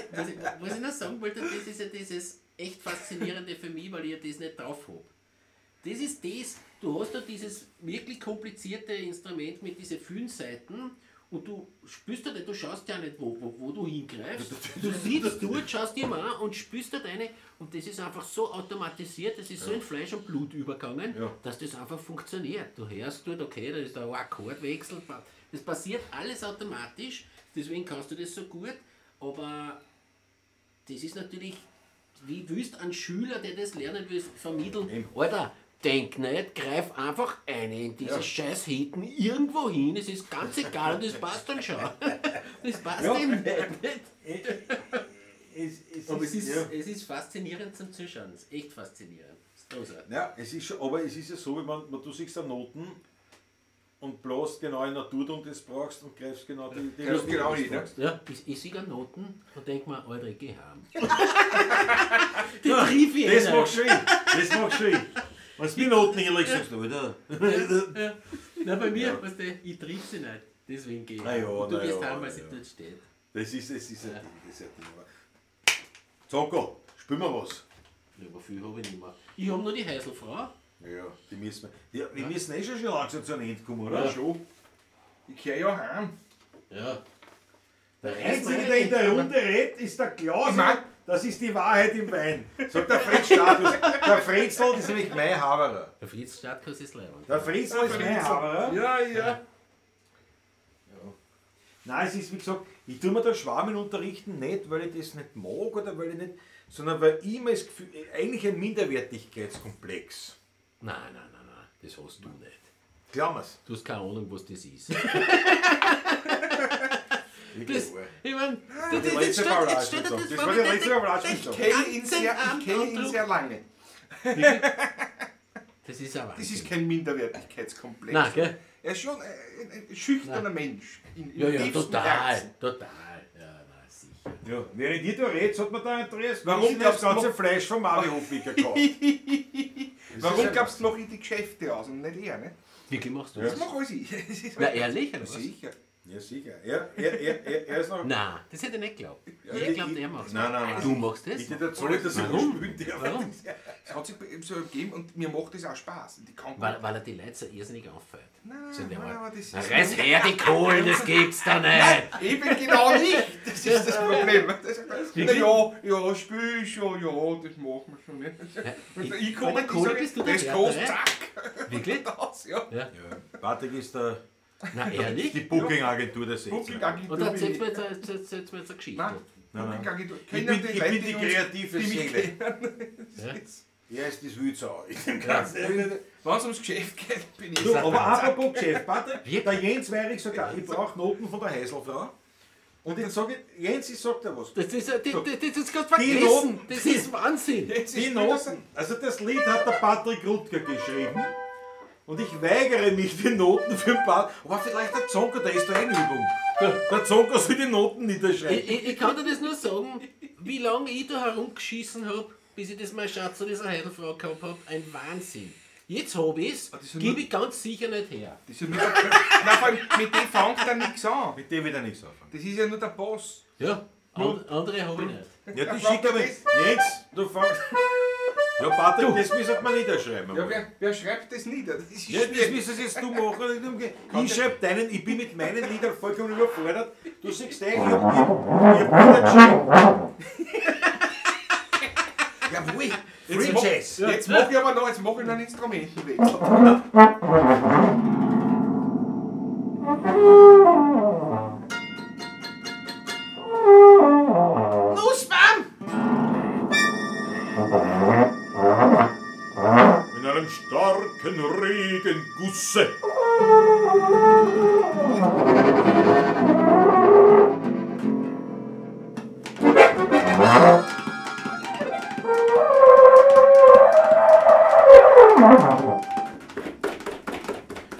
Speaker 3: was ich noch sagen wollte, das ist ja dieses echt Faszinierende für mich, weil ich ja das nicht drauf habe. Das ist das, du hast da dieses wirklich komplizierte Instrument mit diesen vielen Saiten und du spürst da nicht, du schaust ja nicht, wo du hingreifst. Du sitzt dort, schaust dir mal an und spürst da deine. Und das ist einfach so automatisiert, das ist so in Fleisch und Blut übergegangen, dass das einfach funktioniert. Du hörst dort, okay, da ist da ein Akkordwechsel. Das passiert alles automatisch, deswegen kannst du das so gut. Aber das ist natürlich, wie willst du einen Schüler, der das lernen will, vermitteln? Alter, denk nicht, greif einfach eine in diese scheiß Heten irgendwo hin, es ist ganz egal und das passt dann schon. Das passt eben nicht. Aber es ist faszinierend zum Zuschauen, es ist echt faszinierend. Es ist großartig.
Speaker 2: Ja, es ist schon, aber es ist ja so, wenn man, du siehst da Noten und bloß genau in der Tour und das brauchst und greifst genau die
Speaker 5: greifst genau hin. Ne?
Speaker 3: Ja, ich sehe Noten und denk mir, Alter, ich geh heim. Die triff ich.
Speaker 2: Das machst du schon. Das machst du schon. Wenn du die Noten hinlegst, sagst du, Alter.
Speaker 3: Ja. Nein, bei mir, weißt du, ich triff sie nicht. Deswegen geh ich.
Speaker 2: Na ja,
Speaker 3: und du gehst heim, weil sie
Speaker 2: ja.
Speaker 3: dort steht.
Speaker 2: Das ist ein Ding, das ist ein Ding. Zonko, spielen wir was?
Speaker 3: Ja, aber viel habe ich nicht mehr. Ich habe nur die Heiselfrau.
Speaker 2: Ja, die müssen wir. Ja, wir müssen eh schon langsam zu einem Ende kommen, oder?
Speaker 5: Ja, schon. Ich kehre ja heim.
Speaker 3: Ja.
Speaker 2: Der Einzige, der in der Runde redet, ist der Klaus. Das ist die Wahrheit im Wein. Sagt der Fritz Status. Der Fritzl ist nämlich mein Haberer.
Speaker 3: Der Fritz Status ist leibend.
Speaker 2: Der Fritzl ist mein Haberer.
Speaker 5: Ja, ja.
Speaker 2: Nein, es ist wie gesagt, ich tue mir da Schwarmen unterrichten nicht, weil ich das nicht mag oder weil ich nicht, sondern weil ich mir das Gefühl, eigentlich ein Minderwertigkeitskomplex.
Speaker 3: Nein, nein, nein, nein, das hast du nicht.
Speaker 2: Glaub mir's.
Speaker 3: Du hast keine Ahnung, was das ist. Das, ich meine, jetzt steht das
Speaker 2: war die letzte Überraschung.
Speaker 5: Ich kenne ihn sehr lange.
Speaker 3: Das ist aber.
Speaker 5: Das ist kein Minderwertigkeitskomplex.
Speaker 3: Nein, gell?
Speaker 5: Er ist schon ein schüchterner Mensch. In
Speaker 3: ja, total.
Speaker 5: Herzen.
Speaker 3: Total. Ja, na, sicher.
Speaker 2: Ja, während ich da rede, hat mir der Andreas
Speaker 5: warum
Speaker 2: das ganze Fleisch vom Marvi Hofwicker gekauft.
Speaker 5: Warum glaubst du, mache ich die Geschäfte aus und nicht er, ne?
Speaker 3: Wirklich machst du
Speaker 5: das?
Speaker 3: das?
Speaker 5: Das mache alles ich.
Speaker 3: Na, ehrlich? Oder was?
Speaker 5: Sicher.
Speaker 2: Ja, sicher. Er ist noch.
Speaker 3: Nein, das hätte ich nicht geglaubt. Ja, ich glaube, der macht es.
Speaker 2: Nein, nein, nein.
Speaker 3: Du machst das?
Speaker 2: Ich hätte erzählt, dass ich
Speaker 3: Warum?
Speaker 2: spielen darf.
Speaker 3: Warum?
Speaker 5: Es hat sich so ergeben und mir macht das auch Spaß. Die kann
Speaker 3: weil er die Leute so irrsinnig auffällt.
Speaker 5: Nein, nein, aber das ist.
Speaker 3: Reiß her die Kohlen, das gibt's da nicht!
Speaker 5: Nein, eben genau nicht! Das ist das Problem. Na ja, ja, spiel ich schon, ja, das machen wir schon nicht. Und ich komme und ich sage, das kostet, zack!
Speaker 3: Wirklich?
Speaker 5: Das, ja.
Speaker 3: Ja.
Speaker 2: Patrick ist der.
Speaker 3: Na ehrlich?
Speaker 2: Die Booking-Agentur der 16.
Speaker 5: Booking-Agentur.
Speaker 3: Oder erzählst du mir jetzt eine Geschichte?
Speaker 5: Nein, Booking-Agentur.
Speaker 2: Ich bin die kreative Seele.
Speaker 5: Ja?
Speaker 2: Er ist das Wildsau.
Speaker 5: Wenn es ums Geschäft geht, bin ich.
Speaker 2: Du, aber apropos Geschäft, Patrick, der Jens Weirich sagt auch, ich brauche Noten von der Heiselfrau. Und jetzt sage ich, Jens, ich sag dir was.
Speaker 3: Das ist, das kannst du vergessen. Das ist Wahnsinn.
Speaker 2: Die Noten, also das Lied hat der Patrick Rutger geschrieben. Und ich weigere mich, die Noten für ein paar. Aber vielleicht der Zonko, der ist da in Übung. Der Zonko soll die Noten niederschreiben.
Speaker 3: Ich kann dir das nur sagen, wie lange ich da herumgeschissen habe, bis ich das mein Schatz oder diese Heidelfrau gehabt habe. Ein Wahnsinn. Jetzt habe ich es, gebe ich ganz sicher nicht her.
Speaker 5: Das ist ja nur der, nein, vor allem, mit dem fängt er nichts an.
Speaker 2: Mit dem wieder nichts anfangen.
Speaker 5: Das ist ja nur der Boss.
Speaker 3: Ja, andere habe ich nicht.
Speaker 2: Ja, die schickt aber. Jens, du fängst. Ja, Patrick, das müsste man niederschreiben.
Speaker 5: Ja, wer schreibt das nieder? Das ist
Speaker 2: ja, das müsstest jetzt du machen. Ich schreibe deinen, ich bin mit meinen Liedern vollkommen überfordert. Du siehst eh, ich hab Lieder geschrieben.
Speaker 5: Jawohl!
Speaker 2: Free Jazz.
Speaker 5: Jetzt mache ich aber noch, jetzt mache ich noch ein Instrumentenwechsel.
Speaker 4: Nussbaum!
Speaker 1: In einem starken Regengusse.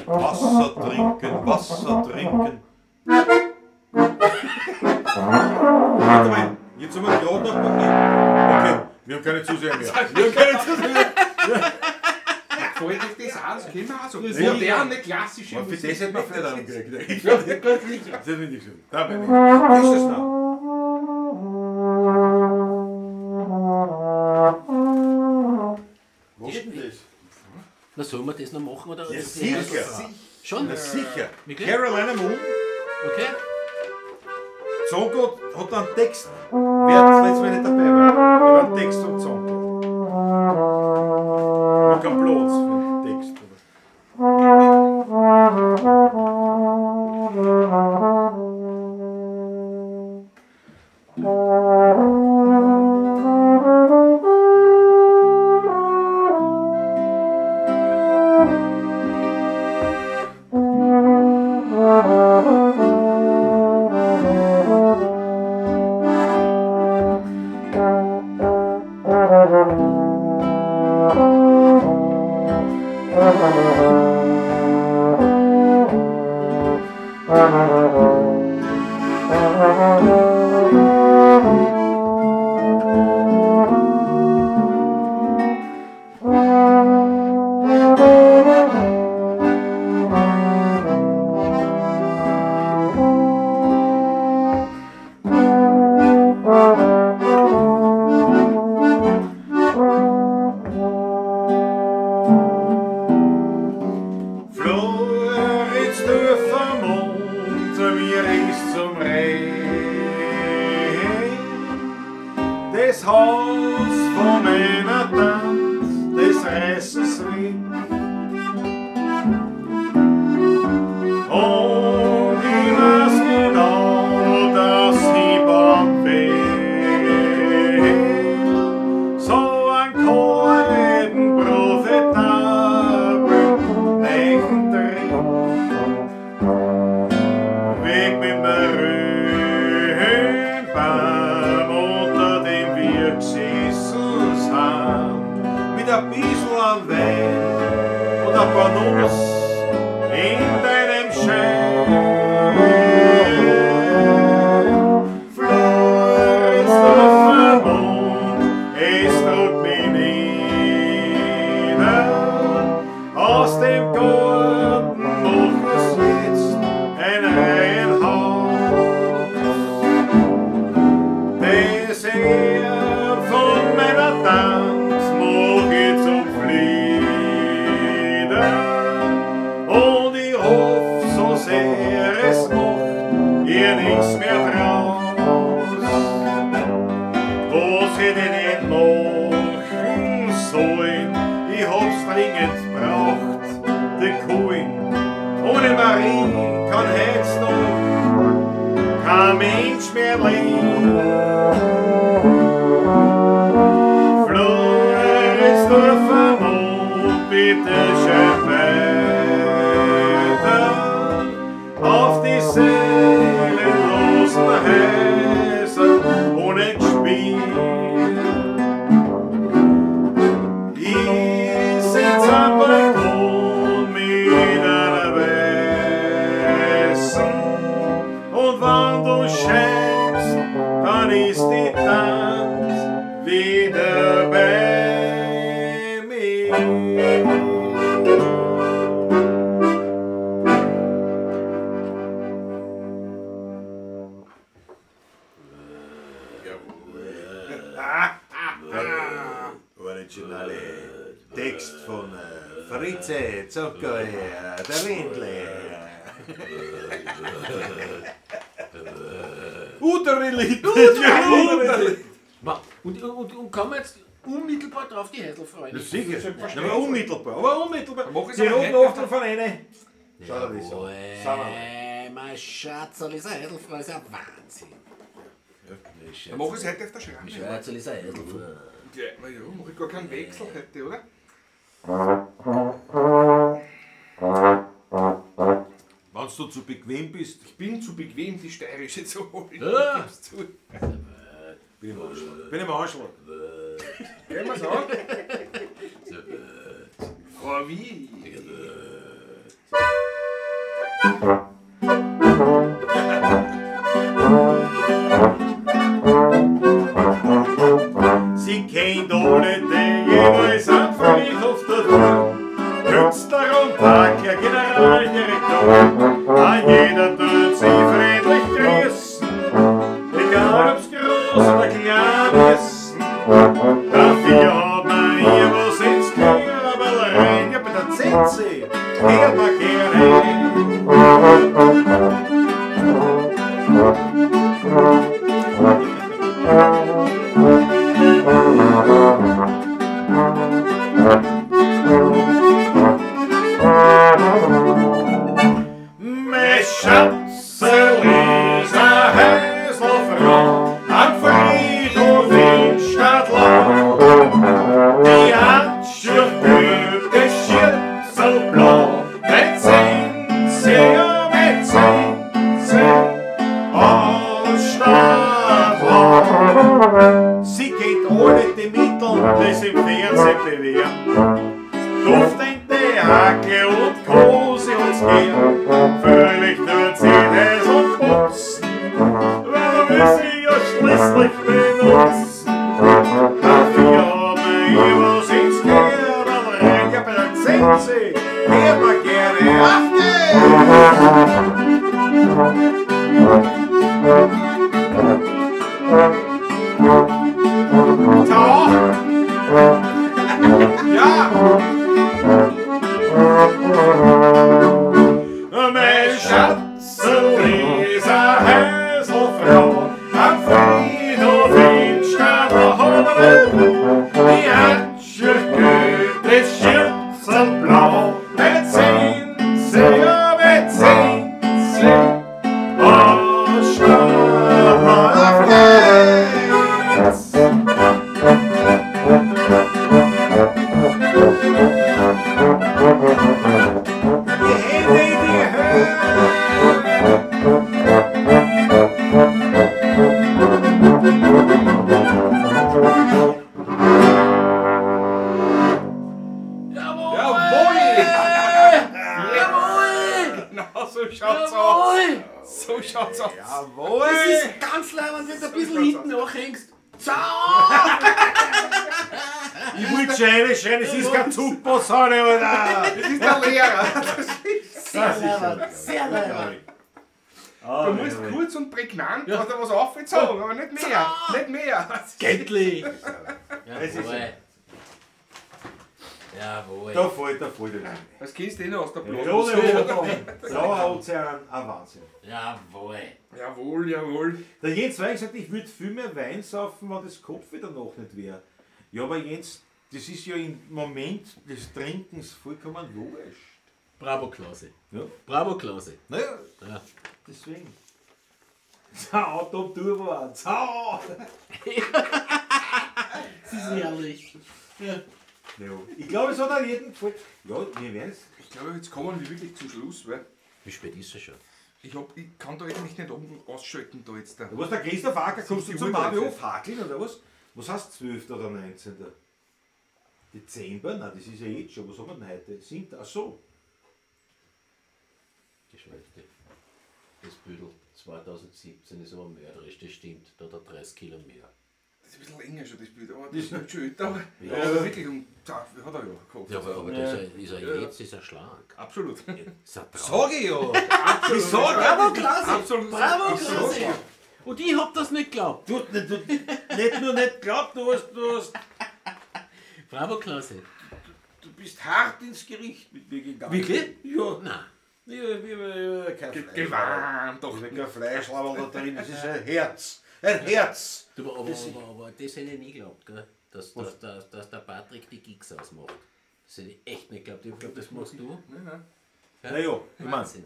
Speaker 1: Wasser trinken, Wasser trinken. Warte mal, jetzt haben wir gerade noch. Okay, wir haben keine Zuseher mehr. Wir haben keine Zuseher mehr.
Speaker 5: Gefällt euch das auch? Das kennen wir auch so. Moderne, klassische
Speaker 2: Musik. Für das hätten wir Förderung gekriegt.
Speaker 5: Ja, wirklich.
Speaker 2: Das ist nicht schön. Da bin ich. Das ist es noch. Was ist denn das?
Speaker 3: Na, sollen wir das noch machen? Oder?
Speaker 2: Ja, sicher.
Speaker 3: Schon?
Speaker 2: Na, sicher.
Speaker 3: Wirklich?
Speaker 2: Carolina Moon.
Speaker 3: Okay.
Speaker 2: Zonko hat einen Text. Wer das letzte Mal nicht dabei war. Ich habe einen Text vom Zonko. Noch kein Platz für den Text. Das Haus von meiner Tante, das reißen's weg. Und ich weiß genau, dass ich bald bin. So ein kalten, profitablen Leichentrick. Weg mit mir Röhnbaum unter dem wir gesessen sind. Mit ein bisschen an Wein und ein paar Nuss in deinem Schein. Floridsdorfer Mond, es trug mich nieder. Aus dem Garten macht es jetzt ein Reihenhaus. Das Ehr von meiner Tante mach ich zum Flieder. Und ich hoff so sehr, es macht ihr nichts mehr draus. Was hätte ich denn machen sollen? Ich hab's dringend braucht, die Kohlen. Ohne Marie kann heut's noch kein Mensch mehr leben. Floridsdorfer Mond, bitte schön weiter auf die seelenlosen Häuser ohne Spiel. Ich sitz am Balkon mit einer Weißen und wenn du schenkst, dann ist die Tante wieder bei mir. Jawohl. War nicht Originale. Text von Fritze, Zucker, der Wendle. Uderli! Uderli!
Speaker 3: Und kann man jetzt unmittelbar drauf die Heidelfreude?
Speaker 2: Das sicher. Aber unmittelbar, aber unmittelbar.
Speaker 5: Mach
Speaker 2: Die roten Achtel von einer. Schau dir das an.
Speaker 3: Jawohl, mein Schatzerl ist ein Heidelfrau, ist ein Wahnsinn.
Speaker 5: Dann mach ich es heute auf der Schranke.
Speaker 3: Schatzerl ist ein Heidelfrau.
Speaker 5: Ja, mach ich gar keinen Wechsel heute, oder?
Speaker 2: Wenn du zu bequem bist.
Speaker 5: Ich bin zu bequem, die steirische zu holen.
Speaker 3: Ja.
Speaker 5: Gib's zu.
Speaker 2: Bin im Anschlag. Bin im Anschlag.
Speaker 5: Gehen wir's an? Aber wie?
Speaker 2: Sie kennt ohne die jeweils am Friedhof der Tour. Künstler und Tag, Generaldirektor. A jeder tut sie friedlich grüßen. Egal ob's groß oder klein ist. Dafür hat man ihr was ins Körperl rein. Ja, bei der Zenzi hört man gerne. Mein Schatzel ist eine Häuselfrau am Friedhof in Stadtlau. Die Handschuhe, das Schürzelblau, mit Zenzi, mit Zenzi aus Stadtlau. Sie geht ohne die Mittel, die sie im Fernsehen bewähren. Duftende Hacke und Kose uns gern. Fröhlich tut sie das und putzen, weil wir müssen ja schließlich benutzen. Dafür haben wir was ins Kerl rein. Ja, bei der Zenzi hört man gerne auf geht's!
Speaker 5: Ciao! Ja!
Speaker 2: Mein Schatzel ist eine Häuselfrau am Friedhof in Stadlerhorn. Die Handschuhe, das Schürzelblau, mit Zenzi, mit Zenzi aus Stadlerhorn. Auf geht's! Die Hände in die Höhe!
Speaker 3: Jawohl!
Speaker 5: Jawohl!
Speaker 3: Jawohl!
Speaker 5: Genau so schaut's aus!
Speaker 3: Jawohl!
Speaker 5: So schaut's aus!
Speaker 2: Jawohl!
Speaker 3: Das ist ganz leibend, wenn du ein bisschen hinten nachhängst. Ciao!
Speaker 2: Ich wollte schon reinschreien, es ist kein Zugposaune, Alter!
Speaker 5: Das ist der Lehrer!
Speaker 3: Sehr leibend, sehr leibend.
Speaker 5: Du musst kurz und prägnant oder was aufgezogen, aber nicht mehr! Nicht mehr!
Speaker 3: Göttlich!
Speaker 2: Es ist-
Speaker 3: Jawohl. Jawohl.
Speaker 2: Da fällt, da fällt.
Speaker 5: Das kennst du eh noch aus der Blase.
Speaker 2: Rote Ozean, blauer Ozean, ein Wahnsinn.
Speaker 3: Jawohl.
Speaker 5: Jawohl, jawohl.
Speaker 2: Der Jens Wein gesagt, ich würde viel mehr Wein saufen, wenn das Kopf wieder noch nicht wäre. Ja, aber Jens, das ist ja im Moment des Trinkens vollkommen logisch.
Speaker 3: Bravo, Klause.
Speaker 2: Ja.
Speaker 3: Bravo, Klause.
Speaker 2: Naja,
Speaker 3: Ja.
Speaker 2: deswegen. Zau, Top Turbo, zau!
Speaker 3: Das ist herrlich. Ja.
Speaker 2: Ja. Ich glaube, es hat auch jedem gefallen. Ja, wir werden es.
Speaker 5: Ich glaube, jetzt kommen wir wirklich zum Schluss, weil
Speaker 3: Wie spät ist es schon?
Speaker 5: ich, ich kann da eigentlich nicht oben ausschalten da jetzt. Da.
Speaker 2: Was, der Christoph Acker, kommst du
Speaker 5: die
Speaker 2: zum
Speaker 5: Uhr
Speaker 2: ABO Hakeln oder was? Was heißt 12. oder 19.? Dezember? Nein, das ist ja jetzt schon. Was haben wir denn heute? 7. Ach so.
Speaker 3: Geschweifte. Das Büdel 2017 ist aber mörderisch, das stimmt. Da hat er 30 Kilo mehr.
Speaker 5: Das ist ein bisschen länger schon, das Bild, aber das ist schon älter. Aber
Speaker 3: Ja.
Speaker 5: ja. wirklich, und, ja, hat er ja gekauft.
Speaker 3: Ja, aber das ist ja, jetzt ist er schlank.
Speaker 5: Absolut.
Speaker 3: Ist ein Traum.
Speaker 2: Sag ich ja! Ich sag
Speaker 3: Bravo, Klause!
Speaker 5: Absolut.
Speaker 3: Bravo,
Speaker 5: Ich sag
Speaker 3: Klause!
Speaker 5: ja.
Speaker 3: Und ich hab das nicht geglaubt.
Speaker 2: Du, nicht, du, nicht nur nicht glaubt, du hast.
Speaker 3: Bravo, Klausi.
Speaker 4: Du bist hart ins Gericht mit mir gegangen.
Speaker 3: Wirklich?
Speaker 4: Ja.
Speaker 3: Nein.
Speaker 4: Ich, kein Fleisch.
Speaker 5: Gewarnt doch.
Speaker 2: Ich hab kein Fleischlaberl da drin, das ist ein Herz. Ein Herz!
Speaker 3: Du, aber das hätte ich nie geglaubt, gell? Dass der Patrick die Gigs ausmacht. Das hätte ich echt nicht geglaubt. Ich glaube, das machst du.
Speaker 5: Nein,
Speaker 3: Ja?
Speaker 2: Naja, ich mein,
Speaker 3: Wahnsinn.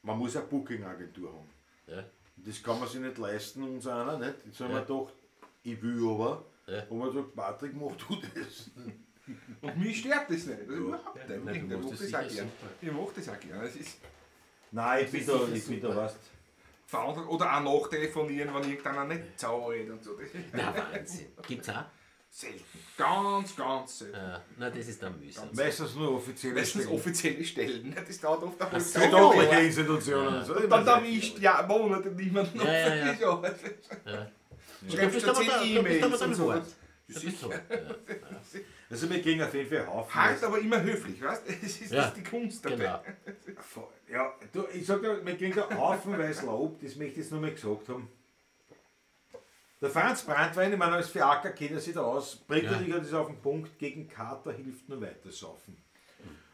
Speaker 2: man muss eine Booking-Agentur haben.
Speaker 3: Ja.
Speaker 2: Das kann man sich nicht leisten, uns einer, nicht? Jetzt haben wir gedacht, ich will aber.
Speaker 3: Ja.
Speaker 2: Und man sagt, Patrick, mach du das.
Speaker 5: Und mich stört das nicht. Also überhaupt nicht.
Speaker 3: Nein, du
Speaker 5: Ich
Speaker 3: machst
Speaker 5: mach
Speaker 3: das
Speaker 5: das auch
Speaker 3: sicher
Speaker 5: gern.
Speaker 3: super.
Speaker 5: Ich mach das auch gern. Es ist
Speaker 2: Nein, ich bin da,
Speaker 3: sicher
Speaker 2: ich bin da,
Speaker 3: super.
Speaker 2: weißt.
Speaker 5: verantwortlich. Oder auch nachtelefonieren, wenn irgendeiner nicht zahlt und so. Das ist
Speaker 3: Na, Wahnsinn. Gibt's auch?
Speaker 5: selten. Ganz, ganz selten.
Speaker 3: Ja. Na, das ist dann mühsam.
Speaker 2: Meistens nur offizielle
Speaker 5: Meistens
Speaker 2: Stellen.
Speaker 5: offizielle Stellen. Das dauert oft eine halbe
Speaker 3: so.
Speaker 2: Staatliche Institutionen. Und so.
Speaker 5: Und dann erwischt ja Monate niemanden.
Speaker 3: Ja, ja, ja.
Speaker 5: Ja.
Speaker 3: Da
Speaker 5: Schreibst
Speaker 3: bist
Speaker 5: du
Speaker 3: du aber
Speaker 5: 10
Speaker 3: da, da bist
Speaker 5: E-Mails
Speaker 3: aber dann
Speaker 5: und so.
Speaker 3: hart. Da bist du hart. Ja.
Speaker 2: Also wir gehen auf jeden Fall Haufen.
Speaker 5: Hart, aber immer höflich, weißt du? Das ist,
Speaker 3: Ja.
Speaker 5: das ist die Kunst dabei.
Speaker 3: Genau.
Speaker 2: Ja, du, ich sag dir, wir kriegen da haufenweise Lob, das möchte ich jetzt nur mal gesagt haben. Der Franz Brandwein, ich meine, als Fiaker kennt er sich da aus, bringt
Speaker 3: Ja.
Speaker 2: natürlich das auf den Punkt, gegen Kater hilft nur weitersaufen.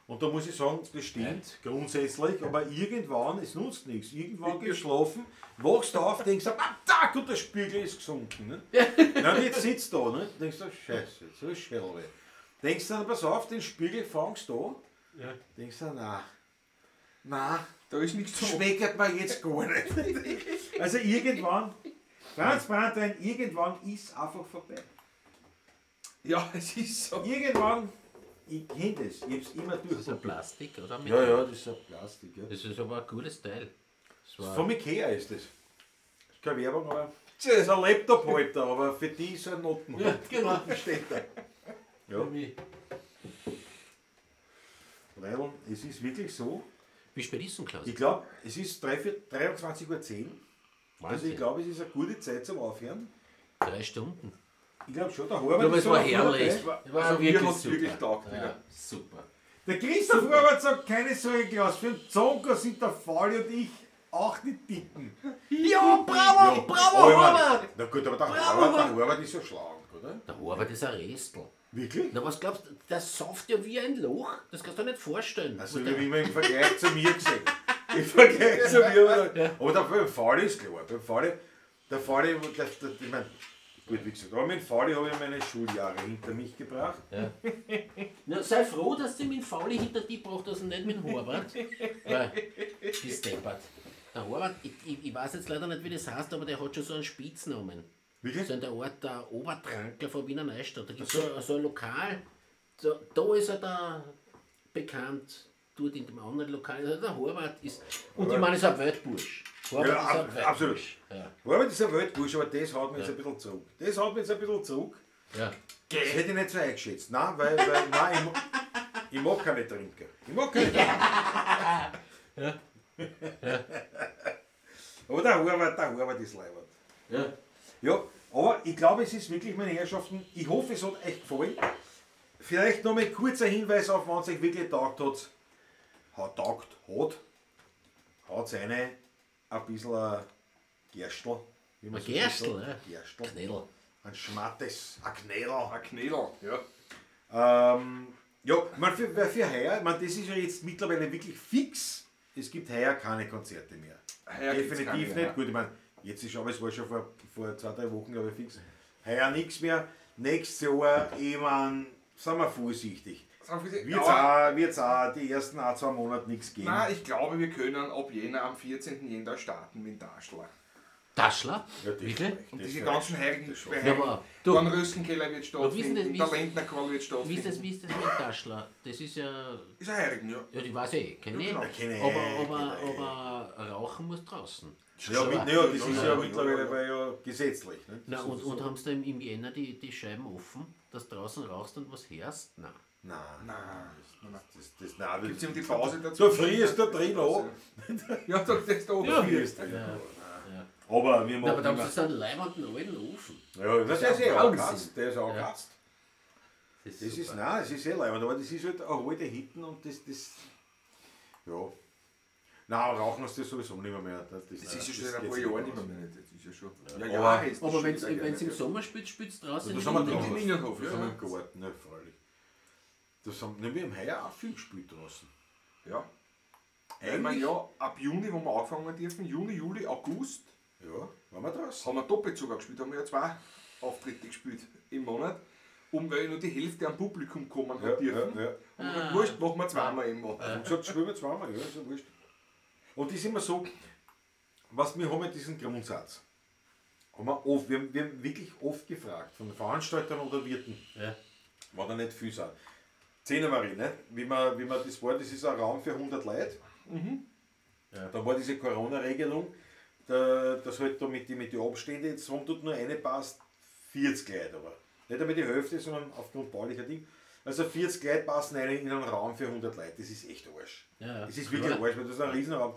Speaker 2: Und da muss ich sagen, das stimmt grundsätzlich, aber irgendwann, es nutzt nichts. Irgendwann gehst du schlafen, wachst auf, denkst du, ah, da, und der Spiegel ist gesunken. Ne? Na, und jetzt sitzt du da, ne? Denkst du, scheiße, so ist Schädelweh. Denkst dann, pass auf, den Spiegel fangst du an,
Speaker 3: Ja.
Speaker 2: denkst du, na, na,
Speaker 5: Da ist nichts zu
Speaker 2: schmeckt mir jetzt gar nicht. Also irgendwann, Franz Brandwein, irgendwann ist einfach vorbei.
Speaker 5: Ja, es ist so.
Speaker 2: Irgendwann, ich kenne das, ich hab's immer
Speaker 3: Das ist ein
Speaker 2: durchprobiert.
Speaker 3: Plastik, oder?
Speaker 2: Ja, ja, das ist ein Plastik. Ja.
Speaker 3: Das ist aber ein gutes Teil. Das war
Speaker 2: Vom Ikea ist das. Ist keine Werbung, aber das ist ein Laptop-Halter, aber für die ist ein Notenhalter.
Speaker 3: ja, genau.
Speaker 2: Steht da. Ja.
Speaker 3: Für mich.
Speaker 2: Weil es ist wirklich so,
Speaker 3: Wie spät ist denn, Klaus?
Speaker 2: ich glaube, es ist 23:10 Uhr. Also
Speaker 3: Wahnsinn.
Speaker 2: ich glaube, es ist eine gute Zeit zum Aufhören.
Speaker 3: 3 Stunden.
Speaker 2: Ich glaube schon, der Horvath
Speaker 3: Ja, aber
Speaker 2: ist
Speaker 3: es war
Speaker 2: so
Speaker 3: herrlich.
Speaker 2: dabei.
Speaker 3: Es war so
Speaker 5: Mir
Speaker 3: wirklich
Speaker 5: hat's
Speaker 3: super.
Speaker 5: wirklich taugt
Speaker 3: Ja,
Speaker 5: wieder.
Speaker 3: super.
Speaker 2: Der Christoph Horvath sagt, keine Sorge, Klaus, für den Zonker sind der Fauli und ich auch die Dicken.
Speaker 3: Ja, bravo, bravo,
Speaker 2: Aber ich mein,
Speaker 3: Horvath!
Speaker 2: Na gut, aber der
Speaker 3: Bravo,
Speaker 2: Horvath, der Horvath ist ja schlank, oder?
Speaker 3: Der Horvath ist ein Restel.
Speaker 2: Wirklich?
Speaker 3: Na, was glaubst du, der sauft ja wie ein Loch? Das kannst du dir nicht vorstellen.
Speaker 2: Also,
Speaker 3: Was
Speaker 2: ich
Speaker 3: der-
Speaker 2: habe immer im Vergleich zu mir gesehen. Im Vergleich zu mir. Aber,
Speaker 3: Ja.
Speaker 2: aber der beim Fauli ist klar. Beim Fauli, der Fauli, der, der, ich meine, gut, wie gesagt, aber mit dem Fauli habe ich meine Schuljahre hinter mich gebracht.
Speaker 3: Na, sei froh, dass du mit dem Fauli hinter dir gebracht hast und nicht mit dem Horvath. Weil, bist deppert. Der Horvath, ich weiß jetzt leider nicht, wie das heißt, aber der hat schon so einen Spitznamen.
Speaker 2: Wirklich?
Speaker 3: So in der Art der Obertrankler von Wiener Neustadt. Da gibt es so ein Lokal, da ist er da bekannt, dort in dem anderen Lokal. Also der Horvath ist, und ich meine, ist ein Weltbursch. Horvath
Speaker 2: Ja,
Speaker 3: ist ein Weltbursch.
Speaker 2: absolut.
Speaker 3: Ja.
Speaker 2: Horvath ist ein Weltbursch, aber das haut mir jetzt ein bisschen zurück. Das haut mir jetzt ein bisschen zurück.
Speaker 3: Ja.
Speaker 2: Das hätte ich nicht so eingeschätzt. Nein, weil nein, ich mag keine Trinker. Ich mag keine Trinker.
Speaker 3: Ja.
Speaker 2: Aber der Horvath ist leibend.
Speaker 3: Ja.
Speaker 2: Ja, aber ich glaube, es ist wirklich, meine Herrschaften, ich hoffe, es hat euch gefallen. Vielleicht noch mal kurzer Hinweis auf, wenn es euch wirklich taugt hat. Taugt hat, haut eine ein bisschen ein Gerstl. Wie man
Speaker 3: Ein
Speaker 2: so
Speaker 3: Gerstl,
Speaker 2: sagt.
Speaker 3: ja.
Speaker 2: Gerstl.
Speaker 3: Knädel.
Speaker 2: Ein Schmattes, ein Knädel.
Speaker 5: Ein Knädel, ja.
Speaker 2: Ja, ich mein, für heuer, ich mein, das ist ja jetzt mittlerweile wirklich fix. Es gibt heuer keine Konzerte mehr.
Speaker 5: Heuer gibt's
Speaker 2: Definitiv
Speaker 5: keine
Speaker 2: nicht.
Speaker 5: mehr.
Speaker 2: Gut, ich mein, jetzt ist aber, es war schon vor 2-3 Wochen, glaube ich, fix. Heuer nichts mehr. Nächstes Jahr, ich mein, sind wir vorsichtig. Wird's
Speaker 5: Ja,
Speaker 2: auch, wird's auch die ersten 1-2 Monate nichts geben.
Speaker 5: Nein, ich glaube, wir können ab Jänner am 14. Jänner starten mit Daschler.
Speaker 3: Taschler?
Speaker 2: Ja, das
Speaker 3: Wirklich?
Speaker 2: vielleicht,
Speaker 5: Und
Speaker 2: das
Speaker 5: diese
Speaker 2: vielleicht.
Speaker 5: ganzen heiligen
Speaker 3: Ja, aber du-
Speaker 5: Dornröschenkeller wird
Speaker 3: Aber wie ist denn
Speaker 5: stattfinden,
Speaker 3: das-
Speaker 5: der
Speaker 3: wie ist-
Speaker 5: Lendnerqual wird
Speaker 3: Wie ist das,
Speaker 5: stattfinden.
Speaker 3: wie ist das mit Taschler? Das ist ja.
Speaker 5: Ist ein Heiligen, ja.
Speaker 3: Ja, die weiß ich eh, kenn ich.
Speaker 5: Ja, genau.
Speaker 2: Kenn ich,
Speaker 3: Aber,
Speaker 2: kenn
Speaker 3: aber,
Speaker 2: ich.
Speaker 3: aber rauchen muss draußen.
Speaker 2: Ja, mit, ja, das ist ja
Speaker 5: ja,
Speaker 2: mittlerweile
Speaker 5: ja.
Speaker 2: bei ja gesetzlich. Ne?
Speaker 3: Na, und haben sie da im Jänner die Scheiben offen, dass du draußen rauchst und was hörst? Nein.
Speaker 2: Nein,
Speaker 5: Nein, nein, nein.
Speaker 2: das,
Speaker 5: Gibt's immer die Pause dazu?
Speaker 2: Da frierst du drin an.
Speaker 5: Ja, da ist da oben.
Speaker 2: Da frierst du drin an. Aber wir
Speaker 3: Na, aber
Speaker 2: machen
Speaker 3: da haben
Speaker 2: immer.
Speaker 3: sie so einen leibenden alten Ofen.
Speaker 2: Ja, das ist eh
Speaker 3: Wahnsinn.
Speaker 2: angekratzt. Der ist angekratzt.
Speaker 3: Das
Speaker 2: Das ist,
Speaker 3: super.
Speaker 2: nein, es ist eh leibend, aber das ist halt eine alte Hitten und das, ja. Nein, rauchen hast du sowieso nicht mehr. Das
Speaker 5: Das ist ja schon seit ein
Speaker 2: geht
Speaker 5: paar
Speaker 2: sich
Speaker 5: Jahren
Speaker 2: nicht
Speaker 5: nicht
Speaker 2: aus.
Speaker 5: mehr. Das ist ja schon. Ja, ja, ist
Speaker 3: Aber wenn es im Sommer spielt, spielt es draußen.
Speaker 2: Das haben wir draußen.
Speaker 5: Im Innenhof,
Speaker 2: Das
Speaker 5: ja.
Speaker 2: haben wir im Garten, ja, freilich. Das haben wir im Heuer auch viel gespielt draußen.
Speaker 5: Ja. Weil wir ja ab Juni, wo wir angefangen dürfen, Juni, Juli, August,
Speaker 2: ja, waren wir draußen.
Speaker 5: Haben wir doppelt sogar gespielt, haben wir ja 2 Auftritte gespielt im Monat. Um weil nur die Hälfte am Publikum kommen hat dürfen.
Speaker 2: Ja, ja.
Speaker 5: Und wir gesagt, wurscht, machen wir zweimal im Monat.
Speaker 2: Und gesagt, spielen wir zweimal, ja, ist ja wurscht. Und das ist immer so, was wir haben ja diesen Grundsatz. Haben wir, oft, wir haben wirklich oft gefragt, von Veranstaltern oder Wirten,
Speaker 3: ja.
Speaker 2: war da nicht viel sind. Zehnermarie, ne? Wie man das war, das ist ein Raum für 100 Leute.
Speaker 5: Mhm.
Speaker 3: Ja.
Speaker 2: Da war diese Corona-Regelung, dass halt da mit den Abständen, jetzt haben dort nur eine passt, 40 Leute aber. Nicht einmal die Hälfte, sondern aufgrund baulicher Ding. Also 40 Leute passen rein in einen Raum für 100 Leute. Das ist echt Arsch.
Speaker 3: Ja,
Speaker 2: das ist wirklich Arsch, weil das ist ein Riesenraum.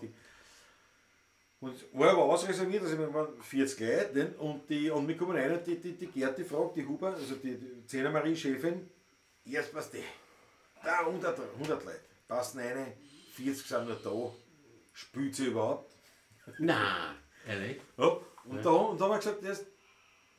Speaker 2: Und war aber ausreserviert, also wir waren 40 Leute, ne? Und wir kommen rein und die Gerti fragt, die Huber, also die Zehnermarie-Chefin, erst was die, da 100 Leute, passen rein, 40 sind noch da, spült sie überhaupt?
Speaker 3: Nein, ehrlich?
Speaker 2: Ja. Und, da haben wir gesagt, erst,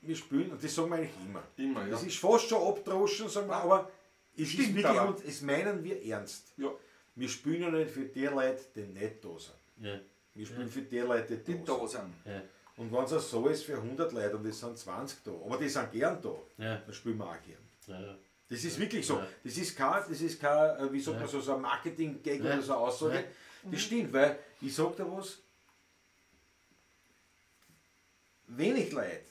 Speaker 2: wir spielen, und das sagen wir eigentlich immer.
Speaker 5: Immer, ja.
Speaker 2: Das ist fast schon abdroschen, sagen wir, aber es
Speaker 5: stimmt
Speaker 2: ist wirklich,
Speaker 5: aber.
Speaker 2: Und es meinen wir ernst.
Speaker 5: Ja.
Speaker 2: Wir spielen ja nicht für die Leute, die nicht da sind.
Speaker 3: Ja.
Speaker 2: Wir spielen für die Leute, die da sind.
Speaker 3: Ja.
Speaker 2: Und wenn es so ist für 100 Leute und es sind 20 da, aber die sind gern da,
Speaker 3: ja,
Speaker 2: dann spielen wir auch gern.
Speaker 3: Ja.
Speaker 2: Das ist wirklich so.
Speaker 3: Ja.
Speaker 2: Das ist kein, wie sagt man so, so ein Marketing-Gag
Speaker 3: Ja.
Speaker 2: oder so eine Aussage.
Speaker 3: Ja.
Speaker 2: Das stimmt, weil ich sag da was, wenig Leute,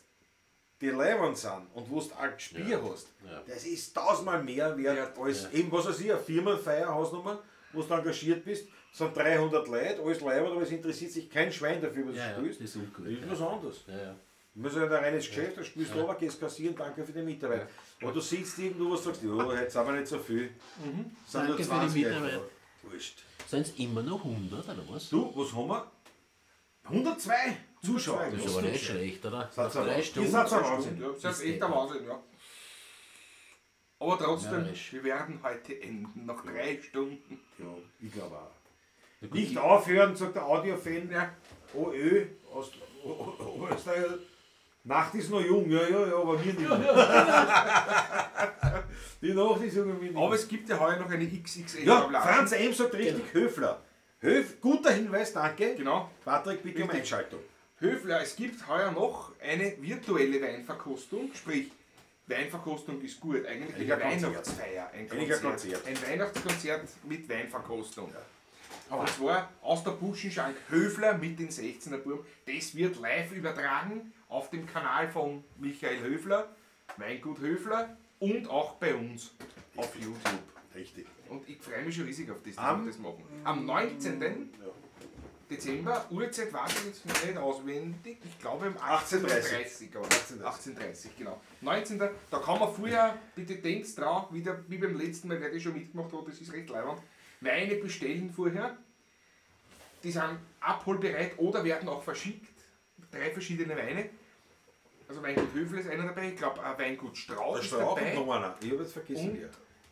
Speaker 2: die leibend sind und wo du auch Gespiel
Speaker 3: Ja.
Speaker 2: hast,
Speaker 3: Ja.
Speaker 2: das ist tausendmal mehr wert als eben, was weiß ich, eine Firmenfeier, Hausnummer, wo du engagiert bist, sind 300 Leute, alles leibend, aber es interessiert sich kein Schwein dafür, was
Speaker 3: Ja,
Speaker 2: du
Speaker 3: ja,
Speaker 2: spielst.
Speaker 3: das ist ungut,
Speaker 2: Das ist
Speaker 3: ja.
Speaker 2: was anderes.
Speaker 3: Ja, ja.
Speaker 2: Du musst ja ein reines Geschäft, da spielst du runter, gehst kassieren, danke für die Mitarbeit. Aber du sitzt irgendwo und sagst, ja, heute sind wir nicht so viel. Sind nur
Speaker 3: Danke für die
Speaker 2: 20 Leute
Speaker 3: Mitarbeit.
Speaker 2: da. Wurscht.
Speaker 3: Sind es immer noch 100 oder was?
Speaker 2: Du, was haben wir? 102 Zuschauer.
Speaker 3: Das ist aber nicht schlecht, oder?
Speaker 2: Seid ihr
Speaker 3: Drei
Speaker 2: Ihr
Speaker 3: Stunden.
Speaker 2: seid ein Wahnsinn.
Speaker 5: Ja, das ist echt der Wahnsinn, ja. Aber trotzdem,
Speaker 3: Närrisch.
Speaker 5: wir werden heute enden, nach 3 Stunden.
Speaker 2: Ja, ich glaube auch. Nicht aufhören, sagt der Audio-Fan.
Speaker 5: Ja.
Speaker 2: OÖ, aus Oberösterreich. Nacht ist noch jung, ja, ja, ja, aber wir nicht mehr. Die Nacht ist jung, aber wir nicht mehr.
Speaker 5: Aber es gibt ja heuer noch eine XXL.
Speaker 2: Ja, Franz M. sagt richtig, Höfler. Guter Hinweis, danke.
Speaker 5: Genau.
Speaker 2: Patrick, bitte um
Speaker 5: Richtig.
Speaker 2: Einschaltung.
Speaker 5: Höfler, es gibt heuer noch eine virtuelle Weinverkostung, sprich, Weinverkostung ist gut, eigentlich
Speaker 2: Eigentlich
Speaker 5: eine
Speaker 2: ein Konzert.
Speaker 5: Weihnachtsfeier, ein
Speaker 2: Eigentlich ein
Speaker 5: Konzert.
Speaker 2: Konzert.
Speaker 5: Ein Weihnachtskonzert mit Weinverkostung. Und zwar aus der Buschenschank Höfler mit den 16er Buben. Das wird live übertragen auf dem Kanal von Michael Höfler, Weingut Höfler und auch bei uns auf YouTube.
Speaker 2: Richtig.
Speaker 5: Und ich freue mich schon riesig auf das, dass
Speaker 2: Am-
Speaker 5: wir das machen. Am 19. Dezember, Uhrzeit weiß ich jetzt noch nicht auswendig, ich glaube um
Speaker 2: 18:30.
Speaker 5: 18.30 Uhr. 18.30 genau. 19. Da kann man vorher, bitte denkt dran, wieder, wie beim letzten Mal, wer das schon mitgemacht hat, das ist recht leibend, Weine bestellen vorher. Die sind abholbereit oder werden auch verschickt. 3 verschiedene Weine. Also Weingut Höfel ist einer dabei, ich glaube auch Weingut Strauch
Speaker 2: Der
Speaker 5: ist
Speaker 2: Strauch
Speaker 5: dabei.
Speaker 2: und noch einer. Ich habe jetzt vergessen,
Speaker 5: Und?
Speaker 2: wer.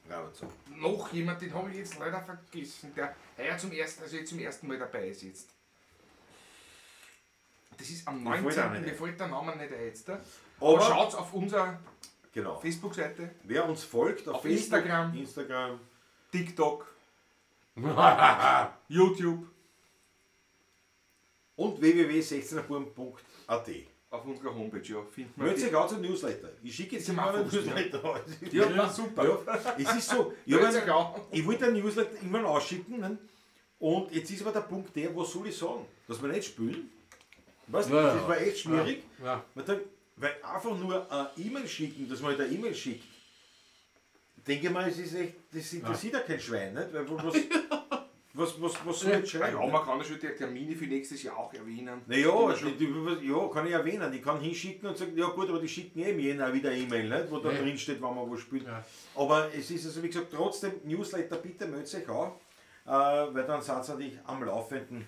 Speaker 2: Bravo, so.
Speaker 5: Noch jemand, den habe ich jetzt leider vergessen, der heuer zum ersten, also jetzt zum ersten Mal dabei ist jetzt. Das ist am
Speaker 2: Mir fällt
Speaker 5: 19.
Speaker 2: auch nicht
Speaker 5: Mir
Speaker 2: ein.
Speaker 5: fällt der Name nicht ein jetzt. Aber,
Speaker 2: Aber-
Speaker 5: schaut auf unserer
Speaker 2: Genau.
Speaker 5: Facebook-Seite,
Speaker 2: Wer uns folgt auf,
Speaker 5: Auf
Speaker 2: Facebook,
Speaker 5: Instagram.
Speaker 2: Instagram,
Speaker 5: TikTok, YouTube,
Speaker 2: und www.16erbuben.at.
Speaker 5: auf unserer Homepage, ja, findet man
Speaker 2: Meldet
Speaker 5: die.
Speaker 2: euch auch zum Newsletter. Ich schicke jetzt
Speaker 5: Ist
Speaker 2: immer einen
Speaker 5: auch wurscht, ja.
Speaker 2: Newsletter aus.
Speaker 5: Ja, na, super.
Speaker 2: Ja, es ist so, ich,
Speaker 5: Meldet
Speaker 2: hab
Speaker 5: euch
Speaker 2: einen,
Speaker 5: auch.
Speaker 2: ich wollte einen Newsletter irgendwann ausschicken, ne? Und jetzt ist aber der Punkt der, was soll ich sagen? Dass wir nicht spielen? Weißt du,
Speaker 3: Ja,
Speaker 2: das war echt schwierig.
Speaker 3: Ja.
Speaker 2: Man denkt, weil einfach nur eine E-Mail schicken, dass man halt eine E-Mail schickt, denke ich mal, es ist echt, das interessiert ja kein Schwein, nicht? Weil was soll ich jetzt
Speaker 5: Ah,
Speaker 2: schreiben?
Speaker 5: ja, man kann ja schon die Termine für nächstes Jahr auch erwähnen.
Speaker 2: Naja, ja, kann ich erwähnen. Ich kann hinschicken und sagen, ja gut, aber die schicken eben jener wieder E-Mail, nicht? Wo da
Speaker 3: Ja.
Speaker 2: drin steht, wann man wo spielt.
Speaker 3: Ja.
Speaker 2: Aber es ist also, wie gesagt, trotzdem, Newsletter, bitte meldet euch auch, weil dann seid ihr natürlich am Laufenden,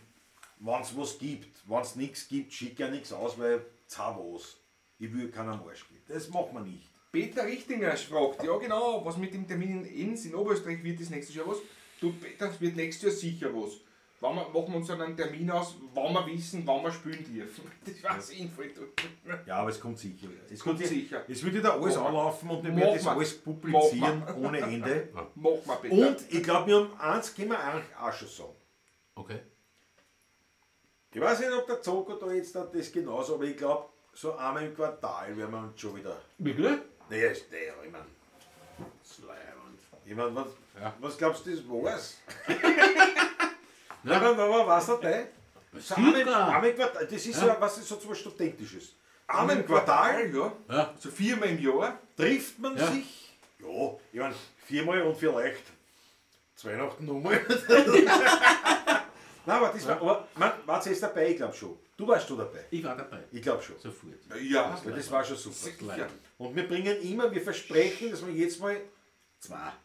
Speaker 2: wenn es was gibt. Wenn es nichts gibt, schick ja nichts aus, weil zah was. Ich will keinen am Arsch gehen. Das macht man nicht.
Speaker 5: Peter Richtinger fragt, ja genau, was mit dem Termin in Enns in Oberösterreich wird das nächstes Jahr was? Du Peter, es wird nächstes Jahr sicher was. Wann wir, machen wir uns dann einen Termin aus, wann wir wissen, wann wir spielen dürfen. Das war sinnvoll.
Speaker 2: Ja, aber es kommt sicher. Es
Speaker 5: kommt sicher.
Speaker 2: Es wird wieder alles
Speaker 5: Machen wir.
Speaker 2: anlaufen und wir werden das
Speaker 5: Machen wir.
Speaker 2: alles publizieren
Speaker 5: Machen
Speaker 2: ohne Ende.
Speaker 5: Machen wir bitte.
Speaker 2: Und ich glaube, wir haben eins können wir eigentlich auch schon sagen.
Speaker 3: Okay.
Speaker 2: Ich weiß nicht, ob der Zocker da jetzt hat das genauso, aber ich glaube, so einmal im Quartal werden wir uns schon wieder.
Speaker 3: Wirklich?
Speaker 2: Nee, ist der, ich meine. Ich mein, was, was glaubst du, das war's? Nein, aber was dabei? So einmal im Quartal, das ist ja, was ist so was Studentisches. Einmal im Quartal
Speaker 5: ja.
Speaker 3: Ja.
Speaker 5: So viermal im Jahr.
Speaker 2: trifft man
Speaker 3: Ja.
Speaker 2: sich. Ja, ich meine, viermal und vielleicht zu Weihnachten nochmal. Nein, aber das war, aber man, warst du jetzt dabei? Ich glaube schon. Du warst schon dabei.
Speaker 3: Ich war dabei.
Speaker 2: Ich glaube schon.
Speaker 3: Sofort.
Speaker 5: Ja,
Speaker 2: Weil das war schon super.
Speaker 5: sicher.
Speaker 2: Und wir bringen immer, wir versprechen, dass wir jetzt mal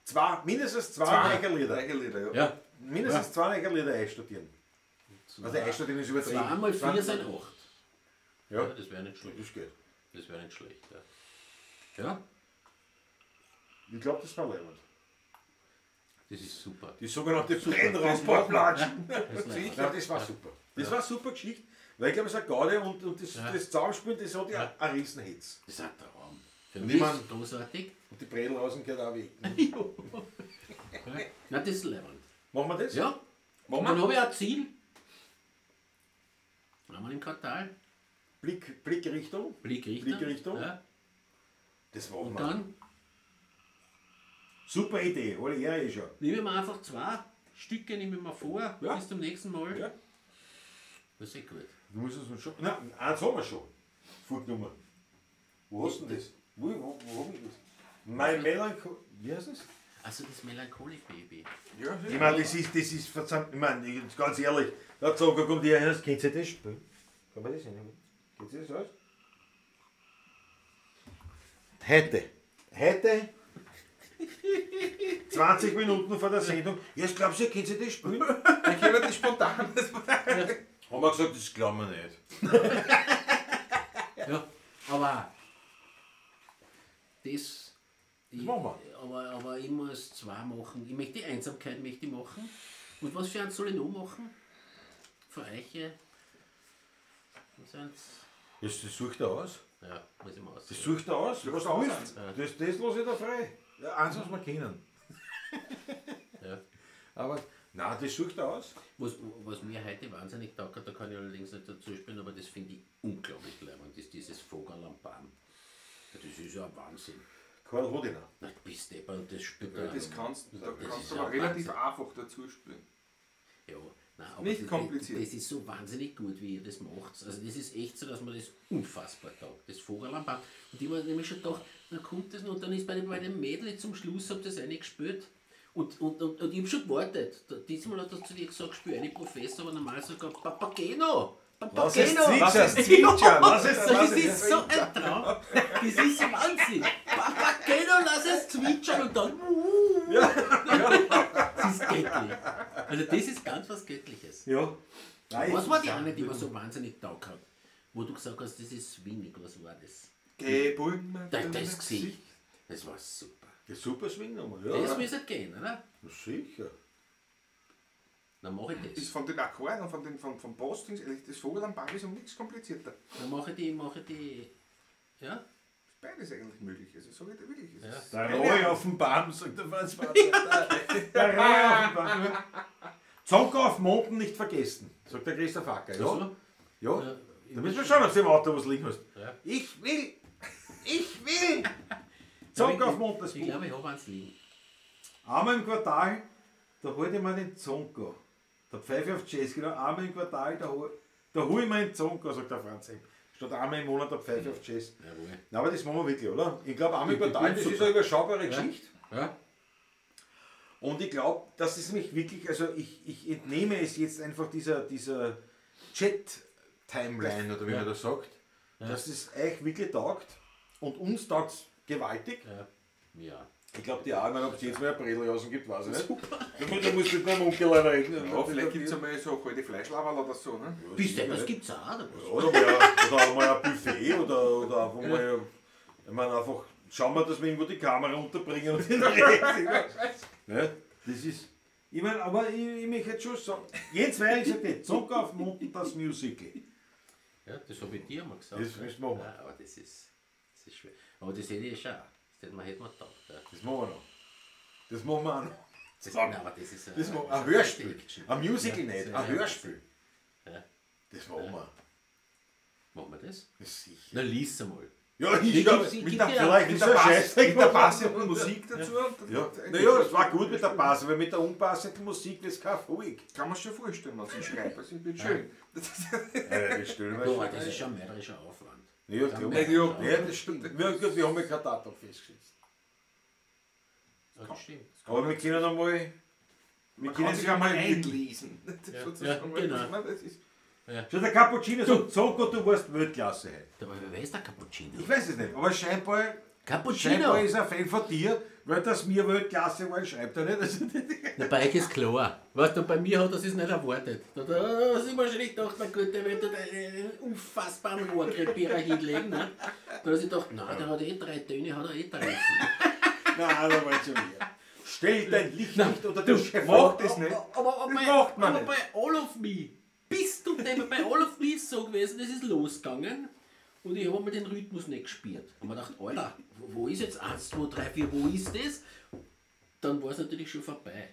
Speaker 3: Zwei.
Speaker 2: mindestens zwei neue Lieder,
Speaker 5: Drei Lieder, ja.
Speaker 3: Ja.
Speaker 2: mindestens zwei neue Lieder einstudieren. Also einstudieren ist übertrieben.
Speaker 3: Zwei mal vier sind acht.
Speaker 2: Ja,
Speaker 3: Ja, das wäre nicht schlecht.
Speaker 2: das geht.
Speaker 3: Das wäre nicht schlecht, ja. Ja,
Speaker 2: Ich glaube, das war leibend.
Speaker 3: das ist super.
Speaker 2: Die sogenannte Brennraumportlatschen.
Speaker 3: Das ist leibend.
Speaker 2: Ja, das war super. Das war eine super Geschichte, weil ich glaube, es ist eine Gaudi und das,
Speaker 3: Ja.
Speaker 2: das Zusammenspielen, das hat ja einen Riesenhitz.
Speaker 3: Das ist ein Traum. Für
Speaker 2: Und
Speaker 3: mich
Speaker 2: ich
Speaker 3: ist
Speaker 2: mein-
Speaker 3: es großartig.
Speaker 2: Und die Bredelhausen gehört auch weg.
Speaker 3: Na, das ist leibend.
Speaker 2: Machen wir das?
Speaker 3: Ja.
Speaker 5: Machen
Speaker 3: Und dann
Speaker 5: wir?
Speaker 3: habe ich ein Ziel. Einmal im Quartal.
Speaker 2: Blickrichtung.
Speaker 3: Blickrichtung.
Speaker 2: Blickrichtung.
Speaker 3: Ja.
Speaker 2: Das machen
Speaker 3: Und
Speaker 2: wir.
Speaker 3: dann
Speaker 2: Super Idee, alle Ehre eh schon.
Speaker 3: nehme ich mir einfach zwei Stücke nehme ich mir vor.
Speaker 5: Ja.
Speaker 3: Bis zum nächsten Mal.
Speaker 2: Ja.
Speaker 3: Das ist eh gut.
Speaker 2: Du musst es uns schon. Nein, eins haben wir schon. Vorgenommen. Wo hast du denn das? Wo hab ich das? Mein Melancholie. Wie heißt das?
Speaker 3: Also das Melancholic Baby.
Speaker 5: Ja,
Speaker 2: Ich meine, das ist verdammt. Ich meine, jetzt ganz ehrlich, der Zocker kommt hier her, kennt ihr das Spiel? Kann man das nicht? Kennt ihr das aus? Heute. Heute. 20 Minuten vor der Sendung. Jetzt glaubst du, ihr kennt ihr das Spiel?
Speaker 5: Wir können das spontan. Das
Speaker 2: Haben wir gesagt, das glauben wir nicht.
Speaker 3: Ja, aber das. Ich,
Speaker 2: machen wir.
Speaker 3: Aber ich muss zwei machen. Ich möchte die Einsamkeit möchte ich machen. Und was für eins soll ich noch machen? Für euch? Was eins?
Speaker 2: Das sucht er aus.
Speaker 3: Ja, muss ich mal
Speaker 2: Das
Speaker 3: aussuchen.
Speaker 2: sucht er aus. Was du willst. Das lasse ich da frei. Ja, eins, was wir kennen.
Speaker 3: Ja.
Speaker 2: Aber, nein, das sucht er aus.
Speaker 3: Was mir heute wahnsinnig taugt, hat, da kann ich allerdings nicht dazu spielen, aber das finde ich unglaublich leibend, ist dieses Vogel am Baum. Das ist ja ein Wahnsinn.
Speaker 2: Karl Hodiner.
Speaker 3: Na, du bist deppert und das spielt er
Speaker 5: das kannst, da
Speaker 3: Das
Speaker 5: kannst
Speaker 3: ist
Speaker 5: du
Speaker 3: ja
Speaker 5: aber relativ
Speaker 3: Wahnsinn.
Speaker 5: einfach dazu spielen.
Speaker 3: Ja, nein, aber
Speaker 5: Nicht
Speaker 3: das,
Speaker 5: kompliziert.
Speaker 3: Das ist so wahnsinnig gut, wie ihr das macht. Also das ist echt so, dass man das unfassbar taugt. Das Vogel am Baum. Und ich habe mir nämlich schon gedacht, dann kommt das noch und dann ist bei dem Mädel zum Schluss, habt ihr das eine gespielt. Und ich habe schon gewartet. Diesmal hat er zu dir gesagt, spiel eine Professor, aber normal sogar Papageno.
Speaker 2: Lass es
Speaker 3: Papageno!
Speaker 2: zwitschern.
Speaker 5: Lass es zwitschern.
Speaker 2: Lass es,
Speaker 3: Das
Speaker 2: lass es.
Speaker 3: ist so ein Traum. Das ist Wahnsinn. Papageno, lass es zwitschern und dann. Das ist göttlich. Also das ist ganz was Göttliches.
Speaker 2: Ja. Nein,
Speaker 3: Was war die eine, die mir so wahnsinnig taugt hat? Wo du gesagt hast, das ist swingig, was war das?
Speaker 5: Geh, Bäume,
Speaker 3: Das Gesicht. Das war super.
Speaker 2: Das ist super Swing nochmal. Ja.
Speaker 3: Das müsste gehen, oder?
Speaker 2: Sicher.
Speaker 3: Dann mache ich
Speaker 5: Ist
Speaker 3: das.
Speaker 5: von den Akkorden und von den von, von Postings, ehrlich, das Vogel am Baum ist um nichts komplizierter.
Speaker 3: Dann mache ich die, ja?
Speaker 5: Ist beides eigentlich möglich. Also sag ich dir wirklich. Es
Speaker 3: Ja.
Speaker 5: ist
Speaker 2: Der
Speaker 5: keine
Speaker 2: Roy
Speaker 5: Ahnung.
Speaker 2: auf dem Baum, sagt der Franz Der Roy auf dem Baum. Zonker auf Monden nicht vergessen, sagt der Christoph Acker. Ja,
Speaker 3: So?
Speaker 2: ja.
Speaker 3: Ja,
Speaker 2: Da müssen wir schauen, ob du im Auto was liegen hast.
Speaker 3: Ja.
Speaker 2: Ich will! Ich will! Zonker auf Monden, das
Speaker 3: Ich
Speaker 2: Buch.
Speaker 3: glaube, ich habe eins liegen.
Speaker 2: Einmal im Quartal, da hol ich mir den Zonko. Da pfeife ich auf Jazz, genau. Einmal im Quartal, da hol ich mir den Zonko, sagt der Franz. Ehm. Statt einmal im Monat, da pfeife ich auf Jazz.
Speaker 3: Jawohl.
Speaker 2: Na, aber das machen wir wirklich, oder? Ich glaube, einmal im
Speaker 3: Ich
Speaker 2: Quartal,
Speaker 3: bin
Speaker 2: das ist
Speaker 3: super.
Speaker 2: eine überschaubare Geschichte.
Speaker 3: Ja?
Speaker 2: Und ich glaube, dass es mich wirklich, also ich entnehme es jetzt einfach dieser Chat-Timeline oder wie man das sagt, dass es euch wirklich taugt und uns taugt es gewaltig.
Speaker 3: Ja. Ja.
Speaker 2: Ich glaube, die auch, ich meine, ob es jetzt mal ein Bredeljausen gibt, weiß ich nicht. Super. Da musst du mit meinem Onkel leider reden.
Speaker 5: Ja, vielleicht gibt es einmal so kalte Fleischlaberl oder so. Ne?
Speaker 3: Bist du, das gibt's auch, oder was?
Speaker 2: Oder mal ein Buffet oder einfach mal, ich meine, einfach schauen wir, dass wir irgendwo die Kamera unterbringen und den Rest. Ne? Das ist, Ich meine, aber ich möchte jetzt schon sagen, Jens Weirich sagt nicht, Zonko auf Mountain, das Musical.
Speaker 3: Ja, das habe ich dir mal gesagt.
Speaker 2: Das müssen wir machen.
Speaker 3: Ja, aber das ist schwer. Aber das hätte ich schon. Das hätte man gedacht. Ja.
Speaker 2: Das machen wir noch. Das machen wir auch noch.
Speaker 3: Das, nein, aber das ist
Speaker 2: Das machen wir. Ein Hörspiel. Ein Musical
Speaker 3: Ja,
Speaker 2: nicht, ein Hörspiel.
Speaker 3: Ja.
Speaker 2: Das machen wir.
Speaker 3: Machen wir das?
Speaker 2: Das ist sicher.
Speaker 3: Na, lies einmal.
Speaker 2: Ja, ich
Speaker 3: Ja,
Speaker 2: schau,
Speaker 3: gib's- gib dir-
Speaker 2: vielleicht
Speaker 5: Mit
Speaker 2: ist
Speaker 5: der,
Speaker 2: er
Speaker 5: Pass,
Speaker 2: scheiße.
Speaker 5: mit der passenden Musik dazu. Und
Speaker 2: Ja. Naja, es war gut mit der Passe, weil mit der unpassenden Musik das kein Erfolg.
Speaker 5: Kann man sich schon vorstellen, was ich schreibe. Das wird schön.
Speaker 2: Ja, das stellen wir
Speaker 3: Du,
Speaker 2: schon.
Speaker 3: aber das ist schon mörderischer Aufwand.
Speaker 2: Ja, klar.
Speaker 5: Ja,
Speaker 2: Ja, das stimmt. Wir haben ja kein Datum festgesetzt.
Speaker 3: Ja, das stimmt.
Speaker 2: Aber wir können einmal. Wir
Speaker 5: Man
Speaker 2: können
Speaker 5: kann sich einmal
Speaker 2: einlesen.
Speaker 5: einlesen.
Speaker 3: Ja, genau.
Speaker 5: Das ist,
Speaker 2: Schon der Cappuccino sagt, Zonko, du warst Weltklasse heute.
Speaker 3: Aber wer ist der Cappuccino?
Speaker 2: Ich weiß es nicht, aber scheinbar
Speaker 3: Cappuccino!
Speaker 2: ist er Fan von dir, weil das mir Weltklasse war, schreibt er nicht. Also,
Speaker 3: Na, bei euch ist klar. Weißt du, bei mir hat er es nicht erwartet. Da hat er sich wahrscheinlich gedacht, na gut, der wird dort einen unfassbaren Rohrkrepierer hinlegen. Ne? Da hat er sich gedacht, na, der hat eh 3 Töne, hat er eh getroffen.
Speaker 2: nein, da war schon wieder. Stell dein Licht nicht unter den Scheffel.
Speaker 5: macht das nicht.
Speaker 3: Aber,
Speaker 5: Das macht man
Speaker 3: aber
Speaker 5: nicht.
Speaker 3: bei All of Me, bist du denn bei All of Me ist so gewesen, das ist losgegangen und ich habe mir den Rhythmus nicht gespürt. Und mir gedacht, Alter, wo ist jetzt 1, 2, 3, 4, wo ist das? Dann war es natürlich schon vorbei.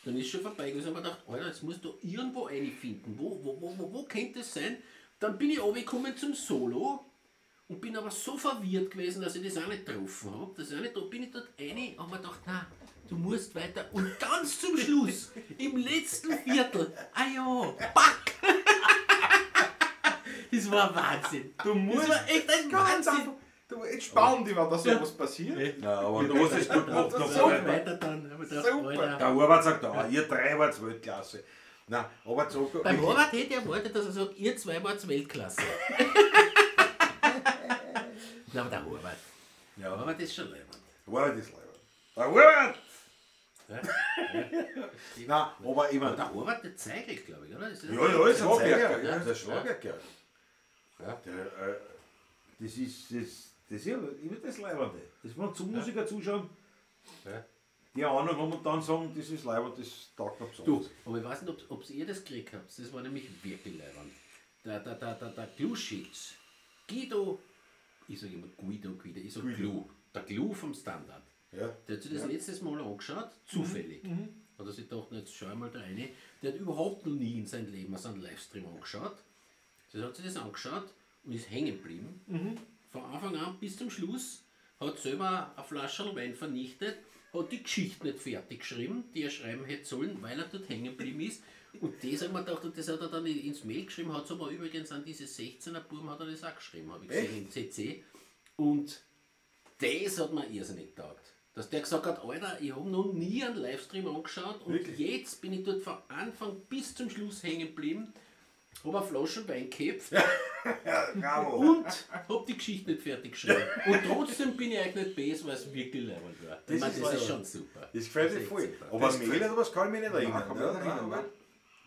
Speaker 3: Dann ist schon vorbei gewesen und mir gedacht, Alter, jetzt musst du irgendwo eine finden. Wo könnte es sein? Dann bin ich runtergekommen zum Solo und bin aber so verwirrt gewesen, dass ich das auch nicht getroffen habe. Das auch nicht, da bin ich dort rein und hab mir gedacht, na, du musst weiter. Und ganz zum Schluss, im letzten Viertel, ah ja, pack! Das war Wahnsinn.
Speaker 5: Du musst
Speaker 3: das war echt ein
Speaker 5: ganz
Speaker 3: Wahnsinn.
Speaker 5: einfach. Du, entspann dich, wenn da sowas passiert.
Speaker 2: Nein, aber du hast es gut gemacht.
Speaker 5: Das
Speaker 2: noch
Speaker 5: ist
Speaker 3: So
Speaker 2: vorher.
Speaker 3: weiter dann. Hab ich gedacht,
Speaker 5: Super.
Speaker 3: Alter.
Speaker 2: Der Horvath sagt, ah, ihr drei wart Weltklasse. Nein, aber Zonko.
Speaker 3: Beim Horvath hätte ich erwartet, dass er sagt, ihr zwei wart Weltklasse. Na, aber der Horvath.
Speaker 2: Ja.
Speaker 3: Horvath ist schon leibend.
Speaker 2: Horvath ist leibend. Der Horvath!
Speaker 3: Ja.
Speaker 2: Nein, aber ich
Speaker 3: Aber
Speaker 2: meine.
Speaker 3: der Horvath, der Zeigel, glaube ich, oder? Ist das
Speaker 2: Ja, ja, ist ein
Speaker 5: Schlagwerker,
Speaker 2: Zeiger.
Speaker 5: ja.
Speaker 2: Der Schlagwerker.
Speaker 3: Ja.
Speaker 2: Der, das ist das ist ja immer das Leibende. Das, wenn zum Musiker zuschauen,
Speaker 3: Ja.
Speaker 2: die Ahnung haben und dann sagen, das ist leibend, das taugt mir besonders.
Speaker 3: Du, aber ich weiß nicht, ob ihr das gekriegt habt. Das war nämlich wirklich leibend. Der Gluschitz, Guido, ich sage immer Guido, ich sage Glu, der Glu vom Standard.
Speaker 2: Ja.
Speaker 3: Der hat sich das letztes Mal angeschaut, zufällig. Hat er sich gedacht, na, jetzt schau ich mal da rein. Der hat überhaupt noch nie in seinem Leben so einen Livestream angeschaut. Das hat sich das angeschaut und ist hängen geblieben. Von Anfang an bis zum Schluss hat selber eine Flasche Wein vernichtet, hat die Geschichte nicht fertig geschrieben, die er schreiben hätte sollen, weil er dort hängen geblieben ist. Und das hat man gedacht, und das hat er dann ins Mail geschrieben, hat es aber übrigens an diese 16er Buben hat er das auch geschrieben, habe ich gesehen im CC. Und das hat mir irrsinnig getaugt. Dass der gesagt hat, Alter, ich habe noch nie einen Livestream angeschaut und jetzt bin ich dort von Anfang bis zum Schluss hängen geblieben, habe eine Flasche Wein geköpft
Speaker 2: Bravo.
Speaker 3: und habe die Geschichte nicht fertig geschrieben. Und trotzdem bin ich eigentlich nicht böse, weil es wirklich leibend war.
Speaker 2: Das
Speaker 3: Ich meine,
Speaker 2: ist
Speaker 3: das ist
Speaker 2: leibend.
Speaker 3: schon super.
Speaker 2: Das gefällt mir
Speaker 3: ist echt
Speaker 2: voll.
Speaker 3: super.
Speaker 2: Aber
Speaker 5: Das
Speaker 2: Mail oder was kann ich mich nicht erinnern.
Speaker 5: Nein, kann mich nicht erinnern,
Speaker 2: nein,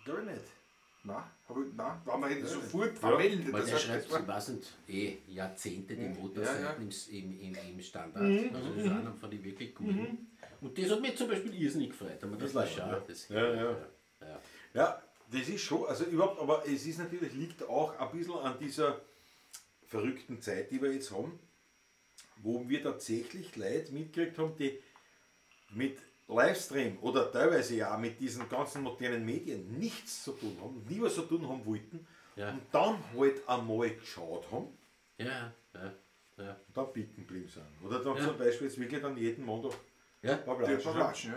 Speaker 2: gar nicht.
Speaker 5: Nein, hab ich, nein, war mir hätte sofort vermeldet.
Speaker 3: Weil
Speaker 5: Das
Speaker 3: der
Speaker 5: heißt,
Speaker 3: schreibt,
Speaker 5: das war-
Speaker 3: ich weiß nicht, Jahrzehnte die Motorseiten im Standard. Also das ist einer von den wirklich guten. Und das hat mich zum Beispiel irrsinnig gefreut. Da hab ich mir gedacht, schau, das
Speaker 2: Ja, ja.
Speaker 3: Ja.
Speaker 2: Ja, das ist schon, also überhaupt, aber es ist natürlich, liegt auch ein bisschen an dieser verrückten Zeit, die wir jetzt haben, wo wir tatsächlich Leute mitgekriegt haben, die mit Livestream oder teilweise ja auch mit diesen ganzen modernen Medien nichts zu tun haben, nie was zu tun haben wollten
Speaker 3: Ja.
Speaker 2: und dann halt einmal geschaut haben
Speaker 3: Ja, ja, ja.
Speaker 2: und dann bicken geblieben sind. Oder dann
Speaker 3: Ja.
Speaker 2: zum Beispiel jetzt wirklich dann jeden Montag
Speaker 3: Ja.
Speaker 2: ein paar
Speaker 5: Die
Speaker 2: Platschen.
Speaker 5: Verlatschen,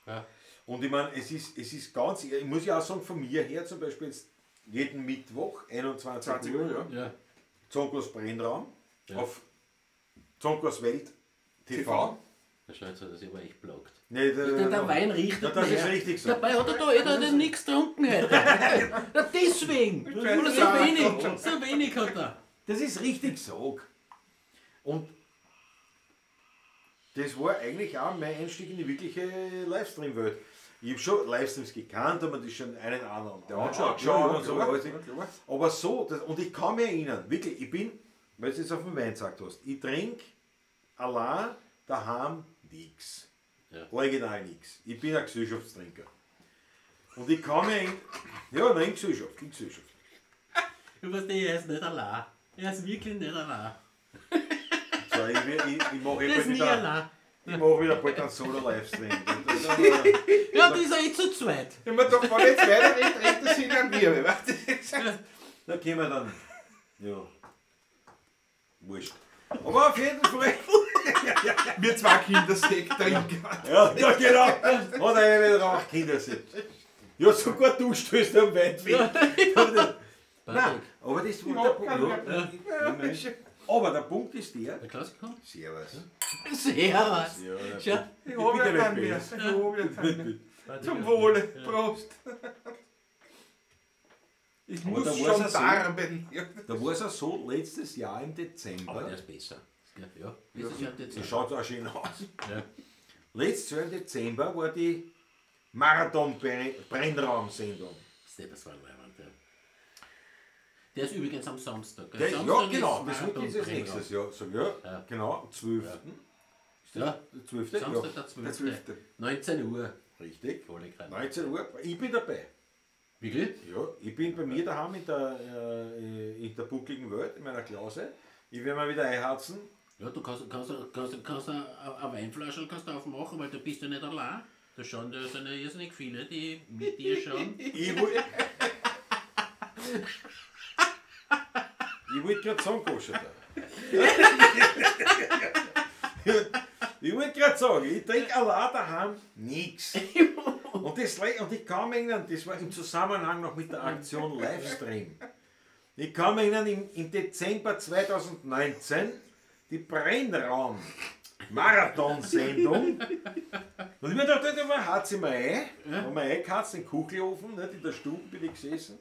Speaker 5: ja.
Speaker 3: Ja.
Speaker 2: Und ich meine, es ist ganz, ich muss ja auch sagen, von mir her zum Beispiel jetzt jeden Mittwoch, 21
Speaker 5: 20
Speaker 2: Uhr,
Speaker 5: Uhr, ja.
Speaker 3: Ja.
Speaker 2: Zonkos Brennraum
Speaker 3: Ja.
Speaker 2: auf Zonkos Welt TV.
Speaker 5: TV.
Speaker 3: Da schaut so, dass ich aber echt blockt.
Speaker 2: Nee,
Speaker 3: Der Wein riecht
Speaker 2: Na, das
Speaker 3: nicht
Speaker 2: ist
Speaker 3: mehr.
Speaker 2: richtig so.
Speaker 3: Dabei hat er da da nichts getrunken heute. Na, deswegen. Oder so wenig. So wenig hat er.
Speaker 2: Das ist richtig so. Und das war eigentlich auch mein Einstieg in die wirkliche Livestream-Welt. Ich habe schon Livestreams gekannt, aber das schon einen anderen
Speaker 5: angeschaut,
Speaker 2: angeschaut
Speaker 5: ja,
Speaker 2: und so.
Speaker 5: klar,
Speaker 2: alles.
Speaker 5: ja, klar.
Speaker 2: Aber so, das, und ich kann mich erinnern, wirklich, ich bin, weil du jetzt auf den Wein gesagt hast, ich trinke allein daheim nichts.
Speaker 3: Ja.
Speaker 2: Original nichts. Ich bin ein Gesellschaftstrinker. Und ich kann mir in Gesellschaft, in Gesellschaft.
Speaker 3: Du weißt, er ist nicht allein. Er ist wirklich nicht allein.
Speaker 2: So, ich mache
Speaker 3: Der ist nie
Speaker 2: wieder,
Speaker 3: allein.
Speaker 2: ich mach wieder bald einen Solo-Livestream.
Speaker 3: Ja, die ist ja eh zu zweit.
Speaker 5: Ich hab mir gedacht, wenn jetzt weitergeht, dreht das hin an mir. Weißt du?
Speaker 2: Da können wir dann. Ja. Wurscht. Aber auf jeden Fall.
Speaker 5: Wir zwei Kindersekt trinken.
Speaker 2: Ja, ja genau. Hat einer wieder auch Kindersekt. Ja, sogar du stößt am Weitweg. Nein, aber das war der Punkt. Ja. Aber der Punkt ist der.
Speaker 3: Der Klaus kommt.
Speaker 2: Servus.
Speaker 3: Servus.
Speaker 2: Ja,
Speaker 3: Schau.
Speaker 5: Ich hab ja keinen mehr. Ich hab ja keinen mehr. Zum Wohle. Prost. Ich
Speaker 2: Aber
Speaker 5: muss
Speaker 2: da war's
Speaker 5: schon
Speaker 2: ja so.
Speaker 5: darben. Ja.
Speaker 2: Da war es ja so, letztes Jahr im Dezember.
Speaker 3: Aber der ist besser. Ja, letztes Jahr im
Speaker 2: Das
Speaker 3: Dezember.
Speaker 2: schaut auch schön aus.
Speaker 3: Ja.
Speaker 2: Letztes Jahr im Dezember war die Marathon-Brennraum-Sendung.
Speaker 3: Das war leibend, ja. Der ist übrigens am Samstag.
Speaker 2: Der, ja,
Speaker 3: Samstag
Speaker 2: genau,
Speaker 3: ist
Speaker 2: das wird jetzt als
Speaker 3: Marathon-Brennraum.
Speaker 2: nächstes Jahr sagen. Ja,
Speaker 3: Ja.
Speaker 2: genau, am 12.
Speaker 3: Ja,
Speaker 2: Der 12.
Speaker 3: Samstag,
Speaker 2: Ja,
Speaker 3: der 12.
Speaker 5: Der 12.
Speaker 3: 19 Uhr.
Speaker 2: richtig.
Speaker 3: Volle Kanne.
Speaker 2: 19 Uhr, ich bin dabei.
Speaker 3: Wirklich?
Speaker 2: Ja, ich bin bei mir daheim in der buckligen Welt, in meiner Klause. Ich werde mal wieder einharzen.
Speaker 3: Ja, du kannst eine Weinflasche kannst du aufmachen, weil du bist ja nicht allein. Da schauen da sind ja irrsinnig viele, die mit dir schauen.
Speaker 2: Ich wollte ich wollt gerade sagen, Koscher. Ich wollte gerade sagen, ich trinke allein daheim nichts. Und, und ich kann mich erinnern, das war im Zusammenhang noch mit der Aktion Livestream. Ich kann mich erinnern, im Dezember 2019, die Brennraum-Marathon-Sendung. Und ich mir dachte, da hat's ich mir ein, haben wir eingeheizt, den Kuchelofen, nicht, in der Stube bin ich gesessen.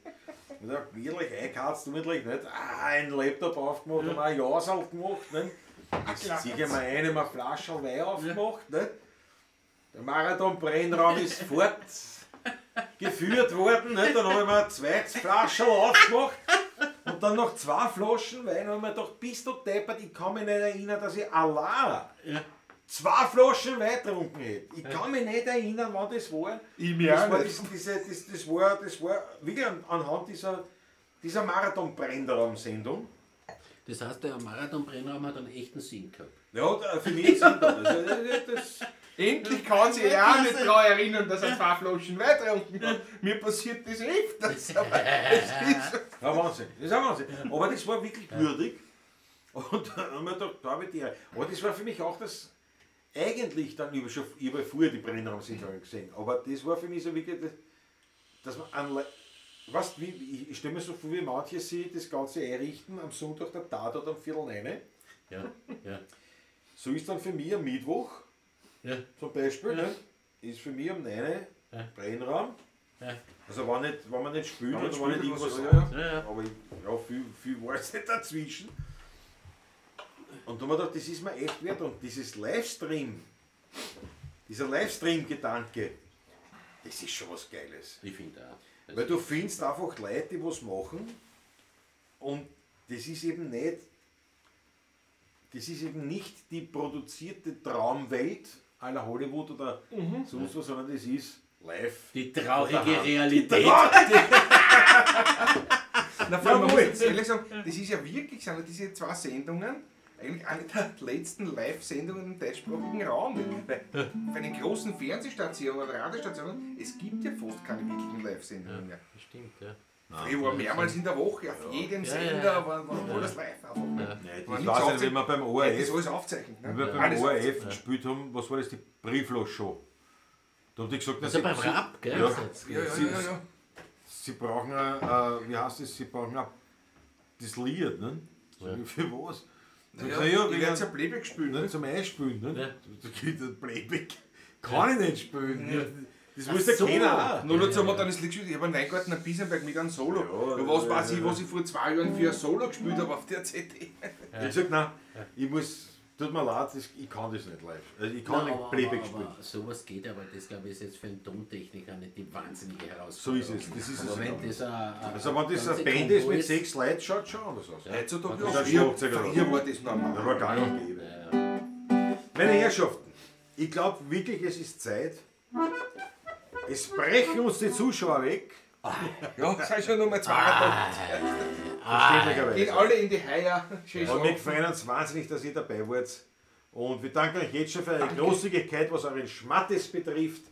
Speaker 2: Und da gemütlich eingeheizt, gemütlich, nicht? Ah, ein Laptop aufgemacht, haben wir ein Jausal gemacht, nicht? Jetzt zieh ich mir eine, eine Flasche Wein aufgemacht, nicht? Der Marathon-Brennraum ist fortgeführt worden, nicht? Dann habe ich mir eine zweite Flasche aufgemacht und dann noch 2 Flaschen Wein, habe ich mir gedacht, bist du deppert, ich kann mich nicht erinnern, dass ich allein 2 Flaschen Wein getrunken hätte. Ich kann mich nicht erinnern, wann das war.
Speaker 5: Ich mir
Speaker 2: Das
Speaker 5: auch
Speaker 2: war,
Speaker 5: nicht.
Speaker 2: das war wirklich anhand dieser Marathon-Brennraum-Sendung.
Speaker 3: Das heißt, der Marathon-Brennraum hat einen echten Sinn gehabt.
Speaker 2: Ja, für mich ist das.
Speaker 5: Endlich kann sich er auch nicht daran erinnern, dass er 2 Flaschen Wein getrunken hat. Mir passiert das öfters. Aber es ist
Speaker 2: Ja, Wahnsinn. Das ist auch Wahnsinn. Aber das war wirklich würdig. Und dann haben wir gedacht, da habe ich die. Aber das war für mich auch das. Eigentlich dann, ich habe schon ich habe früher die Brennraum-Sendung gesehen, aber das war für mich so wirklich, das, dass man an, weißt, wie, ich stelle mir so vor, wie manche sich das Ganze einrichten, am Sonntag der Tatort um 8:45.
Speaker 3: Ja, ja.
Speaker 2: So ist dann für mich am Mittwoch
Speaker 3: Ja.
Speaker 2: zum Beispiel,
Speaker 3: Ja.
Speaker 2: ne, ist für mich um 9
Speaker 3: Ja.
Speaker 2: Brennraum.
Speaker 3: Ja.
Speaker 2: Also wenn, nicht, wenn man nicht spielt
Speaker 5: Wenn man
Speaker 2: oder wenn nicht
Speaker 5: spielt,
Speaker 2: irgendwas
Speaker 5: was,
Speaker 2: hat.
Speaker 3: Ja, ja.
Speaker 2: Aber ich, ja, viel war es nicht dazwischen. Und da haben wir gedacht, das ist mir echt wert. Und dieses Livestream, dieser Livestream-Gedanke, das ist schon was Geiles.
Speaker 3: Ich finde auch.
Speaker 2: Weil du findest einfach Leute, die was machen und das ist eben nicht, das ist eben nicht die produzierte Traumwelt à la Hollywood oder sonst was, sondern das ist live.
Speaker 3: Die traurige Realität.
Speaker 5: Na, vor allem, man muss
Speaker 2: Jawohl.
Speaker 5: jetzt ehrlich sagen, das ist ja wirklich, sind ja diese 2 Sendungen eigentlich eine der letzten Live-Sendungen im deutschsprachigen Raum. Weil bei den großen Fernsehstationen oder Radiostationen, es gibt ja fast keine wirklichen Live-Sendungen mehr.
Speaker 3: Das stimmt, ja.
Speaker 5: Früher war mehrmals in der Woche auf jedem
Speaker 3: Ja,
Speaker 5: Sender,
Speaker 3: ja, ja.
Speaker 5: war alles live einfach.
Speaker 3: Ja.
Speaker 2: Nein,
Speaker 5: War
Speaker 2: das
Speaker 5: nichts
Speaker 2: weiß ich nicht,
Speaker 5: aufzeichnen.
Speaker 2: wenn wir beim
Speaker 5: Das
Speaker 2: ORF,
Speaker 5: ist alles aufzeichnet. Ne?
Speaker 2: wenn wir beim
Speaker 5: Alles
Speaker 2: ORF gespielt haben, was war das, die Brieflos-Show? Da haben die gesagt,
Speaker 3: Also
Speaker 2: na,
Speaker 3: beim
Speaker 2: sie,
Speaker 3: Rap, gell?
Speaker 2: Ja.
Speaker 3: Ist jetzt-
Speaker 5: Ja, ja, ja, ja.
Speaker 2: sie brauchen, ein, wie heißt das, sie brauchen ein, das Lied, ne? Sag ich, für was? Sag ich,
Speaker 5: Ja,
Speaker 2: na ja,
Speaker 5: ich
Speaker 2: wegen-
Speaker 5: werde ja Playback spielen.
Speaker 2: Ne, zum Einspülen, ne?
Speaker 3: Ja.
Speaker 2: Da geht ein Playback. Kann ich nicht spielen. Das muss der
Speaker 3: so.
Speaker 2: keiner auch.
Speaker 5: Nur dazu haben wir dann das Lied gespielt. Ich habe einen Weingarten am Biesenberg mit einem Solo.
Speaker 2: Ja,
Speaker 5: Ja, was
Speaker 2: ja,
Speaker 5: weiß
Speaker 2: ja,
Speaker 5: ich, was ich vor 2 Jahren für ein Solo gespielt habe auf der CD.
Speaker 2: Ich sag, nein, ich muss, tut mir leid, das, ich kann das nicht live. Also ich kann
Speaker 3: Nein,
Speaker 2: nicht
Speaker 3: aber,
Speaker 2: Playback
Speaker 3: aber,
Speaker 2: spielen.
Speaker 3: aber sowas geht, aber das glaube ich ist jetzt für einen Tontechniker nicht die wahnsinnige Herausforderung.
Speaker 2: So ist es, das ist
Speaker 3: aber
Speaker 2: es
Speaker 3: wenn
Speaker 2: genau.
Speaker 3: das ein
Speaker 2: Also wenn das eine
Speaker 3: ganze
Speaker 2: Band ist
Speaker 3: Combo
Speaker 2: mit 6 Leuten, schaut schon anders aus.
Speaker 5: Heutzutage
Speaker 2: Das
Speaker 5: ja,
Speaker 2: ist Schlagzeuger.
Speaker 5: früher war das normal.
Speaker 2: Das war gang und gäbe. Meine Herrschaften, ich glaube wirklich, es ist Zeit, Es brechen uns die Zuschauer weg.
Speaker 5: Ja, es sind schon Nummer 82.
Speaker 2: Verständlicherweise.
Speaker 5: Gehen alle in die Haier. Schön
Speaker 2: Und wir freuen uns wahnsinnig, dass ihr dabei wart. Und wir danken euch jetzt schon für eure Großzügigkeit, was euren Schmattes betrifft.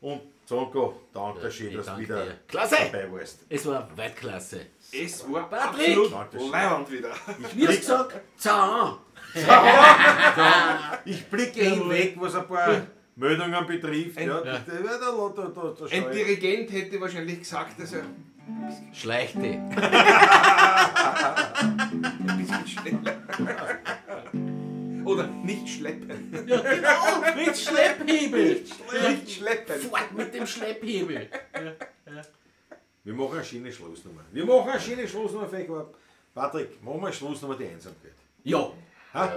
Speaker 2: Und Zonko, danke schön, dass du wieder
Speaker 3: dir. Klasse!
Speaker 2: dabei warst.
Speaker 3: Es war Weltklasse.
Speaker 5: Es war
Speaker 3: Patrick!
Speaker 5: absolut leibend wieder.
Speaker 3: Wie hast du gesagt? Ciao!
Speaker 2: Ich blicke hinweg, was ein paar Meldungen betrifft. Ja, da, da
Speaker 5: Ein Dirigent hätte wahrscheinlich gesagt, dass er
Speaker 3: Schleicht die.
Speaker 5: ein bisschen schneller. Oder nicht schleppen.
Speaker 3: Ja, genau! Mit Schlepphebel!
Speaker 5: Nicht schleppen.
Speaker 3: Fort mit dem Schlepphebel!
Speaker 2: Wir machen eine schöne Schlussnummer. Wir machen eine schöne Schlussnummer, vielleicht, aber Patrick, machen wir eine Schlussnummer die Einsamkeit.
Speaker 3: Ja!
Speaker 2: Ha?
Speaker 3: Ja.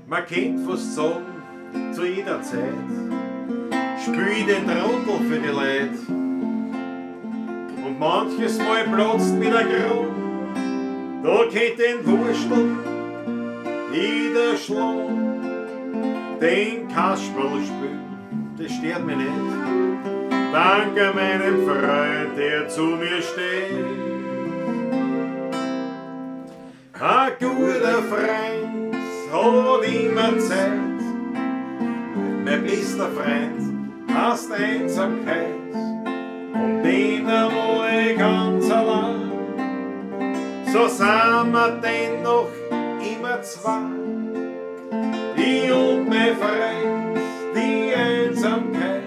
Speaker 2: Man kennt fast sagen, zu jeder Zeit spül ich den Trottel für die Leute. Und manches Mal platzt mir der Grund, da geht den Wurstel jeder schlagen, den Kasperl spülen, das stört mich nicht. Danke meinem Freund, der zu mir steht. Ein guter Freund hat immer Zeit. Mein bester Freund hasst Einsamkeit und den einmal ganz allein. So sind wir dennoch immer zwei. Ich und mein Freund, die Einsamkeit,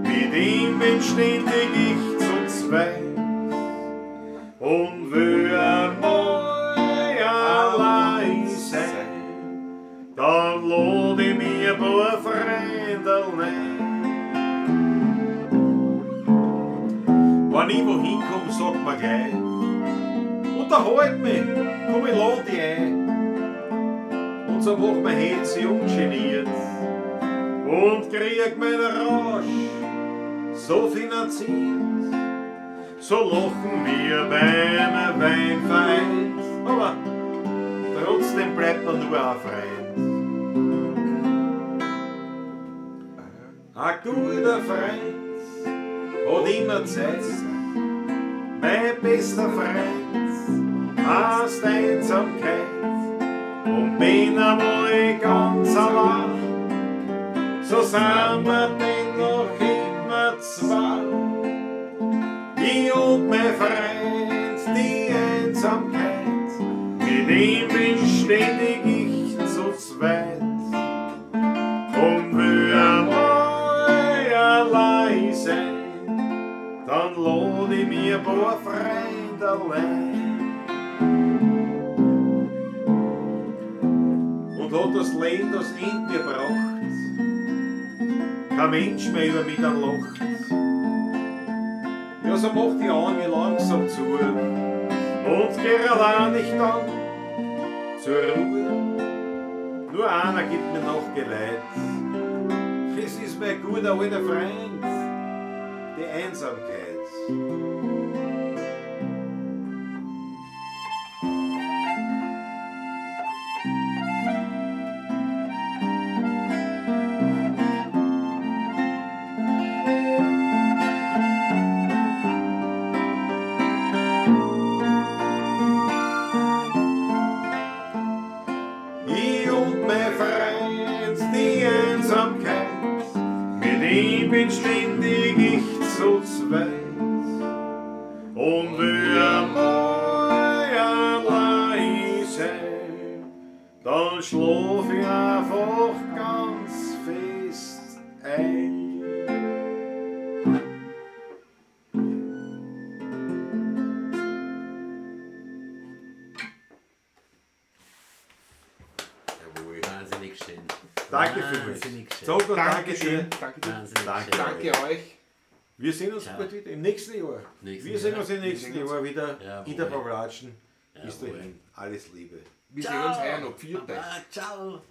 Speaker 2: mit ihm bin ständig ich zu zweit. Und will einmal allein sein, dann lad ich mir ein paar Freunde ein. Wenn ich wohin komm, sagt man gleich, unterhalt mich, komm, ich lad dich ein. Und so macht man Hetze ungeniert und krieg meinen Rausch so finanziert. So lachen wir beim Wein vereint, aber trotzdem bleibt man nur ein Freund. Ein guter Freund hat immer Zeit, mein bester Freund hasst Einsamkeit und bin einmal ganz allein. So sind wir dennoch immer zwei. Ich und mein Freund, die Einsamkeit, mit ihm bin ständig ich zu zweit. Und will einmal allein sein, dann lad ich mir ein paar Freunde allein. Und hat das Leben das Ende gebracht, kein Mensch mehr über mich dann lacht. Ja, so macht die Augen langsam zu und geh allein nicht dann zur Ruhe. Nur einer gibt mir noch Geleit. Es ist mein guter alter Freund, die Einsamkeit. Ich und mein Freund, die Einsamkeit, mit ihm bin ständig ich zu zweit. Und will einmal allein sein, dann schlaf ich einfach ganz fest ein. Jawohl.
Speaker 3: Wahnsinnig schön.
Speaker 2: Danke vielmals.
Speaker 3: Wahnsinnig schön.
Speaker 2: Zonko, danke dir.
Speaker 5: Danke dir.
Speaker 3: Wahnsinnig
Speaker 2: Danke.
Speaker 3: schön.
Speaker 5: Danke euch.
Speaker 2: Wir sehen uns
Speaker 3: Ciao.
Speaker 2: bald wieder im nächsten Jahr.
Speaker 3: Nächsten
Speaker 2: Wir sehen
Speaker 3: Jahr.
Speaker 2: uns im nächsten
Speaker 5: Wir sehen uns.
Speaker 2: Jahr wieder
Speaker 3: Jawohl.
Speaker 2: in der Pavlatschen. Bis
Speaker 3: Jawohl.
Speaker 2: dahin, alles Liebe.
Speaker 5: Wir sehen uns heuer noch. Viert euch.
Speaker 3: Baba, ciao.